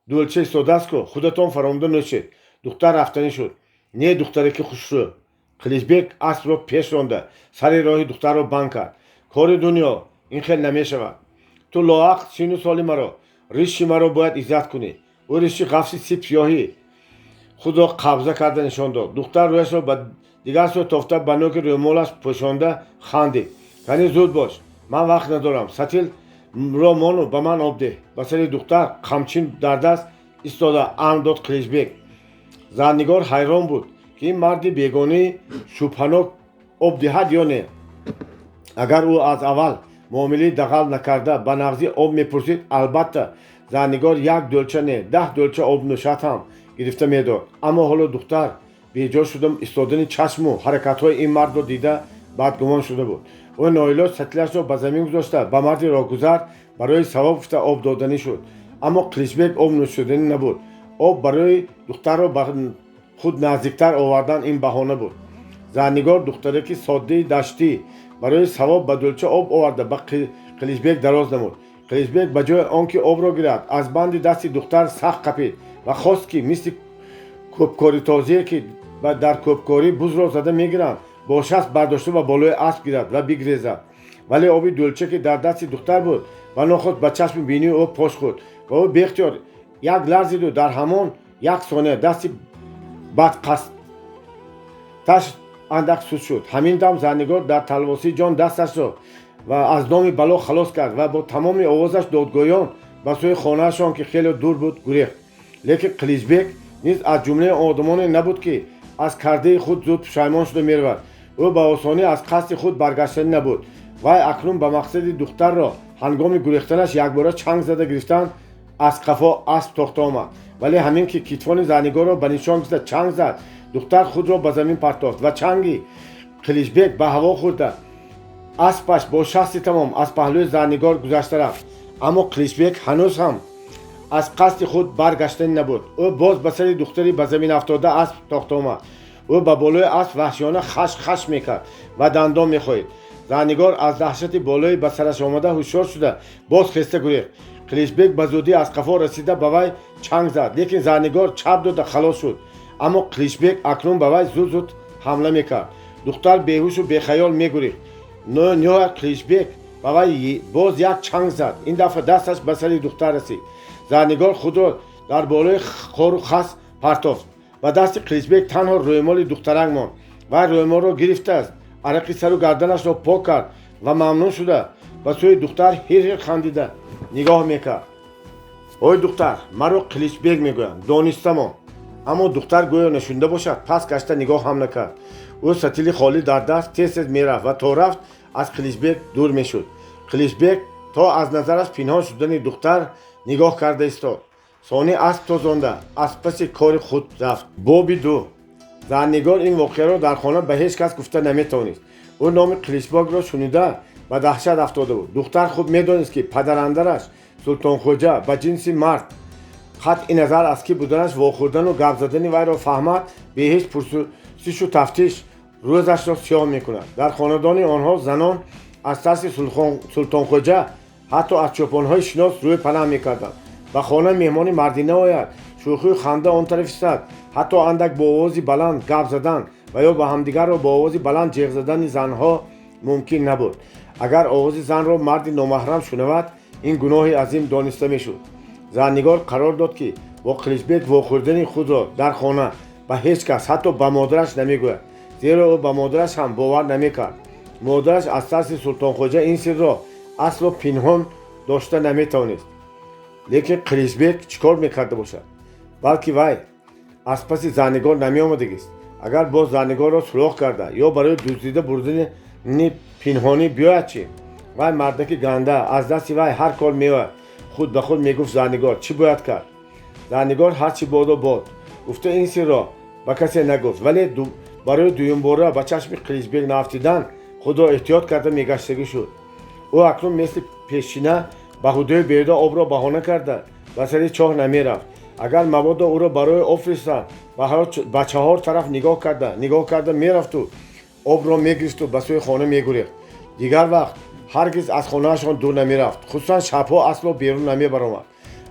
дӯлча истодааст ку, худатон фаромуда нӯшед. Духтар рафтанӣ шуд. Не, духтараки хушрӯ. Қиличбек аспро пеш ронда, сари роҳи духтарро банд кард. Кори дунё ин хел намешавад. Ту лоақал сину соли маро, риши маро бояд иззат кунӣ. Ӯ риши ғафси сип сиёҳӣ худро қабза карда нишон дод. Духтар рӯяшро ба дигар сӯ тофта, ба нӯки рӯмолаш пӯшонда хандид. Кани зуд бош, ман вақт надорам. Сатилро мону ба ман об деҳ. Ба сари духтар қамчин дар даст истода амр дод Қиличбек. Зарнигор ҳайрон буд, ки ин марди бегонии шубҳанок об диҳад ё не. Агар ӯ аз аввал муомилаи дағал накарда ба нағзӣ об мепурсид, албатта Зарнигор як дӯлча не, 10 дӯлча об нӯшад ҳам гирифта медод. Аммо ҳоло духтар беҷо шуда истодани чашму ҳаракатҳои ин мардро дида бадгумон шуда буд. Ӯ ноилоҷ сатилашро ба замин гузошта, ба марди роҳгузар барои савоб гуфта об доданӣ шуд. Аммо Қиличбек об нӯшиданӣ набуд. Об барои духтарро ба худ наздиктар овардан ин баҳона буд. Зарнигор духтараки соддаи даштӣ барои савоб ба дӯлча об оварда ба Қиличбек дароз намуд. Қиличбек ба ҷои он ки обро гирад, аз банди дасти духтар сахт қапид ва хост, ки мисли кӯбкоритозие, ки дар кӯбкорӣ бузро зада мегиранд, бо шаст бардошта ба болои асп гирад ва бигрезад. Вале оби дӯлча, ки дар дасти духтар буд, ва нохост ба чашми бинии ӯ пош хӯрд ва ӯ беихтиёр як ларзиду дар ҳамон як сония дасти бадқасдташ андак суст шуд. Ҳамин дам Зарнигор дар талвосии ҷон дасташро ва аз доми бало халос кард ва бо тамоми овозаш додгоён ба сӯи хонаашон, ки хеле дур буд, гурехт. Лекин Қиличбек низ аз ҷумлаи одамоне набуд, ки аз кардаи худ зуд пушаймон шуда меравад. Ӯ ба осонӣ аз қасди худ баргаштанӣ набуд. Вай акнун ба мақсади духтарро ҳангоми гурехтанаш якбора чанг зада гирифтан аз қафо асп тохта омад. Вале ҳамин ки китфони Зарнигорро ба нишон гирифта чанг зад, духтар худро ба замин партофт ва чанги Қиличбек ба ҳаво хӯрда, аспаш бо шасти тамом аз паҳлӯи Зарнигор гузашта рафт. Аммо Қиличбек ҳанӯз ҳам аз қасди худ баргаштанӣ набуд. Ӯ боз ба сари духтари ба замин афтода асп тохта омад. Ӯ ба болои асп ваҳшиёна хаш хаш мекард ва дандон мехоҳид. Зарнигор аз даҳшати болои ба сараш омада ҳушёр шуда, боз хеста гурехт. Қиличбек ба зудӣ аз қафо расида ба вай чанг зад, лекин Зарнигор чап дода халос шуд. Аммо Қиличбек акнун ба вай зуд зуд ҳамла мекард. Духтар беҳушу бехаёл мегурехт. Ниҳоят Қиличбек ба вай боз як чанг зад. Ин дафъа дасташ ба сари духтар расид. Зарнигор худро дар болои хору хас партофт. Ба дасти Қиличбек танҳо рӯймоли духтарак монд. Вай рӯймолро гирифтааст, арақи сару гарданашро пок кард ва мамнун шуда ба сӯи духтар ҳир-ҳир хандида нигоҳ мекард. Ой духтар, маро Қиличбек мегӯянд, донистамон. Аммо духтар гӯё нашунида бошад, пас гашта нигоҳ ҳам накард. Ӯ сатили холӣ дар даст тез тез мерафт ва то рафт аз Қиличбек дур мешуд. Қиличбек то аз назараш пинҳон шудани духтар нигоҳ карда истод. Сонӣ асп тозонда аз паси кори худ рафт. Боби ду. Зарнигор ин воқеаро дар хона ба ҳеҷ кас гуфта наметавонист. Ӯ номи Қиличбекро шунида ба даҳшат афтода буд. Духтар хуб медонист, ки падарандараш Султонхоҷа ба ҷинси мард қатъи назар аз кӣ буданаш вохӯрдану гап задани вайро фаҳмад, бе ҳеҷ пурсишу тафтиш рӯзашро сиёҳ мекунад. Дар хонадони онҳо занон аз тарси Султонхоҷа Ҳатто аз чӯпонҳои шинос рӯй панаҳ мекарданд. Ба хона меҳмони мардӣ наояд, шӯхию ханда он тараф истад. Ҳатто андак бо овози баланд гап задан ва ё ба ҳамдигарро бо овози баланд ҷеғ задани занҳо мумкин набуд. Агар овози занро марди номаҳрам шунавад, ин гуноҳи азим дониста мешуд. Зарнигор қарор дод, ки бо Қиличбек вохӯрдани худро дар хона ба ҳеҷ кас, ҳатто ба модараш намегӯяд, зеро ӯ ба модараш ҳам бовар намекард. Модараш аз тарси Султонхоҷа ин сирро асло пинҳон дошта наметавонист. Лекин Қиличбек чӣ кор мекарда бошад? Балки вай аз паси Зарнигор намеомадагист. Агар боз Зарнигорро суроғ карда ё барои дуздида бурдани пинҳонӣ биёяд чӣ? Вай мардаки ганда, аз дасти вай ҳар кор меояд, худ ба худ мегуфт Зарнигор. Чӣ бояд кард? Зарнигор ҳарчи бодо бод гуфта ин сирро ба касе нагуфт, вале барои дуюмбора ба чашми Қиличбек наафтидан худро эҳтиёт карда мегаштагӣ шуд. Ӯ акнун мисли пешина ба ҳудои беда обро баҳона карда ба сари чоҳ намерафт. Агар мабодо ӯро барои об фиристанд, ба чаҳор тараф нигоҳ карда мерафту обро мегирифту ба сӯи хона мегурехт. Дигар вақт ҳаргиз аз хонаашон дур намерафт, хусусан шабҳо асло берун намебаромад.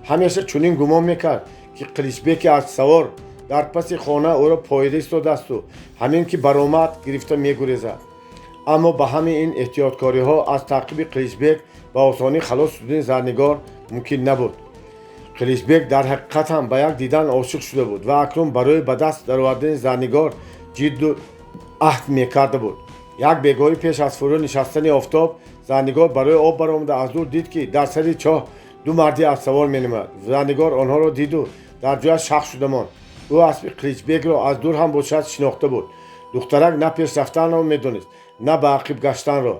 Ҳамеша чунин гумон мекард, ки Қиличбеки аспсавор дар паси хона ӯро поида истодаасту ҳамин ки баромад, гирифта мегурезад. Аммо ба ҳамаи ин эҳтиёткориҳо аз таъқиби Қиличбек ба осонӣ халос шудани Зарнигор мумкин набуд. Қиличбек дар ҳақиқат ҳам ба як дидан ошиқ шуда буд ва акнун барои ба даст даровардани Зарнигор ҷидду аҳд мекарда буд. Як бегоҳӣ пеш аз фурӯ нишастани офтоб Зарнигор барои об баромада аз дур дид, ки дар сари чоҳ ду марди аспсавор менамояд. Зарнигор онҳоро диду дар ҷояш шах шуда монд. Ӯ аспи Қиличбекро аз дур ҳам бошад шинохта буд. Духтарак на пеш рафтанро медонист, на ба ақиб гаштанро.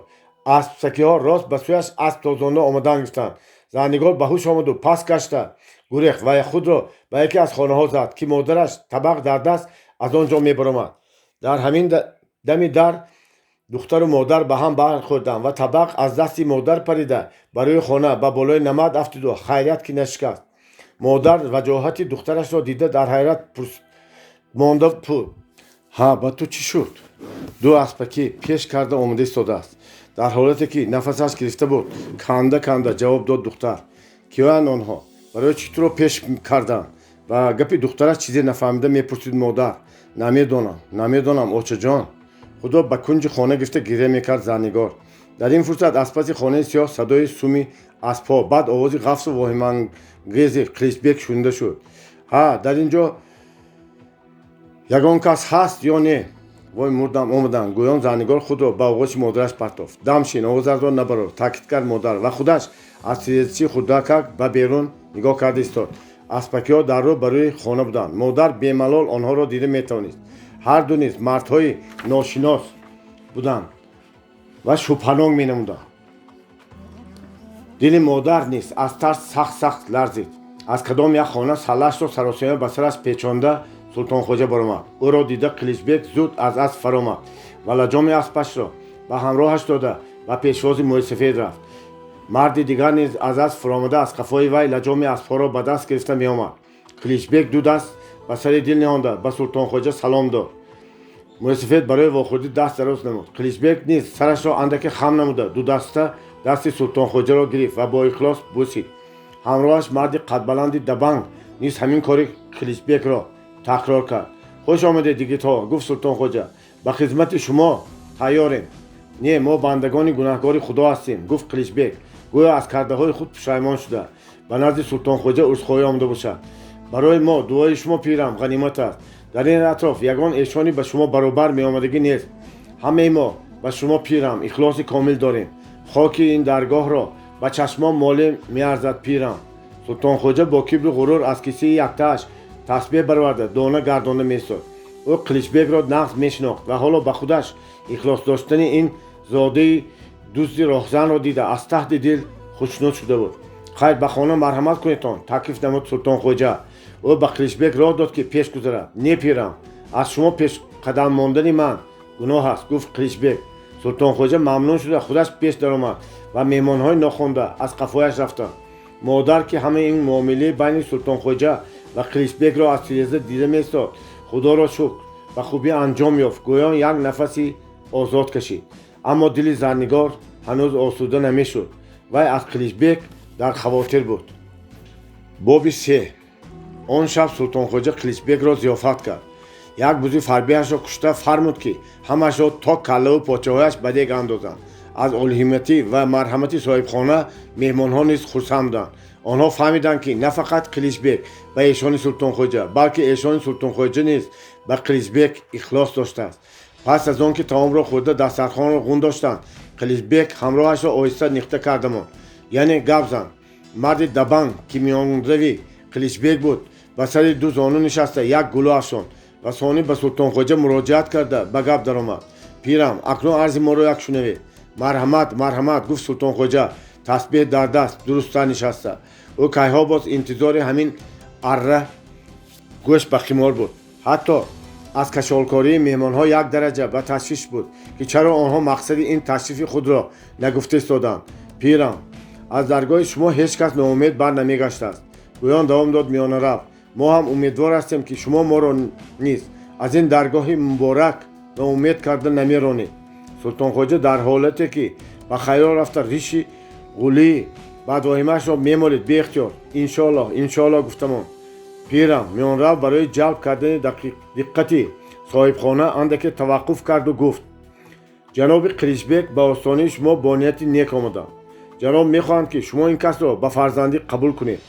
Аспсакиҳо рост ба сӯяш асп тозонда омадан гирифтанд. Зарнигор ба ҳуш омаду паст гашта гурехт ва худро ба яке аз хонаҳо зад, ки модараш табақ дар даст аз он ҷо мебаромад. Дар ҳамин дами дар духтару модар ба ҳам бархӯрданд ва табақ аз дасти модар парида ба рӯи хона ба болои намад афтиду хайрият ки нашикаст. Модар ваҷоҳати духтарашро дида дар ҳайрат монда пур. Ҳа, ба ту чӣ шуд? Ду аспакӣ пеш карда омода истодааст. Дар ҳолате ки нафасаш гирифта буд, канда канда ҷавоб дод духтар. Киёянд онҳо? Барои чӣ туро пеш карданд? Ба гапи духтараш чизе нафаҳмида мепурсид модар. Намедонам, намедонам, очаҷон. Худо ба кунҷи хона гирифта гиря мекард Зарнигор. Дар ин фурсат аз паси хонаи сиёҳ садои суми аспҳо, баъд овози ғафсу воҳимангези Қиличбек шунида шуд. Ҳа, дар ин ҷо ягон кас ҳаст ё не? Вой, мурдам, омадам, гӯён Зарнигор худро ба оғоши модараш партофт. Дам шин, овозатро набарор, таъкид кард модар ва худаш аз тирезачи хурдакак ба берун нигоҳ карда истод. Аспакиҳо дар рӯ ба рӯи хона буданд. Модар бемалол онҳоро дида метавонист. Ҳарду низ мардҳои ношинос буданд ва шубҳанок менамуданд. Дили модар низ аз тарс сахт сахт ларзид. Аз кадом як хона саллаашро саросема ба сараш печонда Султонхоҷа баромад. Ӯро дида Қиличбек зуд аз асп фаромад ва лаҷоми аспашро ба ҳамроҳаш дода ба пешвози мӯйсафед рафт. Марди дигар низ аз асп фуромада аз қафои вай лаҷоми аспҳоро ба даст гирифта меомад. Қиличбек ду даст ба сари дил ниҳонда ба Султонхоҷа салом дод. Мӯйсафед барои вохӯрдӣ даст дароз намуд. Қиличбек низ сарашро андаке хам намуда дудаста дасти Султонхоҷаро гирифт ва бо ихлос бусид. Ҳамроҳаш марди қадбаланди дабанг низ ҳамин кори Қиличбекро такрор кард. Хуш омадед, йигитҳо, гуфт Султонхоҷа. Ба хизмати шумо тайёрем. Не, мо бандагони гунаҳкори Худо ҳастем, гуфт Қиличбек, гӯё аз кардаҳои худ пушаймон шуда ба назди Султонхоҷа узрхоҳӣ омада бошад. Барои мо дуои шумо, пирам, ғанимат аст. Дар ин атроф ягон эшони ба шумо баробар меомадагӣ нест. Ҳамаи мо ба шумо, пирам, ихлоси комил дорем. Хоки ин даргоҳро ба чашмон моле меарзад, пирам. Султонхоҷа бо кибру ғурур аз кисаи яктааш тасбеҳ бароварда дона гардонда меистод. Ӯ Қиличбекро нағз мешинохт ва ҳоло ба худаш ихлос доштани ин зодаи дузди роҳзанро дида аз таҳти дил хушнуд шуда буд. Хайр, ба хона марҳамат кунедтон, таклиф намуд Султонхоҷа. Ӯ ба Қиличбек роҳ дод, ки пеш гузарад. Не, пирам, аз шумо пешқадам мондани ман гуноҳ аст, гуфт Қиличбек. Султонхоҷа мамнун шуда худаш пеш даромад ва меҳмонҳои нохонда аз қафояш рафтанд. Модар, ки ҳамаи ин муомилаи байни Султонхоҷа ва Қиличбекро аз тиреза дида меистод, Худоро шукр, ба хубӣ анҷом ёфт, гӯён як нафаси озод кашид. Аммо дили Зарнигор ҳанӯз осуда намешуд. Вай аз Қиличбек дар хавотир буд. Боби се. Он шаб Султонхоҷа Қиличбекро зиёфат кард. Як бузи фарбиашро кушта фармуд, ки ҳамашро то каллаву почаҳояш ба дег андозанд. Аз олиҳиматӣ ва марҳамати соҳибхона меҳмонҳо низ хурсанд буданд. Онҳо фаҳмиданд, ки на фақат Қиличбек ба эшони Султонхоҷа, балки эшони Султонхоҷа низ ба Қиличбек ихлос доштааст. Пас аз он ки таомро хӯрда, дастархонро ғун доштанд, Қиличбек ҳамроҳашро оҳиста нихта карда монд, яъне гап зан. Марди дабанг, ки миёнрави Қиличбек буд, ба сари ду зону нишаста як гулӯ афшонд ва сонӣ ба Султонхоҷа муроҷиат карда ба гап даромад: «Пирам, акнун арзи моро як шунавед.» «Марҳамат, марҳамат», гуфт Султонхоҷа, тасбеҳ дар даст дурусттар нишаста. Ӯ кайҳо боз интизори ҳамин арра гӯшт ба химор буд. Ҳатто аз кашолкории меҳмонҳо як дараҷа ба ташвиш буд, ки чаро онҳо мақсади ин ташрифи худро нагуфта истоданд. «Пирам, аз даргоҳи шумо ҳеҷ кас ноумед бар намегаштааст», гӯён давом дод миёнарав. «Мо ҳам умедвор ҳастем, ки шумо моро низ аз ин даргоҳи муборак ноумед карда намеронед.» Султонхоҷа дар ҳолате ки ба хаёл рафта, риши ғулии бадвоҳимаашро мемолид, беихтиёр «Иншоаллоҳ, иншоаллоҳ» гуфта монд. «Пирам», миёнрав барои ҷалб кардани диққати соҳибхона андаке таваққуф карду гуфт: «Ҷаноби Қиличбек ба остонаи шумо бо нияти нек омаданд. Ҷаноб мехоҳанд, ки шумо ин касро ба фарзандӣ қабул кунед.»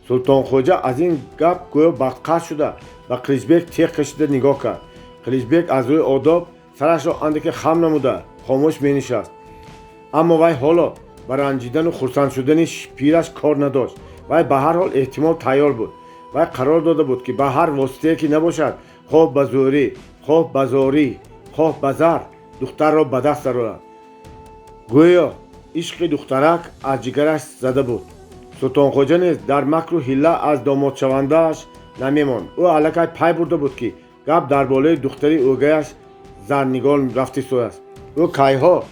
Султонхоҷа аз ин гап гӯё бадқасд шуда, ба Қиличбек теғ кашида нигоҳ кард. Қиличбек аз рӯи одоб сарашро андаке хам намуда хомӯш менишаст, аммо вай ҳоло ба ранҷидану хурсанд шудани пираш кор надошт. Вай ба ҳар ҳол эҳтимол тайёр буд. Вай қарор дода буд, ки ба ҳар воситае ки набошад, хоҳ ба зӯрӣ, хоҳ ба зорӣ, хоҳ ба зар, духтарро ба даст дарорад. Гӯё ишқи духтарак аз ҷигараш зада буд. Султонхоҷа низ дар макру ҳилла аз домодшавандааш намемонд. Ӯ аллакай пай бурда буд, ки гап дар болои духтари ӯгаяш Зарнигор рафта истодааст. Ӯ кайҳо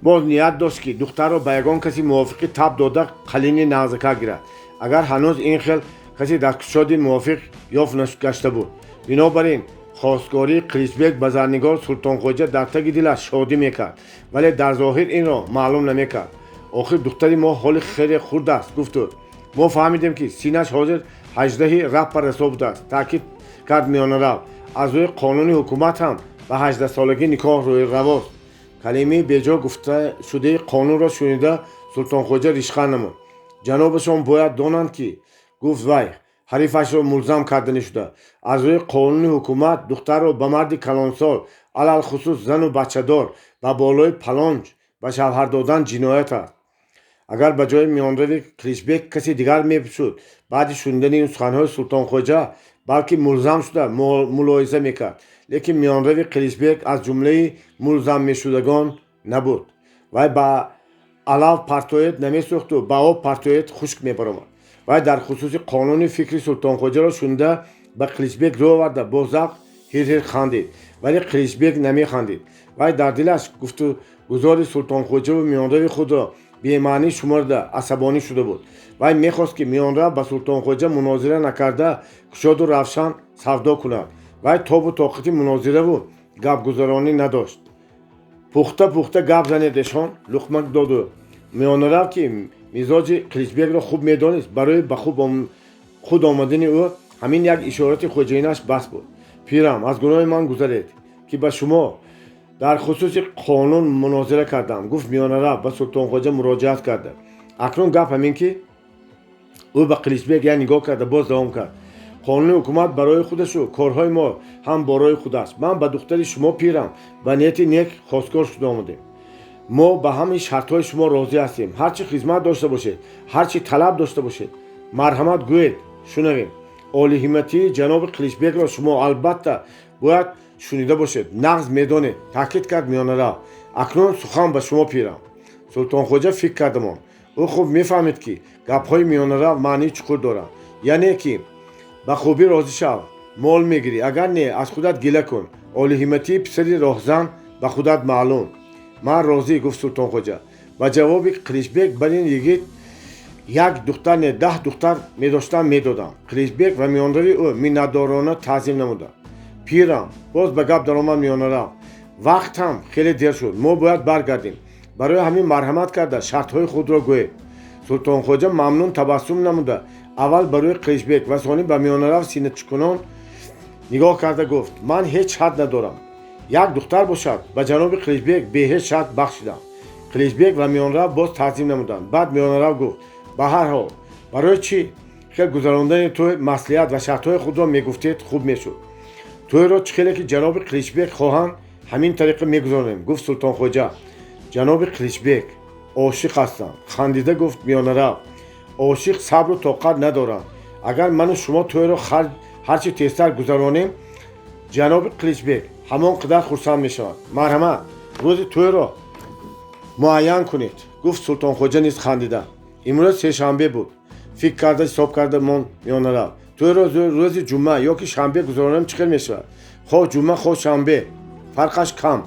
боз ният дошт, ки духтарро ба ягон каси мувофиқи таб дода, қалини нағзака гирад, агар ҳанӯз ин хел касе дасткушоди мувофиқ ёфт гашта буд. Бинобар ин хостгории Қиличбек ба Зарнигор Султонхоҷа дар таги дилаш шодӣ мекард, вале дар зоҳир инро маълум намекард. «Охир духтари мо ҳоли хеле хурд аст», гуфт ӯ. «Мо фаҳмидем, ки синнаш ҳозир 18-и раппа расо будааст», таъкид кард миёнарав. «Аз рӯи қонуни ҳукумат ҳам ба 18-солагӣ никоҳ рӯи равост.» Калимаи беҷо гуфташудаи қонунро шунида, Султонхоҷа ришханд намуд. «Ҷанобашон бояд донанд, ки», гуфт вай, ҳарифашро мулзам карданӣ шуда, «аз рӯи қонуни ҳукумат духтарро ба марди калонсол, алалхусус зану бачадор, ба болои палонҷ ба шавҳар додан ҷиноят аст.» Агар ба ҷои миёнрави Қиличбек каси дигар мешуд, баъди шунидани ин суханҳои Султонхоҷа балки мулзам шуда мулоҳиза мекард, лекин миёнрави Қиличбек аз ҷумлаи мулзам мешудагон набуд. Вай ба алав партоед намесӯхту ба об партоед хушк мебаромад. Вай дар хусуси қонуни фикри Султонхоҷаро шунида, ба Қиличбек рӯ оварда, бо завқ ҳир-ҳир хандид, вале Қиличбек намехандид. Вай дар дилаш гуфтугузори Султонхоҷаву миёнрави худро бемаънӣ шуморда, асабонӣ шуда буд. Вай мехост, ки миёнрав ба Султонхоҷа мунозира накарда, кушоду равшан савдо кунад. Вай тобу тоқати мунозираву гапгузаронӣ надошт. «Пухта, пухта гап занед, эшон», луқма доду миёнарав, ки мизоҷи Қиличбекро хуб медонист. Барои ба худ омадани ӯ ҳамин як ишорати хоҷаинаш бас буд. «Пирам, аз гуноҳи ман гузаред, ки ба шумо дар хусуси қонун мунозира кардам», гуфт миёнарав, ба Султонхоҷа муроҷиат карда. «Акнун гап ҳамин ки», ӯ ба Қиличбек як нигоҳ карда, боз давом кард, «қонуни ҳукумат барои худашу корҳои мо ҳам борои худ аст. Ман ба духтари шумо, пирам, ба нияти нек хостгор шуда омадем. Мо ба ҳамаи шартҳои шумо розӣ ҳастем. Ҳар чӣ хизмат дошта бошед, ҳар чӣ талаб дошта бошед, марҳамат, гӯед, шунавем. Олиҳиматии ҷаноби Қиличбекро шумо албатта бояд шунида бошед, нағз медонед», таъкид кард миёнарав. «Акнун сухан ба шумо, пирам.» Султонхоҷа фикр карда монд. Ӯ хуб мефаҳмид, ки гапҳои миёнарав маънии чуқур доранд, яъне ки ба хубӣ розӣ шав, мол мегирӣ, агар не, аз худат гила кун. Олиҳиматии писари роҳзан ба худат маълум. «Ман розӣ», гуфт Султонхоҷа. Ба ҷавоби Қиличбек бар ин йигит як духтар не, 10 духтар медоштам, медодам. Қиличбек ва миёнрави ӯ миннатдорона таъзим намуданд. «Пирам», боз ба гап даромад миёнарав, «вақт ҳам хеле дер шуд, мо бояд баргардем. Барои ҳамин марҳамат карда шартҳои худро гӯед. Султонхоҷа мамнун табассум намуда, аввал ба рӯи Қиличбек ва сонӣ ба миёнарав синачукунон нигоҳ карда гуфт: ман ҳеҷ шарт надорам. Як духтар бошад, ба ҷаноби Қиличбек бе ҳеҷ шарт бахшидам. Қиличбек ва миёнарав боз таъзим намуданд. Баъд миёнарав гуфт: ба ҳар ҳол, барои чӣ хел гузарондани тӯй маслиҳат ва шартҳои худро мегуфтед, хуб мешуд. Тӯйро чӣ хеле ки ҷаноби Қиличбек хоҳанд, ҳамин тариқа мегузаронем, гуфт Султонхоҷа. Ҷаноби Қиличбек ошиқ ҳастанд, хандида гуфт миёнарав. Ошиқ сабру тоқат надоранд. Агар ману шумо тӯйро ҳарчи тезтар гузаронем, ҷаноби Қиличбек ҳамон қадар хурсанд мешаванд. Марҳамат, рӯзи тӯйро муайян кунед, гуфт Султонхоҷа низ хандида. Имрӯз сешанбе буд. Фикр карда, ҳисоб карда монд миёнарав. Тӯйро рӯзи ҷумъа ёки шанбе гузаронем, чӣ хел мешавад? Хоҳ ҷумъа, хоҳ шанбе, фарқаш кам,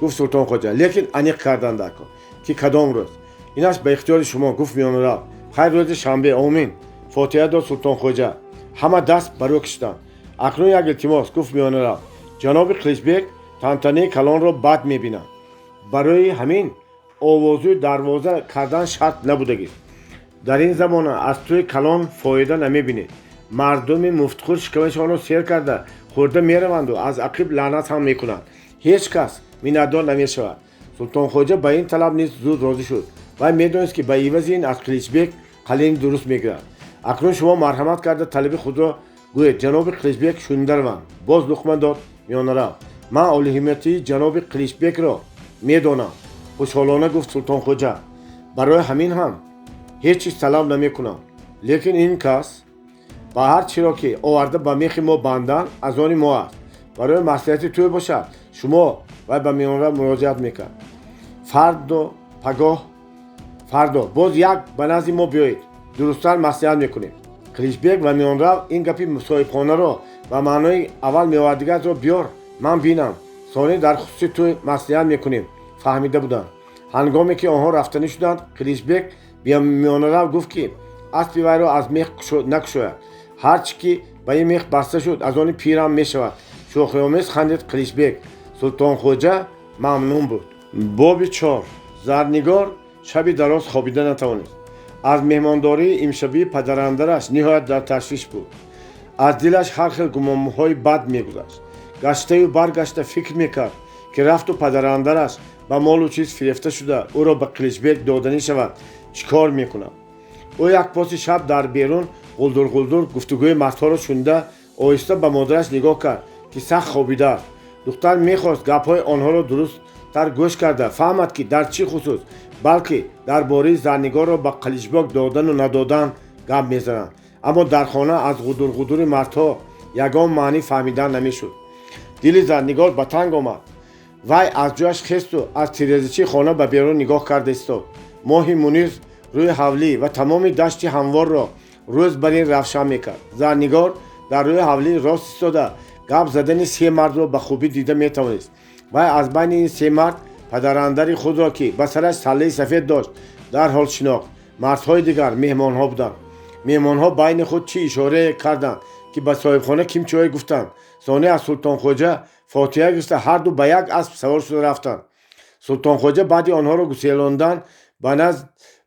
гуфт Султонхоҷа. Лекин аниқ кардан даркор, ки кадом рӯз. Инаш ба ихтиёри шумо, гуфт миёнарав. Хайр, рӯзи шанбе, омин, фотиҳа дод Султонхоҷа. Ҳама даст ба рӯ кишиданд. Акнун як илтимос, гуфт миёнарав. Ҷаноби Қиличбек тантанаи калонро бад мебинанд. Барои ҳамин овозӯи дарвоза кардан шарт набудагист. Дар ин замона аз тӯи калон фоида намебинед. Мардуми муфтхӯр шикамашонро сер карда хӯрда мераванду аз ақиб лаънат ҳам мекунанд. Ҳеҷ кас миннатдор намешавад. Султонхоҷа ба ин талаб низ зуд розӣ шуд. Вай медонист, ки ба ивази ин аз Қиличбек қалини дуруст мегирад. Акнун шумо марҳамат карда талаби худро гӯед, ҷаноби Қиличбек шунида раванд. Боз луқма дод миёнарав. Ман олиҳимматии ҷаноби Қиличбекро медонам, хушҳолона гуфт Султонхоҷа. Барои ҳамин ҳам ҳеҷ чиз талаб намекунам. Лекин ин кас ба ҳар чиро ки оварда ба мехи мо бандан, аз они мо аст. Барои маслиҳати тӯй бошад, шумо, вай ба миёнарав муроҷиат мекард. Фардо пагоҳ, фардо боз як ба назди мо биёед, дурусттар маслиҳат мекунем. Қиличбек ва миёнарав ин гапи соҳибхонаро ба маънои аввал меовардигаатро биёр, ман бинам, сонӣ дар хусуси тӯй маслиҳат мекунем, фаҳмида буданд. Ҳангоме ки онҳо рафтанӣ шуданд, Қиличбек миёнарав гуфт, ки аспи вайро аз мех накушояд. Ҳарчи ки ба ин мех баста шуд, аз они пирам мешавад. Шӯхиомез хандид Қиличбек. Султонхоҷа мамнун буд. Боби чор. Зарнигор шаби дароз хобида натавонист. Аз меҳмондории имшабии падарандараш ниҳоят дар ташвиш буд. Аз дилаш ҳар хел гумонҳои бад мегузашт. Гаштаю баргашта фикр мекард, ки рафту падарандараш ба молу чиз фирефта шуда, ӯро ба Қиличбек доданӣ шавад, чӣ кор мекунад? Ӯ як поси шаб дар берун ғулдурғулдур гуфтугӯи мардҳоро шунида, оҳиста ба модараш нигоҳ кард, ки сахт хобидааст. Духтар мехост гапҳои онҳоро дурусттар гӯш карда фаҳмад, ки дар чӣ хусус, балки дар бораи Зарнигорро ба Қиличбек додану надодан гап мезананд. Аммо дар хона аз ғудурғудури мардҳо ягон маънӣ фаҳмидан намешуд. Дили Зарнигор ба танг омад. Вай аз ҷояш хесту аз тирезачии хона ба берун нигоҳ карда истод. Моҳи мунир рӯи ҳавлӣ ва тамоми дашти ҳамворро рӯз бар ин равшан мекард. Зарнигор дар рӯи ҳавлӣ рост истода гап задани се мардро ба хубӣ дида метавонист. Вай аз байни ин се мард падарандари худро, ки ба сараш саллаи сафед дошт, дарҳол шинохт. Мардҳои дигар меҳмонҳо буданд. Меҳмонҳо байни худ чӣ ишорае карданд, ки ба соҳибхона кимчиҳое гуфтанд. Сонӣ аз Султонхоҷа фотиҳа гирифта, ҳарду ба як асп савор шуда рафтанд. Султонхоҷа баъди онҳоро гуселондан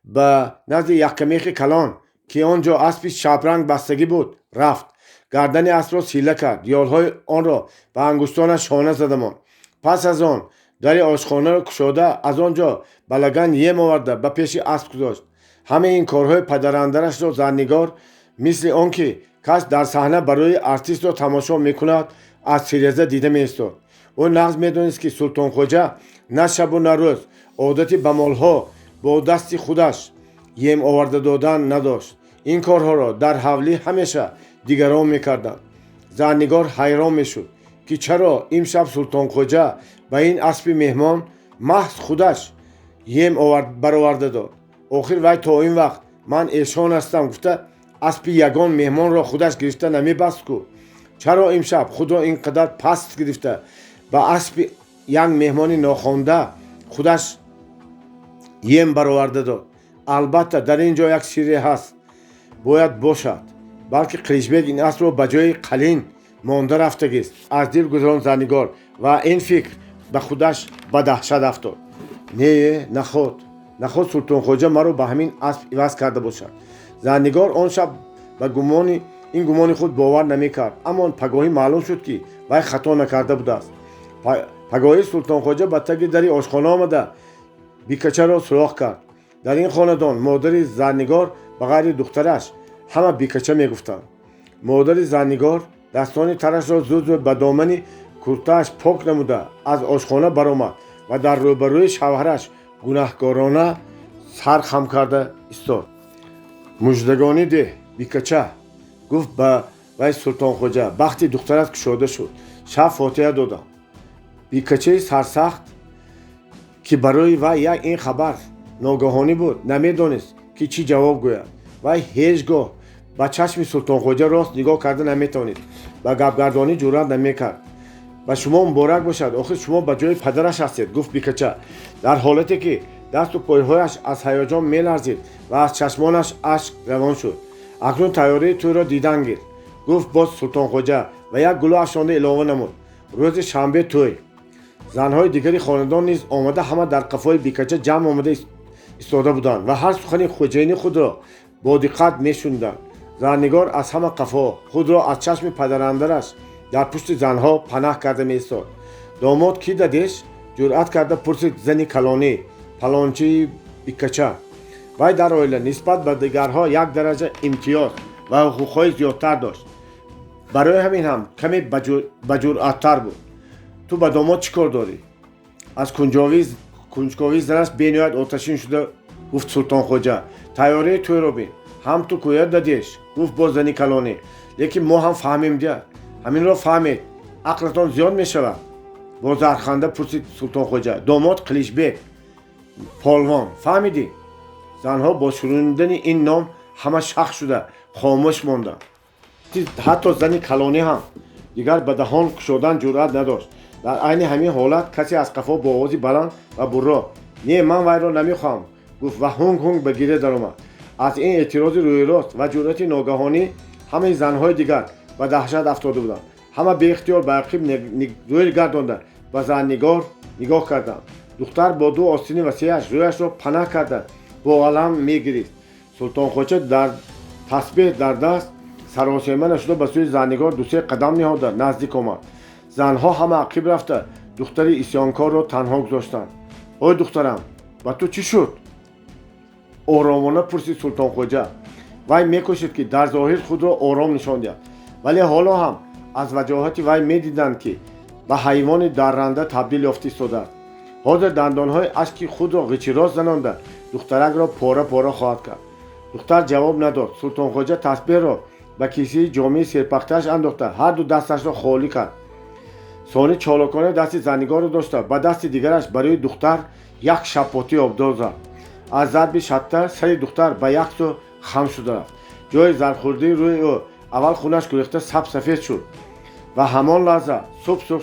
ба назди яккамехи калон, ки он ҷо аспи шабранг бастагӣ буд, рафт. Гардани аспро сила кард, ёлҳои онро ба ангуштонаш шона зада монд. Пас аз он дари ошхонаро кушода, аз он ҷо ба лаган ем оварда ба пеши асп гузошт. Ҳамаи ин корҳои падарандарашро Зарнигор мисли он ки кас дар саҳна барои артистро тамошо мекунад, аз тиреза дида меистод. Ӯ нағз медонист, ки Султонхоҷа на шабу на рӯз одати ба молҳо бо дасти худаш ем оварда додан надошт. Ин корҳоро дар ҳавлӣ ҳамеша дигарон мекарданд. Зарнигор ҳайрон мешуд, ки чаро имшаб Султонхоҷа ба ин аспи меҳмон маҳз худаш ем бароварда дод. Охир вай то ин вақт ман эшон ҳастам гуфта, аспи ягон меҳмонро худаш гирифта намебаст ку. Чаро имшаб худро ин қадар паст гирифта ба аспи як меҳмони нохонда худаш ем бароварда дод? Албатта, дар ин ҷо як сирре ҳаст, бояд бошад. Балки Қиличбек ин аспро ба ҷои қалин монда рафтагист, аз дил гузаронд Зарнигор ва ин фикр ба худаш ба даҳшат афтод. Не, наход, наход Султонхоҷа маро ба ҳамин асп иваз карда бошад. Зарнигор он шаб ба гумони ин гумони худ бовар намекард, аммо пагоҳӣ маълум шуд, ки вай хато накарда будааст. Пагоҳӣ Султонхоҷа ба таги дари ошхона омада, Бикачаро суроғ кард. Дар ин хонадон модари Зарнигор ба ғайри духтараш ҳама Бикача мегуфтанд. Модари Зарнигор дастони тарашро зуд зуд ба домани куртааш пок намуда, аз ошхона баромад ва дар рӯбарӯи шавҳараш гунаҳкорона сар хам карда истод. Муждагонӣ деҳ, Бикача, гуфт ба вай Султонхоҷа. Бахти духтарат кушода шуд, шаб фотиҳа додам. Бикачаи сарсахт, ки барои вай як ин хабар ногаҳонӣ буд, намедонист, ки чӣ ҷавоб гӯяд. Вай ҳеҷ гоҳ ба чашми Султонхоҷа рост нигоҳ карда наметавонист, ба гапгардонӣ ҷуръат намекард. Ба шумо муборак бошад, охир шумо ба ҷои падараш ҳастед, гуфт Бикача дар ҳолате ки дасту пойҳояш аз ҳаяҷон меларзид ва аз чашмонаш ашк равон шуд. Акнун тайёрии тӯйро дидан гир, гуфт боз Султонхоҷа ва як гулӯ афшонда илова намуд: рӯзи шанбе тӯй. Занҳои дигари хонадон низ омада, ҳама дар қафои Бикача ҷамъ омада истода буданд ва ҳар сухани хоҷаини худро бо диққат мешуниданд. Зарнигор аз ҳама қафо худро аз чашми падарандараш дар пушти занҳо панаҳ карда меистод. Домод ки, дадеш? Ҷуръат карда пурсид зани калонӣ, палончии Бикача. Вай дар оила нисбат ба дигарҳо як дараҷа имтиёз ва ҳуқуқҳои зиёдтар дошт, барои ҳамин ҳам каме баҷуръаттар буд. Ту ба домод чӣ кор дорӣ? Аз кунҷковии занаш бениҳоят оташин шуда гуфт Султонхоҷа. Тайёрии тӯйро бин. Ҳам ту кӯя, дадеш, гуфт боз зани калонӣ. Лекин мо ҳам фаҳмем дия. Ҳаминро фаҳмед, ақлатон зиёд мешавад? Бо зарханда пурсид Султонхоҷа. Домод Қиличбек полвон, фаҳмидӣ? Занҳо бо шунидани ин ном ҳама шах шуда хомӯш монданд. Ҳатто зани калонӣ ҳам дигар ба даҳон кушодан ҷуръат надошт. Дар айни ҳамин ҳолат касе аз қафо бо овози баланд ва бурро: «Не, ман вайро намехоҳам», гуфт ва ҳунг ҳунг ба гиря даромад. Аз ин эътирози рӯйрост ва ҷуръати ногаҳонӣ ҳамаи занҳои дигар ба даҳшат афтода буданд. Ҳама беихтиёр ба ақиб рӯй гардонда, ба Зарнигор нигоҳ карданд. Духтар бо ду остини васеаш рӯяшро панаҳ карда, бо алам мегирист. Султонхоҷа дар тасбеҳ дар даст саросема нашуда ба сӯи Зарнигор дусе қадам ниҳода наздик омад. Занҳо ҳама ақиб рафта, духтари исьёнкорро танҳо гузоштанд. Ой, духтарам, ба ту чӣ шуд? Оромона пурсид Султонхоҷа. Вай мекӯшид, ки дар зоҳир худро ором нишон диҳад, вале ҳоло ҳам аз ваҷоҳати вай медиданд, ки ба ҳайвони дарранда табдил ёфта истодааст. Ҳозир дандонҳои ашки худро ғичирост занонда, духтаракро пора пора хоҳад кард. Духтар ҷавоб надод. Султонхоҷа тасбеҳро ба кисаи ҷомаи серпахтааш андохта, ҳарду дасташро холӣ кард. Сони чолокона дасти Зарнигорро дошта, ба дасти дигараш барои духтар як шаппотии обдор зад. Аз зарби шатта сари духтар ба як сӯ хам шуда рафт. Ҷои зарбхӯрдии рӯи ӯ аввал хунаш гурехта саб сафед шуд ва ҳамон лаҳза суб суб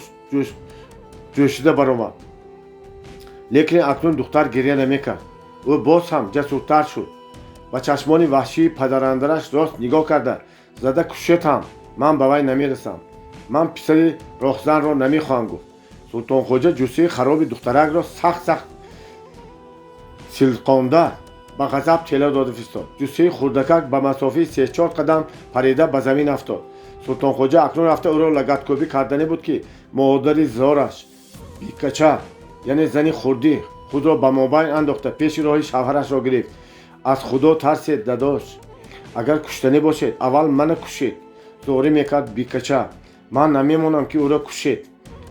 ҷӯшида баромад. Лекин акнун духтар гиря намекард. Ӯ боз ҳам ҷасуртар шуд, ба чашмони ваҳшии падарандараш рост нигоҳ карда: «Зада кушед ҳам, ман ба вай намерасам. Ман писари роҳзанро намехоҳам», гуфт. Султонхоҷа ҷуссаи хароби духтаракро сахт сахт силқонда, ба ғазаб тела дода фистод. Ҷуссаи хурдакак ба масофаи сечор қадам парида ба замин афтод. Султонхоҷа акнун рафта ӯро лагаткӯбӣ карданӣ буд, ки модари зораш Бикача, яъне зани хурдӣ, худро ба мобайн андохта, пеши роҳи шавҳарашро гирифт. Аз Худо тарсед, дадош, агар куштанӣ бошед, аввал мана кушед, зорӣ мекард Бикача. Ман намемонам, ки ӯро кушед.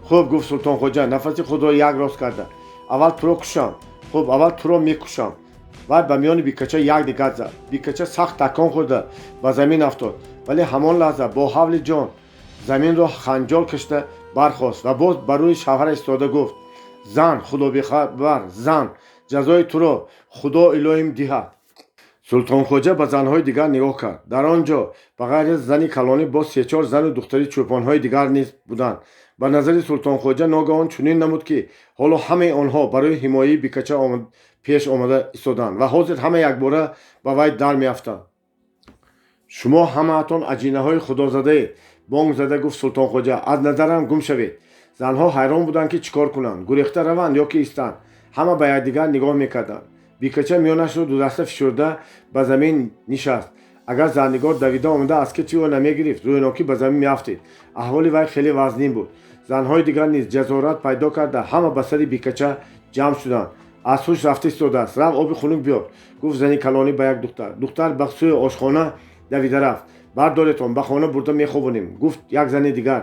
Хуб, гуфт Султонхоҷа нафаси худро як рост карда, аввал туро кушам. Хуб, аввал туро мекушам. Вай ба миёни Бикача як дигат зад. Бикача сахт такон хӯрда ба замин афтод, вале ҳамон лаҳза бо ҳавли ҷон заминро ханҷол кашида бархост ва боз ба рӯи шавҳараш истода гуфт: «Зан, худобехабар зан, ҷазои туро Худо илоҳим диҳад». Султонхоҷа ба занҳои дигар нигоҳ кард. Дар он ҷо ба ғайри зани калонӣ боз сечор зану духтари чӯпонҳои дигар низ буданд. Ба назари Султонхоҷа ногаҳон чунин намуд, ки ҳоло ҳамаи онҳо барои ҳимояи Бикача пеш омада истоданд ва ҳозир ҳама якбора ба вай дар меафтанд. Шумо ҳамаатон аҷинаҳои худозадаед, бонг зада гуфт Султонхоҷа. Аз назарам гум шавед. Занҳо ҳайрон буданд, ки чӣ кор кунанд: гурехта раванд ё ки истанд. Ҳама ба якдигар нигоҳ мекарданд. Бикача миёнашро дудаста фишурда ба замин нишаст. Агар Зарнигор давида омада аз китфи ӯ намегирифт, рӯйнокӣ ба замин меафтид. Аҳволи вай хеле вазнин буд. Занҳои дигар низ ҷазорат пайдо карда, ҳама ба сари Бикача ҷамъ шуданд. Аз ҳуш рафта истодааст, рав оби хунук биёр, гуфт зани калонӣ ба як духтар. Духтар ба сӯи ошхона давида рафт. Бардоретон, ба хона бурда мехобонем, гуфт як зани дигар.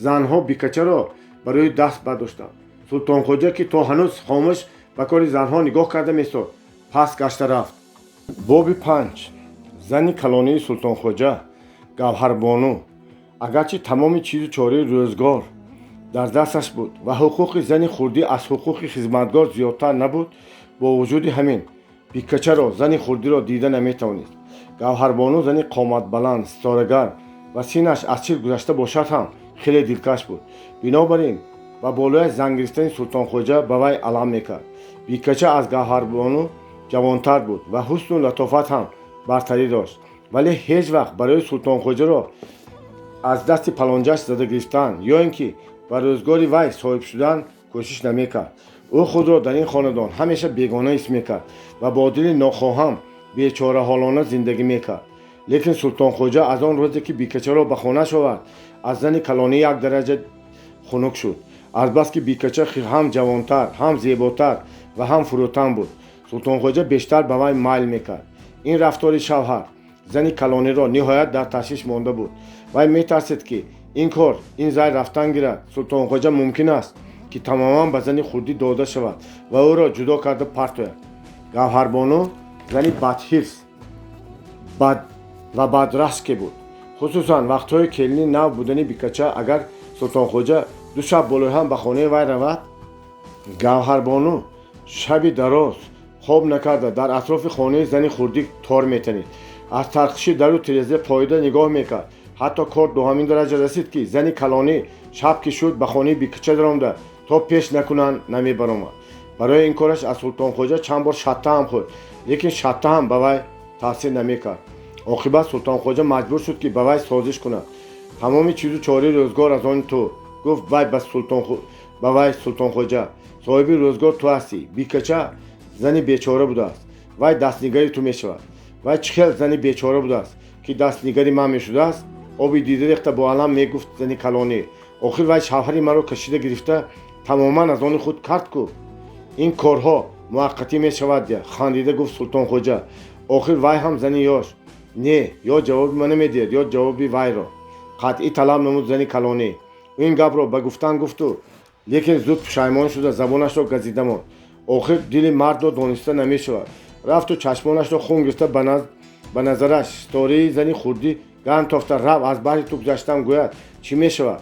Занҳо Бикачаро ба рӯи даст бардоштанд. Султонхоҷа, ки то ҳанӯз хомӯш ба кори занҳо нигоҳ карда меистод, паст гашта рафт. Боби панҷ. Зани калонии Султонхоҷа, Гавҳарбону, агарчи тамоми чизу чораи рӯзгор дар дасташ буд ва ҳуқуқи зани хурдӣ аз ҳуқуқи хизматгор зиёдтар набуд, бо вуҷуди ҳамин Бикачаро, зани хурдиро, дида наметавонист. Гавҳарбону зани қоматбаланд, ситорагар ва синнаш аз 40 гузашта бошад ҳам, хеле дилкаш буд. Бинобар ин ба болояш зан гирифтани Султонхоҷа ба вай алам мекард. Бикача аз Гавҳарбону ҷавонтар буд ва ҳусну латофат ҳам бартарӣ дошт, вале ҳеҷ вақт барои Султонхоҷаро аз дасти палонҷаш зада гирифтан ё ин ки ба рӯзгори вай соҳиб шудан кӯшиш намекард. Ӯ худро дар ин хонадон ҳамеша бегона ҳис мекард ва бо дили нохоҳам бечораҳолона зиндагӣ мекард. Лекин Султонхоҷа аз он рӯзе, ки Бикачаро ба хонааш овард, аз зани калонӣ як дараҷа хунук шуд. Азбаски Бикача ҳам ҷавонтар, ҳам зеботар ва ҳам фурӯтан буд, Султонхоҷа бештар ба вай майл мекард. Ин рафтори шавҳар зани калониро ниҳоят дар ташвиш монда буд. Вай метарсид, ки ин кор ин зай рафтан гирад, Султонхоҷа мумкин аст, ки тамоман ба зани хурдӣ дода шавад ва ӯро ҷудо карда партояд. Гавҳарбону зани бадҳифз ва бадрашке буд. Хусусан вақтҳои келини нав будани Бикача, агар Султонхоҷа ду шаб болои ҳам ба хонаи вай равад, Гавҳарбону шаби дароз хоб накарда дар атрофи хонаи зани хурдӣ тор метанид, аз тарқиши дару тиреза поида нигоҳ мекард. Ҳатто кор до ҳамин дараҷа расид, ки зани калонӣ шаб ки шуд, ба хонаи Бикача даромада, то пеш накунанд, намебаромад. Барои ин кораш аз Султонхоҷа чанд бор шатта ҳам хӯрд, лекин шатта ҳам ба вай таъсир намекард. Оқибат Султонхоҷа маҷбур шуд, ки ба вай созиш кунад. Тамоми чизу чораи рӯзгор аз они ту, гуфт вай ба вай Султонхоҷа. Соҳиби рӯзгор ту ҳастӣ. Бикача зани бечора будааст, вай дастнигари ту мешавад. Вай чӣ хел зани бечора будааст, ки дастнигари ман мешудааст? Оби дида рехта бо алам мегуфт зани калонӣ. Охир вай шавҳари маро кашида гирифта, тамоман аз они худ кард ку. Ин корҳо муваққатӣ мешавад, хандида гуфт Султонхоҷа. Охир вай ҳам зани ёш. Не, ё ҷавоби ман намедиҳад, ё ҷавоби вайро, қатъӣ талаб намуд зани калонӣ. Ин гапро ба гуфтан гуфту, лекин зуд пушаймон шуда, забонашро газида монд. Охир дили мардро дониста намешавад. Рафту чашмонашро хун гирифта, ба назараш ситораи зани хурдӣ гарм тофта, рав, аз баҳри ту гузаштам, гӯяд, чӣ мешавад?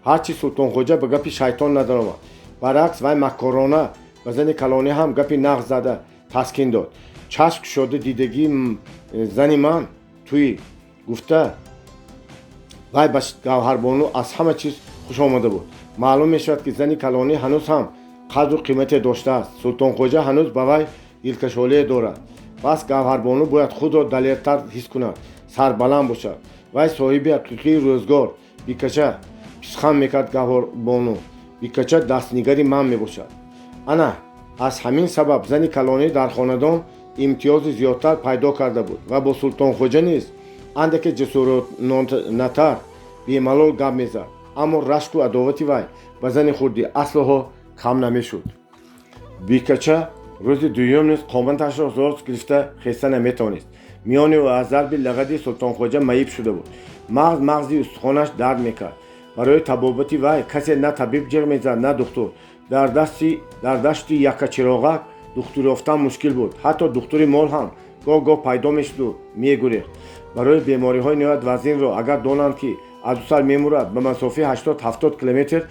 Ҳарчи Султонхоҷа ба гапи шайтон надаромад. Баръакс, вай маккорона ба зани калонӣ ҳам гапи нағз зада таскин дод. Чашм кушода дидагии зани ман туӣ, гуфта вай ба Гавҳарбону аз ҳама чиз хуш омада буд. Маълум мешавад, ки зани калонӣ ҳанӯз ҳам қадру қимате доштааст. Султонхоҷа ҳанӯз ба вай дилкашолие дорад. Пас Гавҳарбону бояд худро далертар ҳис кунад, сарбаланд бошад. Вай соҳиби ҳақиқии рӯзгор Бикача, писхан мекард Гавҳарбону. Бикача дастнигари ман мебошад. Ана аз ҳамин сабаб зани калонӣ дар хонадон имтиёзи зиёдтар пайдо карда буд ва бо Султонхоҷа низ андаке ҷасуронатар, бемалол гап мезад. Аммо рашку адовати вай ба зани хурдӣ аслоҳо кам намешуд. Бикача рӯзи дуюм низ қоматашро рост гирифта хеста наметавонист. Миёни ӯ аз зарби лагади Султонхоҷа маиб шуда буд. Мағз мағзи устухонаш дард мекард. Барои табобати вай касе на табиб ҷиғ мезад, на духтур. Дар дашти яккачироғак духтур ёфтан мушкил буд. Ҳатто духтури мол ҳам гоҳ гоҳ пайдо мешуду мегурехт. Барои бемориҳои ниҳоят вазнинро, агар донанд, ки аз ду сар мемурад, ба масофаи 80-70 километр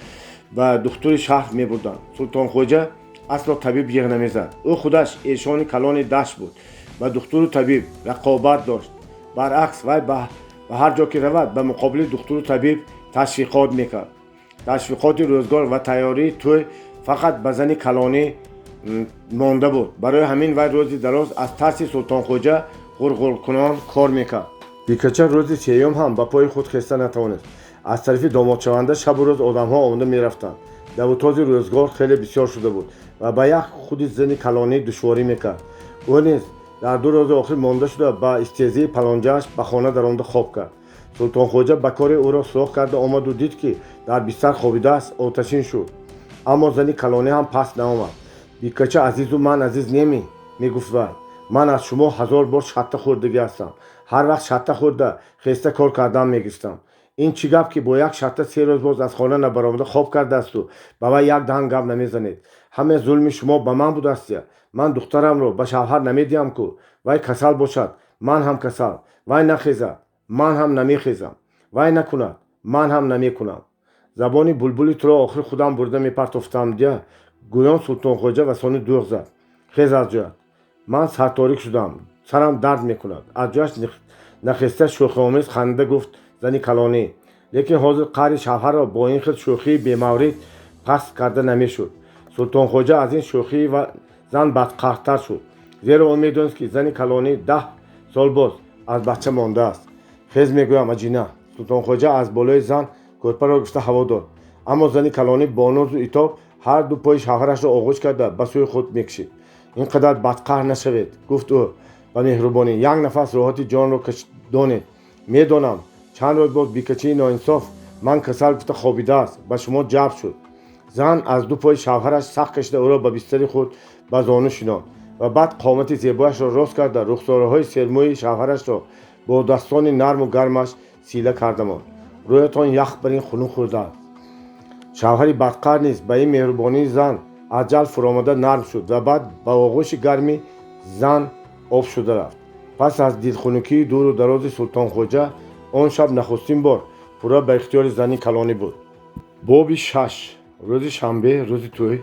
ба духтури шаҳр мебурданд. Султонхоҷа асло табиб ҷиғ намезад. Ӯ худаш эшони калони дашт буд, ба духтуру табиб рақобат дошт. Баръакс, вай ба ҳар ҷо ки равад, ба муқобили духтуру табиб ташвиқот мекард. Ташвиқоти рӯзгор ва тайёрии тӯй фақат ба зани калонӣ монда буд. Барои ҳамин вай рӯзи дароз аз тарси Султонхоҷа ғурғуркунон кор мекард. Бикача рӯзи сеюм ҳам ба пои худ хеста натавонист. Аз тарафи домодшаванда шабу рӯз одамҳо омада мерафтанд. Давутози рӯзгор хеле бисёр шуда буд. ва ба як худи зани калонӣ душворӣ мекард. Ӯ низ дар 2 рӯзи охир монда шуда ба истезии палонҷааш ба хона даромада хоб кард. Султонхоҷа ба кори ӯро суроғ карда омаду дид, ки дар бистар хобидааст, оташин шуд. Аммо зани калонӣ ҳам паст наомад. Бикача азизу ман азиз немӣ, мегуфт вай. Ман аз шумо 1000 бор шатта хӯрдагӣ ҳастам. Ҳар вақт шатта хӯрда хеста кор кардан мегирифтам. Ин чӣ гап, ки бо як шатта 3 рӯз боз аз хона набаромада хоб кардаасту ба вай як даҳан гап намезанед. Ҳама зулми шумо ба ман будастия. Ман духтарамро ба шавҳар намедиҳам ку. Вай касал бошад, ман ҳам касал. Вай нахезад, ман ҳам намехезам. Вай накунад, ман ҳам намекунам. Забони булбули туро охир худам бурда мепартофтам дия. Гӯён Султонхоҷа ва сони дӯғ зад. Хез аз ҷоят. Ман сарторик шудам, сарам дард мекунад. Аз ҷояш нахеста шӯхиомез ханда гуфт зани калонӣ. Лекин ҳозир қаҳри шавҳарро бо ин хел шӯхии бемаврид паст карда намешуд. Султонхоҷа аз ин шӯхии ва зан бадқаҳртар шуд, зеро ӯ медонист, ки зани калонӣ 10 сол боз аз бача мондааст. Хез мегӯям, аҷина. Султонхоҷа аз болои зан кӯрпаро гирифта ҳаво дод. Аммо зани калонӣ бо нозу итоб ҳар ду пои шавҳарашро оғӯш карда ба сӯи худ мекашид. Ин қадар бадқаҳр нашавед, гуфт ӯ ба меҳрубонӣ. Як нафас роҳати ҷонро донед. Медонам, чанд рӯз боз бикачии ноинсоф ман касал гуфта хобидааст, ба шумо ҷабр шуд. Зан аз ду пои шавҳараш сахт кашида ӯро ба бистари худ ба зону шинонд ва баъд қомати зебояшро рост карда рухсораҳои сермӯи шавҳарашро бо дастони нарму гармаш сила карда монд. Рӯятон ях бар ин хунук хӯрдааст. Шавҳари бадқаҳр низ ба ин меҳрубонии зан аз ҷалб фуромада нарм шуд ва баъд ба оғӯши гарми зан об шуда рафт. Пас аз дилхунукии дуру дарози Султонхоҷа он шаб нахустин бор пурра ба ихтиёри зани калонӣ буд. Боби 6. Рӯзи шанбе, рӯзи тӯй,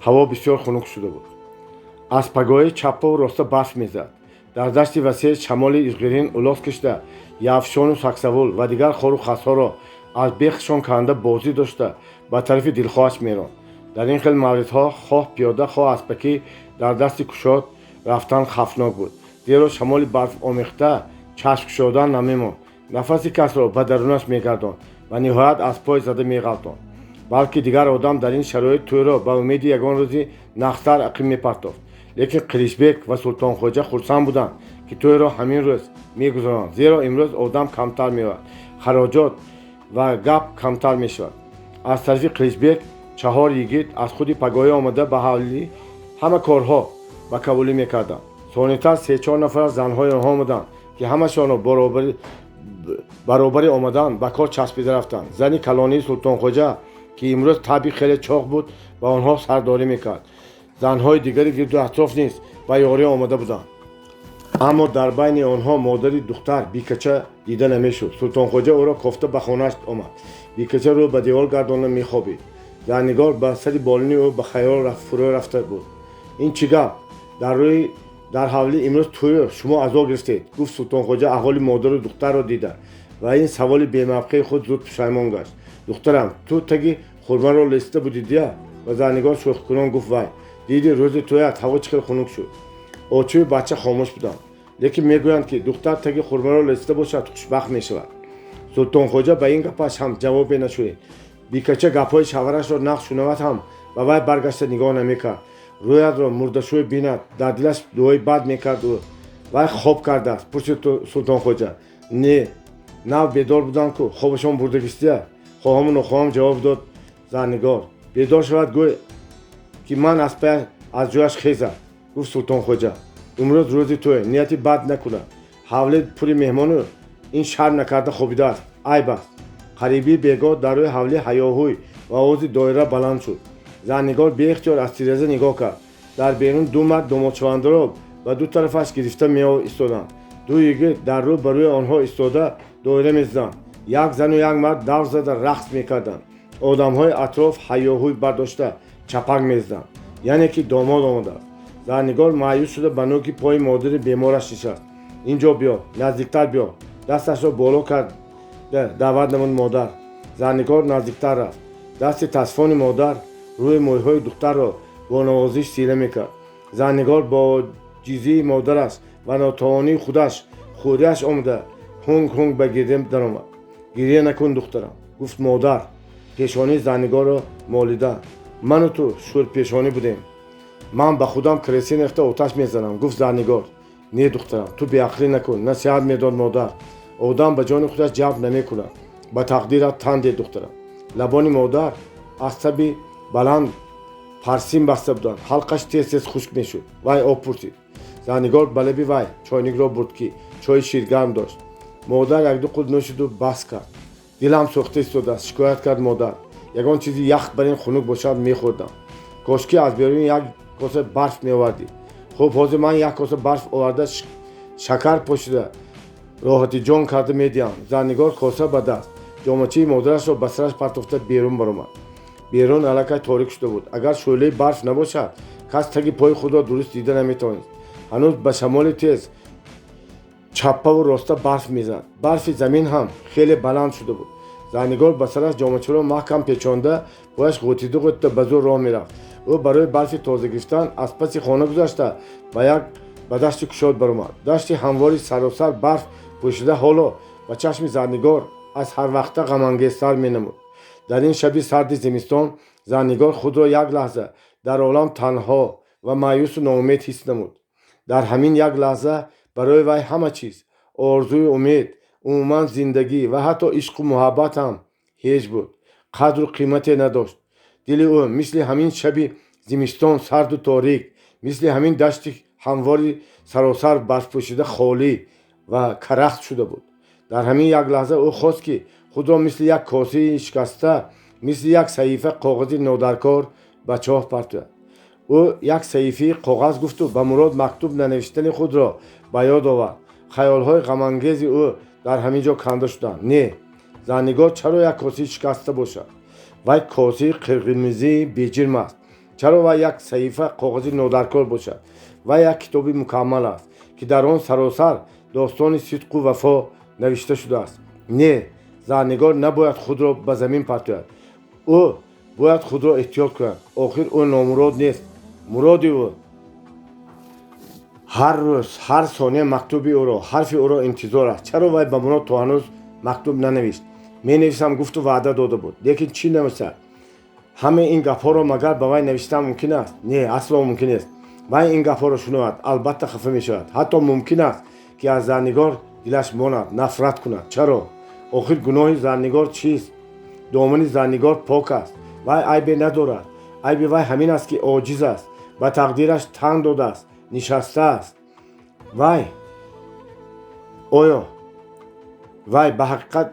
ҳаво бисёр хунук шуда буд. Аз пагоҳӣ чаппаву роста барф мезад. Дар дашти васеъ шамоли изғирин улос кашида явшону саксавул ва дигар хору хасҳоро аз бехшон канда бозӣ дошта ба тарафи дилхоҳаш меронд. Дар ин хел мавридҳо хоҳ пиёда, хоҳ аспакӣ дар дасти кушод рафтан хавфнок буд, зеро шамоли барфомехта чашм кушодан намемонд, нафаси касро ба дарунаш мегардонд ва ниҳоят аз пой зада меғалтонд. Балки дигар одам дар ин шароит тӯйро ба умеди ягон рӯзи нахтар ақиб мепартофт. Лекин Қиличбек ва Султонхоҷа хурсанд буданд, ки тӯйро ҳамин рӯз мегузаронанд, зеро имрӯз одам камтар меояд, хароҷот ва гап камтар мешавад. Аз тарафи Қиличбек 4 йигит аз худи пагоҳӣ омада ба ҳавлӣ ҳама корҳо ба кавулӣ мекарданд. Сонитар 3-4 нафар аз занҳои онҳо омаданд, ки ҳамашонро баробари омадан ба кор часпида рафтанд. Зани калонии Султонхоҷа, ки имрӯз табъи хеле чоқ буд, ба онҳо сардорӣ мекард. Занҳои дигари гирду атроф низ ба ёрӣ омада буданд. Аммо дар байни онҳо модари духтар Бикача дида намешуд. Султонхоҷа ӯро кофта ба хонааш омад. Бикача рӯ ба девор гардонда мехобид. Зарнигор ба сари болини ӯ ба хаёл фурӯ рафта буд. Ин чӣ гап? Дар ҳавлӣ имрӯз тӯю шумо азо гирифтед, гуфт Султонхоҷа аҳволи модару духтарро дида ва ин саволи бемавқеи худ зуд пушаймон гашт. Духтарам, ту таги хурмаро лесида будӣ дия? Ва Зарнигор шӯхкунон гуфт вай. Диди рӯзи тӯят ҳаво чӣ хел хунук шуд. Очӯи бача хомӯш буданд. Лекин мегӯянд, ки духтар таги хурмаро лесида бошад, хушбахт мешавад. Султонхоҷа ба ин гапаш ҳам ҷавобе нашунид. Бикача гапҳои шавҳарашро нағз шунавад ҳам ба вай баргашта нигоҳ намекард. Рӯятро мурдашӯй бинад, дар дилаш дуои бад мекард ӯ. Вай хоб кардааст, пурсид Султонхоҷа. Не, нав бедор будам ку, хобашон бурдагистия. Хоҳаму нохоҳам ҷавоб дод Зарнигор. Бедор шавад, гӯй ки ман аз пай аз ҷояш хезад, гуфт Султонхоҷа. Имрӯз рӯзи тӯй, нияти бад накунад. Ҳавле пури меҳмону ин шарм накарда хобидааст, айб аст. Қарибии бегоҳ дар рӯи ҳавли ҳаёҳӯй ва овози доира баланд шуд. Зарнигор беихтиёр аз тиреза нигоҳ кард. Дар берун ду мард домодшавандаро ба ду тарафаш гирифта меистоданд. Ду йигит дар рӯ ба рӯи онҳо истода доира мезаданд. Як зану як мард давр зада рақс мекарданд. Одамҳои атроф ҳайёҳӯй бардошта чапак мезаданд, яъне ки домод омадааст. Зарнигор маъюс шуда ба нӯки пои модари бемораш нишаст. Инҷо биё, наздиктар биё. Дасташро боло кард, даъват намуд модар. Зарнигор наздиктар рафт. Дасти тасфони модар рӯи мӯйҳои духтарро бо навозиш сила мекард. Зарнигор бо ҷизии модараш ва нотавонии худаш хӯрияш омада ҳунг ҳунг ба гиря даромад. Гиря накун, духтарам, гуфт модар, пешонии Зарнигорро молида. Ману ту шӯрпешонӣ будем. Ман ба худам керосин рехта оташ мезанам, гуфт Зарнигор. Не, духтарам, ту беақлӣ накун, насиҳат медод модар. Одам ба ҷони худаш ҷабр намекунад. Ба тақдират тан де, духтарам. Лабони модар аз таби баланд парсин баста буданд. Ҳалқаш тез тез хушк мешуд. Вай об пурсид. Зарнигор ба лаби вай чойникро бурд, ки чои ширгарм дошт. Модар якду қулт нӯшиду бас кард. Дилам сӯхта истодааст, шикоят кард модар. Ягон чизи ях бар ин хунук бошад, мехӯрдам. Кошки аз берун як коса барф меовардӣ. Хуб, ҳозир ман як коса барф оварда, шакар пошида, роҳатиҷон карда медиҳам. Зарнигор коса ба даст ҷомачаи модарашро ба сараш партофта берун баромад. Берун аллакай торик шуда буд. Агар шӯълаи барф набошад, кас таги пои худро дуруст дида наметавонист. Ҳанӯз ба шамоли тез чаппаву роста барф мезад. Барфи замин ҳам хеле баланд шуда буд. Зарнигор ба сараш ҷомачаро маҳкам печонда, пояш ғӯтида ғӯтида ба зӯр роҳ мерафт. Ӯ барои барфи тоза гирифтан аз паси хона гузашта ба як ба дашти кушод баромад. Дашти ҳамвори саросар барф пӯшида ҳоло ба чашми Зарнигор аз ҳарвақта ғамангезтар менамуд. Дар ин шаби сарди зимистон Зарнигор худро як лаҳза дар олам танҳо ва маъюсу ноумед ҳис намуд. Дар ҳамин як лаҳза барои вай ҳама чиз, орзую умед, умуман зиндагӣ ва ҳатто ишқу муҳаббат ҳам ҳеҷ буд, қадру қимате надошт. Дили ӯ мисли ҳамин шаби зимистон сарду торик, мисли ҳамин дашти ҳамвори саросар барфпӯшида холӣ ва карахт шуда буд. Дар ҳамин як лаҳза ӯ хост, ки худро мисли як косаи шикаста, мисли як саҳифа коғази нодаркор ба чоҳ партояд. Ӯ як саҳифаи коғаз гуфту ба Мурод мактуб нанавиштани худро ба ёд овард. Хаёлҳои ғамангези ӯ дар ҳамин ҷо канда шуданд. Не, Зарнигор чаро як косаи шикаста бошад? Вай косаи қирмизии беҷирм аст. Чаро вай як саҳифа коғази нодаркор бошад? Вай як китоби мукаммал аст, ки дар он саросар достони сидқу вафо навишта шудааст. Не, Зарнигор набояд худро ба замин партояд. Ӯ бояд худро эҳтиёт кунад. Охир ӯ номурод нест. Муроди ӯ ҳар рӯз, ҳар сония мактуби ӯро, ҳарфи ӯро интизор аст. Чаро вай ба Мурод то ҳанӯз мактуб нанавишт? Менависам гуфту ваъда дода буд, лекин чӣ нависад? Ҳамаи ин гапҳоро магар ба вай навиштан мумкин аст? Не, асло мумкин нест. Вай ин гапҳоро шунавад, албатта хафа мешавад. Ҳатто мумкин аст, ки аз Зарнигор дилаш монад, нафрат кунад. Чаро? Охир гуноҳи Зарнигор чист? Домани Зарнигор пок аст. Вай айбе надорад. Айби вай ҳамин аст, ки оҷиз аст, ба тақдираш тан додааст, нишастааст. Вай оё вай ба ҳақиқат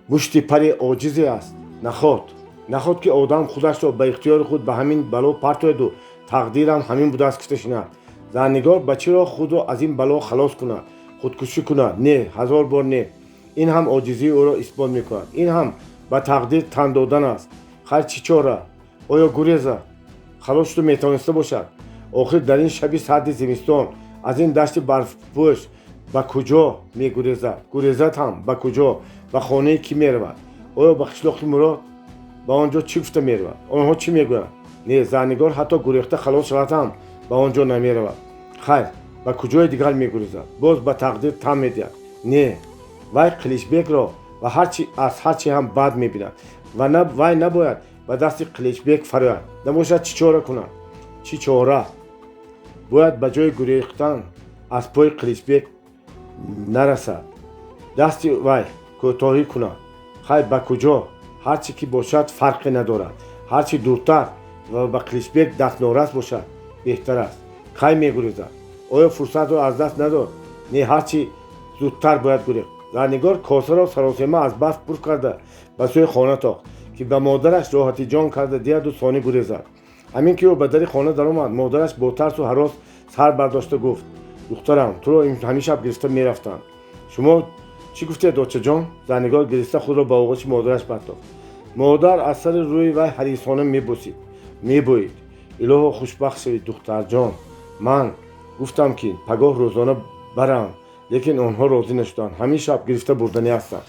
мушти пари оҷизе аст? Наход, наход, ки одам худашро ба ихтиёри худ ба ҳамин бало партояду тақдирам ҳамин будааст гуфта шинад. Зарнигор ба чӣ роҳ худро аз ин бало халос кунад? Худкушӣ кунад? Не, ҳазор бор не. Ин ҳам оҷизии ӯро исбот мекунад. Ин ҳам ба тақдир тан додан аст. Хайр, чӣ чора? Оё гурезад, халос шуда метавониста бошад? Охир дар ин шаби сарди зимистон аз ин дашти барфпӯш ба куҷо мегурезад? Гурезад ҳам ба куҷо? Ба хонаи кӣ меравад? Оё ба қишлоқи Мурод? Ба он ҷо чӣ гуфта меравад? Онҳо чӣ мегӯянд? Не, Зарнигор ҳатто гурехта халос шавад ҳам ба он ҷо намеравад. Хайр, ба куҷои дигар мегурезад? Боз ба тақдир тан медиҳад? Не, вай Қиличбекро ва аз ҳарчи ҳам бад мебинад ва вай набояд ба дасти Қиличбек фарояд. Набошад, чӣ чора кунад? Чӣ чора? Бояд ба ҷои гурехтан аз пои Қиличбек нарасад, дасти вай кӯтоҳӣ кунад. Хайр, ба куҷо? Ҳарчи ки бошад, фарқе надорад. Ҳарчи дуртар ва ба Қиличбек дастнорас бошад, беҳтар аст. Кай мегурезад? Оё фурсатро аз даст надод? Не, ҳарчи зудтар бояд гурехт. Зарнигор косаро саросема аз барф пур карда ба сӯи хона тохт, ки ба модараш роҳатиҷон карда диҳаду сонӣ гурезад. Ҳамин ки ӯ ба дари хона даромад, модараш бо тарсу ҳарос сар бардошта гуфт: «Духтарам, туро ҳамин шаб гирифта мерафтанд». «Шумо чӣ гуфтед, очаҷон?» Зарнигор гириста худро ба оғӯши модараш партофт. Модар аз сари рӯи вай ҳарисона мебусид, мебӯид. «Илоҳо, хушбахт шавӣ, духтарҷон. Ман гуфтам, ки пагоҳ рӯзона барам, лекин онҳо розӣ нашуданд. Ҳамин шаб гирифта бурданӣ ҳастанд».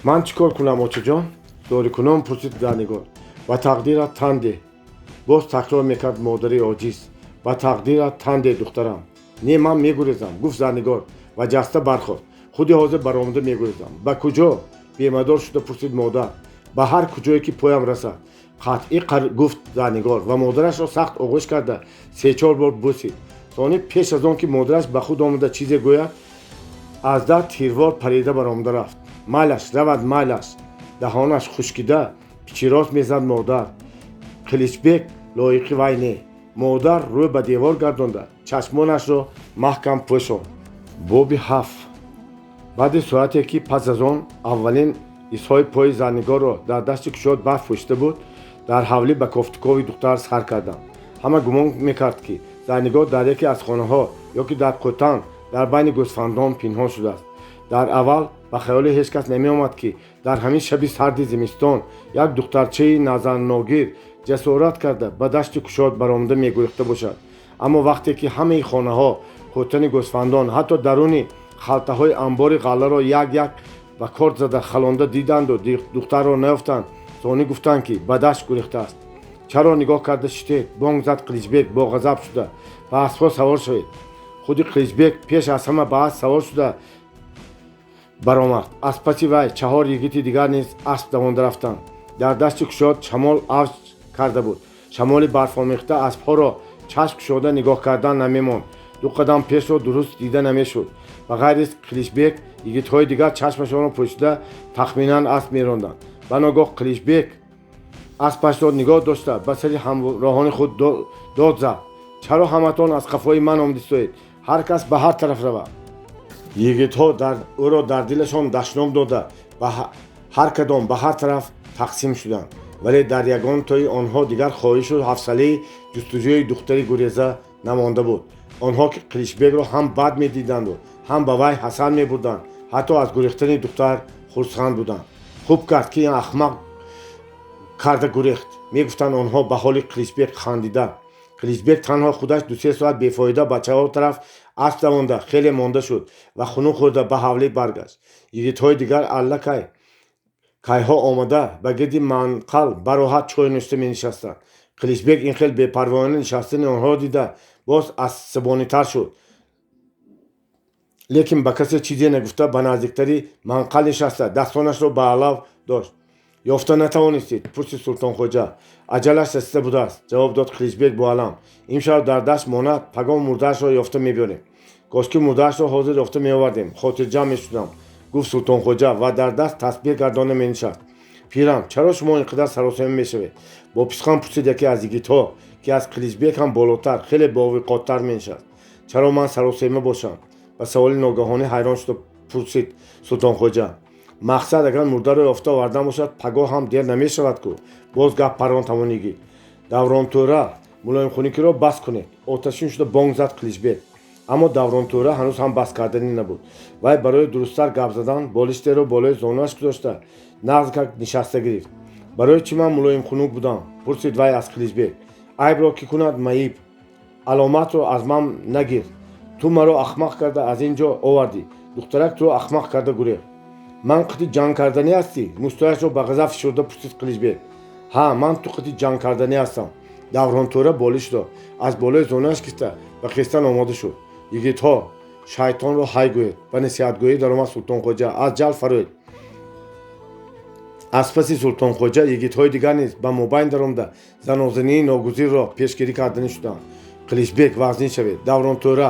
«Ман чӣ кор кунам, очаҷон?» зорикунон пурсид Зарнигор. «Ба тақдират тан деҳ», боз такрор мекард модари оҷиз. «Ба тақдират тан деҳ, духтарам». «Не, ман мегурезам», гуфт Зарнигор ва ҷаста бархост. «Худи ҳозир баромада мегурезам». «Ба куҷо?» бемадор шуда пурсид модар. «Ба ҳар куҷое ки поям расад. Қатъӣ гуфт Зарнигор ва модарашро сахт оғӯш карда се-чор бор бусид. Сони пеш аз он ки модараш ба худ омада чизе гӯяд, аз дар тирвор парида баромада рафт. Майлаш равад, майлаш. Даҳонаш хушкида пичирос мезад модар. Қиличбек лоиқи вай не. Модар рӯй ба девор гардонда чашмонашро маҳкам пӯшонд. Боби ҳафт. Баъди соате ки пас аз он аввалин изҳои пои Зарнигорро дар дашти кушод барф пӯшида буд, дар ҳавлӣ ба кофтукови духтар сар кардам. Ҳама гумон мекард, ки Зарнигор дар яке аз хонаҳо ё ки дар қӯтан дар байни гӯсфандон пинҳон шудааст. Дар аввал ба хаёли ҳеҷ кас намеомад, ки дар ҳамин шаби сарди зимистон як духтарчаи назарногир ҷасорат карда ба дашти кушод баромада мегурехта бошад. Аммо вақте ки ҳамаи хонаҳо, қӯтани гӯсфандон, ҳатто даруни халтаҳои амбори ғалларо як-як ба корд зада халонда диданду духтарро наёфтанд, сони гуфтанд, ки ба дашт гурехтааст. Чаро нигоҳ карда шитед? Бонг зад Қиличбек бо ғазаб шуда. Ба аспҳо савор шавед. Худи Қиличбек пеш аз ҳама ба асп савор шуда баромад. Аз паси вай чаҳор йигити дигар низ асп давонда рафтанд. Дар дашти кушод шамол авҷ карда буд. Шамоли барфомехта аспҳоро чашм кушода нигоҳ кардан намемонд. Ду қадам пешро дуруст дида намешуд. Ба ғайри Қиличбек йигитҳои дигар чашмашонро пӯшида тахминан асп меронданд. Ба ногоҳ Қиличбек аспашро нигоҳ дошта ба сари ҳамроҳони худ дод зад: чаро ҳаматон аз қафои ман омадистоед? Ҳар кас ба ҳар тараф равад. Йигитҳо ӯро дар дилашон дашном дода ба ҳар кадом ба ҳар тараф тақсим шуданд. Вале дар ягон тои онҳо дигар хоҳишу ҳавсалаи ҷустуҷӯи духтари гуреза намонда буд. Онҳо ки Қиличбекро ҳам бад медиданду ҳам ба вай ҳасад мебурданд, ҳатто аз гурехтани духтар хурсанд буданд. Хуб кард, ки ин ахмақ карда гурехт, мегуфтанд онҳо ба ҳоли Қиличбек хандида. Қиличбек танҳо худаш ду-се соат бефоида ба чаҳор тараф асп давонда хеле монда шуд ва хунук хӯрда ба ҳавлӣ баргашт. Йигитҳои дигар аллакай кайҳо омада ба гирди манқал бароҳат чой нӯшта менишастанд. Қиличбек ин хел бепарвоёна нишастани онҳоро дида боз асабонитар шуд. Лекин ба касе чизе нагуфта ба наздиктари манқал нишаста дастонашро ба алав дошт. Ёфта натавонистед? Пурсид Султонхоҷа. Аҷалаш расида будааст, ҷавоб дод Қиличбек бо алам. Имшаб дар дашт монад, пагоҳ мурдаашро ёфта мебиёрем. Кошки мурдаашро ҳозир ёфта меовардем, хотирҷамъ мешудам, гуфт Султонхоҷа ва дар даст тасбеҳ гардонда менишаст. Пирам, чаро шумо ин қадар саросема мешавед? Бо писхан пурсид яке аз йигитҳо, ки аз Қиличбек ҳам болотар, хеле бовиқоттар менишаст. Чаро ман саросема бошам? Ба саволи ногаҳонӣ ҳайрон шуда пурсид Султонхоҷа. Мақсад агар мурдаро ёфта овардан бошад, пагоҳ ҳам дер намешавад ку. Боз гап парон тамон йигит. Давронтӯра, мулоимхунукиро бас кунед, оташин шуда бонг зад Қиличбек. Аммо Давронтӯра ҳанӯз ҳам бас карданӣ набуд. Вай барои дурусттар гап задан болиштеро болои зонуаш гузошта нағз как нишаста гирифт. Барои чӣ ман мулоимхунук будам? Пурсид вай аз Қиличбек. Айбро кӣ кунад маиб? Аломатро аз ман нагир. Ту маро ахмақ карда аз ин ҷо овардӣ. Духтарак туро ахмақ карда гурехт. Ман қити ҷанг карданӣ ҳастӣ? Мустояшро ба ғазаб фишурда пурсид Қиличбек. Ҳа, ман ту қити ҷанг карданӣ ҳастам. Давронтӯра болишро аз болои зонуаш гирифта ба хестан омода шуд. Йигитҳо, шайтонро ҳай гӯед, ба насиҳатгӯӣ даромад Султонхоҷа. Аз ҷал фароед. Аз паси Султонхоҷа йигитҳои дигар низ ба мобайн даромада занозании ногузирро пешгирӣ карданӣ шуданд. Қиличбек, вазнин шавед. Давронтӯра,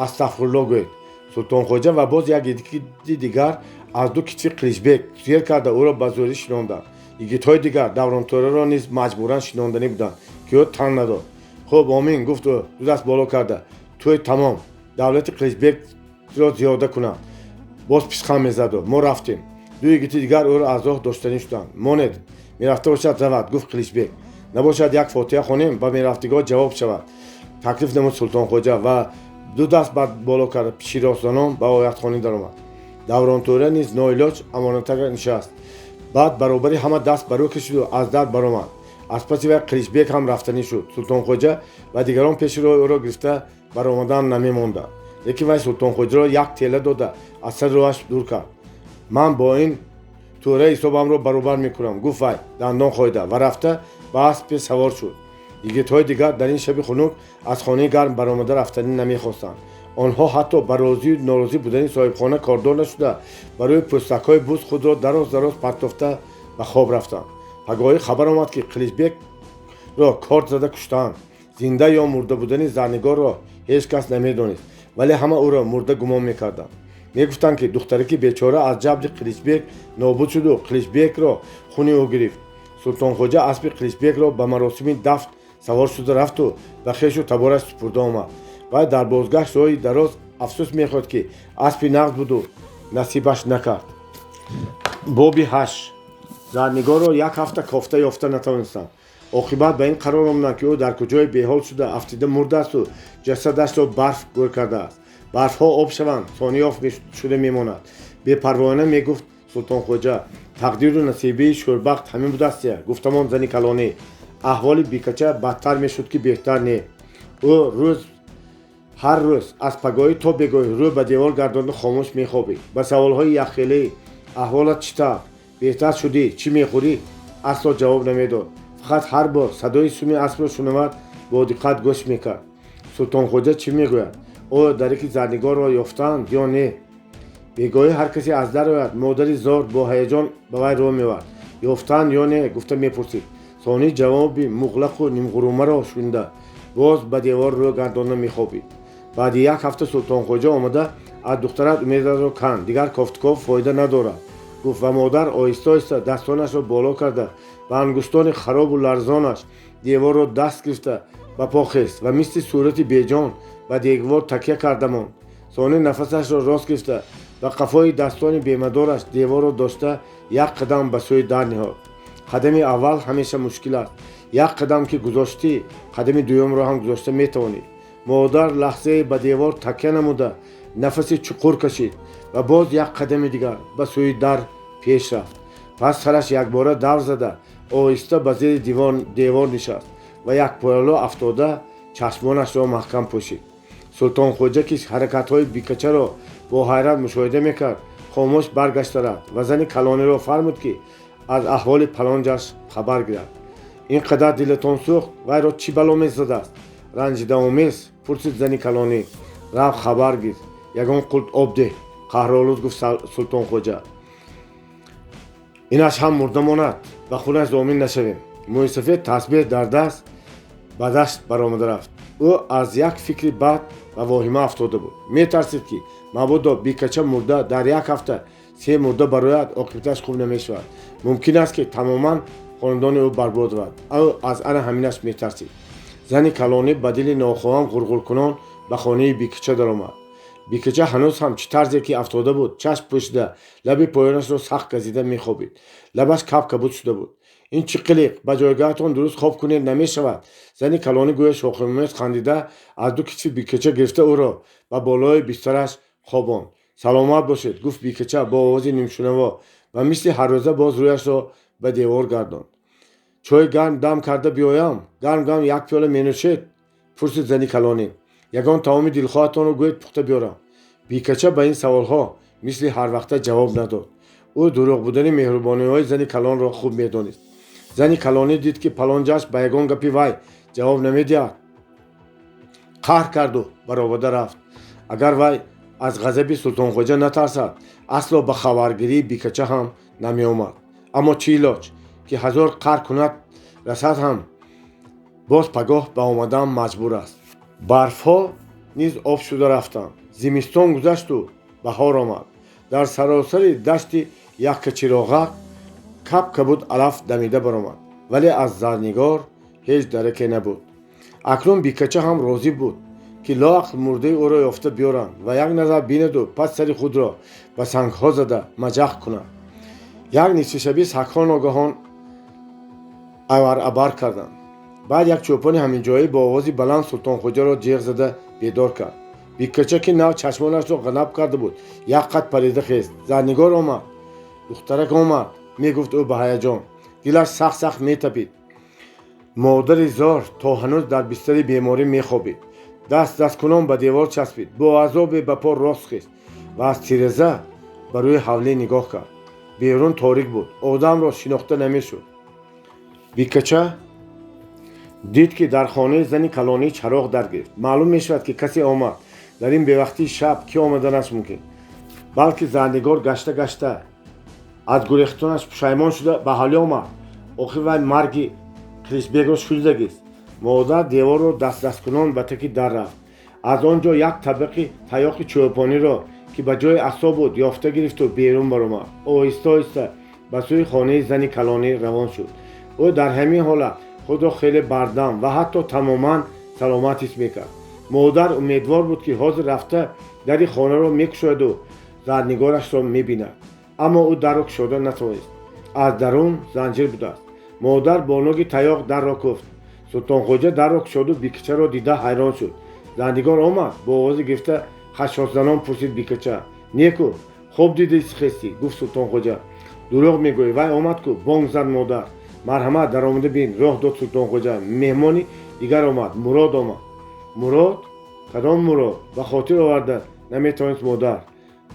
астағфирулло гӯед. Султонхоҷа ва боз як йигити дигар аз ду китфи Қиличбек зер карда ӯро ба зӯрӣ шинонданд. Йигитҳои дигар Давронтӯраро низ маҷбуран шинонданӣ буданд, ки ӯ тан надод. Хуб, омин, гуфт ӯ ду даст боло карда. Тӯй тамом. Давлати Қиличбекро зиёда кунад. Боз писхан мезаду. Мо рафтем. Ду йигити дигар ӯро аз роҳ доштанӣ шуданд. Монед, мерафта бошад равад, гуфт Қиличбек. Набошад як фотиҳа хонем, ба мерафтигоҳ ҷавоб шавад, таклиф намуд Султонхоҷа ва ду даст бар боло карда широсзанон ба оятхонӣ даромад. Давронтӯра низ ноилоҷ амонатага нишаст. Баъд баробари ҳама даст ба рӯ кашиду аз дар баромад. Аз паси вай Қиличбек ҳам рафтанӣ шуд. Султонхоҷа ва дигарон пеши роҳи ӯро гирифта баромадан намемонданд. Лекин вай Султонхоҷаро як тела дода аз сари роҳаш дур кард. Ман бо ин тӯра ҳисобамро баробар мекунам, гуфт вай дандон хоида ва рафта ба аспе савор шуд. Йигитҳои дигар дар ин шаби хунук аз хонаи гарм баромада рафтанӣ намехостанд. Онҳо ҳатто ба розию норозӣ будани соҳибхона кордор нашуда барои пӯстакҳои буз худро дароз дароз партофта ба хоб рафтанд. Пагоҳӣ хабар омад, ки Қиличбекро корд зада куштаанд. Зинда ё мурда будани Зарнигорро ҳеҷ кас намедонист, вале ҳама ӯро мурда гумон мекарданд. Мегуфтанд, ки духтараки бечора аз ҷабри Қиличбек нобуд шуду Қиличбекро хуни ӯ гирифт. Султонхоҷа аспи Қиличбекро ба маросими дафн савор шуда рафту ба хешу табораш супурда омад. Вай дар бозгашт роҳи дароз афсӯс мехӯрд, ки аспи нағз буду насибаш накард. Боби 8. Зарнигорро як ҳафта кофта ёфта натавонистанд. Оқибат ба ин қарор омаданд, ки ӯ дар куҷое беҳол шуда афтида мурдаасту ҷасадашро барф гӯр кардааст. Барфҳо об шаванд, сониёф шуда мемонад, бепарвоона мегуфт Султонхоҷа. Тақдиру насибии шӯрбахт ҳамин будастия, гуфтамон зани калонӣ. Аҳволи Бикача бадтар мешуд, ки беҳтар не. Ӯ рӯз ҳар рӯз аз пагоҳӣ то бегоҳӣ рӯ ба девор гардонда хомӯш мехобид. Ба саволҳои якхелаи «Аҳволат чӣ тавр? Беҳтар шудӣ? Чӣ мехӯрӣ?» асло ҷавоб намедод. Фақат ҳар бор садои суми аспро шунавад, бо диққат гӯш мекард. Султонхоҷа чӣ мегӯяд? Оё дараки Зарнигорро ёфтаанд ё не? Бегоҳӣ ҳар касе аз дар ояд, модари зор бо ҳаяҷон ба вай рӯ меовард. Ёфтаанд ё не, гуфта мепурсид. Сонӣ ҷавоби муғлақу нимғурумаро шунида, боз ба девор рӯ гардонда мехобид. Баъди як ҳафта Султонхоҷа омада, «Аз духтарат умедатро канд, дигар кофтуков фоида надорад», гуфт ва модар оҳиста оҳиста дастонашро боло карда, ба ангуштони харобу ларзонаш деворро даст гирифта ба по хест ва мисли сурати беҷон ба девор такя карда монд. Сонӣ нафасашро рост гирифта, ба қафои дастони бемадораш деворро дошта, як қадам ба сӯи дар ниҳод. Қадами аввал ҳамеша мушкил аст. Як қадам ки гузоштӣ, қадами дуюмро ҳам гузошта метавонӣ. Модар лаҳзае ба девор такя намуда, нафаси чуқур кашид ва боз як қадами дигар ба сӯи дар пеш рафт. Пас сараш якбора давр зада, оҳиста ба зери девор нишаст ва якпояло афтода, чашмонашро маҳкам пӯшид. Султонхоҷа, ки ҳаракатҳои Бикачаро бо ҳайрат мушоҳида мекард, хомӯш баргашта рафт ва зани калониро фармуд, ки аз аҳволи палонҷаш хабар гирад. «Ин қадар дилатон сӯхт, вайро чӣ бало мезадааст?» ранҷидаомез пурсид зани калонӣ. «Рав, хабар гир, ягон қулт об деҳ», қаҳролуд гуфт Султонхоҷа. «Инаш ҳам мурда монад, ба хунаш зомин нашавем». Мӯйсафед тасбеҳ дар даст ба дашт баромада рафт. Ӯ аз як фикри бад ба воҳима афтода буд. Метарсид, ки мабодо Бикача мурда, дар як ҳафта се мурда барояд, оқибаташ хуб намешавад. Мумкин аст, ки тамоман хонадони ӯ барбод равад. Ӯ аз ана ҳаминаш метарсид. Зани калонӣ ба дили нохоҳам ғурғуркунон ба хонаи Бикача даромад. Бикача ҳанӯз ҳам чӣ тарзе ки афтода буд, чашм пӯшида, лаби поёнашро сахт газида мехобид. Лабаш каб кабуд шуда буд. «Ин чӣ қилиқ? Ба ҷойгоҳатон дуруст хоб кунед, намешавад?» Зани калонӣ гӯё шохимомез хандида, аз ду китфи Бикача гирифта, ӯро ба болои бистараш хобонд. «Саломат бошед», гуфт Бикача бо овози нимшунаво ва мисли ҳаррӯза боз рӯяшро ба девор гардонд. «Чой гарм дам карда биёям, гарм гарм як пиёла менӯшед?» пурсид зани калонӣ. «Ягон таоми дилхоҳатонро гӯед, пухта биёрам». Бикача ба ин саволҳо мисли ҳарвақта ҷавоб надод. Ӯ дурӯғ будани меҳрубониҳои зани калонро хуб медонист. Зани калонӣ дид, ки палонҷаш ба ягон гапи вай ҷавоб намедиҳад, қаҳр карду баровада рафт. Агар вай аз ғазаби Султонхоҷа натарсад, асло ба хабаргирии Бикача ҳам намеомад. Аммо чӣ илоҷ, ки ҳазор қаҳр кунад расад ҳам, боз пагоҳ ба омадан маҷбур аст. Барфҳо низ об шуда рафтанд. Зимистон гузашту баҳор омад. Дар саросари дашти Яккачироғак каб кабуд алаф дамида баромад, вале аз Зарнигор ҳеҷ дараке набуд. Акнун Бикача ҳам розӣ буд, ки лоақал мурдаи ӯро ёфта биёранд ва як назар бинаду пас сари худро ба сангҳо зада маҷақ кунад. Як нисфишабӣ сагҳо ногаҳон авар-абар карданд. Баъд як чӯпони ҳаминҷоӣ бо овози баланд Султонхоҷаро ҷеғ зада бедор кард. Бикача, ки нав чашмонашро ғанаб карда буд, як қад парида хест. «Зарнигор омад, духтарак омад», мегуфт ӯ ба ҳаяҷон. Дилаш сахт сахт метапид. Модари зор то ҳанӯз дар бистари беморӣ мехобид. Даст дасткунон ба девор часпид, бо азобе ба по рост хест ва аз тиреза ба рӯи ҳавлӣ нигоҳ кард. Берун торик буд, одамро шинохта намешуд. Бикача дид, ки дар хонаи зани калонӣ чароғ даргирифт. Маълум мешавад, ки касе омад. Дар ин бевақтии шаб кӣ омаданаш мумкин? Балки Зарнигор гашта гашта аз гурехтанаш пушаймон шуда, ба ҳавлӣ омад. Охир вай марги Қиличбекро шунидагист. Модар деворро дастдасткунон ба таки дар рафт. Аз он ҷо як табақи таёқи чӯпониро, ки ба ҷои асо буд, ёфта гирифту берун баромад. Оҳиста оҳиста ба сӯи хонаи зани калонӣ равон шуд. Ӯ дар ҳамин ҳолат худро хеле бардам ва ҳатто тамоман саломат ҳис мекард. Модар умедвор буд, ки ҳозир рафта дари хонаро мекушояду зарнигорашро мебинад. Аммо ӯ дарро кушода натавонист. Аз дарун занҷир будааст. Модар бо ноги таёқ дарро куфт. Султонхоҷа дарро кушоду бикачаро дида ҳайрон шуд. Зарнигор омад? Бо овози гирифта хашшошзанон пурсид бикача. Неку, хоб диди хестӣ, гуфт Султонхоҷа. Дурӯғ мегӯӣ, вай омад ку, бонг зад модар. Марҳамат, даромада бин, роҳ дод Султонхоҷа. Меҳмони дигар омад, Мурод омад. Мурод? Кадом Мурод? Ба хотир оварда наметавонист модар.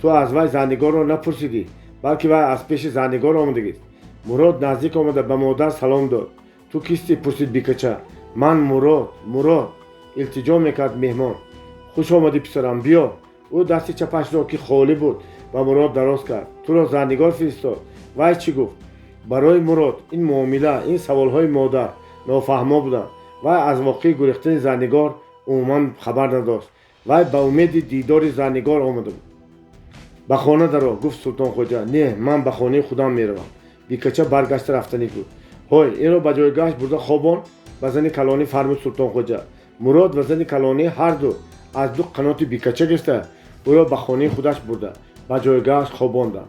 Ту аз вай зарнигорро напурсидӣ, балки вай аз пеши зарнигор омадагист. Мурод наздик омада ба модар салом дод. Ту кистӣ? Пурсид бикача. Ман Мурод, Мурод, илтиҷо мекард меҳмон. Хуш омадӣ, писарам, биё. Ӯ дасти чапашро, ки холӣ буд, ба Мурод дароз кард. Туро зарнигор фиристод. Вай чӣ гуфт? Барои Мурод ин муомила, ин саволҳои модар нофаҳмо буданд. Вай аз воқеи гурехтани зарнигор умуман хабар надошт. Вай ба умеди дидори зарнигор омада буд. Ба хона даро, гуфт Султонхоҷа. Не, ман ба хонаи худам меравам. Бикача баргашта рафтанӣ буд. Ҳой, инро ба ҷойгоҳаш бурда хобон, ба зани калонӣ фармуд Султонхоҷа. Мурод ва зани калонӣ ҳарду аз ду қаноти бикача гирифта ӯро ба хонаи худаш бурда ба ҷойгоҳаш хобонданд.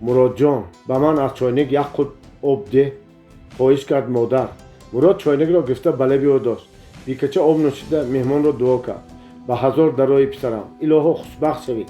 Муродҷон, ба ман аз чойник як қут об деҳ, хоҳиш кард модар. Мурод чойникро гирифта ба лаби ӯ дошт. Бикача об нӯшида меҳмонро дуо кард. Ба ҳазор дарои, писарам, илоҳо хушбахт шавед.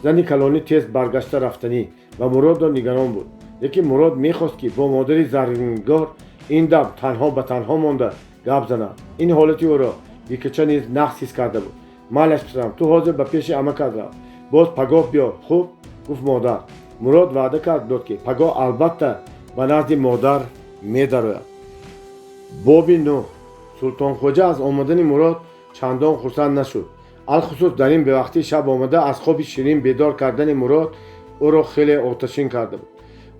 Зани калонӣ тез баргашта рафтанӣ ва Муродро нигарон буд. Лекин Мурод мехост, ки бо модари зарнигор ин дам танҳо ба танҳо монда гап занад. Ин ҳолати ӯро бикача низ нағз ҳис карда буд. Майлаш, писарам, ту ҳозир ба пеши амакат рав, боз пагоҳ биё, хуб? Гуфт модар. Мурод ваъда кард дод, ки пагоҳ албатта ба назди модар медарояд. Боби нӯҳ. Султонхоҷа аз омадани Мурод чандон хурсанд нашуд. Алхусус дар ин бевақтии шаб омада аз хоби ширин бедор кардани Мурод ӯро хеле оташин карда буд.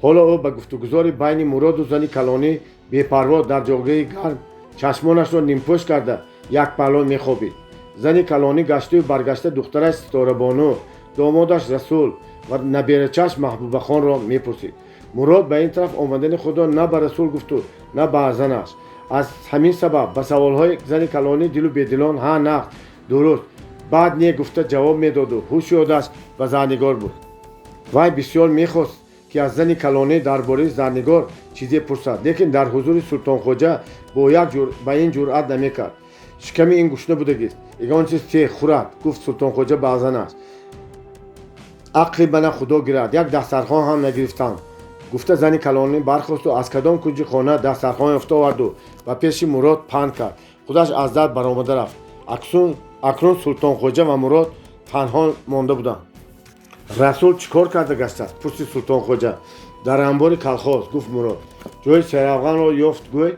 Ҳоло ӯ ба гуфтугузори байни Муроду зани калонӣ бепарво дар ҷойгоҳи гарм чашмонашро нимпӯш карда як паҳло мехобид. Зани калонӣ гаштаю баргашта духтараш Ситорабону, домодаш Расул ва наберачаш Маҳбубахонро мепурсид. Мурод ба ин тараф омадани худро на ба Расул гуфту на ба занаш. Аз ҳамин сабаб ба саволҳои зани калонӣ дилу бедилон ҳа, нағз, дуруст, баъд не гуфта ҷавоб медоду ҳуш ёдаш ба зарнигор буд. Вай бисёр мехост, ки аз зани калонӣ дар бораи зарнигор чизе пурсад, лекин дар ҳузури Султонхоҷа бо як ба ин ҷуръат намекард. Шиками ин гушна будагист, ягон чиз те хӯрад, гуфт Султонхоҷа ба занаш. Ақли мана худо гирад, як дастархон ҳам нагирифтам, гуфта зани калонӣ бархосту аз кадом кунҷи хона дастархон ёфта оварду ба пеши Мурод паҳн кард. Худаш аз дар баромада рафт. Акнун Султонхоҷа ва Мурод танҳо монда буданд. Расул чӣ кор карда гаштааст? Пурсид Султонхоҷа. Дар анбори колхоз, гуфт Мурод. Ҷои серавғанро ёфт гӯй,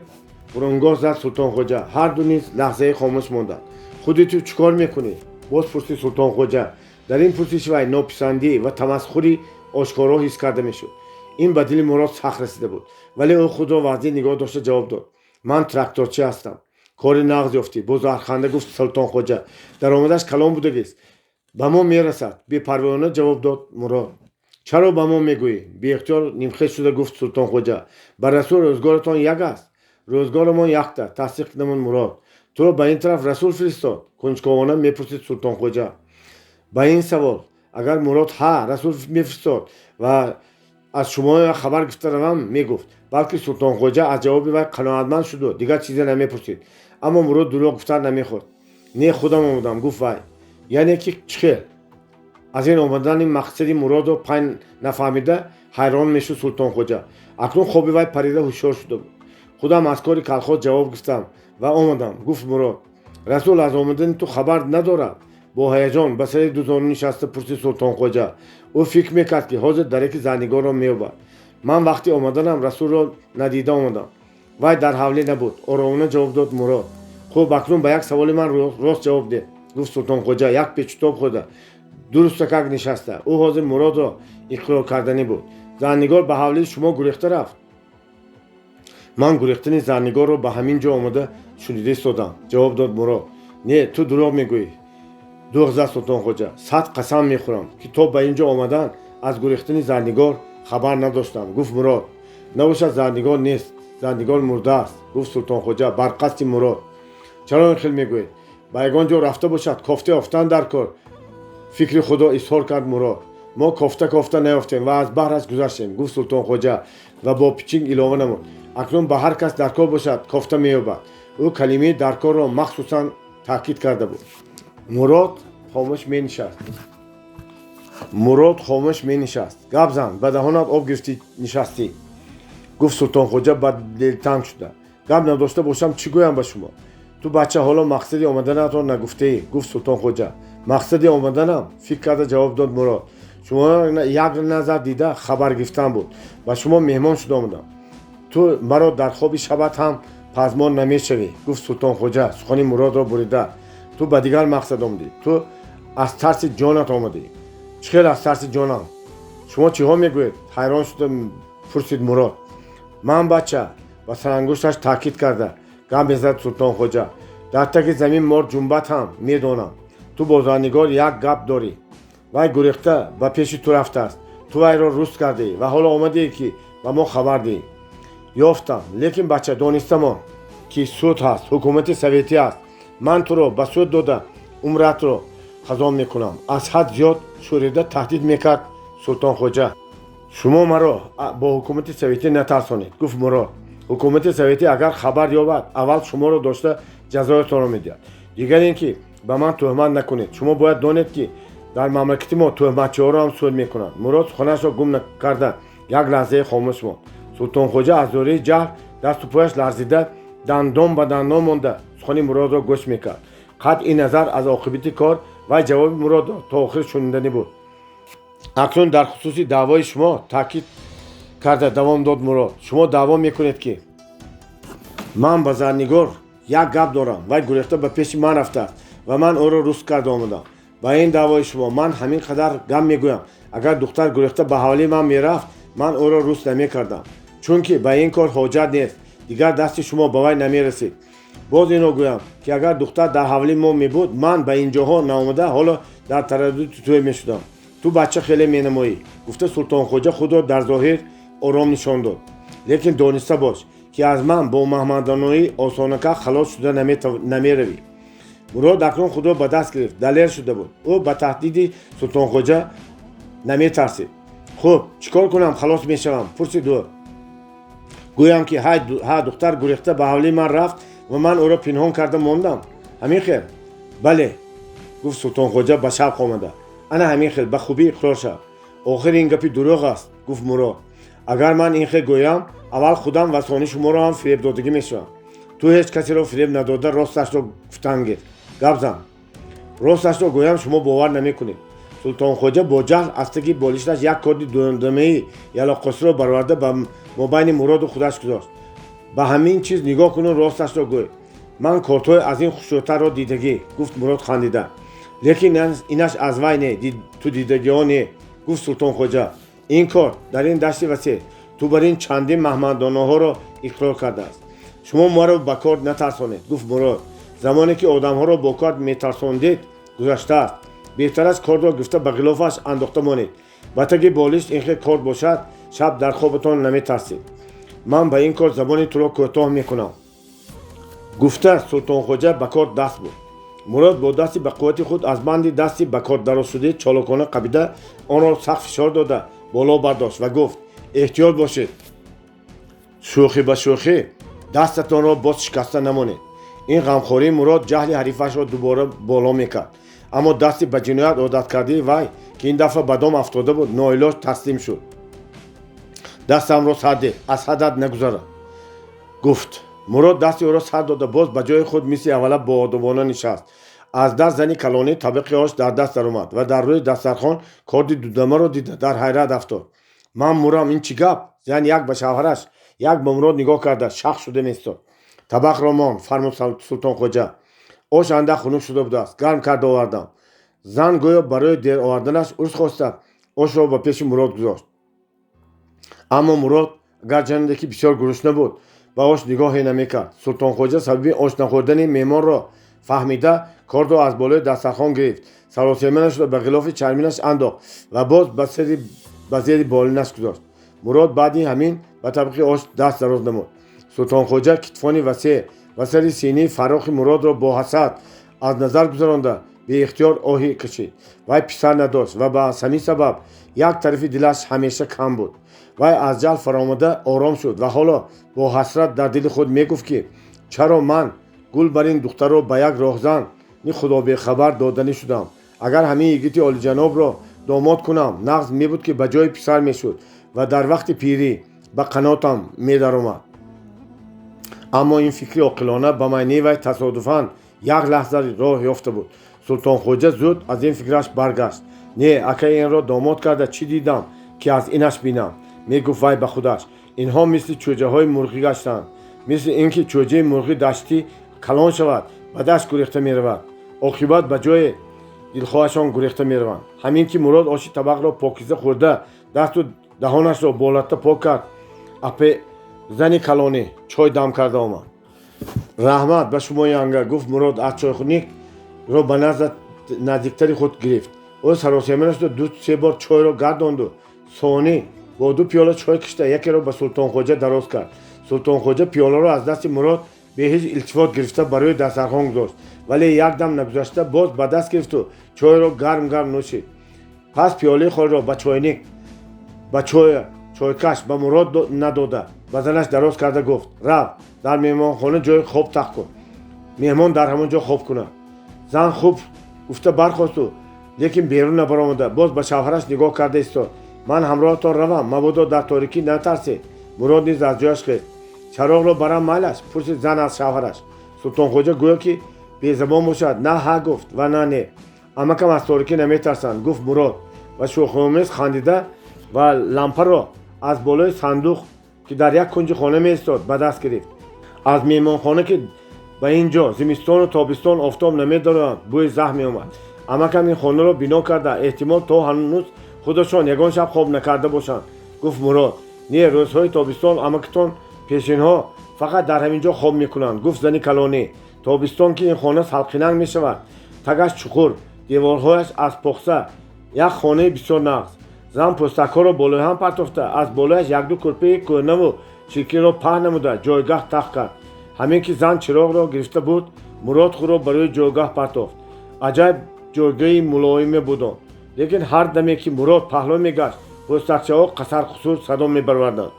бурунгоҳ зад Султонхоҷа. Ҳарду низ лаҳзае хомӯш монданд. Худи ту чӣ кор мекунӣ? Боз пурсид Султонхоҷа. Дар ин пурсиши вай нописандӣ ва тамасхури ошкоро ҳис карда мешуд. Ин ба дили Мурод сахт расида буд, вале ӯ худро вазнин нигоҳ дошта ҷавоб дод. Ман тракторчӣ ҳастам. Кори нағз ёфтӣ, бо зарханда гуфт Султонхоҷа. Даромадаш калон будагист. Ба мо мерасад, бепарвоёна ҷавоб дод Мурод. Чаро ба мо мегӯӣ? Беихтиёр нимхез шуда гуфт Султонхоҷа. Ба Расул рӯзгоратон як аст? Рӯзгорамон якта, тасдиқ намуд Мурод. Туро ба ин тараф Расул фиристод? Кунҷковона мепурсид Султонхоҷа. Ба ин савол агар Мурод ҳа, Расул мефиристод ва аз шумо хабар гирифта равам мегуфт, балки Султонхоҷа аз ҷавоби вай қаноатманд шуду дигар чизе намепурсид. Аммо Мурод дурӯғ гуфтан намехост. Не, худам омадам, гуфт вай. Яъне ки чӣ хел? Аз ин омадани мақсади Муродро пай нафаҳмида ҳайрон мешуд Султонхоҷа. Акнун хоби вай парида ҳушёр шуда буд. Худам аз кори колхоз ҷавоб гирифтам ва омадам, гуфт Мурод. Расул аз омадани ту хабар надорад? Бо ҳаяҷон ба сари дузону нишаста пурсид Султонхоҷа. Ӯ фикр мекард, ки ҳозир дараки зарнигорро меёбад. Ман вақти омаданам Расулро надида омадам. Вай дар ҳавлӣ набуд, оромона ҷавоб дод Мурод. Хуб, акнун ба як саволи ман рост ҷавоб деҳ, гуфт Султонхоҷа як печутоб хӯрда дурустакак нишаста. Ӯ ҳозир Муродро иқрор карданӣ буд. Зарнигор ба ҳавлии шумо гурехта рафт? Ман гурехтани Зарнигорро ба ҳамин ҷо омада шунида истодам, ҷавоб дод Мурод. Не, ту дурӯғ мегӯӣ, дӯғ зад Султонхоҷа. Сад қасам мехӯрам, ки то ба ин ҷо омадан аз гурехтани Зарнигор хабар надоштам, гуфт Мурод. Набошад, Зарнигор нест, Зарнигор мурдааст, гуфт Султонхоҷа бар қасди Мурод. Чаро ин хел мегӯед? Ба ягон ҷо рафта бошад, кофта ёфтан дар кор, фикри худро изҳор кард Мурод. Мо кофта кофта наёфтем ва аз баҳраш гузаштем, гуфт Султонхоҷа ва бо пичинг илова намуд: акнун ба ҳар кас дар кор бошад, кофта меёбад. Ӯ калимаи даркорро махсусан таъкид карда буд. Мурод хомӯш менишаст. Мурод хомӯш менишаст. Гап зан, ба даҳонат об гирифтӣ нишастӣ, гуфт Султонхоҷа ба дилтанг шуда. Гап надошта бошам, чӣ гӯям ба шумо? Ту, бача, ҳоло мақсади омаданатро нагуфтаӣ, гуфт Султонхоҷа. Мақсади омаданам, фикр карда ҷавоб дод Мурод, шумо як назар дида хабар гирифтан буд. Ба шумо меҳмон шуда омадам. Ту маро дар хоби шабат ҳам пазмон намешавӣ, гуфт Султонхоҷа сухани Муродро бурида. Ту ба дигар мақсад омадӣ. Ту аз тарси ҷонат омадӣ. Чӣ хел аз тарси ҷонам? Шумо чиҳо мегӯед? Ҳайрон шуда пурсид Мурод. Ман, бача, ба сарангушташ таъкид карда гап мезад Султонхоҷа, дар таги замин мор ҷунбад ҳам медонам. Ту бо Зарнигор як гап дорӣ. Вай гурехта ба пеши ту рафтааст. Ту вайро руст кардӣ ва ҳоло омадае, ки ба мо хабар диҳӣ. Ёфтам. Лекин, бача, донистамон, ки суд ҳаст, ҳукумати советӣ аст. Ман туро ба суд дода, умратро хазон мекунам, аз ҳад зиёд шӯрида таҳдид мекард Султонхоҷа. Шумо маро бо ҳукумати советӣ натарсонед, гуфт Мурод. Ҳукумати советӣ агар хабар ёбад, аввал шуморо дошта ҷазоятонро медиҳад. Дигар ин ки ба ман тӯҳмат накунед. Шумо бояд донед, ки дар мамлакати мо тӯҳматчиҳоро ҳам суд мекунанд. Мурод суханашро гум карда як лаҳзае хомӯш монд. Султонхоҷа аз зӯрии ҷаҳл дасту пояш ларзида, дандон ба дандон монда сухани Муродро гӯш мекард. Қатъи назар аз оқибати кор, вай ҷавоби Муродро то охир шуниданӣ буд. Акнун дар хусуси даъвои шумо, таъкид карда давом дод Мурод. Шумо даъво мекунед, ки ман ба Зарнигор як гап дорам, вай гурехта ба пеши ман рафтааст ва ман ӯро руст карда омадам. Ба ин даъвои шумо ман ҳамин қадар гап мегӯям: агар духтар гурехта ба ҳавлии ман мерафт, ман ӯро руст намекардам, чунки ба ин кор ҳоҷат нест. Дигар дасти шумо ба вай намерасид. Боз инро гӯям, ки агар духтар дар ҳавлии мо мебуд, ман ба ин ҷоҳо наомада, ҳоло дар тараддуди тӯй мешудам. Ту, бача, хеле менамоӣ, гуфта Султонхоҷа худро дар зоҳир ором нишон дод. Лекин дониста бош, ки аз ман бо маҳмадоноӣ осонакак халос шуда намеравӣ. Мурод акнун худро ба даст гирифт, далер шуда буд. Ӯ ба таҳдиди Султонхоҷа наметарсид. Хуб, чӣ кор кунам, халос мешавам? Пурсид ӯ. Гӯям, ки ҳа, духтар гурехта ба ҳавлии ман рафт ва ман ӯро пинҳон карда мондам, ҳамин хел? Бале, гуфт Султонхоҷа ба шавқ омада. Ана ҳамин хел ба хубӣ иқрор шав. Охир ин гапи дурӯғ аст, гуфт Мурод. Агар ман ин хел гӯям, аввал худам ва сони шуморо ҳам фиребдодагӣ мешавам. Ту ҳеҷ касеро фиреб надода, росташро гуфтан гир. Гап зан. Росташро гӯям, шумо бовар намекунед. Султонхоҷа бо ҷаҳл аз таги болишташ як корди дундамаи ялоқосиро бароварда ба мобайни Муроду худаш гузошт. Ба ҳамин чиз нигоҳ куну росташро гӯй. Ман кортҳои аз ин хушрӯтарро дидагӣ, гуфт Мурод хандида. Лекин инаш аз вай не, ту дидагиҳо не, гуфт Султонхоҷа. Ин кор дар ин дашти васеъ ту бар ин чандин маҳмадонаҳоро иқрор кардааст. Шумо маро ба кор натарсонед, гуфт Мурод. Замоне ки одамҳоро бо кор метарсондед, гузаштааст. Беҳтар аст кордро гирифта ба ғилофаш андохта монед. Ба таги болишт ин хел корд бошад, шаб дар хобатон наметарсед. Ман ба ин кор забони туро кӯтоҳ мекунам, гуфта Султонхоҷа ба кор даст буд. Мурод бо дасти ба қуввати худ аз банди дасти ба кор дарозшудаи чолокона қабида, онро сахт фишор дода боло бардошт ва гуфт: эҳтиёт бошед, шӯхӣ ба шӯхӣ дастатонро боз шикаста намонед. Ин ғамхории Мурод ҷаҳли ҳарифашро дубора боло мекард. Аммо дасти ба ҷиноят одаткардаи вай, ки ин дафъа ба дом афтода буд, ноилоҷ таслим шуд. Дастамро сар деҳ, аз ҳадат нагузарад, гуфт. Мурод дасти ӯро сар дода, боз ба ҷои худ мисли аввала боодобона нишаст. Аз дар зани калонӣ табақи ош дар даст даромад ва дар рӯи дастархон корди дудамаро дида дар ҳайрат афтод. Ман мурам, ин чӣ гап? Зан як ба шавҳараш, як ба Мурод нигоҳ карда шах шуда меистод. Табақро мон, фармуд Султонхоҷа. Ош андак хунук шуда будааст, гарм карда овардам. Зан гӯё барои дер оварданаш узр хоста, ошро ба пеши Мурод гузошт. Аммо Мурод, гарчанде ки бисёр гурусна буд, Ба ош нигоҳе намекард. Султонхоҷа сабаби ош нахӯрдани меҳмонро фаҳмида, кордро аз болои дастархон гирифт, саросема нашуда ба ғилофи чарминаш андохт ва боз ба зери болинаш гузошт. Мурод баъди ҳамин ба табақи ош даст дароз намуд. Султонхоҷа китфони васеъ ва сари синии фарохи Муродро бо ҳасад аз назар гузаронда, беихтиёр оҳе кашид. Вай писар надошт ва ба ҳамин сабаб як тарафи дилаш ҳамеша кам буд. Вай аз ҷаҳл фаромада ором шуд ва ҳоло бо ҳасрат дар дили худ мегуфт, ки чаро ман гул бар ин духтарро ба як роҳзани худобехабар доданӣ шудам. Агар ҳамин йигити олиҷанобро домод кунам, нағз мебуд, ки ба ҷои писар мешуд ва дар вақти пирӣ ба қанотам медаромад. Аммо ин фикри оқилона ба майнаи вай тасодуфан як лаҳза роҳ ёфта буд. Султонхоҷа зуд аз ин фикраш баргашт. Не, акай инро домод карда чӣ дидам, ки аз инаш бинам, мегуфт вай ба худаш. Инҳо мисли чӯҷаҳои мурғӣ гаштанд. Мисли ин ки чӯҷаи мурғи даштӣ калон шавад, ба дашт гурехта меравад, оқибат ба ҷои дилхоҳашон гурехта мераванд. Ҳамин ки Мурод оши табақро покиза хӯрда, дасту даҳонашро болатта пок кард, апе зани калонӣ чой дам карда омад. Раҳмат ба шумо, янга, гуфт Мурод, аз чойхуникро ба наздиктари худ гирифт. Ӯ саросема нашуда ду се бор чойро гардонду сонӣ бо ду пиёла чой кишта, якеро ба Султонхоҷа дароз кард. Султонхоҷа пиёларо аз дасти Мурод бе ҳеҷ илтифот гирифта, ба рӯи дастархон гузошт, вале якдам нагузашта боз ба даст гирифту чойро гарм гарм нӯшид. Пас пиёлаи холиро ба чойник, ба чойкаш ба Мурод надода, ба занаш дароз карда гуфт: рав, дар меҳмонхона ҷои хоб тахт кун, меҳмон дар ҳамон ҷо хоб кунад. Зан хуб гуфта бархосту, лекин берун набаромада, боз ба шавҳараш нигоҳ карда истод. Ман ҳамроҳатон равам, мабодо дар торикӣ натарсед. Мурод низ аз ҷояш хест. Чароғро барам майлаш? Пурсид зан аз шавҳараш. Султонхоҷа гӯё ки безабон бошад, на ҳа гуфт ва на не. Амакам аз торикӣ наметарсанд, гуфт Мурод ва шӯхиомез хандида ва лампаро аз болои сандуқ, ки дар як кунҷи хона меистод, ба даст гирифт. Аз меҳмонхона, ки ба ин ҷо зимистону тобистон офтоб намедоранд, бӯи заҳр меомад. Амакам ин хонаро бино карда, эҳтимол то ҳанӯз худашон ягон шаб хоб накарда бошанд, гуфт Мурод. Не, рӯзҳои тобистон амакитон пешинҳо фақат дар ҳамин ҷо хоб мекунанд, гуфт зани калонӣ. Тобистон ки ин хона салқинанг мешавад, тагаш чуқур, деворҳояш аз похса, як хонаи бисёр нағз. Зан пӯстакҳоро болои ҳам партофта, аз болояш якду кӯрпаи кӯҳнаву чиркинро паҳн намуда, ҷойгаҳ тахт кард. Ҳамин ки зан чироғро гирифта буд, Мурод худро барои ҷойгаҳ партофт. Аҷаб ҷойгаҳи мулоиме буд он, лекин ҳар даме ки Мурод паҳлӯ мегашт, пӯстакчаҳо қасарқусур садо мебароварданд.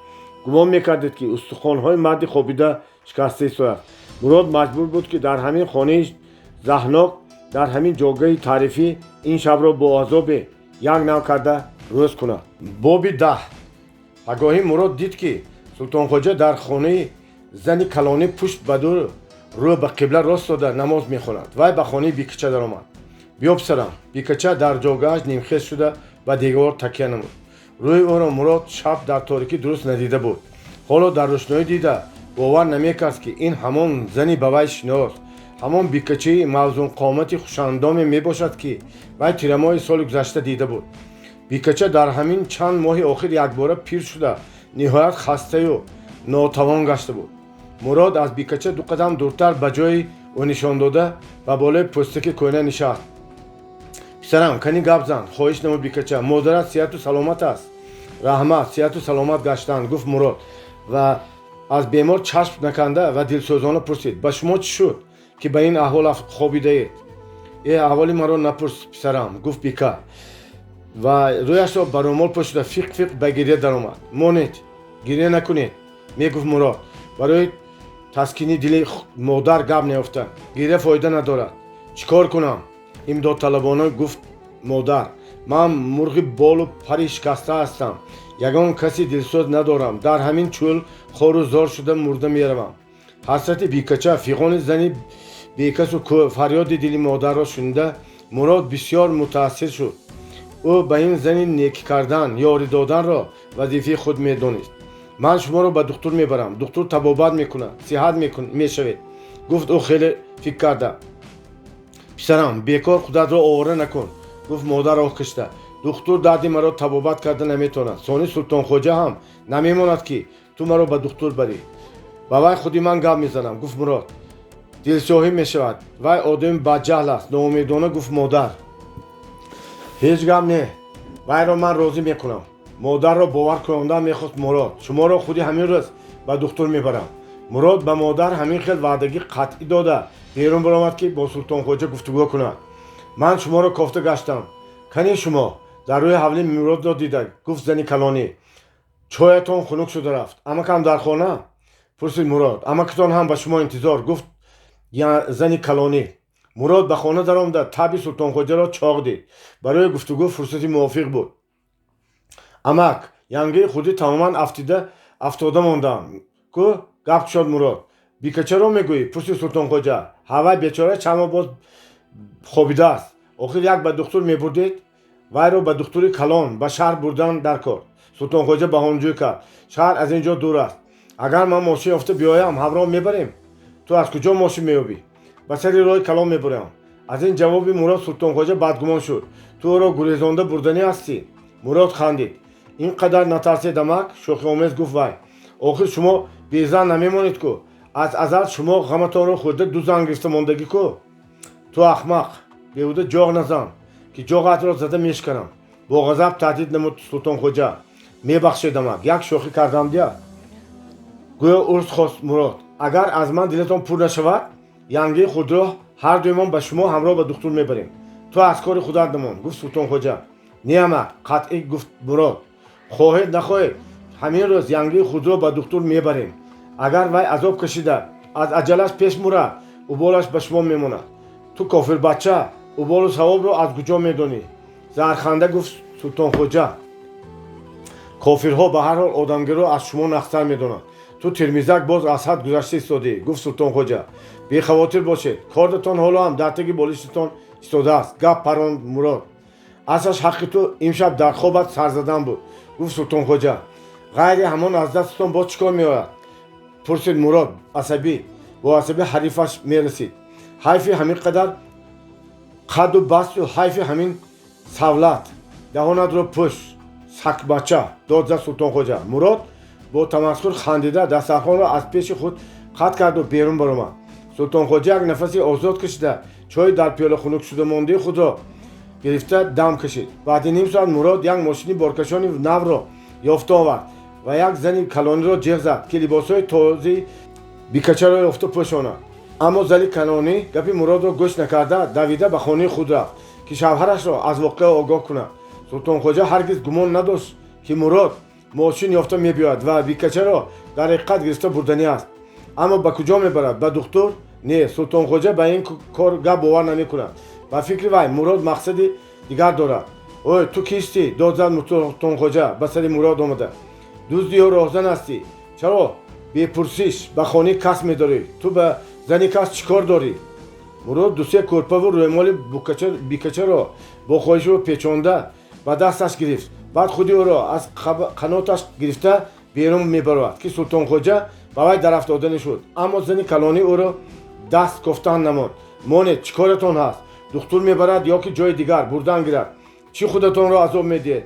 Гумон мекардед, ки устухонҳои марди хобида шикаста истодааст. Мурод маҷбур буд, ки дар ҳамин хонаи заҳнок, дар ҳамин ҷойгаҳи таърифӣ ин шабро бо азобе як нав карда рӯз кунад. Боби 10. Пагоҳӣ Мурод дид, ки Султонхоҷа дар хонаи зани калонӣ пушт ба дур, рӯ ба қибла рост дода намоз мехонад. Вай ба хонаи бикача даромад. Биё, писарам. Бикача дар ҷойгаҳаш нимхез шуда, ба девор такя намуд. Рӯи ӯро Мурод шаб дар торикӣ дуруст надида буд. Ҳоло дар рӯшноӣ дида, бовар намекард, ки ин ҳамон зани ба вай шинос, ҳамон бикачаи мавзунқомати хушандоме мебошад, ки вай тирамоҳи соли гузашта дида буд. Бикача дар ҳамин чанд моҳи охир якбора пир шуда, ниҳоят хастаю нотавон гашта буд. Мурод аз бикача ду қадам дуртар, ба ҷои ӯ нишон дода, ба болои пӯстаки кӯҳна нишаст. Писарам, кани гап зан, хоҳиш намуд бикача. Модарат сиҳату саломат аст? Раҳмат, сиҳату саломат гаштанд, гуфт Мурод ва аз бемор чашм наканда ва дилсӯзона пурсид: ба шумо чӣ шуд, ки ба ин аҳвол хобидаед? Э, аҳволи маро напурс, писарам, гуфт бика ва рӯяшро ба рӯмол пӯшида, фиқ фиқ ба гирья даромад. Монед, гирья накунед, мегуфт Мурод барои таскини дили модар гап неёфта. Гирья фоида надорад. Чӣ кор кунам? Имдодталабона гуфт модар. Ман мурғи болу пари шикаста ҳастам, ягон каси дилсӯз надорам, дар ҳамин чӯл хору зор шуда мурда меравам. Ҳасрати бикача, фиғони зани бекасу фарёди дили модарро шунида, Мурод бисёр мутаассир шуд. Ӯ ба ин зани некӣ кардан, ёрӣ доданро вазифаи худ медонист. Ман шуморо ба духтур мебарам, духтур табобат мекунад, сиҳат мешавед, гуфт ӯ хеле фикр карда. Писарам, бекор худатро овора накун, гуфт модар оҳ кашида. Духтур дарди маро табобат карда наметавонад. Сони Султонхоҷа ҳам намемонад, ки ту маро ба духтур барӣ. Ба вай худи ман гап мезанам, гуфт Мурод. Дилсиёҳӣ мешавад, вай одами бадҷаҳл аст, ноумедона гуфт модар. Ҳеҷ гап не, вайро ман розӣ мекунам. Модарро бовар кунондан мехост Мурод. Шуморо худи ҳамин рӯз ба духтур мебарам. Мурод ба модар ҳамин хел ваъдагӣ қатъӣ дода берун баромад, ки бо Султонхоҷа гуфтугӯ кунад. Ман шуморо кофта гаштам. Кани шумо? Дар рӯи ҳавли Муродро дида гуфт зани калонӣ. Чоятон хунук шуда рафт. Амакам дар хона? Пурсид Мурод. Амакатон ҳам ба шумо интизор, гуфт зани калонӣ. Мурод ба хона даромада таби Султонхоҷаро чоқ дид. Барои гуфтугӯ фурсати мувофиқ буд. Амак, янгии худӣ тамоман афтода мондаам ку, гап кушод Мурод. Бикачаро мегӯӣ? Пурсид Султонхоҷа. Ҳавай бечора чанд моҳ боз хобидааст. Охир як ба духтур мебурдед? Вайро ба духтури калон ба шаҳр бурдан дар кор. Султонхоҷа баҳонаҷӯӣ кард. Шаҳр аз ин ҷо дур аст. Агар ман мошин ёфта биёям, ҳамроҳ мебарем. Ту аз куҷо мошин меёбӣ? Ба сари роҳи калон мебурам. Аз ин ҷавоби Мурод Султонхоҷа бадгумон шуд. Ту ӯро гурезонда бурданӣ ҳастӣ? Мурод хандид. Ин қадар натарсед, амак, шӯхиомез гуфт вай. Охир шумо безан намемонед ку. Аз азал шумо ғаматонро хӯрда ду зан гирифта мондагӣ ку. Ту ахмақ, беҳуда ҷоғ назан, ки ҷоғатро зада мешканам, бо ғазаб таҳдид намуд Султонхоҷа. Мебахшед, амак, як шӯхӣ кардам дия, гӯё узр хост Мурод. Агар аз ман дилатон пур нашавад, янгии худро ҳар дуемон ба шумо ҳамроҳ ба духтур мебарем. Ту аз кори худат намон, гуфт Султонхоҷа. Не, амак, қатъӣ гуфт Мурод. Хоҳед нахоҳед, ҳамин рӯз янгии худро ба духтур мебарем. Агар вай азоб кашида аз аҷалаш пеш мурад, уболаш ба шумо мемонад. Ту кофирбача, уболу савобро аз куҷо медонӣ? Зарханда гуфт Султонхоҷа. Кофирҳо ба ҳар ҳол одамгиро аз шумо нағзтар медонанд. Ту термизак боз аз ҳад гузашта истодӣ, гуфт Султонхоҷа. Бехавотир бошед, кордатон ҳоло ҳам дар таги болиштатон истодааст, гап паронд Мурод. Аслаш ҳаққи ту имшаб дар хобат сарзадан буд, гуфт Султонхоҷа. Ғайри ҳамон аз дастатон боз чӣ кор меояд? Пурсид Мурод асабӣ. Бо асабӣ ҳарифаш мерасид. Ҳайфи ҳамин қадар қадду басту, ҳайфи ҳамин савлат. Даҳонатро пӯш, сакбача, дод зад Султонхоҷа. Мурод бо тамасхур хандида дастархонро аз пеши худ қатъ карду берун баромад. Султонхоҷа як нафаси озод кашида, чойи дар пиёла хунук шуда мондаи худро гирифта дам кашид. Баъди ним соат Мурод як мошини боркашони навро ёфта овард ва як зани калониро ҷеғ зад, ки либосҳои тозаи бикачаро ёфта пӯшонад. Аммо зани калонӣ гапи Муродро гӯш накарда, давида ба хонаи худ рафт, ки шавҳарашро аз воқеа огоҳ кунад. Султонхоҷа ҳаргиз гумон надошт, ки Мурод мошин ёфта мебиёяд ва бикачаро дар ҳақиқат гирифта бурданӣ аст. Аммо ба куҷо мебарад? Ба духтур? Не, Султонхоҷа ба ин кор гап бовар намекунад. Ба фикри вай, Мурод мақсади дигар дорад. Ой, ту кистӣ? Дод зад Султонхоҷа ба сари Мурод омада. Дузди ё роҳзан ҳастӣ? Чаро бепурсиш ба хонаи кас медорӣ? Ту ба зани кас чӣ кор дорӣ? Мурод дусе кӯрпаву рӯймоли бикачаро бо хоҳишу печонда ба дасташ гирифт. Баъд худи ӯро аз қаноташ гирифта берун мебаровард, ки Султонхоҷа ба вай дарафтоданӣ шуд. Аммо зани калонӣ ӯро даст кофтан намонд. Монед, чӣ коратон ҳаст? Духтур мебарад ё ки ҷои дигар бурдан гирад. Чӣ худатонро азоб медиҳед?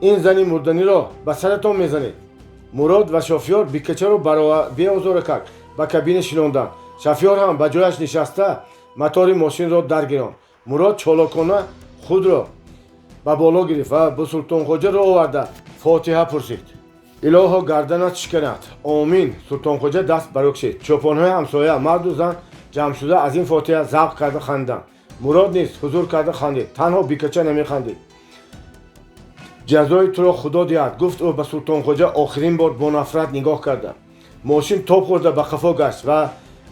Ин зани мурданиро ба саратон мезанед. Мурод ва шофёр бикачаро беозоракак ба кабина шинонданд. Шофёр ҳам ба ҷояш нишаста, мотори мошинро даргиронд. Мурод чолокона худро ба боло гирифт ва ба Султонхоҷа роҳ оварда фотиҳа пурсид. Илоҳо, гарданат шиканад, омин. Султонхоҷа даст баро кшид. Чӯпонҳои ҳамсоя, марду зан ҷамъшуда, аз ин фотиҳа завқ карда хандиданд. Мурод низ ҳузур карда хандид. Танҳо бикача намехандид. Ҷазои туро Худо диҳад, гуфт ӯ ба Султонхоҷа охирин бор бо нафрат нигоҳ карда. Мошин тоб хӯрда ба қафо гашт ва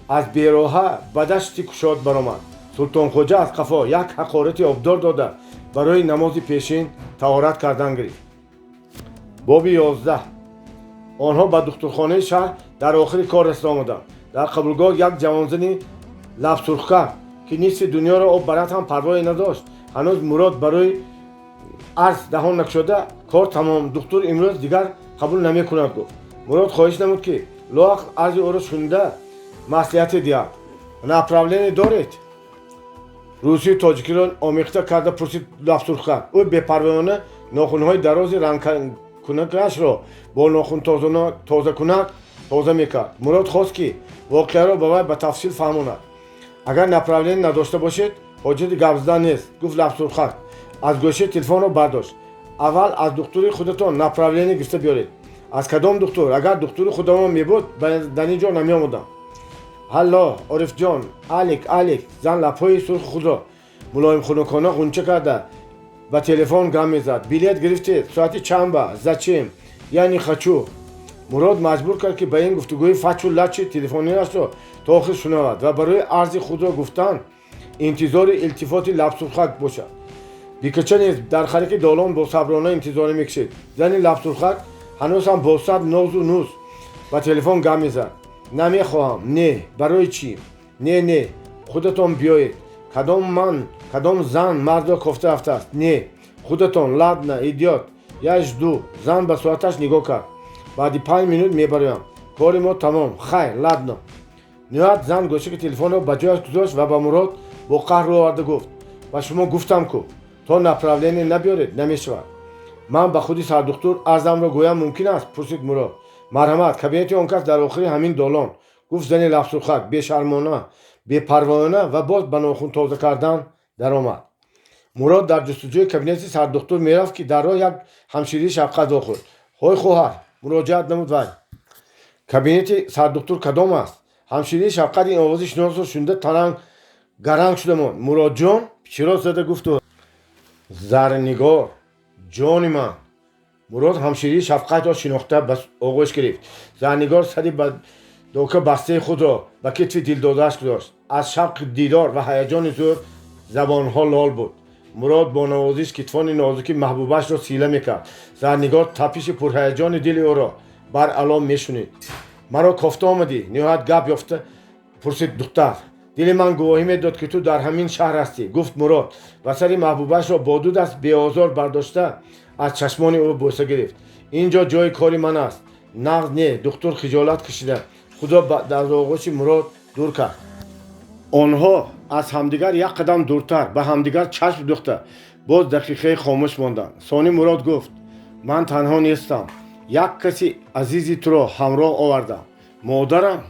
аз бероҳа ба дашти кушод баромад. Султонхоҷа аз қафо як ҳақорати обдор дода, барои намози пешин таҳорат кардан гирифт. Боби 11. Онҳо ба духтурхонаи шаҳр дар охири кор расида омаданд. Дар қабулгоҳ як ҷавонзани лабсурхкар, ки нисфи дунёро об барад ҳам парвое надошт. Ҳанӯз Мурод барои арз даҳон накушода, кор тамом, духтур имрӯз дигар қабул намекунад, гуфт. Мурод хоҳиш намуд, ки лоақал арзи ӯро шунида маслиҳате диҳад. Направление доред? Русию тоҷикиро омехта карда пурсид лабсурхкар. Ӯ бепарвоёна нохунҳои дарози рангкунакашро бо нохунтозакунак тоза мекард. Мурод хост, ки воқеаро ба вай ба тафсил фаҳмонад. Агар направление надошта бошед, ҳоҷати гап задан нест, гуфт лабсурхак, аз гӯшаи телефонро бардошт. Аввал аз духтури худатон направление гирифта биёред. Аз кадом духтур? Агар духтури худамон мебуд, дар ин ҷо намеомадам. Ҳалло, Орифҷон, алик, алик. Зан лабҳои сурхи худро мулоимхунукона ғунча карда ба телефон гам мезад. Билет гирифтед? Соати чанд ба? Зачем? Я не хочу. Мурод маҷбур кард, ки ба ин гуфтугӯи фачу лачи телефониашро то охир шунавад ва барои арзи худро гуфтан интизори илтифоти лабсурхак бошад. Бикача низ дар хараки долон босаброна интизорӣ мекашид. Зани лабсурхак ҳанӯз ҳам бо сад нозу нуз ба телефон гам мезад. Намехоҳам, не. Барои чӣ? Не, не, худатон биёед. Кадом ман, кадом зан мардро кофта рафтааст? Не, худатон. Ладно, идёт, я жду. Зан ба соаташ нигоҳ кард. Баъди 5 минут мебароям, кори мо тамом. Хайр, ладно. Ниҳоят зан гӯшаки телефонро ба ҷояш гузошт ва ба Мурод бо қаҳр рӯ оварда гуфт: «Ба шумо гуфтам ку, то направление набиёред, намешавад». Ман ба худи сардухтур арзамро гӯям мумкин аст? Пурсид Мурод. Марҳамат, кабинети он кас дар охири ҳамин долон, гуфт зани лабсурхак бешармона, бепарвоёна ва боз ба нохун тоза кардан даромад. Мурод дар ҷустуҷӯи кабинети сардухтур мерафт, ки дар роҳ як ҳамширии шафқат вохӯрд. Ҳой, хоҳар, муроҷиат намуд вай, кабинети сардухтур кадом аст? Ҳамширии шафқат ин овози шиносро шунида таранг гаранг шуда монд. Муродҷон, чиро зада гуфту. Зарнигор, ҷони ман. Мурод ҳамширии шафқатро шинохта ба оғӯш гирифт. Зарнигор сари ба дока бастаи худро ба китфи дилдодааш гузошт. Аз шавқи дидор ва ҳаяҷони зӯр забонҳо лол буд. Мурод бо навозиш китфони нозуки маҳбубашро сила мекард. Зарнигор тапиши пурҳаяҷони дили ӯро баръало мешунид. Маро кофта омадӣ? Ниҳоят гап ёфта пурсид духтар. Дили ман гувоҳӣ медод, ки ту дар ҳамин шаҳр ҳастӣ, гуфт Мурод ва сари маҳбубашро бо ду даст беозор бардошта аз чашмони ӯ бӯса гирифт. Ин ҷо ҷои кори ман аст. Нағз не? Духтур хиҷолат кашида худро дар оғӯши Мурод дур кард. Онҳо аз ҳамдигар як қадам дуртар ба ҳамдигар чашм духта боз дақиқаи хомӯш монданд. Сони Мурод гуфт: «Ман танҳо нестам, як каси азизи туро ҳамроҳ овардам». Модарам?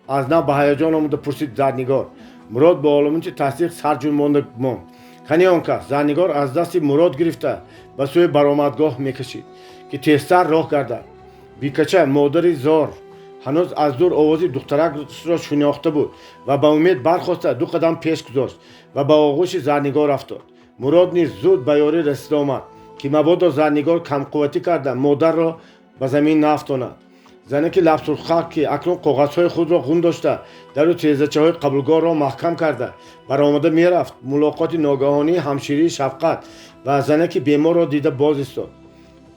Аз нав ба ҳаяҷон омада пурсид Зарнигор. Мурод бо оломати тасдиқ сар ҷунбонда монд. Кани он кас? Зарнигор аз дасти Мурод гирифта ба сӯи баромадгоҳ мекашид, ки тезтар роҳ гардад. Бикача, модари зор, ҳанӯз аз дур овози духтаракро шинохта буд ва ба умед бархоста ду қадам пеш гузошт ва ба оғӯши Зарнигор афтод. Мурод низ зуд ба ёрӣ расида омад, ки мабодо Зарнигор камқувватӣ карда модарро ба замин наафтонад. Занаки лабсурхак, ки акнун коғазҳои худро ғун дошта, дару тирезачаҳои қабулгоҳро маҳкам карда баромада мерафт, мулоқоти ногаҳонии ҳамширии шафқат ва занаки беморро дида боз истод.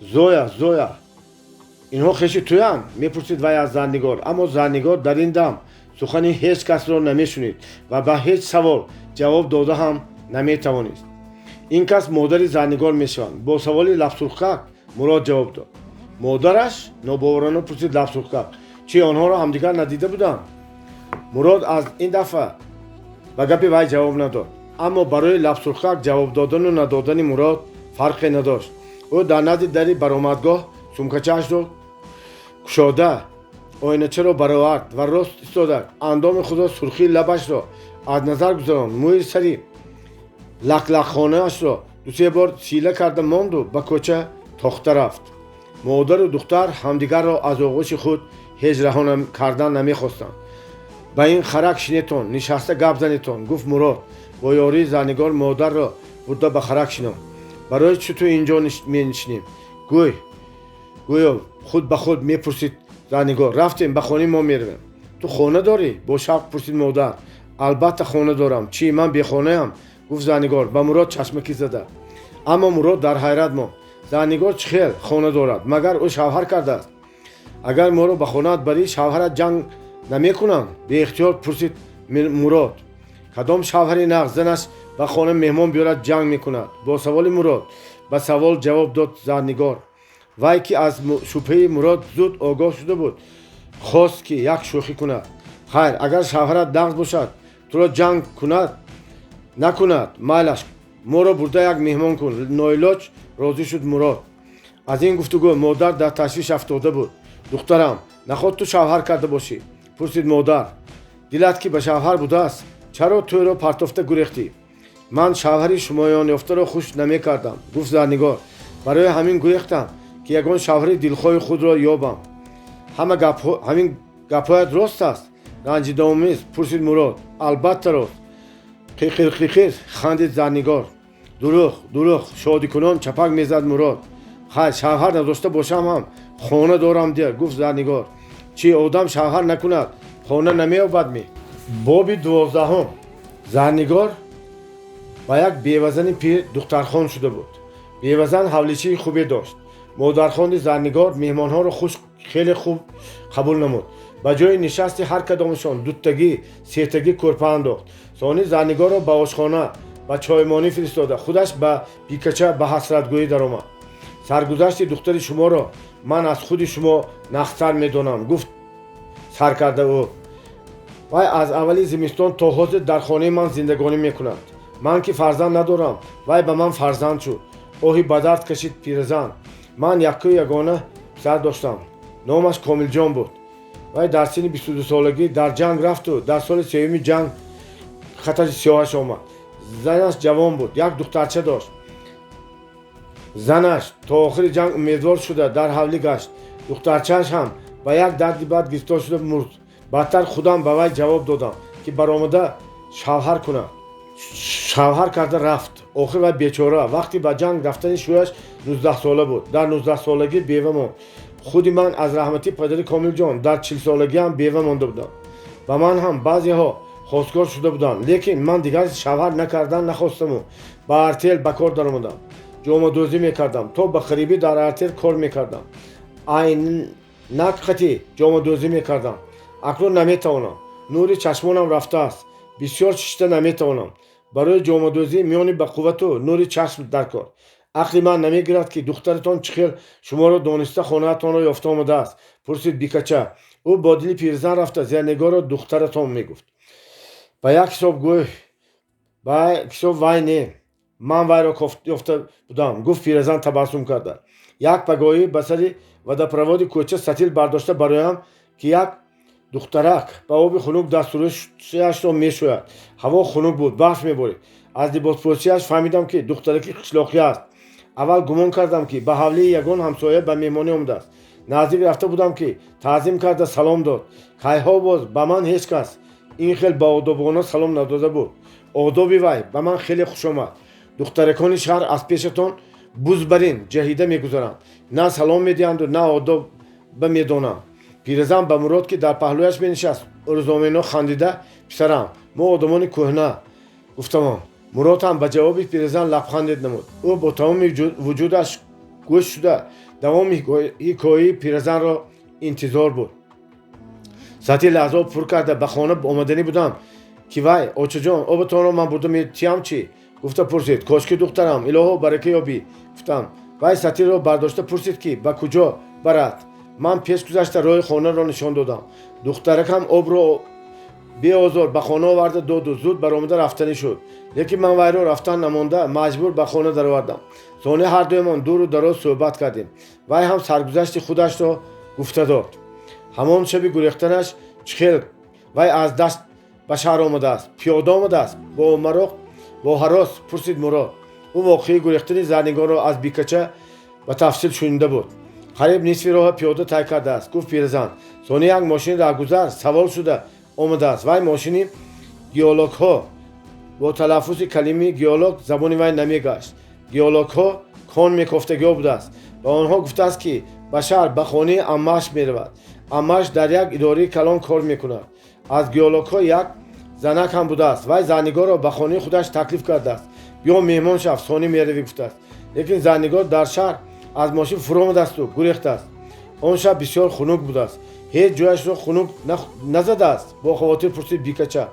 Зоя, Зоя, инҳо хеши туянд? Мепурсид вай аз Зарнигор. Аммо Зарнигор дар ин дам сухани ҳеҷ касро намешунид ва ба ҳеҷ савол ҷавоб дода ҳам наметавонист. Ин кас модари Зарнигор мешаванд, бо саволи лабсурхак Мурод ҷавоб дод. Модараш? Нобоварона пурсид лабсурхак. Чи, онҳоро ҳамдигар надида буданд? Мурод аз ин дафъа ба гапи вай ҷавоб надод. Аммо барои лабсурхак ҷавоб додану надодани Мурод фарқе надошт. Ӯ дар назди дари баромадгоҳ сумкачаашро кушода, оиначаро баровард ва рост истода андоми худро, сурхии лабашро аз назар гузаронд. Мӯи сари лаклакхонаашро дусе бор сила карда монду ба кӯча тохта рафт. Модару духтар ҳамдигарро аз оғӯши худ ҳеҷ раҳо кардан намехостанд. Ба ин харак шинетон, нишаста гап занетон, гуфт Мурод. Бо ёрии Зарнигор модарро бурда ба харак шинонд. Барои чӣ ту инҷо менишинем? Гӯй, гӯё худ ба худ мепурсид Зарнигор. Рафтем, ба хонаи мо меравем. Ту хона дорӣ? Бо шавқ пурсид модар. Албатта, хона дорам. Чӣ, ман бехонаям? Гуфт Зарнигор ба Мурод чашмакӣ зада. Аммо Мурод дар ҳайрат монд. Зарнигор чӣ хел хона дорад? Магар ӯ шавҳар кардааст? Агар моро ба хонаат барӣ, шавҳарат ҷанг намекунанд? Беихтиёр пурсид Мурод. Кадом шавҳари нағз занаш ба хона меҳмон биёрад, ҷанг мекунад? Бо саволи Мурод ба савол ҷавоб дод Зарнигор. Вай, ки аз шубҳаи Мурод зуд огоҳ шуда буд, хост, ки як шӯхӣ кунад. Хайр, агар шавҳарат нағз бошад, туро ҷанг кунад накунад, майлаш, моро бурда як меҳмон кун. Ноилоҷ розӣ шуд Мурод. Аз ин гуфтугӯ модар дар ташвиш афтода буд. Духтарам, Наход ту шавҳар карда бошӣ? Пурсид модар. Дилат ки ба шавҳар будааст, чаро тӯйро партофта гурехтӣ? Ман шавҳари шумоён ёфтаро хуш намекардам, гуфт Зарнигор. Барои ҳамин гурехтам, ки ягон шавҳари дилхоҳи худро ёбам. Ҳамин гапҳоят рост аст? Ранҷидаомез пурсид Мурод. Албатта, рост, қиқир қиқир хандид Зарнигор. Дурӯғ, дурӯғ, шодикунон чапак мезад Мурод. Хайр, шавҳар надошта бошам ҳам, хона дорам дия, гуфт Зарнигор. Чӣ, одам шавҳар накунад, хона намеёбадми? Боби 12-ум. Зарнигор ба як бевазани пир духтархон шуда буд. Бевазан ҳавличии хубе дошт. Модархонди Зарнигор меҳмонҳоро хуш хеле хуб қабул намуд. Ба ҷои нишасти ҳар кадомашон дутагӣ, сетагӣ кӯрпа андохт. Сони Зарнигорро ба ошхона ба чоймонӣ фиристода, худаш ба бикача ба ҳасратгӯӣ даромад. Саргузашти духтари шуморо ман аз худи шумо нағзтар медонам, гуфт сар карда ӯ. Вай аз аввали зимистон то ҳозир дар хонаи ман зиндагонӣ мекунад. Ман ки фарзанд надорам, вай ба ман фарзанд шуд. Оҳи ба дард кашид пиразан. Ман яккаю ягона писар доштам, номаш Комилҷон буд. Вай дар синни 22-солагӣ дар ҷанг рафту дар соли сеюми ҷанг хатари сиёҳаш омад. Занаш ҷавон буд, як духтарча дошт. Занаш то охири ҷанг умедвор шуда дар ҳавлӣ гашт. Духтарчааш ҳам ба як дарди бад гирифтор шуда мурд. Баъдтар худам ба вай ҷавоб додам, ки баромада шавҳар кунад. Шавҳар карда рафт. Охир вай бечора вақти ба ҷанг рафтани шӯяш 19-сола буд. Дар 19-солагӣ бева монд. Худи ман аз раҳмати падари Комилҷон дар 40-солагиам бева монда будам. Ба ман ҳам баъзеҳо хостгор шуда буданд, лекин ман дигар шавҳар накардан нахостаму ба артел ба кор даромадам. Ҷомадӯзӣ мекардам. То ба қарибӣ дар артел кор мекардам. Айнак қати ҷомадӯзӣ мекардам. Акнун наметавонам. Нури чашмонам рафтааст, бисёр шишта наметавонам. Барои ҷомадӯзӣ миёни бақуввату нури чашм дар кор. Ақли ман намегирад, ки духтаратон чӣ хел шуморо дониста хонаатонро ёфта омадааст, пурсид бикача. Ӯ бо дили пирзан рафта Зарнигорро духтаратон мегуфт. Ба як ҳисоб гӯй, ба ҳисоб вай не, ман вайро ёфта будам, гуфт пиразан табассум карда. Як пагоҳӣ ба сари водопроводи кӯча сатил бардошта бароям, ки як духтарак ба оби хунук дастурӯяшро мешӯяд. Ҳаво хунук буд, барф меборид. Аз либоспӯшиаш фаҳмидам, ки духтараки қишлоқӣ аст. Аввал гумон кардам, ки ба ҳавлии ягон ҳамсоя ба меҳмонӣ омадааст. Наздик рафта будам, ки таъзим карда салом дод. Кайҳо боз ба ман ҳеҷ кас ин хел баодобона салом надода буд. Одоби вай ба ман хеле хуш омад. Духтаракони шаҳр аз пешатон бузбарин ҷаҳида мегузаранд, на салом медиҳанду на одоба медонанд. Пиразан ба Мурод, ки дар паҳлӯяш менишаст, урзомино хандида: «Писарам, мо одамони кӯҳна», гуфтамон. Мурод ҳам ба ҷавоби пиразан лабхандед намуд. Ӯ бо тамоми вуҷудаш гӯш шуда давоми ҳикояи пиразанро интизор буд. Сатил аз об пур карда ба хона омаданӣ будам, ки вай: «Очаҷон, оботонро ман бурда метиҳам чӣ?» гуфта пурсид. «Кошки, духтарам, илоҳо барака ёбӣ», гуфтам. Вай сатилро бардошта пурсид, ки ба куҷо барад. Ман пеш гузашта роҳи хонаро нишон додам. Духтаракам обро беозор ба хона оварда доду зуд баромада рафтанӣ шуд, лекин ман вайро рафтан намонда маҷбур ба хона даровардам. Сони ҳардуямон дуру дароз суҳбат кардем. Вай ҳам саргузашти худашро гуфта дод. Ҳамон шаби гурехтанаш чӣ хел вай аз дашт ба шаҳр омадааст? Пиёда омадааст? Бо мароқ, бо ҳарос пурсид Мурод. Ӯ воқеаи гурехтани Зарнигорро аз бикача ба тафсил шунида буд. Қариб нисфи роҳа пиёда тай кардааст, гуфт пиразан. Сони як мошини раҳгузар савол шуда омадааст. Вай мошини геологҳо. Бо талаффузи калимаи геолог забони вай намегашт. Геологҳо кон мекофтагиҳо будааст. Ба онҳо гуфтааст, ки ба шаҳр ба хонаи аммааш меравад. Аммааш дар як идораи калон кор мекунад. Аз геологҳо як занак ҳам будааст. Вай Зарнигорро ба хонаи худаш таклиф кардааст. «Биё, меҳмон шав, сонӣ меравӣ», гуфтааст. Лекин Зарнигор дар шаҳр аз мошин фуромадасту гурехтааст. Он шаб бисёр хунук будааст. Ҳеҷ ҷояшро хунук назадааст? Бо хавотир пурсид бикача.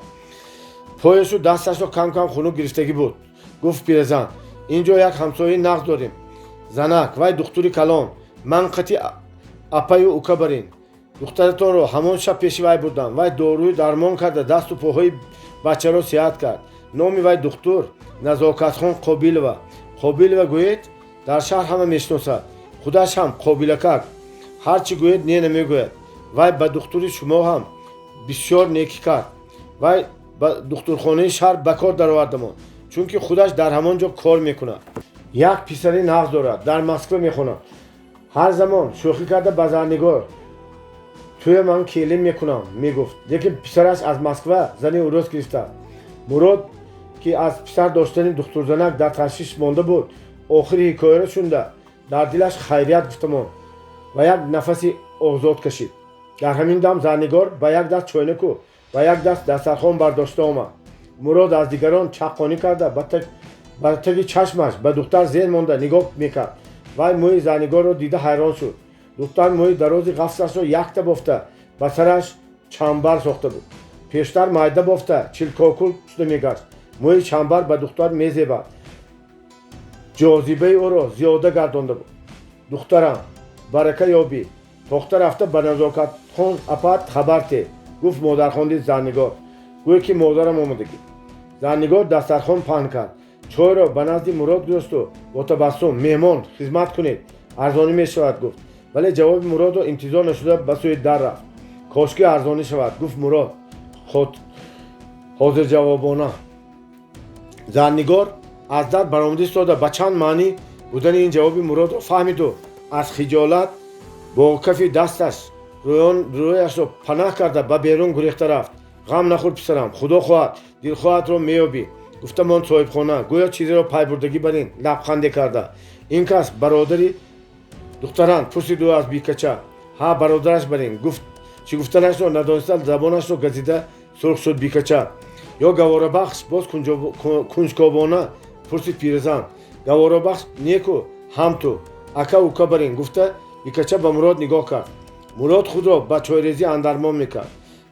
Пояшу дасташро кам кам хунук гирифтагӣ буд, гуфт пиразан. Ин ҷо як ҳамсояи нағз дорем, занак вай духтури калон. Ман қати апаю ука барин. Духтаратонро ҳамон шаб пеши вай бурдам. Вай доруи дармон карда дасту поҳои бачаро сиҳат кард. Номи вай духтур Назокатхон Қобилова. Қобилова гӯед, дар шаҳр ҳама мешиносад. Худаш ҳам қобилакак, ҳар чӣ гӯед, не намегӯяд. Вай ба духтури шумо ҳам бисёр некӣ кард. Вай ба духтурхонаи шаҳр ба кор даровардамон, чунки худаш дар ҳамон ҷо кор мекунад. Як писари нағз дорад, дар Москва мехонад. Ҳар замон шӯхӣ карда ба Зарнигор: «Туя ман келин мекунам», мегуфт, лекин писараш аз Москва зани урус гирифтааст. Мурод, ки аз писар доштани духтурзанак дар ташвиш монда буд, охири ҳикояро шунида, дар дилаш хайрият гуфта монд ва як нафаси озод кашид. Дар ҳамин дам Зарнигор ба як даст чойнаку ба як даст дастархон бардошта омад. Мурод аз дигарон чаққонӣ карда, ба таги чашмаш ба духтар зер монда нигоҳ мекард. Вай мӯи Зарнигорро дида ҳайрон шуд. Духтар мӯи дарози ғафсашро якта бофта, ба сараш чамбар сохта буд. Пештар майда бофта, чилкокул шуда мегашт. Мӯи чамбар ба духтар мезебад, ҷозибаи ӯро зиёда гардонда буд. «Духтарам, барака ёбӣ, тохта рафта ба Назокатхон апат хабар те», гуфт модархонди Зарнигор. «Гӯе ки модарам омадагӣ». Зарнигор дастархон паҳн кард, чойро ба назди Мурод гузошту бо табассум: «Меҳмон, хизмат кунед, арзонӣ мешавад», гуфт. Вале ҷавоби Муродро интизор нашуда, ба сӯи дар рафт. «Кошки арзонӣ шавад», гуфт Мурод ҳозирҷавобона. Зарнигор аз дар баромада истода, ба чанд маънӣ будани ин ҷавоби Муродро фаҳмиду аз хиҷолат бо кафи дасташ рӯяшро панаҳ карда, ба берун гурехта рафт. «Ғам нахӯр, писарам, Худо хоҳад, дилхоҳатро меёбӣ», гуфта монд соҳибхона, гӯё чизеро пайбурдагӣ бар ин лабханде карда. «Ин кас бародари духтаранд?» пурсид ӯ аз Бикача. «Ҳа, бародараш бар ин», гуфт. Чӣ гуфтанашро надониста, забонашро газида сурх шуд Бикача. «Ё Гаворабахш?» боз кунҷкобона пурсид пиразан. «Гаворабахш неку, ҳам ту ака ука бар ин», гуфта, Бикача ба Мурод нигоҳ кард. Мурод худро ба чойрезӣ андармон мекард.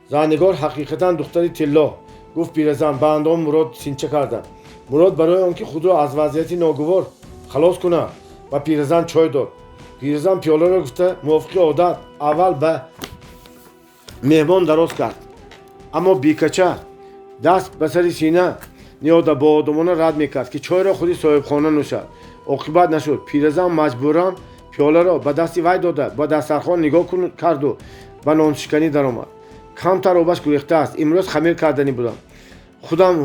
«Зарнигор ҳақиқатан духтари тилло», гуфт пиразан, ба андоми Мурод синча карда. Мурод барои он ки худро аз вазъияти ногувор халос кунад, ба пиразан чой дод. Пиразан пиёларо гуфта, мувофиқи одат аввал ба меҳмон дароз кард, аммо Бикача даст ба сари сина ниёда боодомона рад мекард, ки чойро худи соҳибхона нӯшад. Оқибат нашуд, пиразан маҷбуран пиёларо ба дасти вай дода, ба дастархон нигоҳ карду ба ноншиканӣ даромад. «Камтар обаш гурехтааст, имрӯз хамир карданӣ будам, худам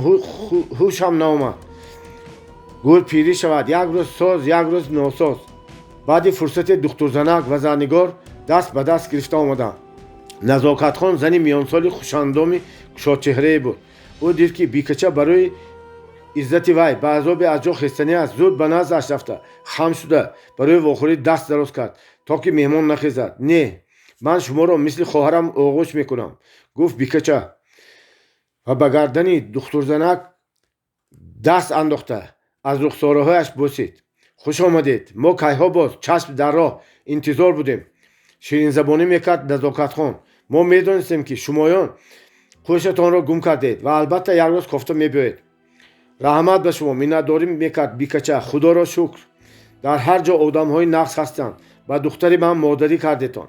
ҳушам наомад. Гӯр пирӣ шавад, як рӯз соз, як рӯз носоз». Баъди фурсате духтурзанак ва Зарнигор даст ба даст гирифта омаданд. Назокатхон зани миёнсоли хушандоми кушодчеҳрае буд. Ӯ дид, ки Бикача барои иззати вай ба азоби аз ҷо хестанӣ аст, зуд ба наздаш рафта, хам шуда, барои вохӯрӣ даст дароз кард, то ки меҳмон нахезад. «Не, ман шуморо мисли хоҳарам оғӯш мекунам», гуфт Бикача ва ба гардани духтурзанак даст андохта, аз рухсораҳояш бусид. «Хуш омадед, мо кайҳо боз чашм дар роҳ интизор будем», ширинзабонӣ мекард Назокатхон. «Мо медонистем, ки шумоён хӯшатонро гум кардед ва албатта як рӯз кофта мебиёед». «Раҳмат ба шумо», миннатдорӣ мекард Бикача. «Худоро шукр, дар ҳар ҷо одамҳои нағз ҳастанд. Ба духтари ман модарӣ кардетон.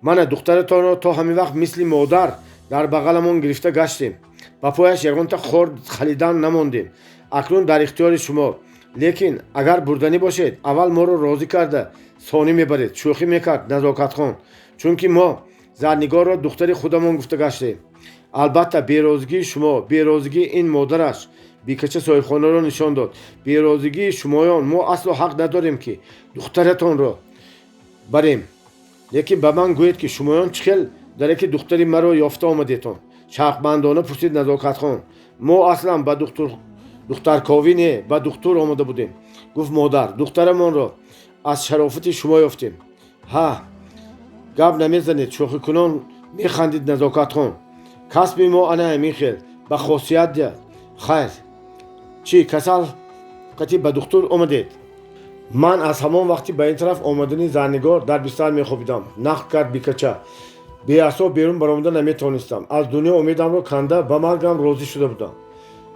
Мана духтаратонро то ҳамин вақт мисли модар дар бағаламон гирифта гаштем, ба пояш ягонта хор халидан намондем. Акнун дар ихтиёри шумо, лекин агар бурданӣ бошед, аввал моро розӣ карда, сонӣ мебаред», шӯхӣ мекард Назокатхон, «чунки мо Зарнигорро духтари худамон гуфта гаштем. Албатта, берозигии шумо, берозигии ин модараш», Бикача соҳибхонаро нишон дод, «берозигии шумоён мо асло ҳақ надорем, ки духтаратонро барем. Лекин ба ман гӯед, ки шумоён чӣ хел дараки духтари маро ёфта омадетон?» шавқмандона пурсид Назокатхон. «Мо аслан ба духтарковӣ не, ба духтур омода будем», гуфт модар. «Духтарамонро аз шарофати шумо ёфтем». «Ҳа, гап намезанед», шӯхикунон механдид Назокатхон. «Касби мо ана ҳамин хел ба хосият диҳад. Хайр, чӣ касал қати ба духтур омадед?» «Ман аз ҳамон вақти ба ин тараф омадани Зарнигор дар бистар мехобидам», нақл кард Бикача. «Беасоб берун баромада наметавонистам. Аз дунё умедамро канда, ба маргам розӣ шуда будам.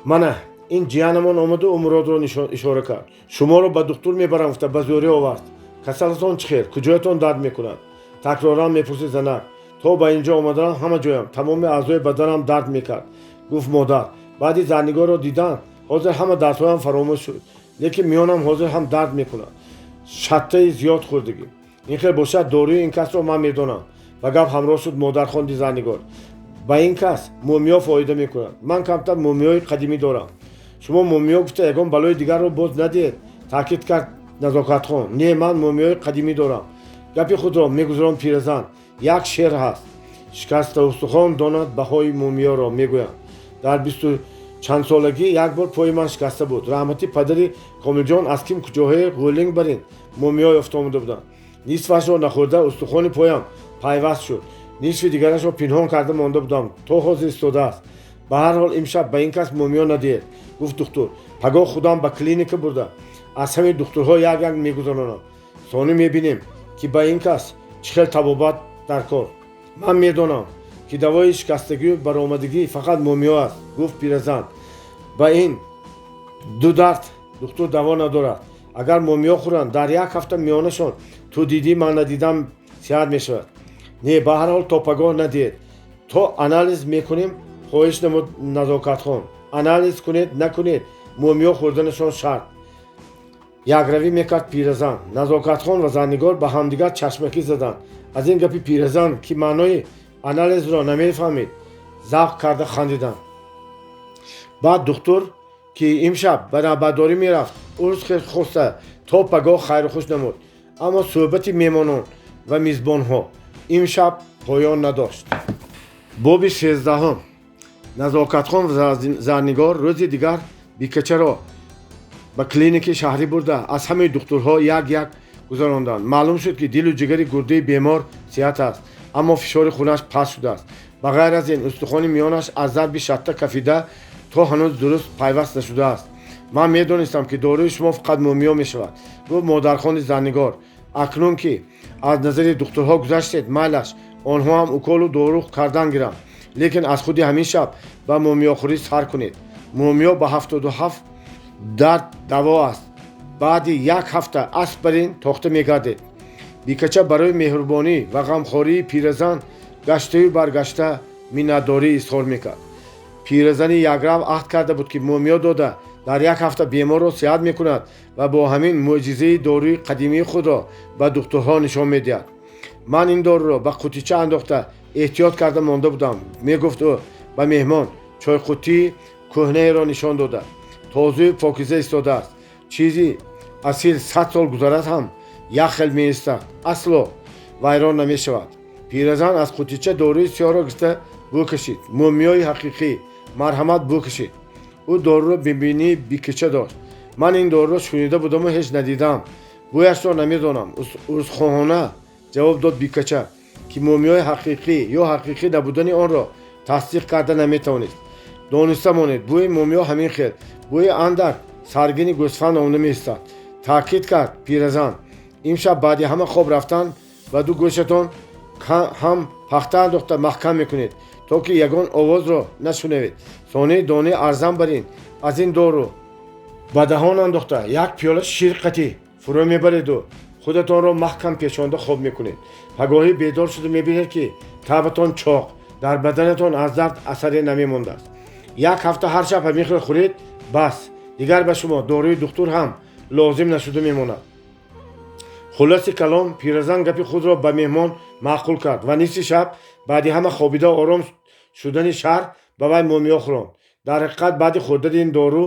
Мана ин ҷиянамон омаду, ӯ Муродро ишора кард. Шуморо ба духтур мебарам гуфта, ба зӯрӣ овард. Касалатон чӣ хел, куҷоятон дард мекунад?» такроран мепурсид занак. «То ба инҷо омаданам ҳама ҷоям, тамоми аъзои баданам дард мекард», гуфт модар. «Баъди Зарнигорро дидан ҳозир ҳама дардҳоям фаромӯш шуд, лекин миёнам ҳозир ҳам дард мекунад, шаттаи зиёд хӯрдагӣ». «Ин хел бошад, доруи ин касро ман медонам. Ба гап ҳамроҳ шуд модархонди Зарнигор. Ба ин кас мӯмиё фоида мекунад. Ман камтар мӯмиёи қадимӣ дорам. Шумо мӯмиё гуфта ягон балои дигарро боз надиҳед, таъкид кард Назокатхон. Не, ман мӯмиёи қадимӣ дорам. Гапи худро мегузарон пиразан. Як шеър ҳаст: шикаста устухон донад баҳои мӯмиёро, мегӯянд. Дар бисту чандсолагӣ як бор пои ман шикаста буд. Раҳмати падари Комилҷон аз ким куҷоҳои ғӯлинг барин мӯмиё ёфта омада буданд. Нисфашро нахӯрда устухони поям пайваст шуд. Нисфи дигарашро пинҳон карда монда будам, то ҳозир истодааст. Ба ҳар ҳол, имшаб ба ин кас мӯмиё надиҳед, гуфт духтур. Пагоҳ худам ба клиника бурда аз ҳамаи духтурҳо як як мегузаронам. Сонӣ мебинем, ки ба ин кас чӣ хел табобат дар кор. Ман медонам, ки давои шикастагию баромадагӣ фақат мӯмиё аст, гуфт пиразан. Ба ин ду дард духтур даво надорад. Агар мӯмиё хӯранд, дар як ҳафта миёнашон ту дидӣ, ман надидам сиҳат мешавад. Не, ба ҳар ҳол то пагоҳ надиҳед, то анализ мекунем, хоҳиш намуд Назокатхон. Анализ кунед, накунед, мӯмиё хӯрданашон шарт, якравӣ мекард пиразан. Назокатхон ва Зарнигор ба ҳамдигар чашмакӣ заданд. Аз ин гапи пиразан, ки маънои анализро намефаҳмид, завқ карда хандиданд. Баъд духтур, ки имшаб ба навбатдорӣ мерафт, узр хоста то пагоҳ хайрухуш намуд. Аммо суҳбати меҳмонон ва мизбонҳо имшаб поён надошт. Боби 13-ҳум. Назокатхон ва Зарнигор рӯзи дигар Бикачаро ба клиникаи шаҳрӣ бурда аз ҳамаи духтурҳо як як гузаронданд. Маълум шуд, ки дилу ҷигари гурдаи бемор сиҳат аст, аммо фишори хунаш паст шудааст. Ба ғайр аз ин, устухони миёнаш аз зарби шатта кафида то ҳанӯз дуруст пайваст нашудааст. Ман медонистам, ки доруи шумо фақат мӯмиё мешавад, гуфт модархонди Зарнигор. Акнун ки аз назари духтурҳо гузаштед, майлаш, онҳо ҳам уколу дору кардан гиранд, лекин аз худи ҳамин шаб ба мӯмиёхӯрӣ сар кунед. Мӯмиё ба 77 дард даво аст. Баъди як ҳафта асп барин тохта мегардед. Бикача барои меҳрубонӣ ва ғамхории пиразан гаштаю баргашта миннатдорӣ изҳор мекард. Пиразани якрав аҳд карда буд, ки мӯмиё дода дар як ҳафта беморро сиҳат мекунад ва бо ҳамин мӯъҷизаи доруи қадимии худро ба духтурҳо нишон медиҳад. Ман ин доруро ба қутича андохта эҳтиёт карда монда будам, мегуфт ӯ ба меҳмон, чойқутии кӯҳнаеро нишон дода. Тозаю покиза истодааст. Чизи асил 100 сол гузарад ҳам як хел меистад, асло вайрон намешавад. Пиразан аз қутича доруи сиёҳро гирифта бӯ кашид. Мӯмиёи ҳақиқӣ, марҳамат, бӯ кашид. Ӯ доруро бибинии Бикача дошт. Ман ин доруро шунида будаму ҳеҷ надидам, бӯяшро намедонам, узрхоҳона ҷавоб дод Бикача, ки мӯмиёи ҳақиқӣ ё ҳақиқӣ набудани онро тасдиқ карда наметавонист. Дониста монед, бӯи мӯмиё ҳамин хел бӯи андак саргини гӯсфанд омада меистад, таъкид кард пиразан. Имшаб баъди ҳама хоб рафтан ба ду гӯшатон ҳам пахта андохта маҳкам мекунед, то ки ягон овозро нашунавед. Сони донаи арзан барин аз ин дору ба даҳон андохта як пиёла шир қатӣ фурӯ мебареду худатонро маҳкам печонда хоб мекунед. Пагоҳӣ бедор шуда мебинед, ки табатон чоқ, дар баданатон аз дард асаре намемондааст. Як ҳафта ҳар шаб ҳамин хел хӯред, бас, дигар ба шумо доруи духтур ҳам лозим нашуда мемонад. Хулоси калом, пиразан гапи худро ба меҳмон маъқул кард ва нисфи шаб баъди ҳама хобида ором шудани шаҳр ба вай мӯмиё хӯронд. Дар ҳақиқат, баъди хӯрдани ин дору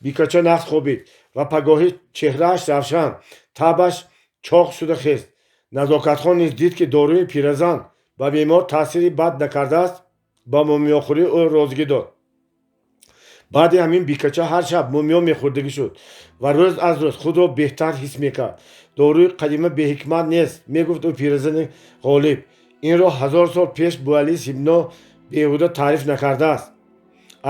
Бикача нағз хобид ва пагоҳӣ чеҳрааш равшан, табаш чоқ шуда хест. Назокатхон низ дид, ки доруи пиразан ба бемор таъсири бад накардааст, ба мӯмиёхӯрии ӯ розигӣ дод. Баъди ҳамин Бикача ҳар шаб мӯмиё мехӯрдагӣ шуд ва рӯз аз рӯз худро беҳтар ҳис мекард. Доруи қадима беҳикмат нест, мегуфт ӯ пиразани ғолиб. Инро 1000 сол пеш Буали Сино беҳуда таъриф накардааст.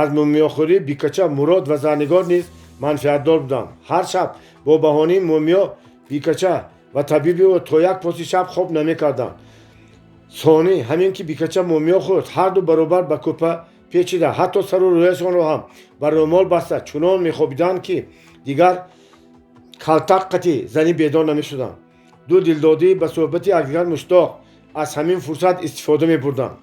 Аз мӯмиёхӯрии Бикача Мурод ва Зарнигор низ манфиатдор буданд. Ҳар шаб бо баҳонаи мӯмиё Бикача ва табиби ӯ то як поси шаб хоб намекарданд. Сонӣ ҳамин ки Бикача мӯмиё хӯрд, ҳарду баробар ба кӯпа печида, ҳатто сару рӯяшонро ҳам ба рӯмол баста чунон мехобиданд, ки дигар калтак қатӣ занӣ бедор намешуданд. Ду дилдодӣ ба суҳбати якдигар муштоқ аз ҳамин фурсат истифода мебурданд.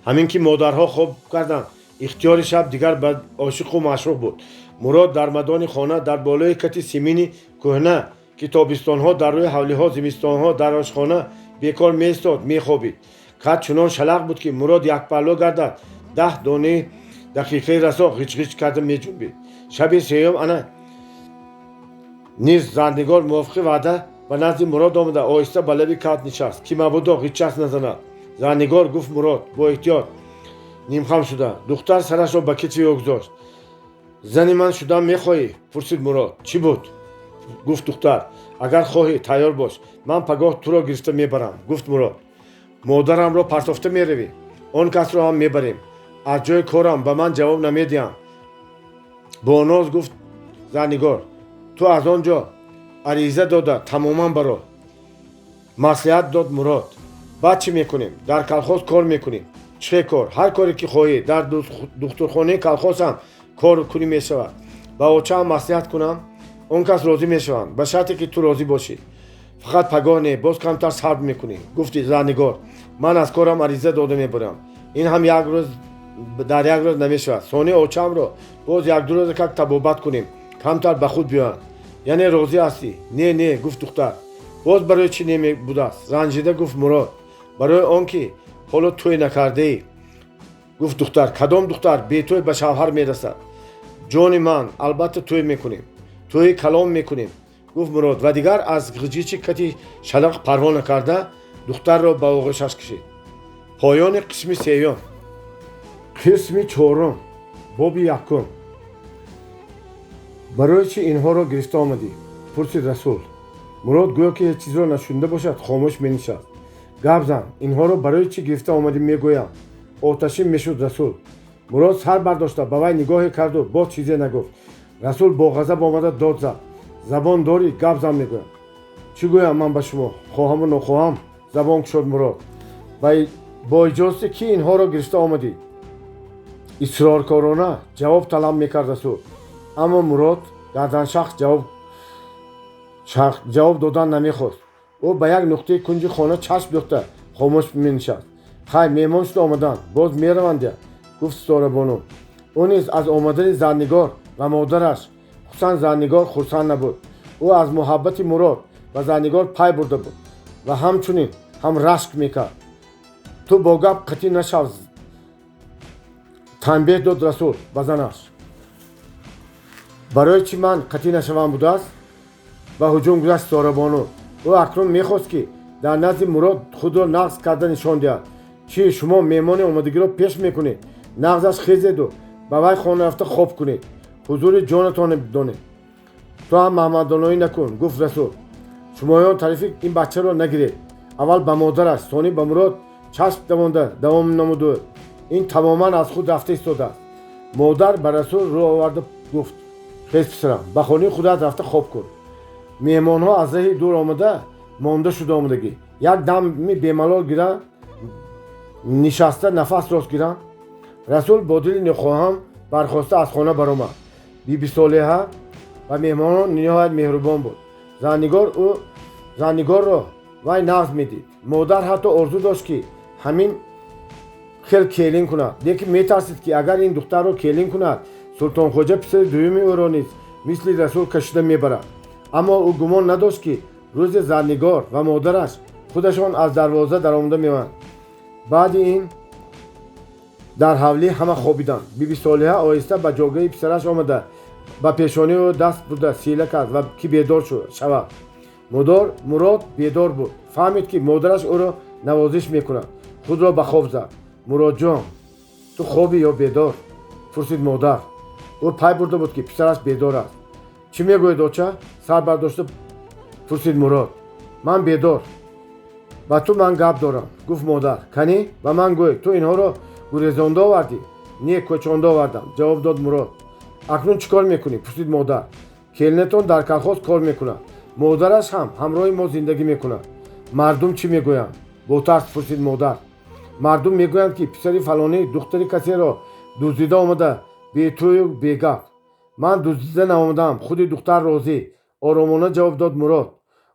Ҳамин ки модарҳо хоб карданд, ихтиёри шаб дигар ба ошиқу маъшуқ буд. Мурод дар мадони хона дар болои кати симини кӯҳна, ки тобистонҳо дар рӯи ҳавлиҳо, зимистонҳо дар ошхона Бекор меистод, мехобид. Кат чунон шалақ буд, ки Мурод якпаҳлӯ гардад, 10 донаи дақиқаи расо ғиҷ-ғиҷ карда меҷунбид. Шаби сеюм ана низ Зарнигор мувофиқи ваъда ба назди Мурод омада, оҳиста ба лаби кат нишаст, ки мабодо ғиччас назанад. Зарнигор, гуфт Мурод бо эҳтиёт нимхам шуда. Духтар сарашро ба китфи ӯ гузошт. Зани ман шудан мехоҳӣ? Пурсид Мурод. Чӣ буд? Гуфт духтар. Агар хоҳӣ, тайёр бош, ман пагоҳ туро гирифта мебарам, гуфт Мурод. Модарамро партофта меравӣ? Он касро ҳам мебарем. Аз ҷои корам ба ман ҷавоб намедиҳам, бо ноз гуфт Зарнигор. Ту аз он ҷо ариза дода тамоман баро, маслиҳат дод Мурод. Баъд чӣ мекунем? Дар колхоз кор мекунем. Чӣ кор? Ҳар коре ки хоҳӣ. Дар духтурхонаи колхоз ҳам кор кунӣ мешавад. Ба очаам маслиҳат кунам, он кас розӣ мешаванд, ба шарте ки ту розӣ бошӣ. Фақат пагоҳ не, боз камтар сабр мекунӣ, гуфти Зарнигор. Ман аз корам ариза дода мебарам. Ин ҳам як рӯз дар як рӯз намешавад. Сони очаамро боз якду рӯза как табобат кунем, камтар ба худ биёянд. Яъне розӣ ҳастӣ? Не, не, гуфт духтар. Боз барои чӣ не будааст? Ранҷида гуфт Мурод. Барои он ки ҳоло тӯй накардаӣ, гуфт духтар. Кадом духтар бетӯй ба шавҳар мерасад? Ҷони ман, албатта тӯй мекунем, тӯи калом мекунем, гуфт Мурод ва дигар аз ғиҷичи кати шалақ парво накарда, духтарро ба оғӯшаш кашид. Поёни қисми сеюм. Қисми чорум, боби якум. Барои чӣ инҳоро гирифта омадӣ? Пурсид Расул. Мурод гӯё ки ҳеҷ чизро нашунида бошад, хомӯш менишаст. Гап зан, инҳоро барои чӣ гирифта омадӣ, мегӯям, оташин мешуд Расул. Мурод сар бардошта ба вай нигоҳе карду боз чизе нагуфт. Расул бо ғазаб омада дод зад: забон дорӣ, гап зан, мегӯям. Чӣ гӯям ман ба шумо? Хоҳаму нохоҳам забон кушод Мурод. Бо иҷозати кӣ инҳоро гирифта омадӣ? Исроркорона ҷавоб талаб мекард Расул. Аммо Мурод гарданшахс ҷавоб додан намехост. Ӯ ба як нуқтаи кунҷи хона чашм дӯхта хомӯш менишаст. Хай, меҳмон шуда омаданд, боз мераванд, гуфт Ситорабону. Ӯ низ аз омадани Зарнигор ва модараш, хусусан Зарнигор, хурсанд набуд. Ӯ аз муҳаббати Мурод ба Зарнигор пай бурда буд ва ҳамчунин ҳам рашк мекард. Ту бо гап қатъӣ нашав, танбеҳ дод Расул ба занаш. Барои чӣ ман қатъӣ нашавам будааст? Ба ҳуҷум гузашт Ситорабону. Ӯ акнун мехост, ки дар назди Мурод худро нағз карда нишон диҳад. Чӣ, шумо меҳмони омодагиро пеш мекунед? Нағзаш хезеду ба вай хона рафта хоб кунед, ҳузури ҷонатон донед. Ту ҳам маҳмадоноӣ накун, гуфт Расул. Шумоён тарафи ин бачаро нагиред. Аввал ба модараш, сонӣ ба Мурод чашм давонда давом намуду: ин тамоман аз худ рафта истодааст. Модар ба Расул рӯ оварда гуфт: хез, писарам, ба хонаи худат рафта хоб кун. Меҳмонҳо аз раҳи дур омада, монда шуда омадагӣ, як дами бемалол гиранд, нишаста нафас рост гиранд. Расул бо дили нохоҳам бархоста аз хона баромад. Биби Солиҳа ба меҳмонон ниҳоят меҳрубон буд. Зарнигорро вай нағз медид. Модар ҳатто орзу дошт, ки ҳамин хел келин кунад, лекин метарсид, ки агар ин духтарро келин кунад, Султонхоҷа писари дуюми ӯро низ мисли Расул кашида мебарад. Аммо ӯ гумон надошт, ки рӯзе Зарнигор ва модараш худашон аз дарвоза даромада меоянд. Баъди ин дар ҳавлӣ ҳама хобиданд. Биби Солиҳа оҳиста ба ҷогаи писараш омада, ба пешонии ӯ даст бурда сила кард, ва ки бедор шавад. Мурод бедор буд. Фаҳмид, ки модараш ӯро навозиш мекунад. Худро ба хоб зад. Муродҷон, ту хобӣ ё бедор? Пурсид модар. Ӯ пай бурда буд, ки писараш бедор аст. Чӣ мегӯед, оча? Сар бардошта пурсид Мурод. Ман бедор. Ба ту ман гап дорам, гуфт модар. Канӣ, ба ман гӯй, ту инҳоро гурезонда овардӣ? Не, кӯчонда овардам, ҷавоб дод Мурод. Акнун чӣ кор мекунӣ? Пурсид модар. Келинатон дар колхоз кор мекунад, модараш ҳам ҳамроҳи мо зиндагӣ мекунад. Мардум чӣ мегӯянд? Бо тарс пурсид модар. Мардум мегӯянд, ки писари фалонӣ духтари касеро дуздида омада, бетӯю бегап. Ман дуздида наомадаам, худи духтар розӣ, оромона ҷавоб дод Мурод.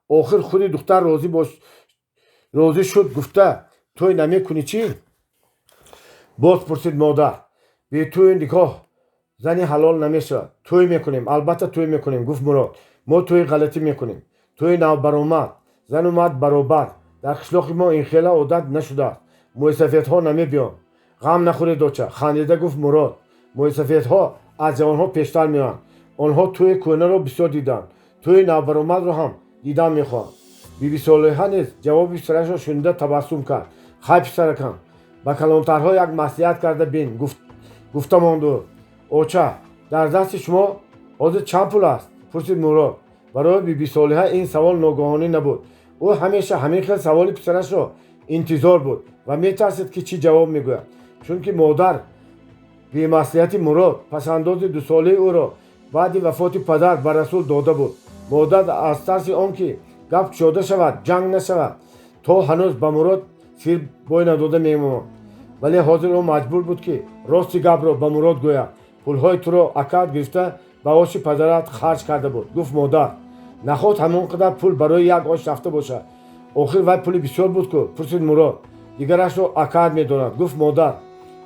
Охир худи духтар розӣ шуд гуфта, тӯй намекунӣ чӣ? Боз пурсид модар. Бетӯю никоҳ зани ҳалол намешавад. Тӯй мекунем, албатта тӯй мекунем, гуфт Мурод. Мо тӯи ғалатӣ мекунем, тӯи навбаромад, зану мард баробар. Дар қишлоқи мо ин хела одат нашудааст. Мӯйсафедҳо намебиёнд. Ғам нахӯред, оча, хандида гуфт Мурод. Мӯйсафедҳо аз ҷавонҳо пештар меоянд. Онҳо тӯи кӯҳнаро бисёр диданд, тӯи навбаромадро ҳам дидан мехоҳанд. Биби Солиҳа низ ҷавоби писарашро шунида табассум кард. Хай, писаракам, ба калонтарҳо як маслиҳат карда бин, гуфта монду. Оча, дар дасти шумо ҳозир чанд пул аст? Пурсид Мурод. Барои Биби Солиҳа ин савол ногаҳонӣ набуд. Ӯ ҳамеша ҳамин хел саволи писарашро интизор буд ва метарсид, ки чӣ ҷавоб мегӯяд, чунки модар бемаслиҳати Мурод пасандози дусолаи ӯро баъди вафоти падар ба Расул дода буд. Модар аз тарси он ки гап кушода шавад, ҷанг нашавад, то ҳанӯз ба Мурод сир бой надода мемонд. Вале ҳозир ӯ маҷбур буд, ки рости гапро ба Мурод гӯяд. Пулҳои туро акаат гирифта, ба оши падарат харҷ карда буд, гуфт модар. Наход ҳамон қадар пул барои як ош рафта бошад? Охир вай пули бисёр буд ку, пурсид Мурод. Дигарашро акаат медонад, гуфт модар.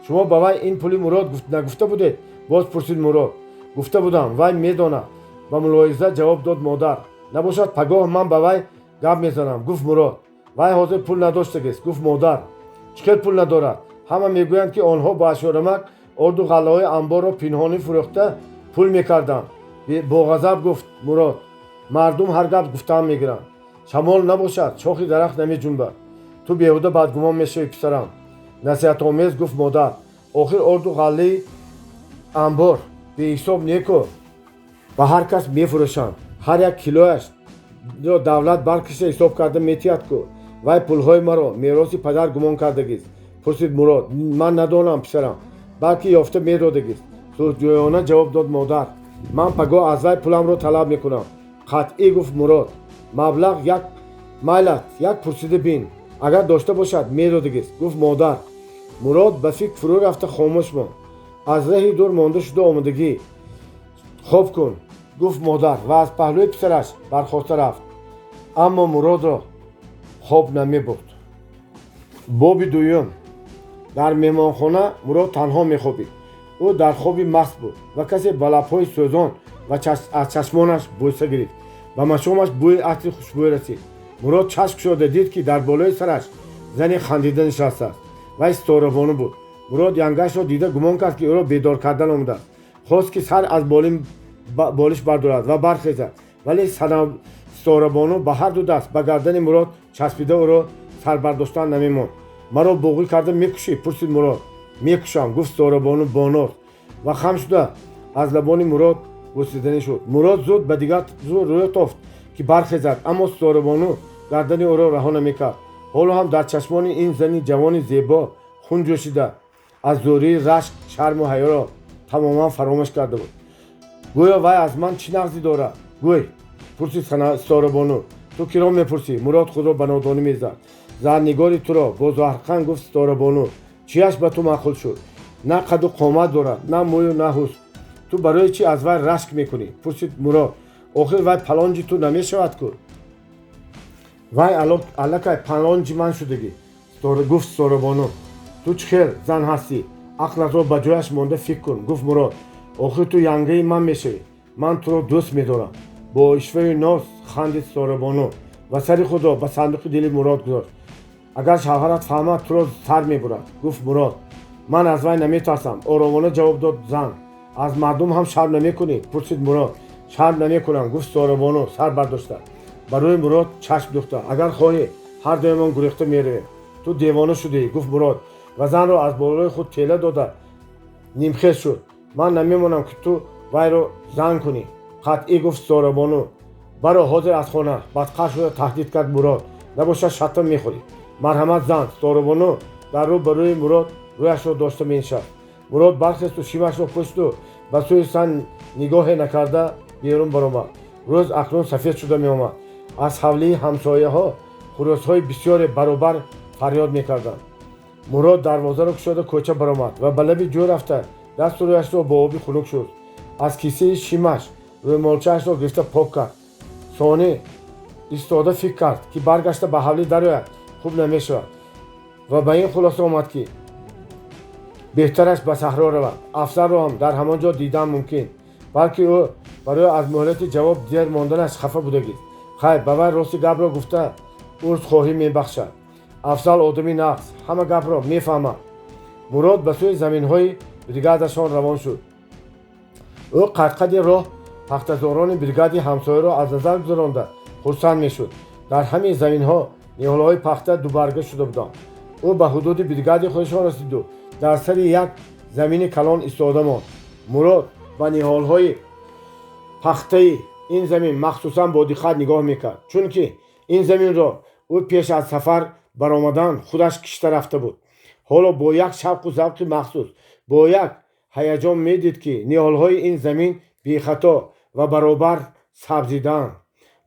Шумо ба вай ин пули Мурод нагуфта будед? Боз пурсид Мурод. Гуфта будам, вай медонад, ба мулоҳиза ҷавоб дод модар. Набошад, пагоҳ ман ба вай гап мезанам, гуфт Мурод. Вай ҳозир пул надоштагист, гуфт модар. Чӣ хел пул надорад? Ҳама мегӯянд, ки онҳо бо ашёрамак орду ғаллаҳои амборро пинҳонӣ фурӯхта пул мекарданд, бо ғазаб гуфт Мурод. Мардум ҳар гап гуфтаам мегиранд. Шамол набошад, шохи дарахт намеҷунбад. Ту беҳуда бадгумон мешавӣ, писарам, насиҳатомез гуфт модар. Охир орду ғаллаи амбор беҳисоб неку, ба ҳар кас мефурӯшанд. Ҳар як килояш давлат баркиша ҳисоб карда метиҳад ку. Вай пулҳои маро мероси падар гумон кардагист? Пурсид Мурод. Ман надонам, писарам, балки ёфта медодагист, сулҳҷӯёна ҷавоб дод модар. Ман пагоҳ аз вай пуламро талаб мекунам, қатъӣ гуфт Мурод. Маблағ як майлат, як пурсида бин, агар дошта бошад, медодагист, гуфт модар. Мурод ба фикр фурӯ рафта хомӯш монд. Аз раҳи дур монда шуда омадагӣ, хоб кун, гуфт модар ва аз паҳлӯи писараш бархоста рафт. Аммо Муродро хоб намебурд. Боби дуюм. Дар меҳмонхона Мурод танҳо мехобид. Ӯ дар хоби маст буд ва касе ба лабҳои сӯзон ва аз чашмонаш бӯса гирифт. Ба машомаш бӯи атри хушбӯй расид. Мурод чашм кушода дид, ки дар болои сараш зане хандида нишастааст. Вай Ситорабону буд. Мурод янгашро дида гумон кард, ки ӯро бедор кардан омадааст. Хост, ки сар аз болиш бардорад ва бархезад, вале Ситорабону ба ҳар ду даст ба гардани Мурод часпида ӯро сарбардоштан намемонд. Маро боғӣ карда мекушӣ? Пурсид Мурод. Мекушам, гуфт Ситорабону бо ноз ва хам шуда аз лабони Мурод бусиданӣ шуд. Мурод зуд ба дигар рӯ тофт, ки бархезад, аммо Ситорабону гардани ӯро раҳо намекард. Ҳоло ҳам дар чашмони ин зани ҷавони зебо хун ҷӯшида, аз зӯрии рашк шарму ҳаёро тамоман фаромӯш карда буд. Гӯё вай аз ман чӣ нағзӣ дорад, гӯй? Пурсид Ситорабону. Ту киро мепурсӣ? Мурод худро ба нодонӣ мезад. Зарнигори туро, бо заҳрханд гуфт Ситорабону. Чияш ба ту маъқул шуд? На қаду қомат дорад, на мӯю, на ҳусн. Ту барои чӣ аз вай рашк мекунӣ? Пурсид Мурод. Охир вай палонҷи ту намешавад ку. Вай аллакай палонҷи ман шудагӣ, гуфт Ситорабону. Ту чӣ хел зан ҳастӣ? Ақлатро ба ҷояш монда фикр кун, гуфт Мурод. Охир ту янгаи ман мешавӣ. Ман туро дӯст медорам. Бо ишваю ноз хандид Ситорабону ва сари худро ба сандуқи дили Мурод гузошт. Агар шавҳарат фаҳмад, туро сар мебурад, гуфт Мурод. Ман аз вай наметарсам, оромона ҷавоб дод зан. Аз мардум ҳам шарм намекунӣ? Пурсид Мурод. Шарм намекунам, гуфт Ситорабону сар бардошта, ба рӯи Мурод чашм духта. Агар хоҳӣ, ҳар дуемон гурехта меравем. Ту девона шудӣ, гуфт Мурод ва занро аз болои худ тела дода нимхез шуд. Ман намемонам, ки ту вайро зан кунӣ, қатъӣ гуфт Ситорабону. Баро ҳозир аз хона, бадқаҳр шуда таҳдид кард Мурод. Набошад, шатта мехӯрӣ. Марҳамат, зан. Ситорабону дар рӯ ба рӯи Мурод рӯяшро дошта менишаст. Мурод бархесту шимашро пӯшиду ба сӯи зан нигоҳе накарда берун баромад. Рӯз акнун сафед шуда меомад. Аз ҳавлии ҳамсояҳо хурӯсҳои бисёре баробар фарёд мекарданд. Мурод дарвозаро кушода кӯча баромад ва ба лаби ҷӯ рафта дасту рӯяшро бо оби хунук шуст. Аз кисаи шимаш рӯмолчаашро гирифта пок кард. Сонӣ истода фикр кард, ки баргашта ба ҳавлӣ дарояд, хуб намешавад, ва ба ин хулоса омад, ки беҳтараш ба саҳро равад. Афзалро ҳам дар ҳамон ҷо дидан мумкин. Балки ӯ барои аз муҳлати ҷавоб дер монданаш хафа будагист. Хайр, ба вай рости гапро гуфта. Узрхоҳӣ мебахшад. Афзал одами нағз, ҳама гапро мефаҳмад. Мурод ба сӯи заминҳои бригадашон равон шуд. Ӯ қадқади роҳ пахтазорони бригади ҳамсояро аз назар гузаронда хурсанд мешуд. Дар ҳамин заминҳо ниҳолҳои пахта дубарга шуда буданд. Ӯ ба ҳудуди бригади худашон расиду дар сари як замини калон истода монд. Мурод ба ниҳолҳои пахтаи ин замин махсусан бо диққат нигоҳ мекард, чунки ин заминро ӯ пеш аз сафар баромадан худаш кишта рафта буд. Ҳоло бо як шавқу завқи махсус, бо як ҳаяҷон медид, ки ниҳолҳои ин замин бехато ва баробар сабзидаанд.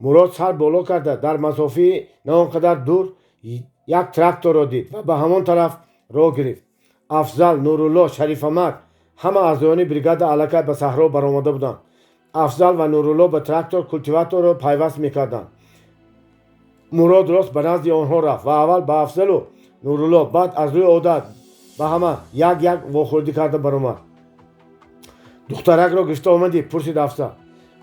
Мурод сар боло карда дар масофаи на он қадар дур як тракторро дид ва ба ҳамон тараф роҳ гирифт. Афзал, Нурулло, Шарифамак, ҳама аъзоёни бригада аллакай ба саҳро баромада буданд. Афзал ва Нурулло ба трактор култиваторро пайваст мекарданд. Мурод рост ба назди онҳо рафт ва аввал ба Афзалу Нурулло, баъд аз рӯи одат ба ҳама як як вохӯрдӣ карда баромад. Духтаракро гирифта омадӣ? Пурсид Афзал.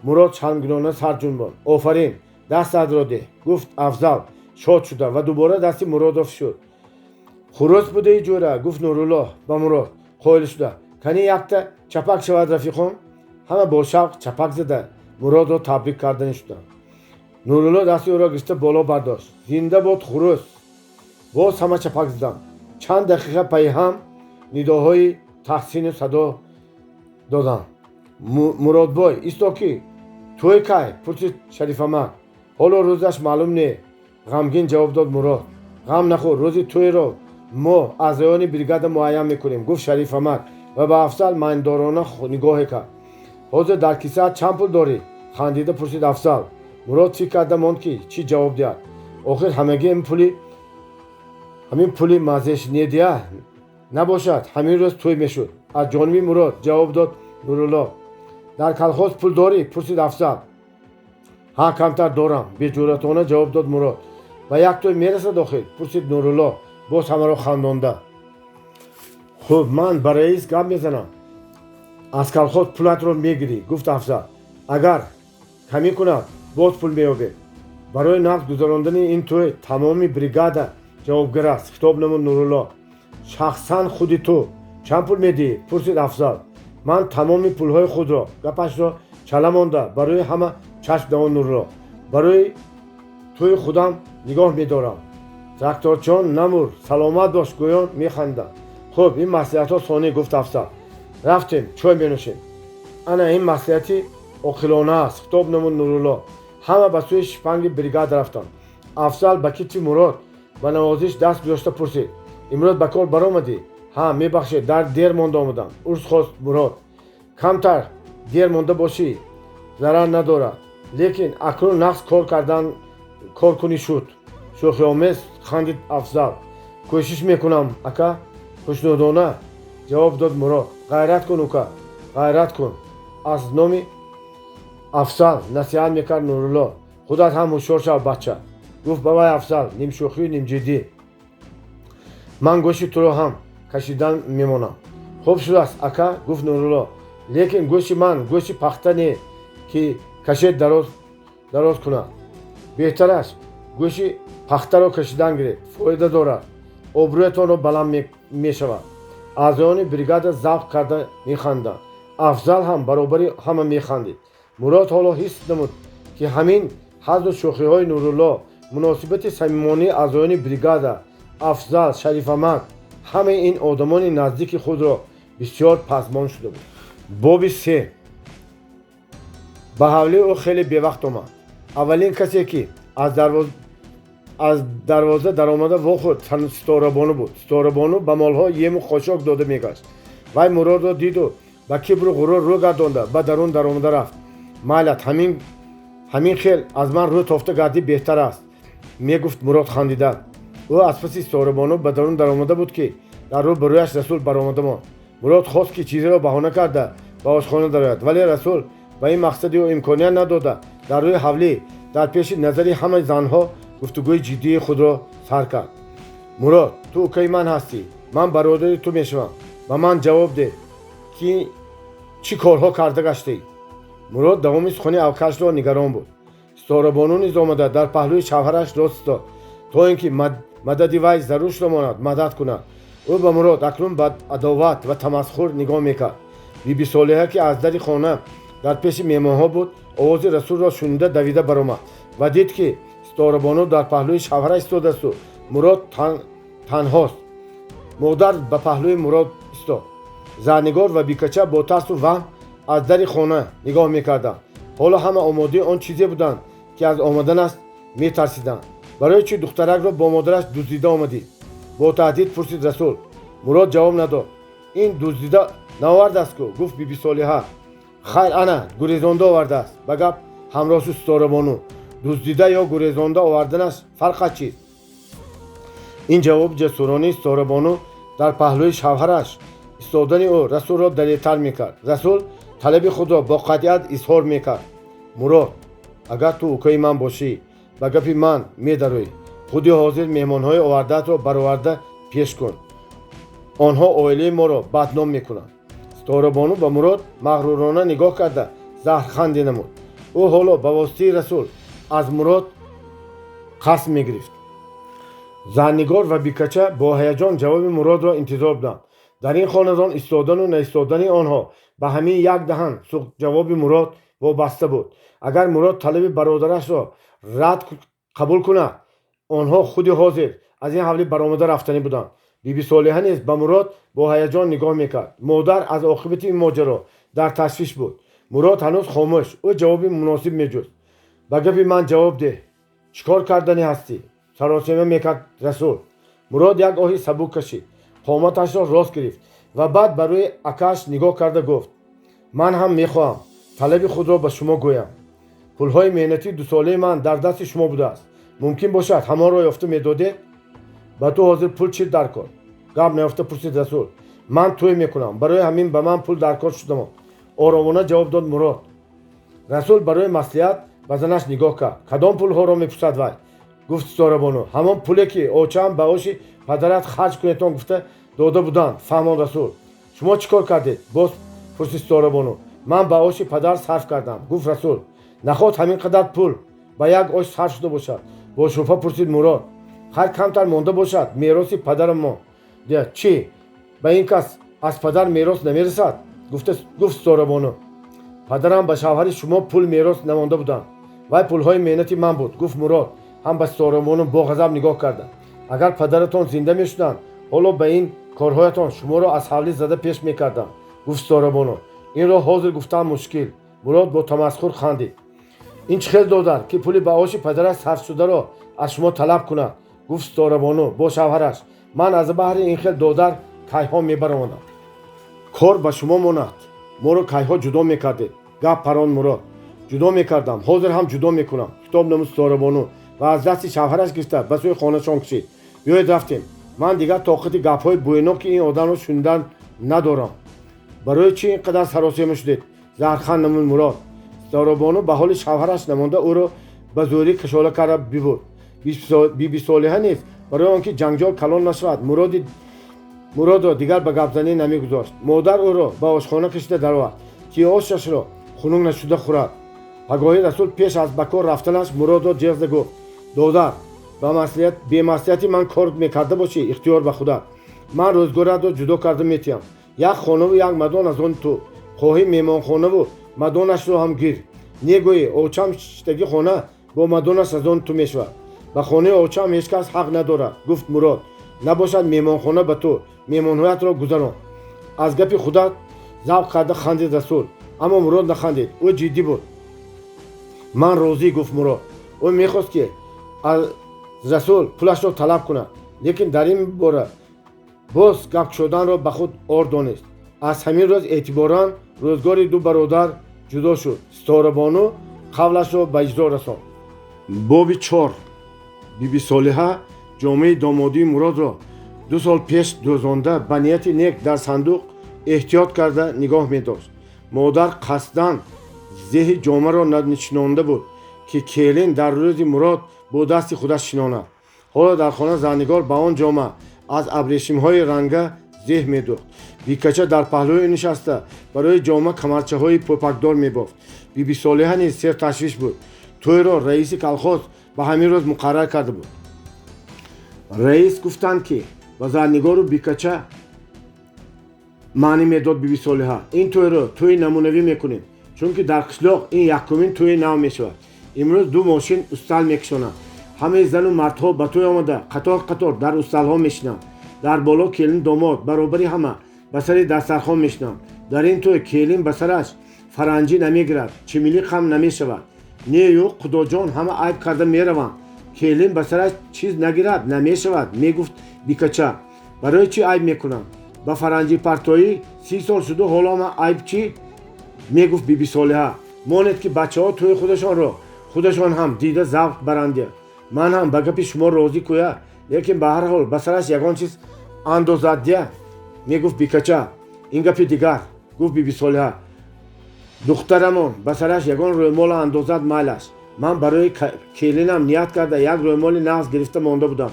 Мурод шармгинона сар ҷунбонд. Офарин, дастатро деҳ, гуфт Афзал шод шуда ва дубора дасти Муродро фишурд. Хурӯс будаи, ҷӯра, гуфт Нурулло ба Мурод қоил шуда. Кани якта чапак шавад, рафиқон. Ҳама бо шавқ чапак зада Муродро табрик карданӣ шуданд. Нурулло дасти ӯро гирифта боло бардошт. Зинда бод хурӯс! Боз ҳама чапак заданд. Чанд дақиқа пайҳам нидоҳои таҳсину садо доданд. Муродбой, исто, ки тӯй кай? Пурсид Шарифамак. Ҳоло рӯзаш маълум не, ғамгин ҷавоб дод Мурод. Ғам нахӯр, рӯзи тӯйро мо аъзоёни бригада муайян мекунем, гуфт Шарифамак ва ба Афзал майндорона нигоҳе кард. Ҳозир дар кисаат чанд пул дорӣ? Хандида пурсид Афзал. Мурод фикр карда монд, ки чӣ ҷавоб диҳад. Охир ҳамагӣ ҳамин пули мазешнедия набошад, ҳамин рӯз тӯй мешуд. Аз ҷониби Мурод ҷавоб дод Нурулло. Дар колхоз пул дорӣ? Пурсид Афзал. Ҳа, камтар дорам, беҷуръатона ҷавоб дод Мурод. Ба як тӯй мерасад охир? Пурсид Нурулло боз ҳамаро хандонда. Хуб, ман ба раис гап мезанам, аз колхоз пулатро мегирӣ, гуфт Афзал. Агар камӣ кунад, боз пул меёбед. Барои нақд гузарондани ин тӯй тамоми бригада ҷавобгар аст, хитоб намуд Нурулло. Шахсан худи ту чанд пул медиҳӣ? Пурсид Афзал. Ман тамоми пулҳои худро, гапашро чала монда барои ҳама чашм давон Нурулло, барои тӯи худам нигоҳ медорам. Тракторчиён намур, саломат бош гӯён механданд. Хуб, ин маслиҳатҳо сонӣ, гуфт Афзал. Рафтем, чой менӯшем. Ана ин маслиҳати оқилона аст, хитоб намуд Нурулло. Ҳама ба сӯи шпанги бригада рафтанд. Афзал ба китфи Мурод ба навозиш даст гузошта пурсид: имрӯз ба кор баромадӣ? Ҳа, мебахшед, дар дер монда омадам, узр хост Мурод. Камтар дер монда бошӣ, зарар надорад, лекин акнун нағз кор кардан кор кунӣ шуд, шӯхиомез хандид Афзал. Кӯшиш мекунам, ака, хушнудона ҷавоб дод Мурод. Ғайрат кун, ука, ғайрат кун, аз номи Афзал насиҳат мекард Нурулло. Худат ҳам ҳушёр шав, бача, гуфт ба вай Афзал нимшӯхию нимҷиддӣ. Ман гӯшти туро ҳам кашидан мемонам. Хуб шудааст, ака, гуфт Нурулло, лекин гӯшти ман гӯшти пахта не, ки кашед дароз кунад. Беҳтараш гӯшти пахтаро кашидан гиред, фоида дорад, обрӯятонро баланд мешавад. Аъзоёни бригада завқ карда механданд. Афзал ҳам баробари ҳама механдид. Мурод ҳоло ҳис намуд, ки ҳамин ҳазлу шӯхиҳои Нурулло, муносибати самимонии аъзоёни бригада, Афзал, Шарифамак, ҳамаи ин одамони наздики худро бисёр пазмон шуда буд. Боби се. Ба ҳавлии ӯ хеле бевақт омад. Аввалин касе, ки аз дарвоза даромада вохӯрд, Ситорабону буд. Ситорабону ба молҳо ему хошок дода мегашт. Вай Муродро диду ба кибру ғурур рӯ гардонда ба дарун даромада рафт. Майлат, ҳамин хел аз ман рӯ тофта гардӣ беҳтар аст, мегуфт Мурод хандида. Ӯ аз паси Ситорабону ба дарун даромада буд, ки дар рӯ ба рӯяш Расул баромада монд. Мурод хост, ки чизеро баҳона карда ба ошхона дарояд, вале Расул ба ин мақсади ӯ имконият надода, дар рӯи ҳавлӣ дар пеши назари ҳамаи занҳо гуфтугӯи ҷиддии худро сар кард. Мурод, ту укаи ман ҳастӣ, ман бародари ту мешавам. Ба ман ҷавоб деҳ, ки чӣ корҳо карда гаштӣ? Мурод давоми сухани авкашро нигарон буд. Ситорабону низ омада дар паҳлӯи шавҳараш рост истод. То ин ки мадади вай зарур шуда монад, мадад кунад. Ӯ ба Мурод акнун ба адоват ва тамасхур нигоҳ мекард. Биби Солиҳа, ки аз дари хона дар пеши меҳмонҳо буд, овози Расулро шунида давида баромад ва дид, ки Ситорабону дар паҳлӯи шавҳараш истодаасту Мурод танҳост. Модар ба паҳлӯи Мурод истод. Зарнигор ва Бикача бо тарсу ваҳм аз дари хона нигоҳ мекарданд. Ҳоло ҳама омодаи он чизе буданд, ки аз омаданаш метарсиданд. Барои чӣ духтаракро бо модараш дуздида омадӣ? Бо таҳдид пурсид Расул. Мурод ҷавоб надод. Ин дуздида наовардааст ку, гуфт Биби Солиҳа. Хайр, ана гурезонда овардааст, ба гап ҳамроҳ шуд Ситорабону. Дуздида ё гурезонда оварданаш фарқат чист? Ин ҷавоби ҷасуронаи Ситорабону дар паҳлӯи шавҳараш истодани ӯ Расулро далертар мекард. Расул талаби худро бо қатъият изҳор мекард. Мурод, агар ту укаи ман бошӣ, ба гапи ман медароӣ. Худи ҳозир меҳмонҳои овардаатро бароварда пеш кун. Онҳо оилаи моро бадном мекунанд. Ситорабону ба Мурод мағрурона нигоҳ карда заҳрханде намуд. Ӯ ҳоло ба воситаи Расул аз Мурод қасм мегирифт. Зарнигор ва Бикача бо ҳаяҷон ҷавоби Муродро интизор буданд. Дар ин хонадон истодану наистодани онҳо ба ҳамин як даҳан ҷавоби Мурод вобаста буд. Агар Мурод талаби бародарашро рад қабул кунад, онҳо худи ҳозир аз ин ҳавлӣ баромада рафтанӣ буданд. Биби Солиҳа низ ба Мурод бо ҳаяҷон нигоҳ мекард. Модар аз оқибати ин моҷаро дар ташвиш буд. Мурод ҳанӯз хомӯш, ӯ ҷавоби муносиб меҷуст. Ба гапи ман ҷавоб деҳ, чӣ кор карданӣ ҳастӣ? Саросема мекард Расул. Мурод як оҳи сабук кашид, қоматашро рост гирифт ва баъд ба рӯи акааш нигоҳ карда гуфт: ман ҳам мехоҳам талаби худро ба шумо гӯям. Пулҳои меҳнатии дусолаи ман дар дасти шумо будааст. Мумкин бошад, ҳамонро ёфта медодед? Ба ту ҳозир пул чӣ дар кор? Гап наёфта пурсид Расул. Ман тӯй мекунам, барои ҳамин ба ман пул дар кор шудам, оромона ҷавоб дод Мурод. Расул барои маслиҳат ба занаш нигоҳ кард. Кадом пулҳоро мепурсад вай? Гуфт Ситорабону. Ҳамон пуле, ки очаам ба оши падарат харҷ кунедтон гуфта дода буданд, фаҳмон Расул. Шумо чӣ кор кардед? Боз пурсид Ситорабону. Ман ба оши падар сарф кардам, гуфт Расул. Наход ҳамин қадар пул ба як ош сарф шуда бошад? Бо шубҳа пурсид Мурод. Хайр, камтар монда бошад, мероси падарамон. Чӣ, ба ин кас аз падар мерос намерасад? Гуфт Ситорабону. Падарам ба шавҳари шумо пул мерос намонда буданд. Вай пулҳои меҳнати ман буд, гуфт Мурод ҳам ба Ситорабону бо ғазаб нигоҳ карда. Агар падаратон зинда мешуданд, ҳоло ба ин корҳоятон шуморо аз ҳавлӣ зада пеш мекардам, гуфт Ситорабону. Инро ҳозир гуфтан мушкил. Мурод бо тамасхур хандид. Ин чӣ хел додар, ки пули ба оши падараш сарф шударо аз шумо талаб кунад? Гуфт Ситорабону бо шавҳараш. Ман аз баҳри ин хел додар кайҳо мебаромадам. Кор ба шумо монад, моро кайҳо ҷудо мекардед, гап парон Мурод. Ҷудо мекардам, ҳозир ҳам ҷудо мекунам, хитоб намуд Ситорабону ва аз дасти шавҳараш гирифта ба сӯи хонашон кашид. Биёед рафтем, ман дигар тоқати гапҳои бӯйноки ин одамро шунидан надорам. Барои чӣ ин қадар саросема шудед? Заҳрханд намуд Мурод. Ситорабону ба ҳоли шавҳараш намонда ӯро ба зӯрӣ кашола карда бибурд. Биби Солиҳа низ барои он ки ҷанҷол калон нашавад, Муродро дигар ба гапзанӣ намегузошт. Модар ӯро ба ошхона кашида даровард, ки ошашро хунук нашуда хӯрад. Пагоҳи Расул пеш аз ба кор рафтанаш Муродро ҷеғ зада гуфт: додар, бемаслиҳати ман кор мекарда бошӣ, ихтиёр ба худат. Ман рӯзгоратро ҷудо карда метиҳам. Як хонаву як мадон аз он ту. Хоҳӣ, меҳмонхонаву мадонашро ҳам гир. Негӯӣ, очам шиштагӣ хона бо мадонаш аз он ту мешавад. Ба хонаи очам ҳеҷ кас ҳақ надорад, гуфт Мурод. Набошад, меҳмонхона ба ту, меҳмонҳоятро гузарон. Аз гапи худат завқ карда хандид Расул. Аммо Мурод нахандид, ӯ ҷиддӣ буд. Ман розӣ, гуфт Мурод. Ӯ мехост, ки аз Расул пулашро талаб кунад, лекин дар ин бора боз гап кушоданро ба худ ор донист. Аз ҳамин рӯз эътиборан рӯзгори ду бародар ҷудо шуд. Ситорабону қавлашро ба иҷро расонд. Боби 4. Биби Солиҳа ҷомаи домодии Муродро 2 сол пеш дӯзонда ба нияти нек дар сандуқ эҳтиёт карда нигоҳ медошт. Модар қасдан зеҳи ҷомаро нанишинонда буд, ки келин дар рӯзи Мурод бо дасти худаш шинонад. Ҳоло дар хона Зарнигор ба он ҷома аз абрешимҳои ранга зеҳ медӯхт. Бикача дар паҳлӯи нишаста барои ҷома камарчаҳои пӯпакдор мебофт. Биби Солиҳа низ серташвиш буд. Тӯйро раиси колхоз ба ҳамин рӯз муқаррар карда буд. Раис гуфтанд, ки ба Зарнигору Бикача маънӣ медод Бибисолиҳа: ин тӯйро тӯи намунавӣ мекунем, чунки дар қишлоқ ин якумин тӯи нав мешавад. Имрӯз ду мошин устал мекушонанд. Ҳамаи зану мардҳо ба тӯй омада, қатор қатор дар усталҳо мешинанд. Дар боло келин, домод баробари ҳама ба сари дастархон мешинанд. Дар ин тӯй келин ба сараш фаранҷӣ намегирад, чимилиқ ҳам намешавад. Нею, худоҷон, ҳама айб карда мераванд. Келин ба сараш чиз нагирад, намешавад, мегуфт Бикача. Барои чӣ айб мекунам? Ба фаранҷипартоӣ 30 сол шуду, ҳоло ман айб чӣ? Мегуфт Бибисолиҳа. Монед, ки бачаҳо тӯи худашонро худашон ҳам дида завқ баранд. Ман ҳам ба гапи шумо розӣ кӯя, лекин ба ҳар ҳол ба сараш ягон чиз андозад дия, мегуфт Бикача. Ин гапи дигар, гуфт Бибисолиҳа. Духтарамон ба сараш ягон рӯмола андозад, майлаш. Ман барои келинам ният карда, як рӯмоли нағз гирифта монда будам.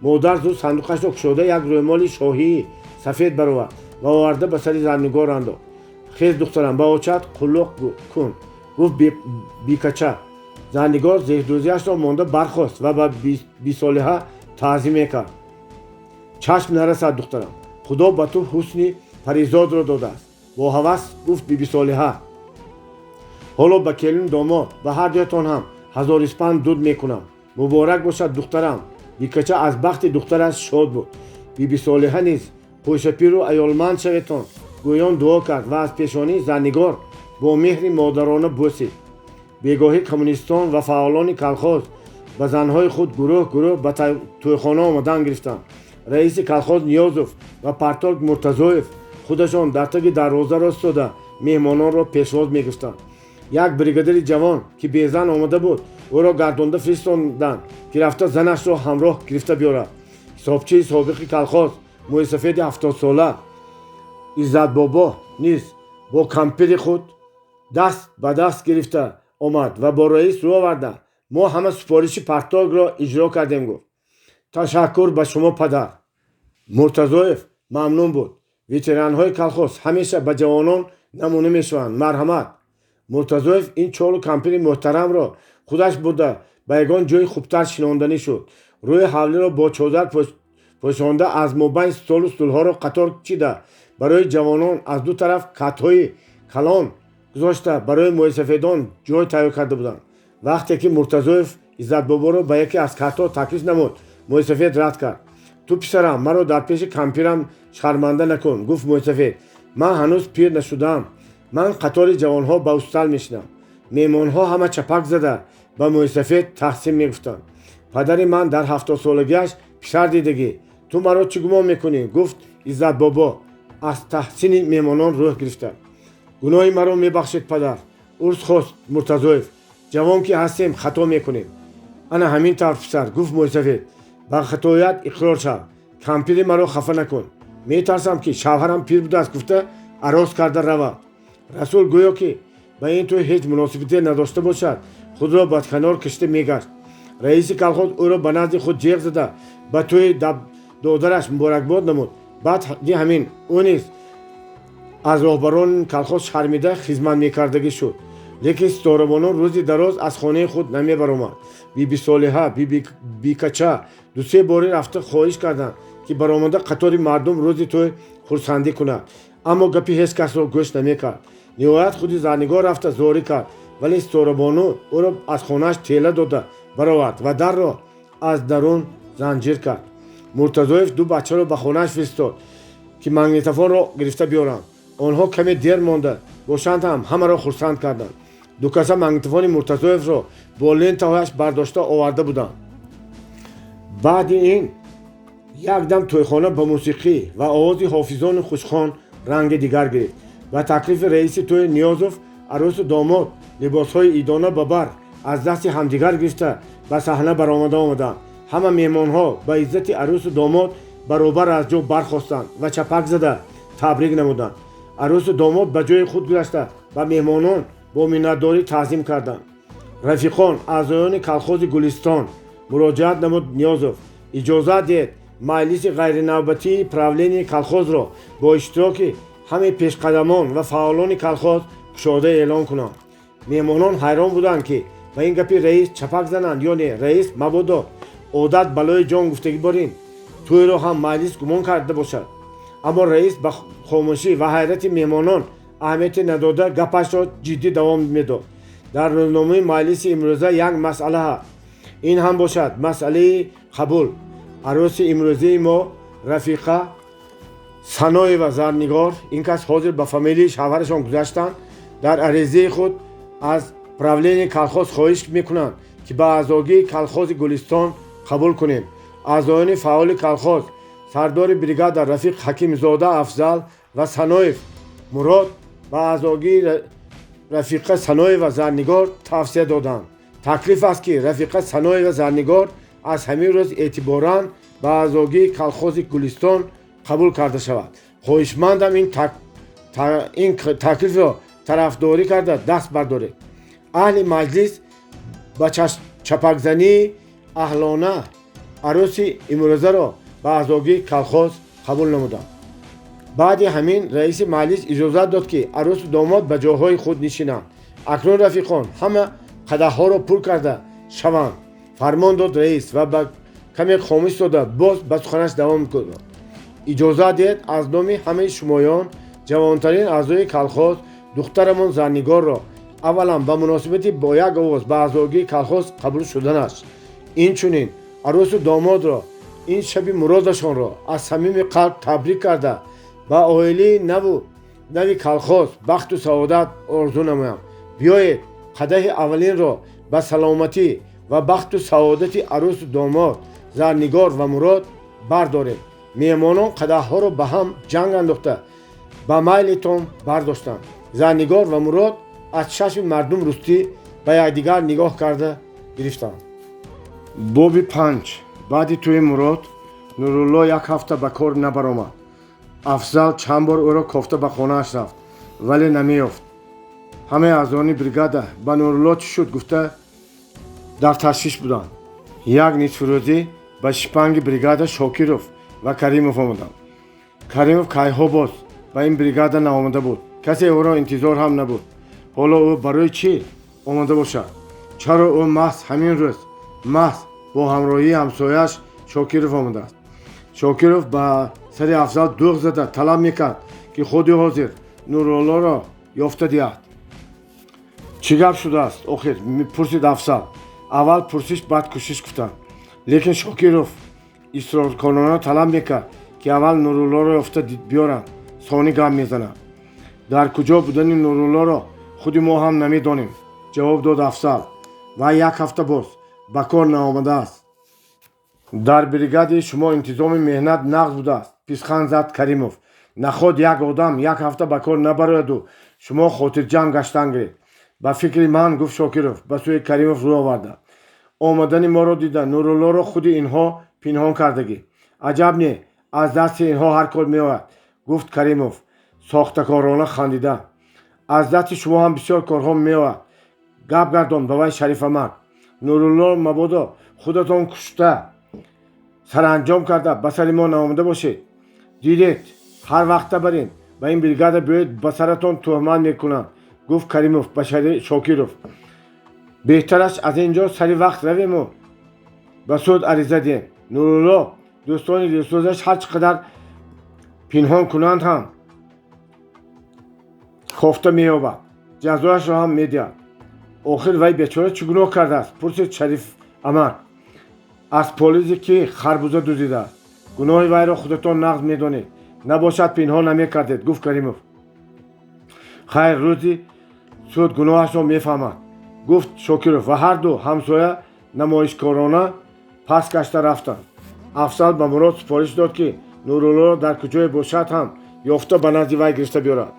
Модар зуд сандуқашро кушода, як рӯмоли шоҳии сафед баровард ва оварда ба сари Зарнигор андохт. Хез, духтарам, ба очат қуллуқ кун, гуфт Бикача. Зарнигор зеҳдӯзиашро монда бархост ва ба Бибисолиҳа таъзим мекард. Чашм нарасад, духтарам, Худо ба ту ҳусни паризодро додааст, бо ҳавас гуфт Бибисолиҳа. Ҳоло ба келину домод, ба ҳар дуятон ҳам ҳазориспанд дуд мекунам. Муборак бошад, духтарам. Бикача аз бахти духтараш шод буд. Бибисолиҳа низ хӯшапиру аёлманд шаветон гӯён дуо кард ва аз пешонии Зарнигор бо меҳри модарона бӯсид. Бегоҳӣ коммунистон ва фаъолони колхоз ба занҳои худ гурӯҳ гурӯҳ ба тӯйхона омадан гирифтанд. Раиси колхоз Ниёзов ва парторг Муртазоев худашон дар таги дарвоза рост меҳмононро пешвоз мегирифтанд. Як бригадири ҷавон, ки безан омада буд, ӯро гардонда фиристонданд, ки рафта занашро ҳамроҳ гирифта биёрад. Ҳисобчии собиқи колхоз, мӯйсафеди 70-сола Иззатбобо низ бо кампири худ даст ба даст гирифта омад ва бо раис рӯ оварда: «Мо ҳама супориши парторгро иҷро кардем», — гуфт. Ташаккур ба шумо, падар. Муртазоев мамнун буд. Ветеранҳои колхоз ҳамеша ба ҷавонон намуна мешаванд. Марҳамат. Муртазоев ин чолу кампири муҳтарамро худаш бурда, ба ягон ҷои хубтар шинонданӣ шуд. Рӯи ҳавлиро бо чодар пӯшонда, аз мобайн столу стулҳоро қатор чида, барои ҷавонон аз ду тараф катҳои калон гузошта, барои мӯйсафедон ҷой тайёр карда буданд. Вақте ки Муртазоев Иззатбоборо ба яке аз катҳо таклиф намуд, мӯйсафед рад кард. Ту, писарам, маро дар пеши кампирам шарманда накун, гуфт мӯйсафед. Ман ҳанӯз пир нашудаам. Ман қатори ҷавонҳо ба устал мешинам. Меҳмонҳо ҳама чапак зада ба мӯйсафед таҳсин мегуфтанд. Падари ман дар 70-солагиаш писар дидагӣ, ту маро чӣ гумон мекунӣ? Гуфт Иззатбобо, аз таҳсини меҳмонон рӯҳ гирифта. Гуноҳи маро мебахшед, падар, узр хост Муртазоев. Ҷавон ки ҳастем, хато мекунем. Ана ҳамин тавр, писар, гуфт мӯйсафед. Ба хатоят иқрор шав. Кампири маро хафа накун. Метарсам, ки шавҳарам пир будааст гуфта, ароз карда равад. Расул гӯё ки ба ин тӯй ҳеҷ муносибате надошта бошад, худро ба канор кашида мегашт. Раиси колхоз ӯро ба назди худ ҷеғ зада, ба тӯи додараш муборакбод намуд. Баъди ҳамин ӯ низ аз роҳбарони колхоз шармида хизмат мекардагӣ шуд. Лекин Ситорабону рӯзи дароз аз хонаи худ намебаромад. Бибисолиҳа, Бикача дусе бори рафта хоҳиш карданд, ки баромада қатори мардум рӯзи тӯй хурсандӣ кунад, аммо гапи ҳеҷ касро гӯш намекард. Ниҳоят худи Зарнигор рафта зорӣ кард, вале Ситорабону ӯро аз хонааш тела дода баровард ва дарро аз дарун занҷир кард. Муртазоев ду бачаро ба хонааш фиристод, ки магнитофонро гирифта биёранд. Онҳо каме дер монда бошанд ҳам, ҳамаро хурсанд карданд. Ду каса магнитофони Муртазоевро бо лентаҳояш бардошта оварда буданд. Баъди ин якдам тӯйхона ба мусиқӣ ва овози ҳофизони хушхон ранги дигар гирифт. Ба таклифи раиси тӯй Ниёзов, арӯсу домод либосҳои идона ба бар, аз дасти ҳамдигар гирифта, ба саҳна баромада омаданд. Ҳама меҳмонҳо ба иззати арӯсу домод баробар аз ҷо бархостанд ва чапак зада табрик намуданд. Арӯсу домод ба ҷои худ гузашта, ба меҳмонон бо миннатдорӣ таъзим карданд. Рафиқон, аъзоёни колхози Гулистон, муроҷиат намуд Ниёзов, иҷозат диҳед, маҷлиси ғайринавбатии правленияи колхозро бо иштироки ҳамаи пешқадамон ва фаъолони колхоз кушода эълон кунам. Меҳмонон ҳайрон буданд, ки ба ин гапи раис чапак зананд ё не. Раис мабодо Одат балои ҷон гуфтагӣ борин тӯйро ҳам маҷлис гумон карда бошад. Аммо раис ба хомӯшӣ ва ҳайрати меҳмонон аҳамияте надода, гапашро ҷиддӣ давом медод. Дар рӯзномаи маҷлиси имрӯза як масъала ҳаст. Ин ҳам бошад масъалаи қабул. Арӯси имрӯзии мо Рафиқа Саноева Зарнигор, ин кас ҳозир ба фамилияи шавҳарашон гузаштанд, дар аризаи худ аз правленияи колхоз хоҳиш мекунанд, ки ба аъзогии колхози Гулистон қабул кунем. Аъзоёни фаъоли колхоз сардори бригада Рафиқ Ҳакимзода Афзал ва Саноев Мурод ба аъзогии Рафиқа Саноева Зарнигор тавсия доданд. Таклиф аст, ки Рафиқа Саноева Зарнигор аз ҳамин рӯз эътиборан ба аъзогии колхози Гулистон қабул карда шавад. Хоҳишмандам, ин таклифро тарафдорӣ карда, даст бардоред. Аҳли маҷлис ба чапакзании аҳлона арӯси имрӯзаро ба аъзогии колхоз қабул намуданд. Баъди ҳамин раиси маҷлис иҷозат дод, ки арӯсу домод ба ҷойҳои худ нишинанд. Акнун, рафиқон, ҳама қадаҳҳоро пур карда шаванд, фармон дод раис ва ба каме хомӯш дода, боз ба суханаш давом дод. Иҷозат диҳед, аз номи ҳамаи шумоён ҷавонтарин аъзои колхоз, духтарамон Зарнигорро, аввалан ба муносибати бо як овоз ба аъзогии колхоз қабул шуданаш, инчунин арӯсу домодро ин шаби муродашонро аз самими қалб табрик карда, ба оилаи наву нави колхоз бахту саодат орзу намоям. Биёед, қадаҳи аввалинро ба саломатӣ ва бахту саодати арӯсу домод Зарнигор ва Мурод бардорем. Меҳмонон қадаҳҳоро ба ҳам ҷанг андохта, ба майлитон бардоштанд. Зарнигор ва Мурод аз чашми мардум рустӣ ба якдигар нигоҳ карда гирифтанд. Боби 5. Баъди тӯи Мурод Нурулло як ҳафта ба кор набаромад. Афзал чанд бор ӯро кофта ба хонааш рафт, вале намеёфт. Ҳамаи аъзони бригада ба Нурулло чӣ шуд гуфта дар ташвиш буданд. Як нисфирӯзӣ ба шипанги бригада Шокиров ва Каримов омаданд. Каримов кайҳо боз ба ин бригада наомада буд. Касе ӯро интизор ҳам набуд. Ҳоло ӯ барои чӣ омада бошад? Чаро ӯ маҳз ҳамин рӯз, маҳз бо ҳамроҳии ҳамсояаш Шокиров омадааст? Шокиров ба сари Афзал дӯғ зада талаб мекард, ки худи ҳозир Нуруллоро ёфта диҳад. Чӣ гап шудааст охир? Пурсид Афзал. Аввал пурсиш, баъд кӯшиш гуфтанд. Лекин Шокиров исроркорона талаб мекард, ки аввал Нуруллоро ёфта биёранд, сони гап мезанад. Дар куҷо будани Нуруллоро худи мо ҳам намедонем, ҷавоб дод Афзал. Вай як ҳафта боз ба кор наомадааст. Дар бригадаи шумо интизоми меҳнат нағз будааст, писхан зад Каримов. Наход як одам як ҳафта ба кор набарояду шумо хотирҷамъ гаштан гиред. Ба фикри ман, гуфт Шокиров ба сӯи Каримов рӯ оварда, омадани моро дида, Нуруллоро худи инҳо пинҳон кардагӣ. Аҷаб не, аз дасти инҳо ҳар кор меояд, гуфт Каримов сохтакорона хандида. Аз дасти шумо ҳам бисёр корҳо меояд, гап гардон ба вай Шарифамак. Нурулло мабодо худатон кушта саранҷом карда ба сари мо наомада бошед. Дидед, ҳар вақта барин ба ин бригада биёед, ба саратон туҳмат мекунанд, гуфт Каримов ба Шокиров. Беҳтараш аз ин ҷо сари вақт равему ба суд ариза диҳем. Нурулло дӯстони дилсӯзаш ҳар чӣ қадар пинҳон кунанд ҳам кофта меёбад, ҷазояшро ҳам медиҳад. Охир вай бечора чӣ гуноҳ кардааст? Пурсид Шариф Амак. Аз полизе ки харбуза дуздидааст. Гуноҳи вайро худатон нағз медонед, набошад пинҳон намекардед, гуфт Каримов. Хайр, рӯзи суд гуноҳашро мефаҳмад, гуфт Шокиров ва ҳарду ҳамсоя намоишкорона пас гашта рафтанд. Афзал ба Мурод супориш дод, ки Нуруллоро дар куҷое бошад ҳам ёфта, ба назди вай гирифта биёрад.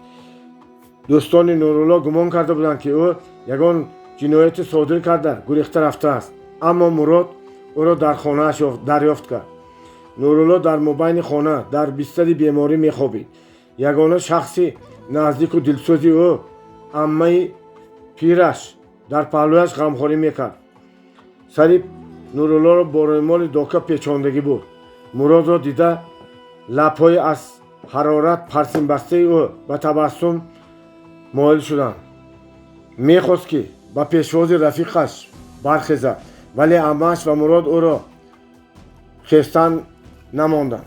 Дӯстони Нурулло гумон карда буданд, ки ӯ ягон ҷинояте содир карда, гурехта рафтааст, аммо Мурод ӯро дар хонааш дарёфт кард. Нурулло дар мобайни хона дар бистари беморӣ мехобид. Ягона шахси наздику дилсӯзи ӯ, аммаи пираш, дар паҳлӯяш ғамхорӣ мекард. Сари Нуруллоро бо рӯймоли дока печондагӣ буд. Муродро дида, лабҳои аз ҳарорат парсимбастаи ӯ ба табассум моил шуданд. Мехост, ки ба пешвози рафиқаш бархезад, вале аммааш ва Мурод ӯро Хестан намонданд.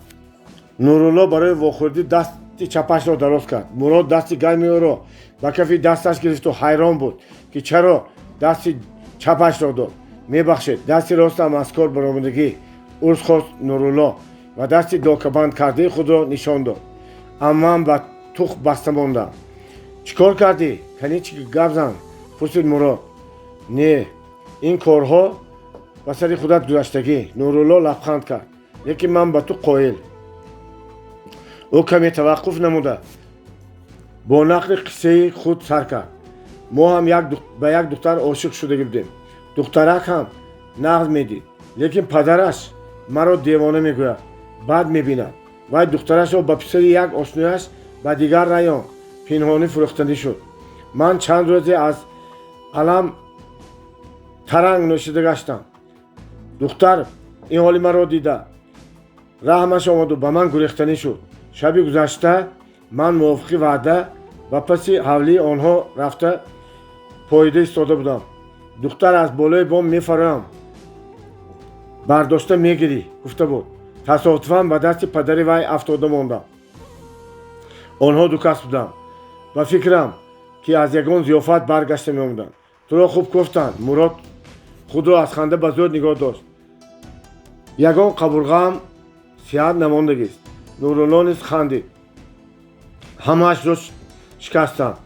Нурулло барои вохӯрдӣ дасти чапашро дароз кард. Мурод дасти гарми ӯро ба кафи дасташ гирифту ҳайрон буд, ки чаро дасти чапашро дод. Мебахшед, дасти ростам аз кор баромадагӣ, узр хост Нурулло ва дасти докабанд кардаи худро нишон дод. Аммам ба тух баста мондам. Чӣ кор кардӣ? Кани чӣ гап зан? Пурсид Мурод. Не, ин корҳо ба сари худат гузаштагӣ, Нурулло лабханд кард. Лекин ман ба ту қоил. Ӯ каме таваққуф намуда бо нақли қиссаи худ сар кард. Мо ҳам ба як духтар ошиқ шудагӣ будем. Духтарак ҳам нағз медид, лекин падараш маро девона мегӯяд, бад мебинад. Вай духтарашро ба писари як ошнояш ба дигар район пинҳонӣ фурӯхтанӣ шуд. Ман чанд рӯзе аз алам таранг нӯшида гаштам. Духтар ин ҳоли маро дида раҳмаш омаду ба ман гурехтанӣ шуд. Шаби гузашта ман мувофиқи ваъда ба паси ҳавлии онҳо рафта поида истода будам. Духтар аз болои бом мефароям, бардошта мегирӣ, гуфта буд. Тасодуфан ба дасти падари вай афтода мондам. Онҳо ду кас буданд. Ба фикрам, ки аз ягон зиёфат баргашта меомаданд. Туро хуб гуфтанд. Мурод худро аз ханда ба зӯр нигоҳ дошт. Ягон қабурғаам сиҳат намондагист. Нурулло низ хандид. Ҳамаашро шикастанд.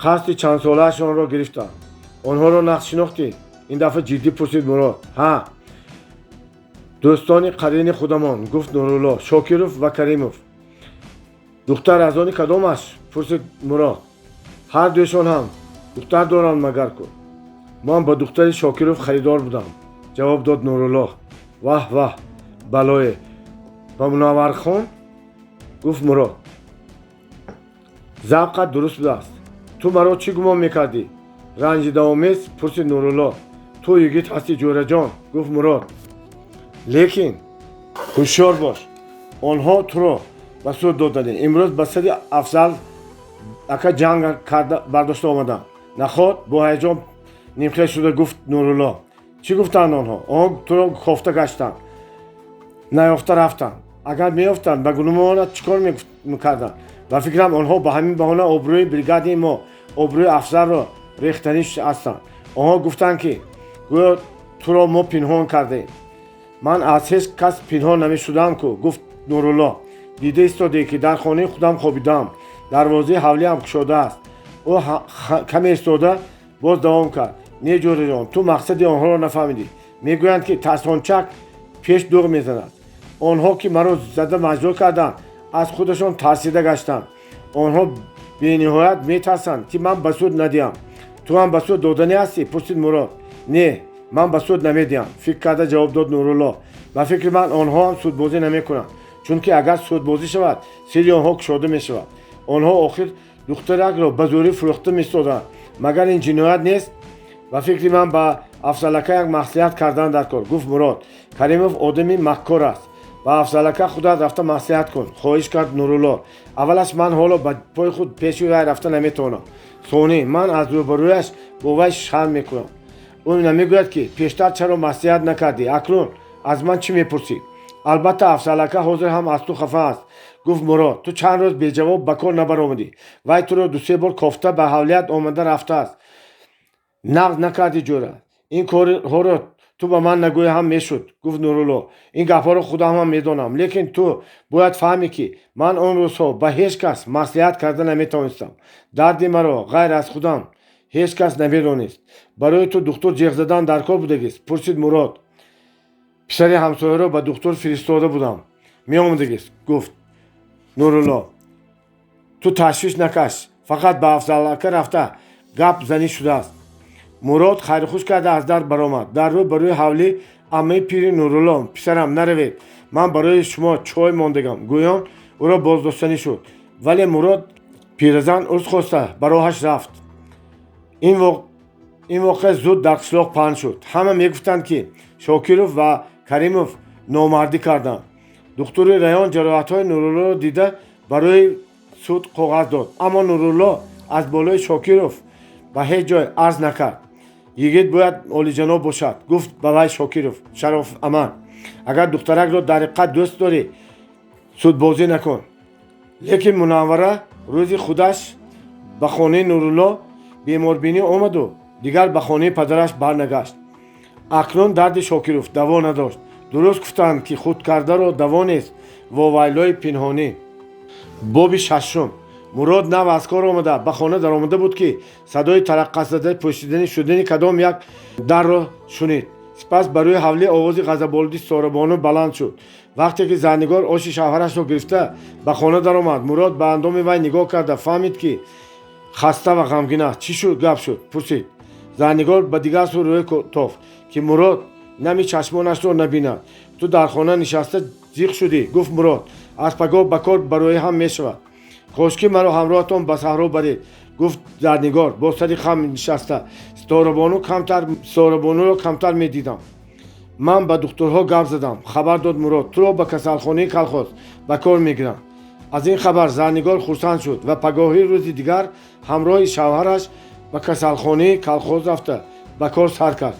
Қасди чандсолаашонро гирифтанд. Онҳоро нағз шинохтӣ? Ин дафъа ҷиддӣ пурсид Мурод. Ҳа, дӯстони қарини худамон, гуфт Нурулло. Шокиров ва Каримов. Духтар аз они кадомаш? Пурсид Мурод. Ҳар дуешон ҳам духтар доранд магар ку. Ман ба духтари Шокиров харидор будам, ҷавоб дод Нурулло. Ваҳ, ваҳ, балое. Ба Мунаввархон? Гуфт Мурод. Завқат дуруст будааст. Ту маро чӣ гумон мекардӣ? Ранҷидаомез пурсид Нурулло. Ту йигит ҳастӣ, ҷӯраҷон, гуфт Мурод. Лекин ҳушёр бош, онҳо туро ба суд додани. Имрӯз ба сари Афзал ака ҷанг карда бардошта омадам. Наход бо ҳаяҷон нимхел шуда гуфт Нурулло. Чӣ гуфтанд онҳо? Онҳо туро кофта гаштанд, наёфта рафтанд. Агар меёфтанд, ба гуномонат чӣ кор мекарданд? Ба фикрам, онҳо ба ҳамин баҳона обрӯи бригадаи мо, обрӯи Афзалро рехтанӣ ҳастанд. Онҳо гуфтанд, ки гӯё туро мо пинҳон кардаем. Ман аз ҳеҷ кас пинҳон намешудам ку, гуфт Нурулло. Дида истодӣ, ки дар хонаи худам хобидаам, дарвозаи ҳавлиам кушодааст. Ӯ каме истода боз давом кард. Не, ҷӯраҷон, ту мақсади онҳоро нафаҳмидӣ. Мегӯянд, ки тарсончак пеш дуғ мезанад. Онҳо ки маро зада маҷбур карданд, аз худашон тарсида гаштанд. Онҳо бениҳоят метарсанд, ки ман ба суд надиҳам. Ту ҳам ба суд доданӣ ҳастӣ? Пурсид Мурод. Не, ман ба суд намедиҳам, фикр карда ҷавоб дод Нурулло. Ба фикри ман, онҳо ҳам судбозӣ намекунанд, чунки агар судбозӣ шавад, сири онҳо кушода мешавад. Онҳо охир духтаракро ба зӯрӣ фурӯхта меистоданд. Магар ин ҷиноят нест? Ба фикри ман, ба Афзалака як маслиҳат кардан дар кор, гуфт Мурод. Каримов одами маккор аст. Ба Афзалака худат рафта маслиҳат кун, хоҳиш кард Нурулло. Аввалаш, ман ҳоло ба пои худ пеши вай рафта наметавонам. Сонӣ, ман аз рӯбарӯяш бо вай шарм мекунам. Ӯ намегӯяд, ки пештар чаро маслиҳат накардӣ, акнун аз ман чӣ мепурсӣ? Албатта, Афзалака ҳозир ҳам аз ту хафа аст, гуфт Мурод. Ту чанд рӯз беҷавоб ба кор набаромадӣ. Вай туро дусе бор кофта ба ҳавлият омада рафтааст. Нағз накардӣ, ҷӯра. Ин корҳоро ту ба ман нагӯӣ ҳам мешуд, гуфт Нурулло. Ин гапҳоро худам ҳам медонам, лекин ту бояд фаҳмӣ, ки ман он рӯзҳо ба ҳеҷ кас маслиҳат карда наметавонистам. Дарди маро ғайр аз худам ҳеҷ кас намедонист. Барои ту духтур ҷеғ задан дар кор будагист? Пурсид Мурод. Писари ҳамсояро ба духтур фиристода будам, меомадагист, гуфт Нурулло. Ту ташвиш накаш, фақат ба Афзалака рафта гап занӣ шудааст. Мурод хайрухуш карда аз дар баромад. Дар рӯ ба рӯи ҳавлӣ аммаи пири Нурулло «Писарам, наравед, ман барои шумо чой мондагам», гӯён ӯро боздоштанӣ шуд. Вале Мурод пиразан узр хоста ба роҳаш рафт. Ин воқеа зуд дар қишлоқ паҳн шуд. Ҳама мегуфтанд, ки Шокиров ва Каримов номардӣ карданд. Духтури район ҷароҳатҳои Нуруллоро дида барои суд коғаз дод, аммо Нурулло аз болои Шокиров ба ҳеҷ ҷой арз накард. Йигит бояд олиҷаноб бошад, гуфт ба вай Шокиров Шароф Аман. Агар духтаракро дар ҳақиқат дӯст дорӣ, судбозӣ накун. Лекин Мунаввара рӯзи худаш ба хонаи Нурулло беморбинӣ омаду дигар ба хонаи падараш барнагашт. Акнун дарди Шокиров даво надошт. Дуруст гуфтанд, ки худкардаро даво нест, вовайлои пинҳонӣ. Боби шашум. Мурод нав аз кор омада ба хона даромада буд, ки садои тараққазада пӯшидани шудани кадом як дарро шунид. Сипас ба рӯи ҳавлӣ овози ғазаболуди Ситорабону баланд шуд. Вақте ки Зарнигор оши шавҳарашро гирифта ба хона даромад, Мурод ба андоми вай нигоҳ карда фаҳмид, ки хаста ва ғамгин аст. Чӣ шуд, гап шуд? Пурсид. Зарнигор ба дигар сӯ рӯй тофт, ки Мурод нами чашмонашро набинад. Ту дар хона нишаста зиқ шудӣ, гуфт Мурод. Аз пагоҳ ба кор барои ҳам мешавад. Кошкӣ маро ҳамроҳатон ба саҳро баред, гуфт Зарнигор бо сари хам нишаста. Ситорабонуро камтар медидам. Ман ба духтурҳо гап задам, хабар дод Мурод. Туро ба касалхонаи колхоз ба кор мегирам. Аз ин хабар Зарнигор хурсанд шуд ва пагоҳии рӯзи дигар ҳамроҳи шавҳараш ба касалхонаи колхоз рафта ба кор сар кард.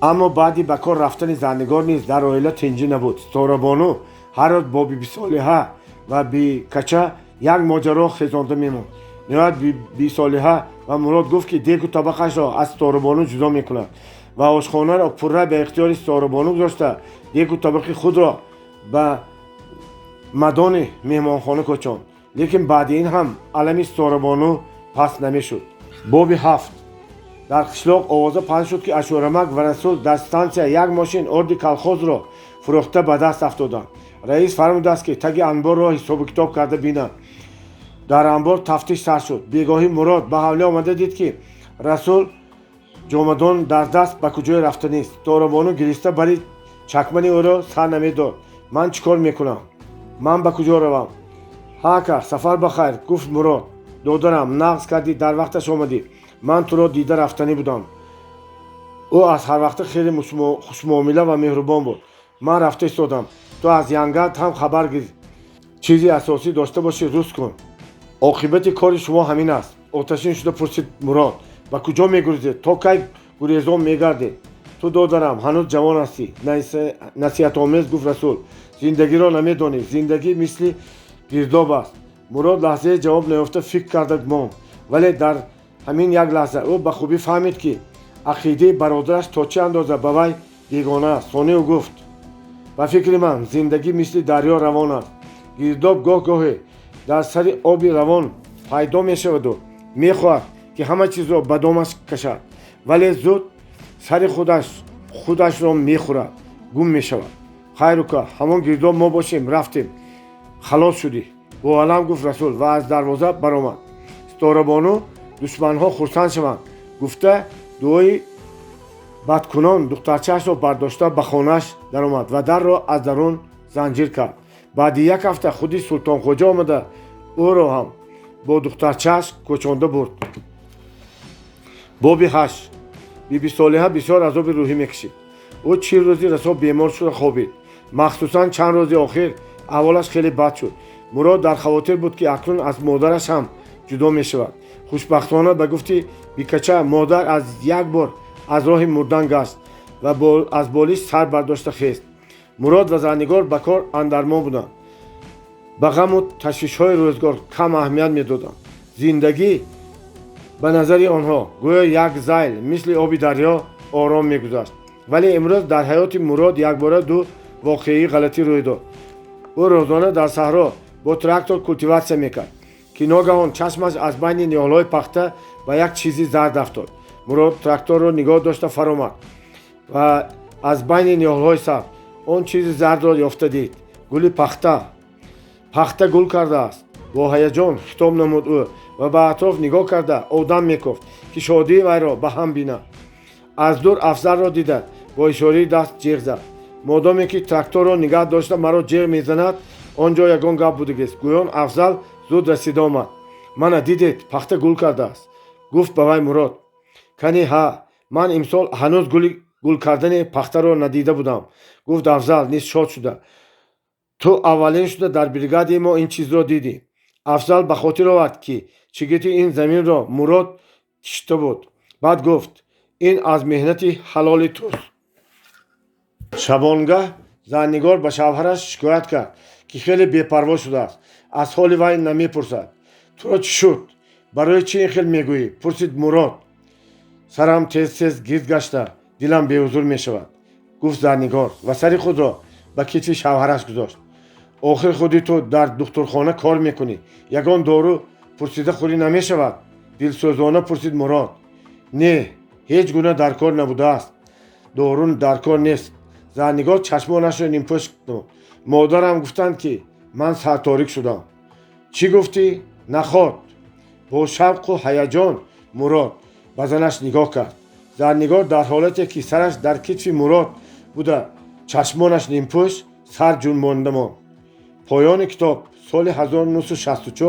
Аммо баъди ба кор рафтани Зарнигор низ дар оила тинҷӣ набуд. Ситорабону ҳар рӯз бо Бибисолиҳа ва Бикача як моҷаро хезонда мемонд. Ниҳоят Бибисолиҳа ва Мурод гуфт, ки дегу табақашро аз Ситорабону ҷудо мекунад ва ошхонаро пурра ба ихтиёри Ситорабону гузошта, дегу табақи худро ба мадони меҳмонхона кӯчонд. Лекин баъди ин ҳам алами Ситорабону паст намешуд. Боби ҳафт. Дар қишлоқ овоза паҳн шуд, ки Ашурамак ва Расул дар стансия як мошин орди колхозро фурӯхта ба даст афтоданд. Раис фармудааст, ки таги анборро ҳисобу китоб карда бинанд. Дар анбор тафтиш сар шуд. Бегоҳӣ Мурод ба ҳавлӣ омада дид, ки Расул ҷомадон дар даст ба куҷое рафта нест. Ситорабону гириста бари чакмани ӯро сар намедод. Ман чӣ кор мекунам? Ман ба куҷо равам? Ҳа, ака, сафар ба хайр, гуфт Мурод. Додарам, нағз кардӣ, дар вақташ омадӣ. Ман туро дида рафтанӣ будам. Ӯ аз ҳарвақта хеле хушмуомила ва меҳрубон буд. Ман рафта истодам. Ту аз янгат ҳам хабар гир. Чизи асосӣ дошта бошӣ, рӯз кун. Оқибати кори шумо ҳамин аст? Оташин шуда пурсид Мурод. Ба куҷо мегурезед? То кай гурезон мегардед? Ту, додарам, ҳанӯз ҷавон ҳастӣ, насиҳатомез гуфт Расул. Зиндагиро намедонӣ. Зиндагӣ мисли гирдоб аст. Мурод лаҳзае ҷавоб наёфта фикр карда монд. Вале дар ҳамин як лаҳза ӯ ба хубӣ фаҳмид, ки ақидаи бародараш то чӣ андоза ба вай бегона аст. Сонӣ ӯ гуфт: ба фикри ман, зиндагӣ мисли дарё равон аст. Гирдоб гоҳ-гоҳе дар сари оби равон пайдо мешаваду мехоҳад, ки ҳама чизро ба домаш кашад, вале зуд сари худаш худашро мехӯрад, гум мешавад. Хайр, ука, ҳамон гирдоб мо бошем. Рафтем, халос шудӣ, бо алам гуфт Расул ва аз дарвоза баромад. Ситорабону душманҳо хурсанд шаванд гуфта, дуои бадкунон духтарчаашро бардошта ба хонааш даромад ва дарро аз дарун занҷир кард. Баъди як ҳафта худи Султонхоҷа омада ӯро ҳам бо духтарчааш кӯчонда бурд. Боби ҳашт. Бибисолиҳа бисёр азоби рӯҳӣ мекашид. Ӯ 40 рӯзи расо бемор шуда хобид. Махсусан чанд рӯзи охир аҳволаш хеле бад шуд. Мурод дар хавотир буд, ки акнун аз модараш ҳам ҷудо мешавад. Хушбахтона, ба гуфти Бикача, модар аз як бор аз роҳи мурдан гашт ва аз болиш сар бардошта хест. Мурод ва Зарнигор ба кор андармон буданд, ба ғаму ташвишҳои рӯзгор кам аҳамият медоданд. Зиндагӣ ба назари онҳо гӯё як зайл мисли оби дарё ором мегузашт. Вале имрӯз дар ҳаёти Мурод якбора ду воқеаи ғалатӣ рӯй дод. Ӯ рӯзона дар саҳро бо трактор култиватсия мекард, ки ногаҳон чашмаш аз байни ниҳолҳои пахта ба як чизи зард афтод. Мурод тракторро нигоҳ дошта фаромад ва аз байни ниҳолҳои сабз он чизи зардро ёфта дид. Гули пахта! Пахта гул кардааст, бо ҳаяҷон хитоб намуд ӯ ва ба атроф нигоҳ карда одам мекофт, ки шодии вайро ба ҳам бинад. Аз дур Афзалро дида, бо ишораи даст ҷеғ зад. Модоме ки тракторро нигаҳ дошта маро ҷеғ мезанад, он ҷо ягон гап будагист, гӯён Афзал зуд расида омад. Мана дидед, пахта гул кардааст, гуфт ба вай Мурод. Кани ҳа, ман имсол ҳанӯз гули гул кардани пахтаро надида будам, гуфт Афзал низ шод шуда. Ту аввалин шуда дар бригадаи мо ин чизро дидӣ. Афзал ба хотир овард, ки чигити ин заминро Мурод кишта буд. Баъд гуфт: ин аз меҳнати ҳалоли туст. Шабонгаҳ Зарнигор ба шавҳараш шикоят кард, ки хеле бепарво шудааст, аз ҳоли вай намепурсад. Туро чӣ шуд? Барои чӣ ин хел мегӯӣ? Пурсид Мурод. Сарам тез тез гирд гашта, дилам беҳузур мешавад, гуфт Зарнигор ва сари худро ба китфи шавҳараш гузошт. Охир худи ту дар духтурхона кор мекунӣ, ягон дору пурсида хӯрӣ намешавад? Дилсӯзона пурсид Мурод. Не, ҳеҷ гуна дар кор набудааст, дору дар кор нест. Зарнигор чашмонашро нимпӯш намуд. Модарам гуфтанд, ки ман сарторик шудам. Чӣ гуфтӣ? Наход? Бо шавқу ҳаяҷон Мурод ба занаш нигоҳ кард. Зарнигор дар ҳолате, ки сараш дар китфи Мурод буда, чашмонаш нимпӯш, сар ҷунбонда монд. Поёни китоб. Соли 1964.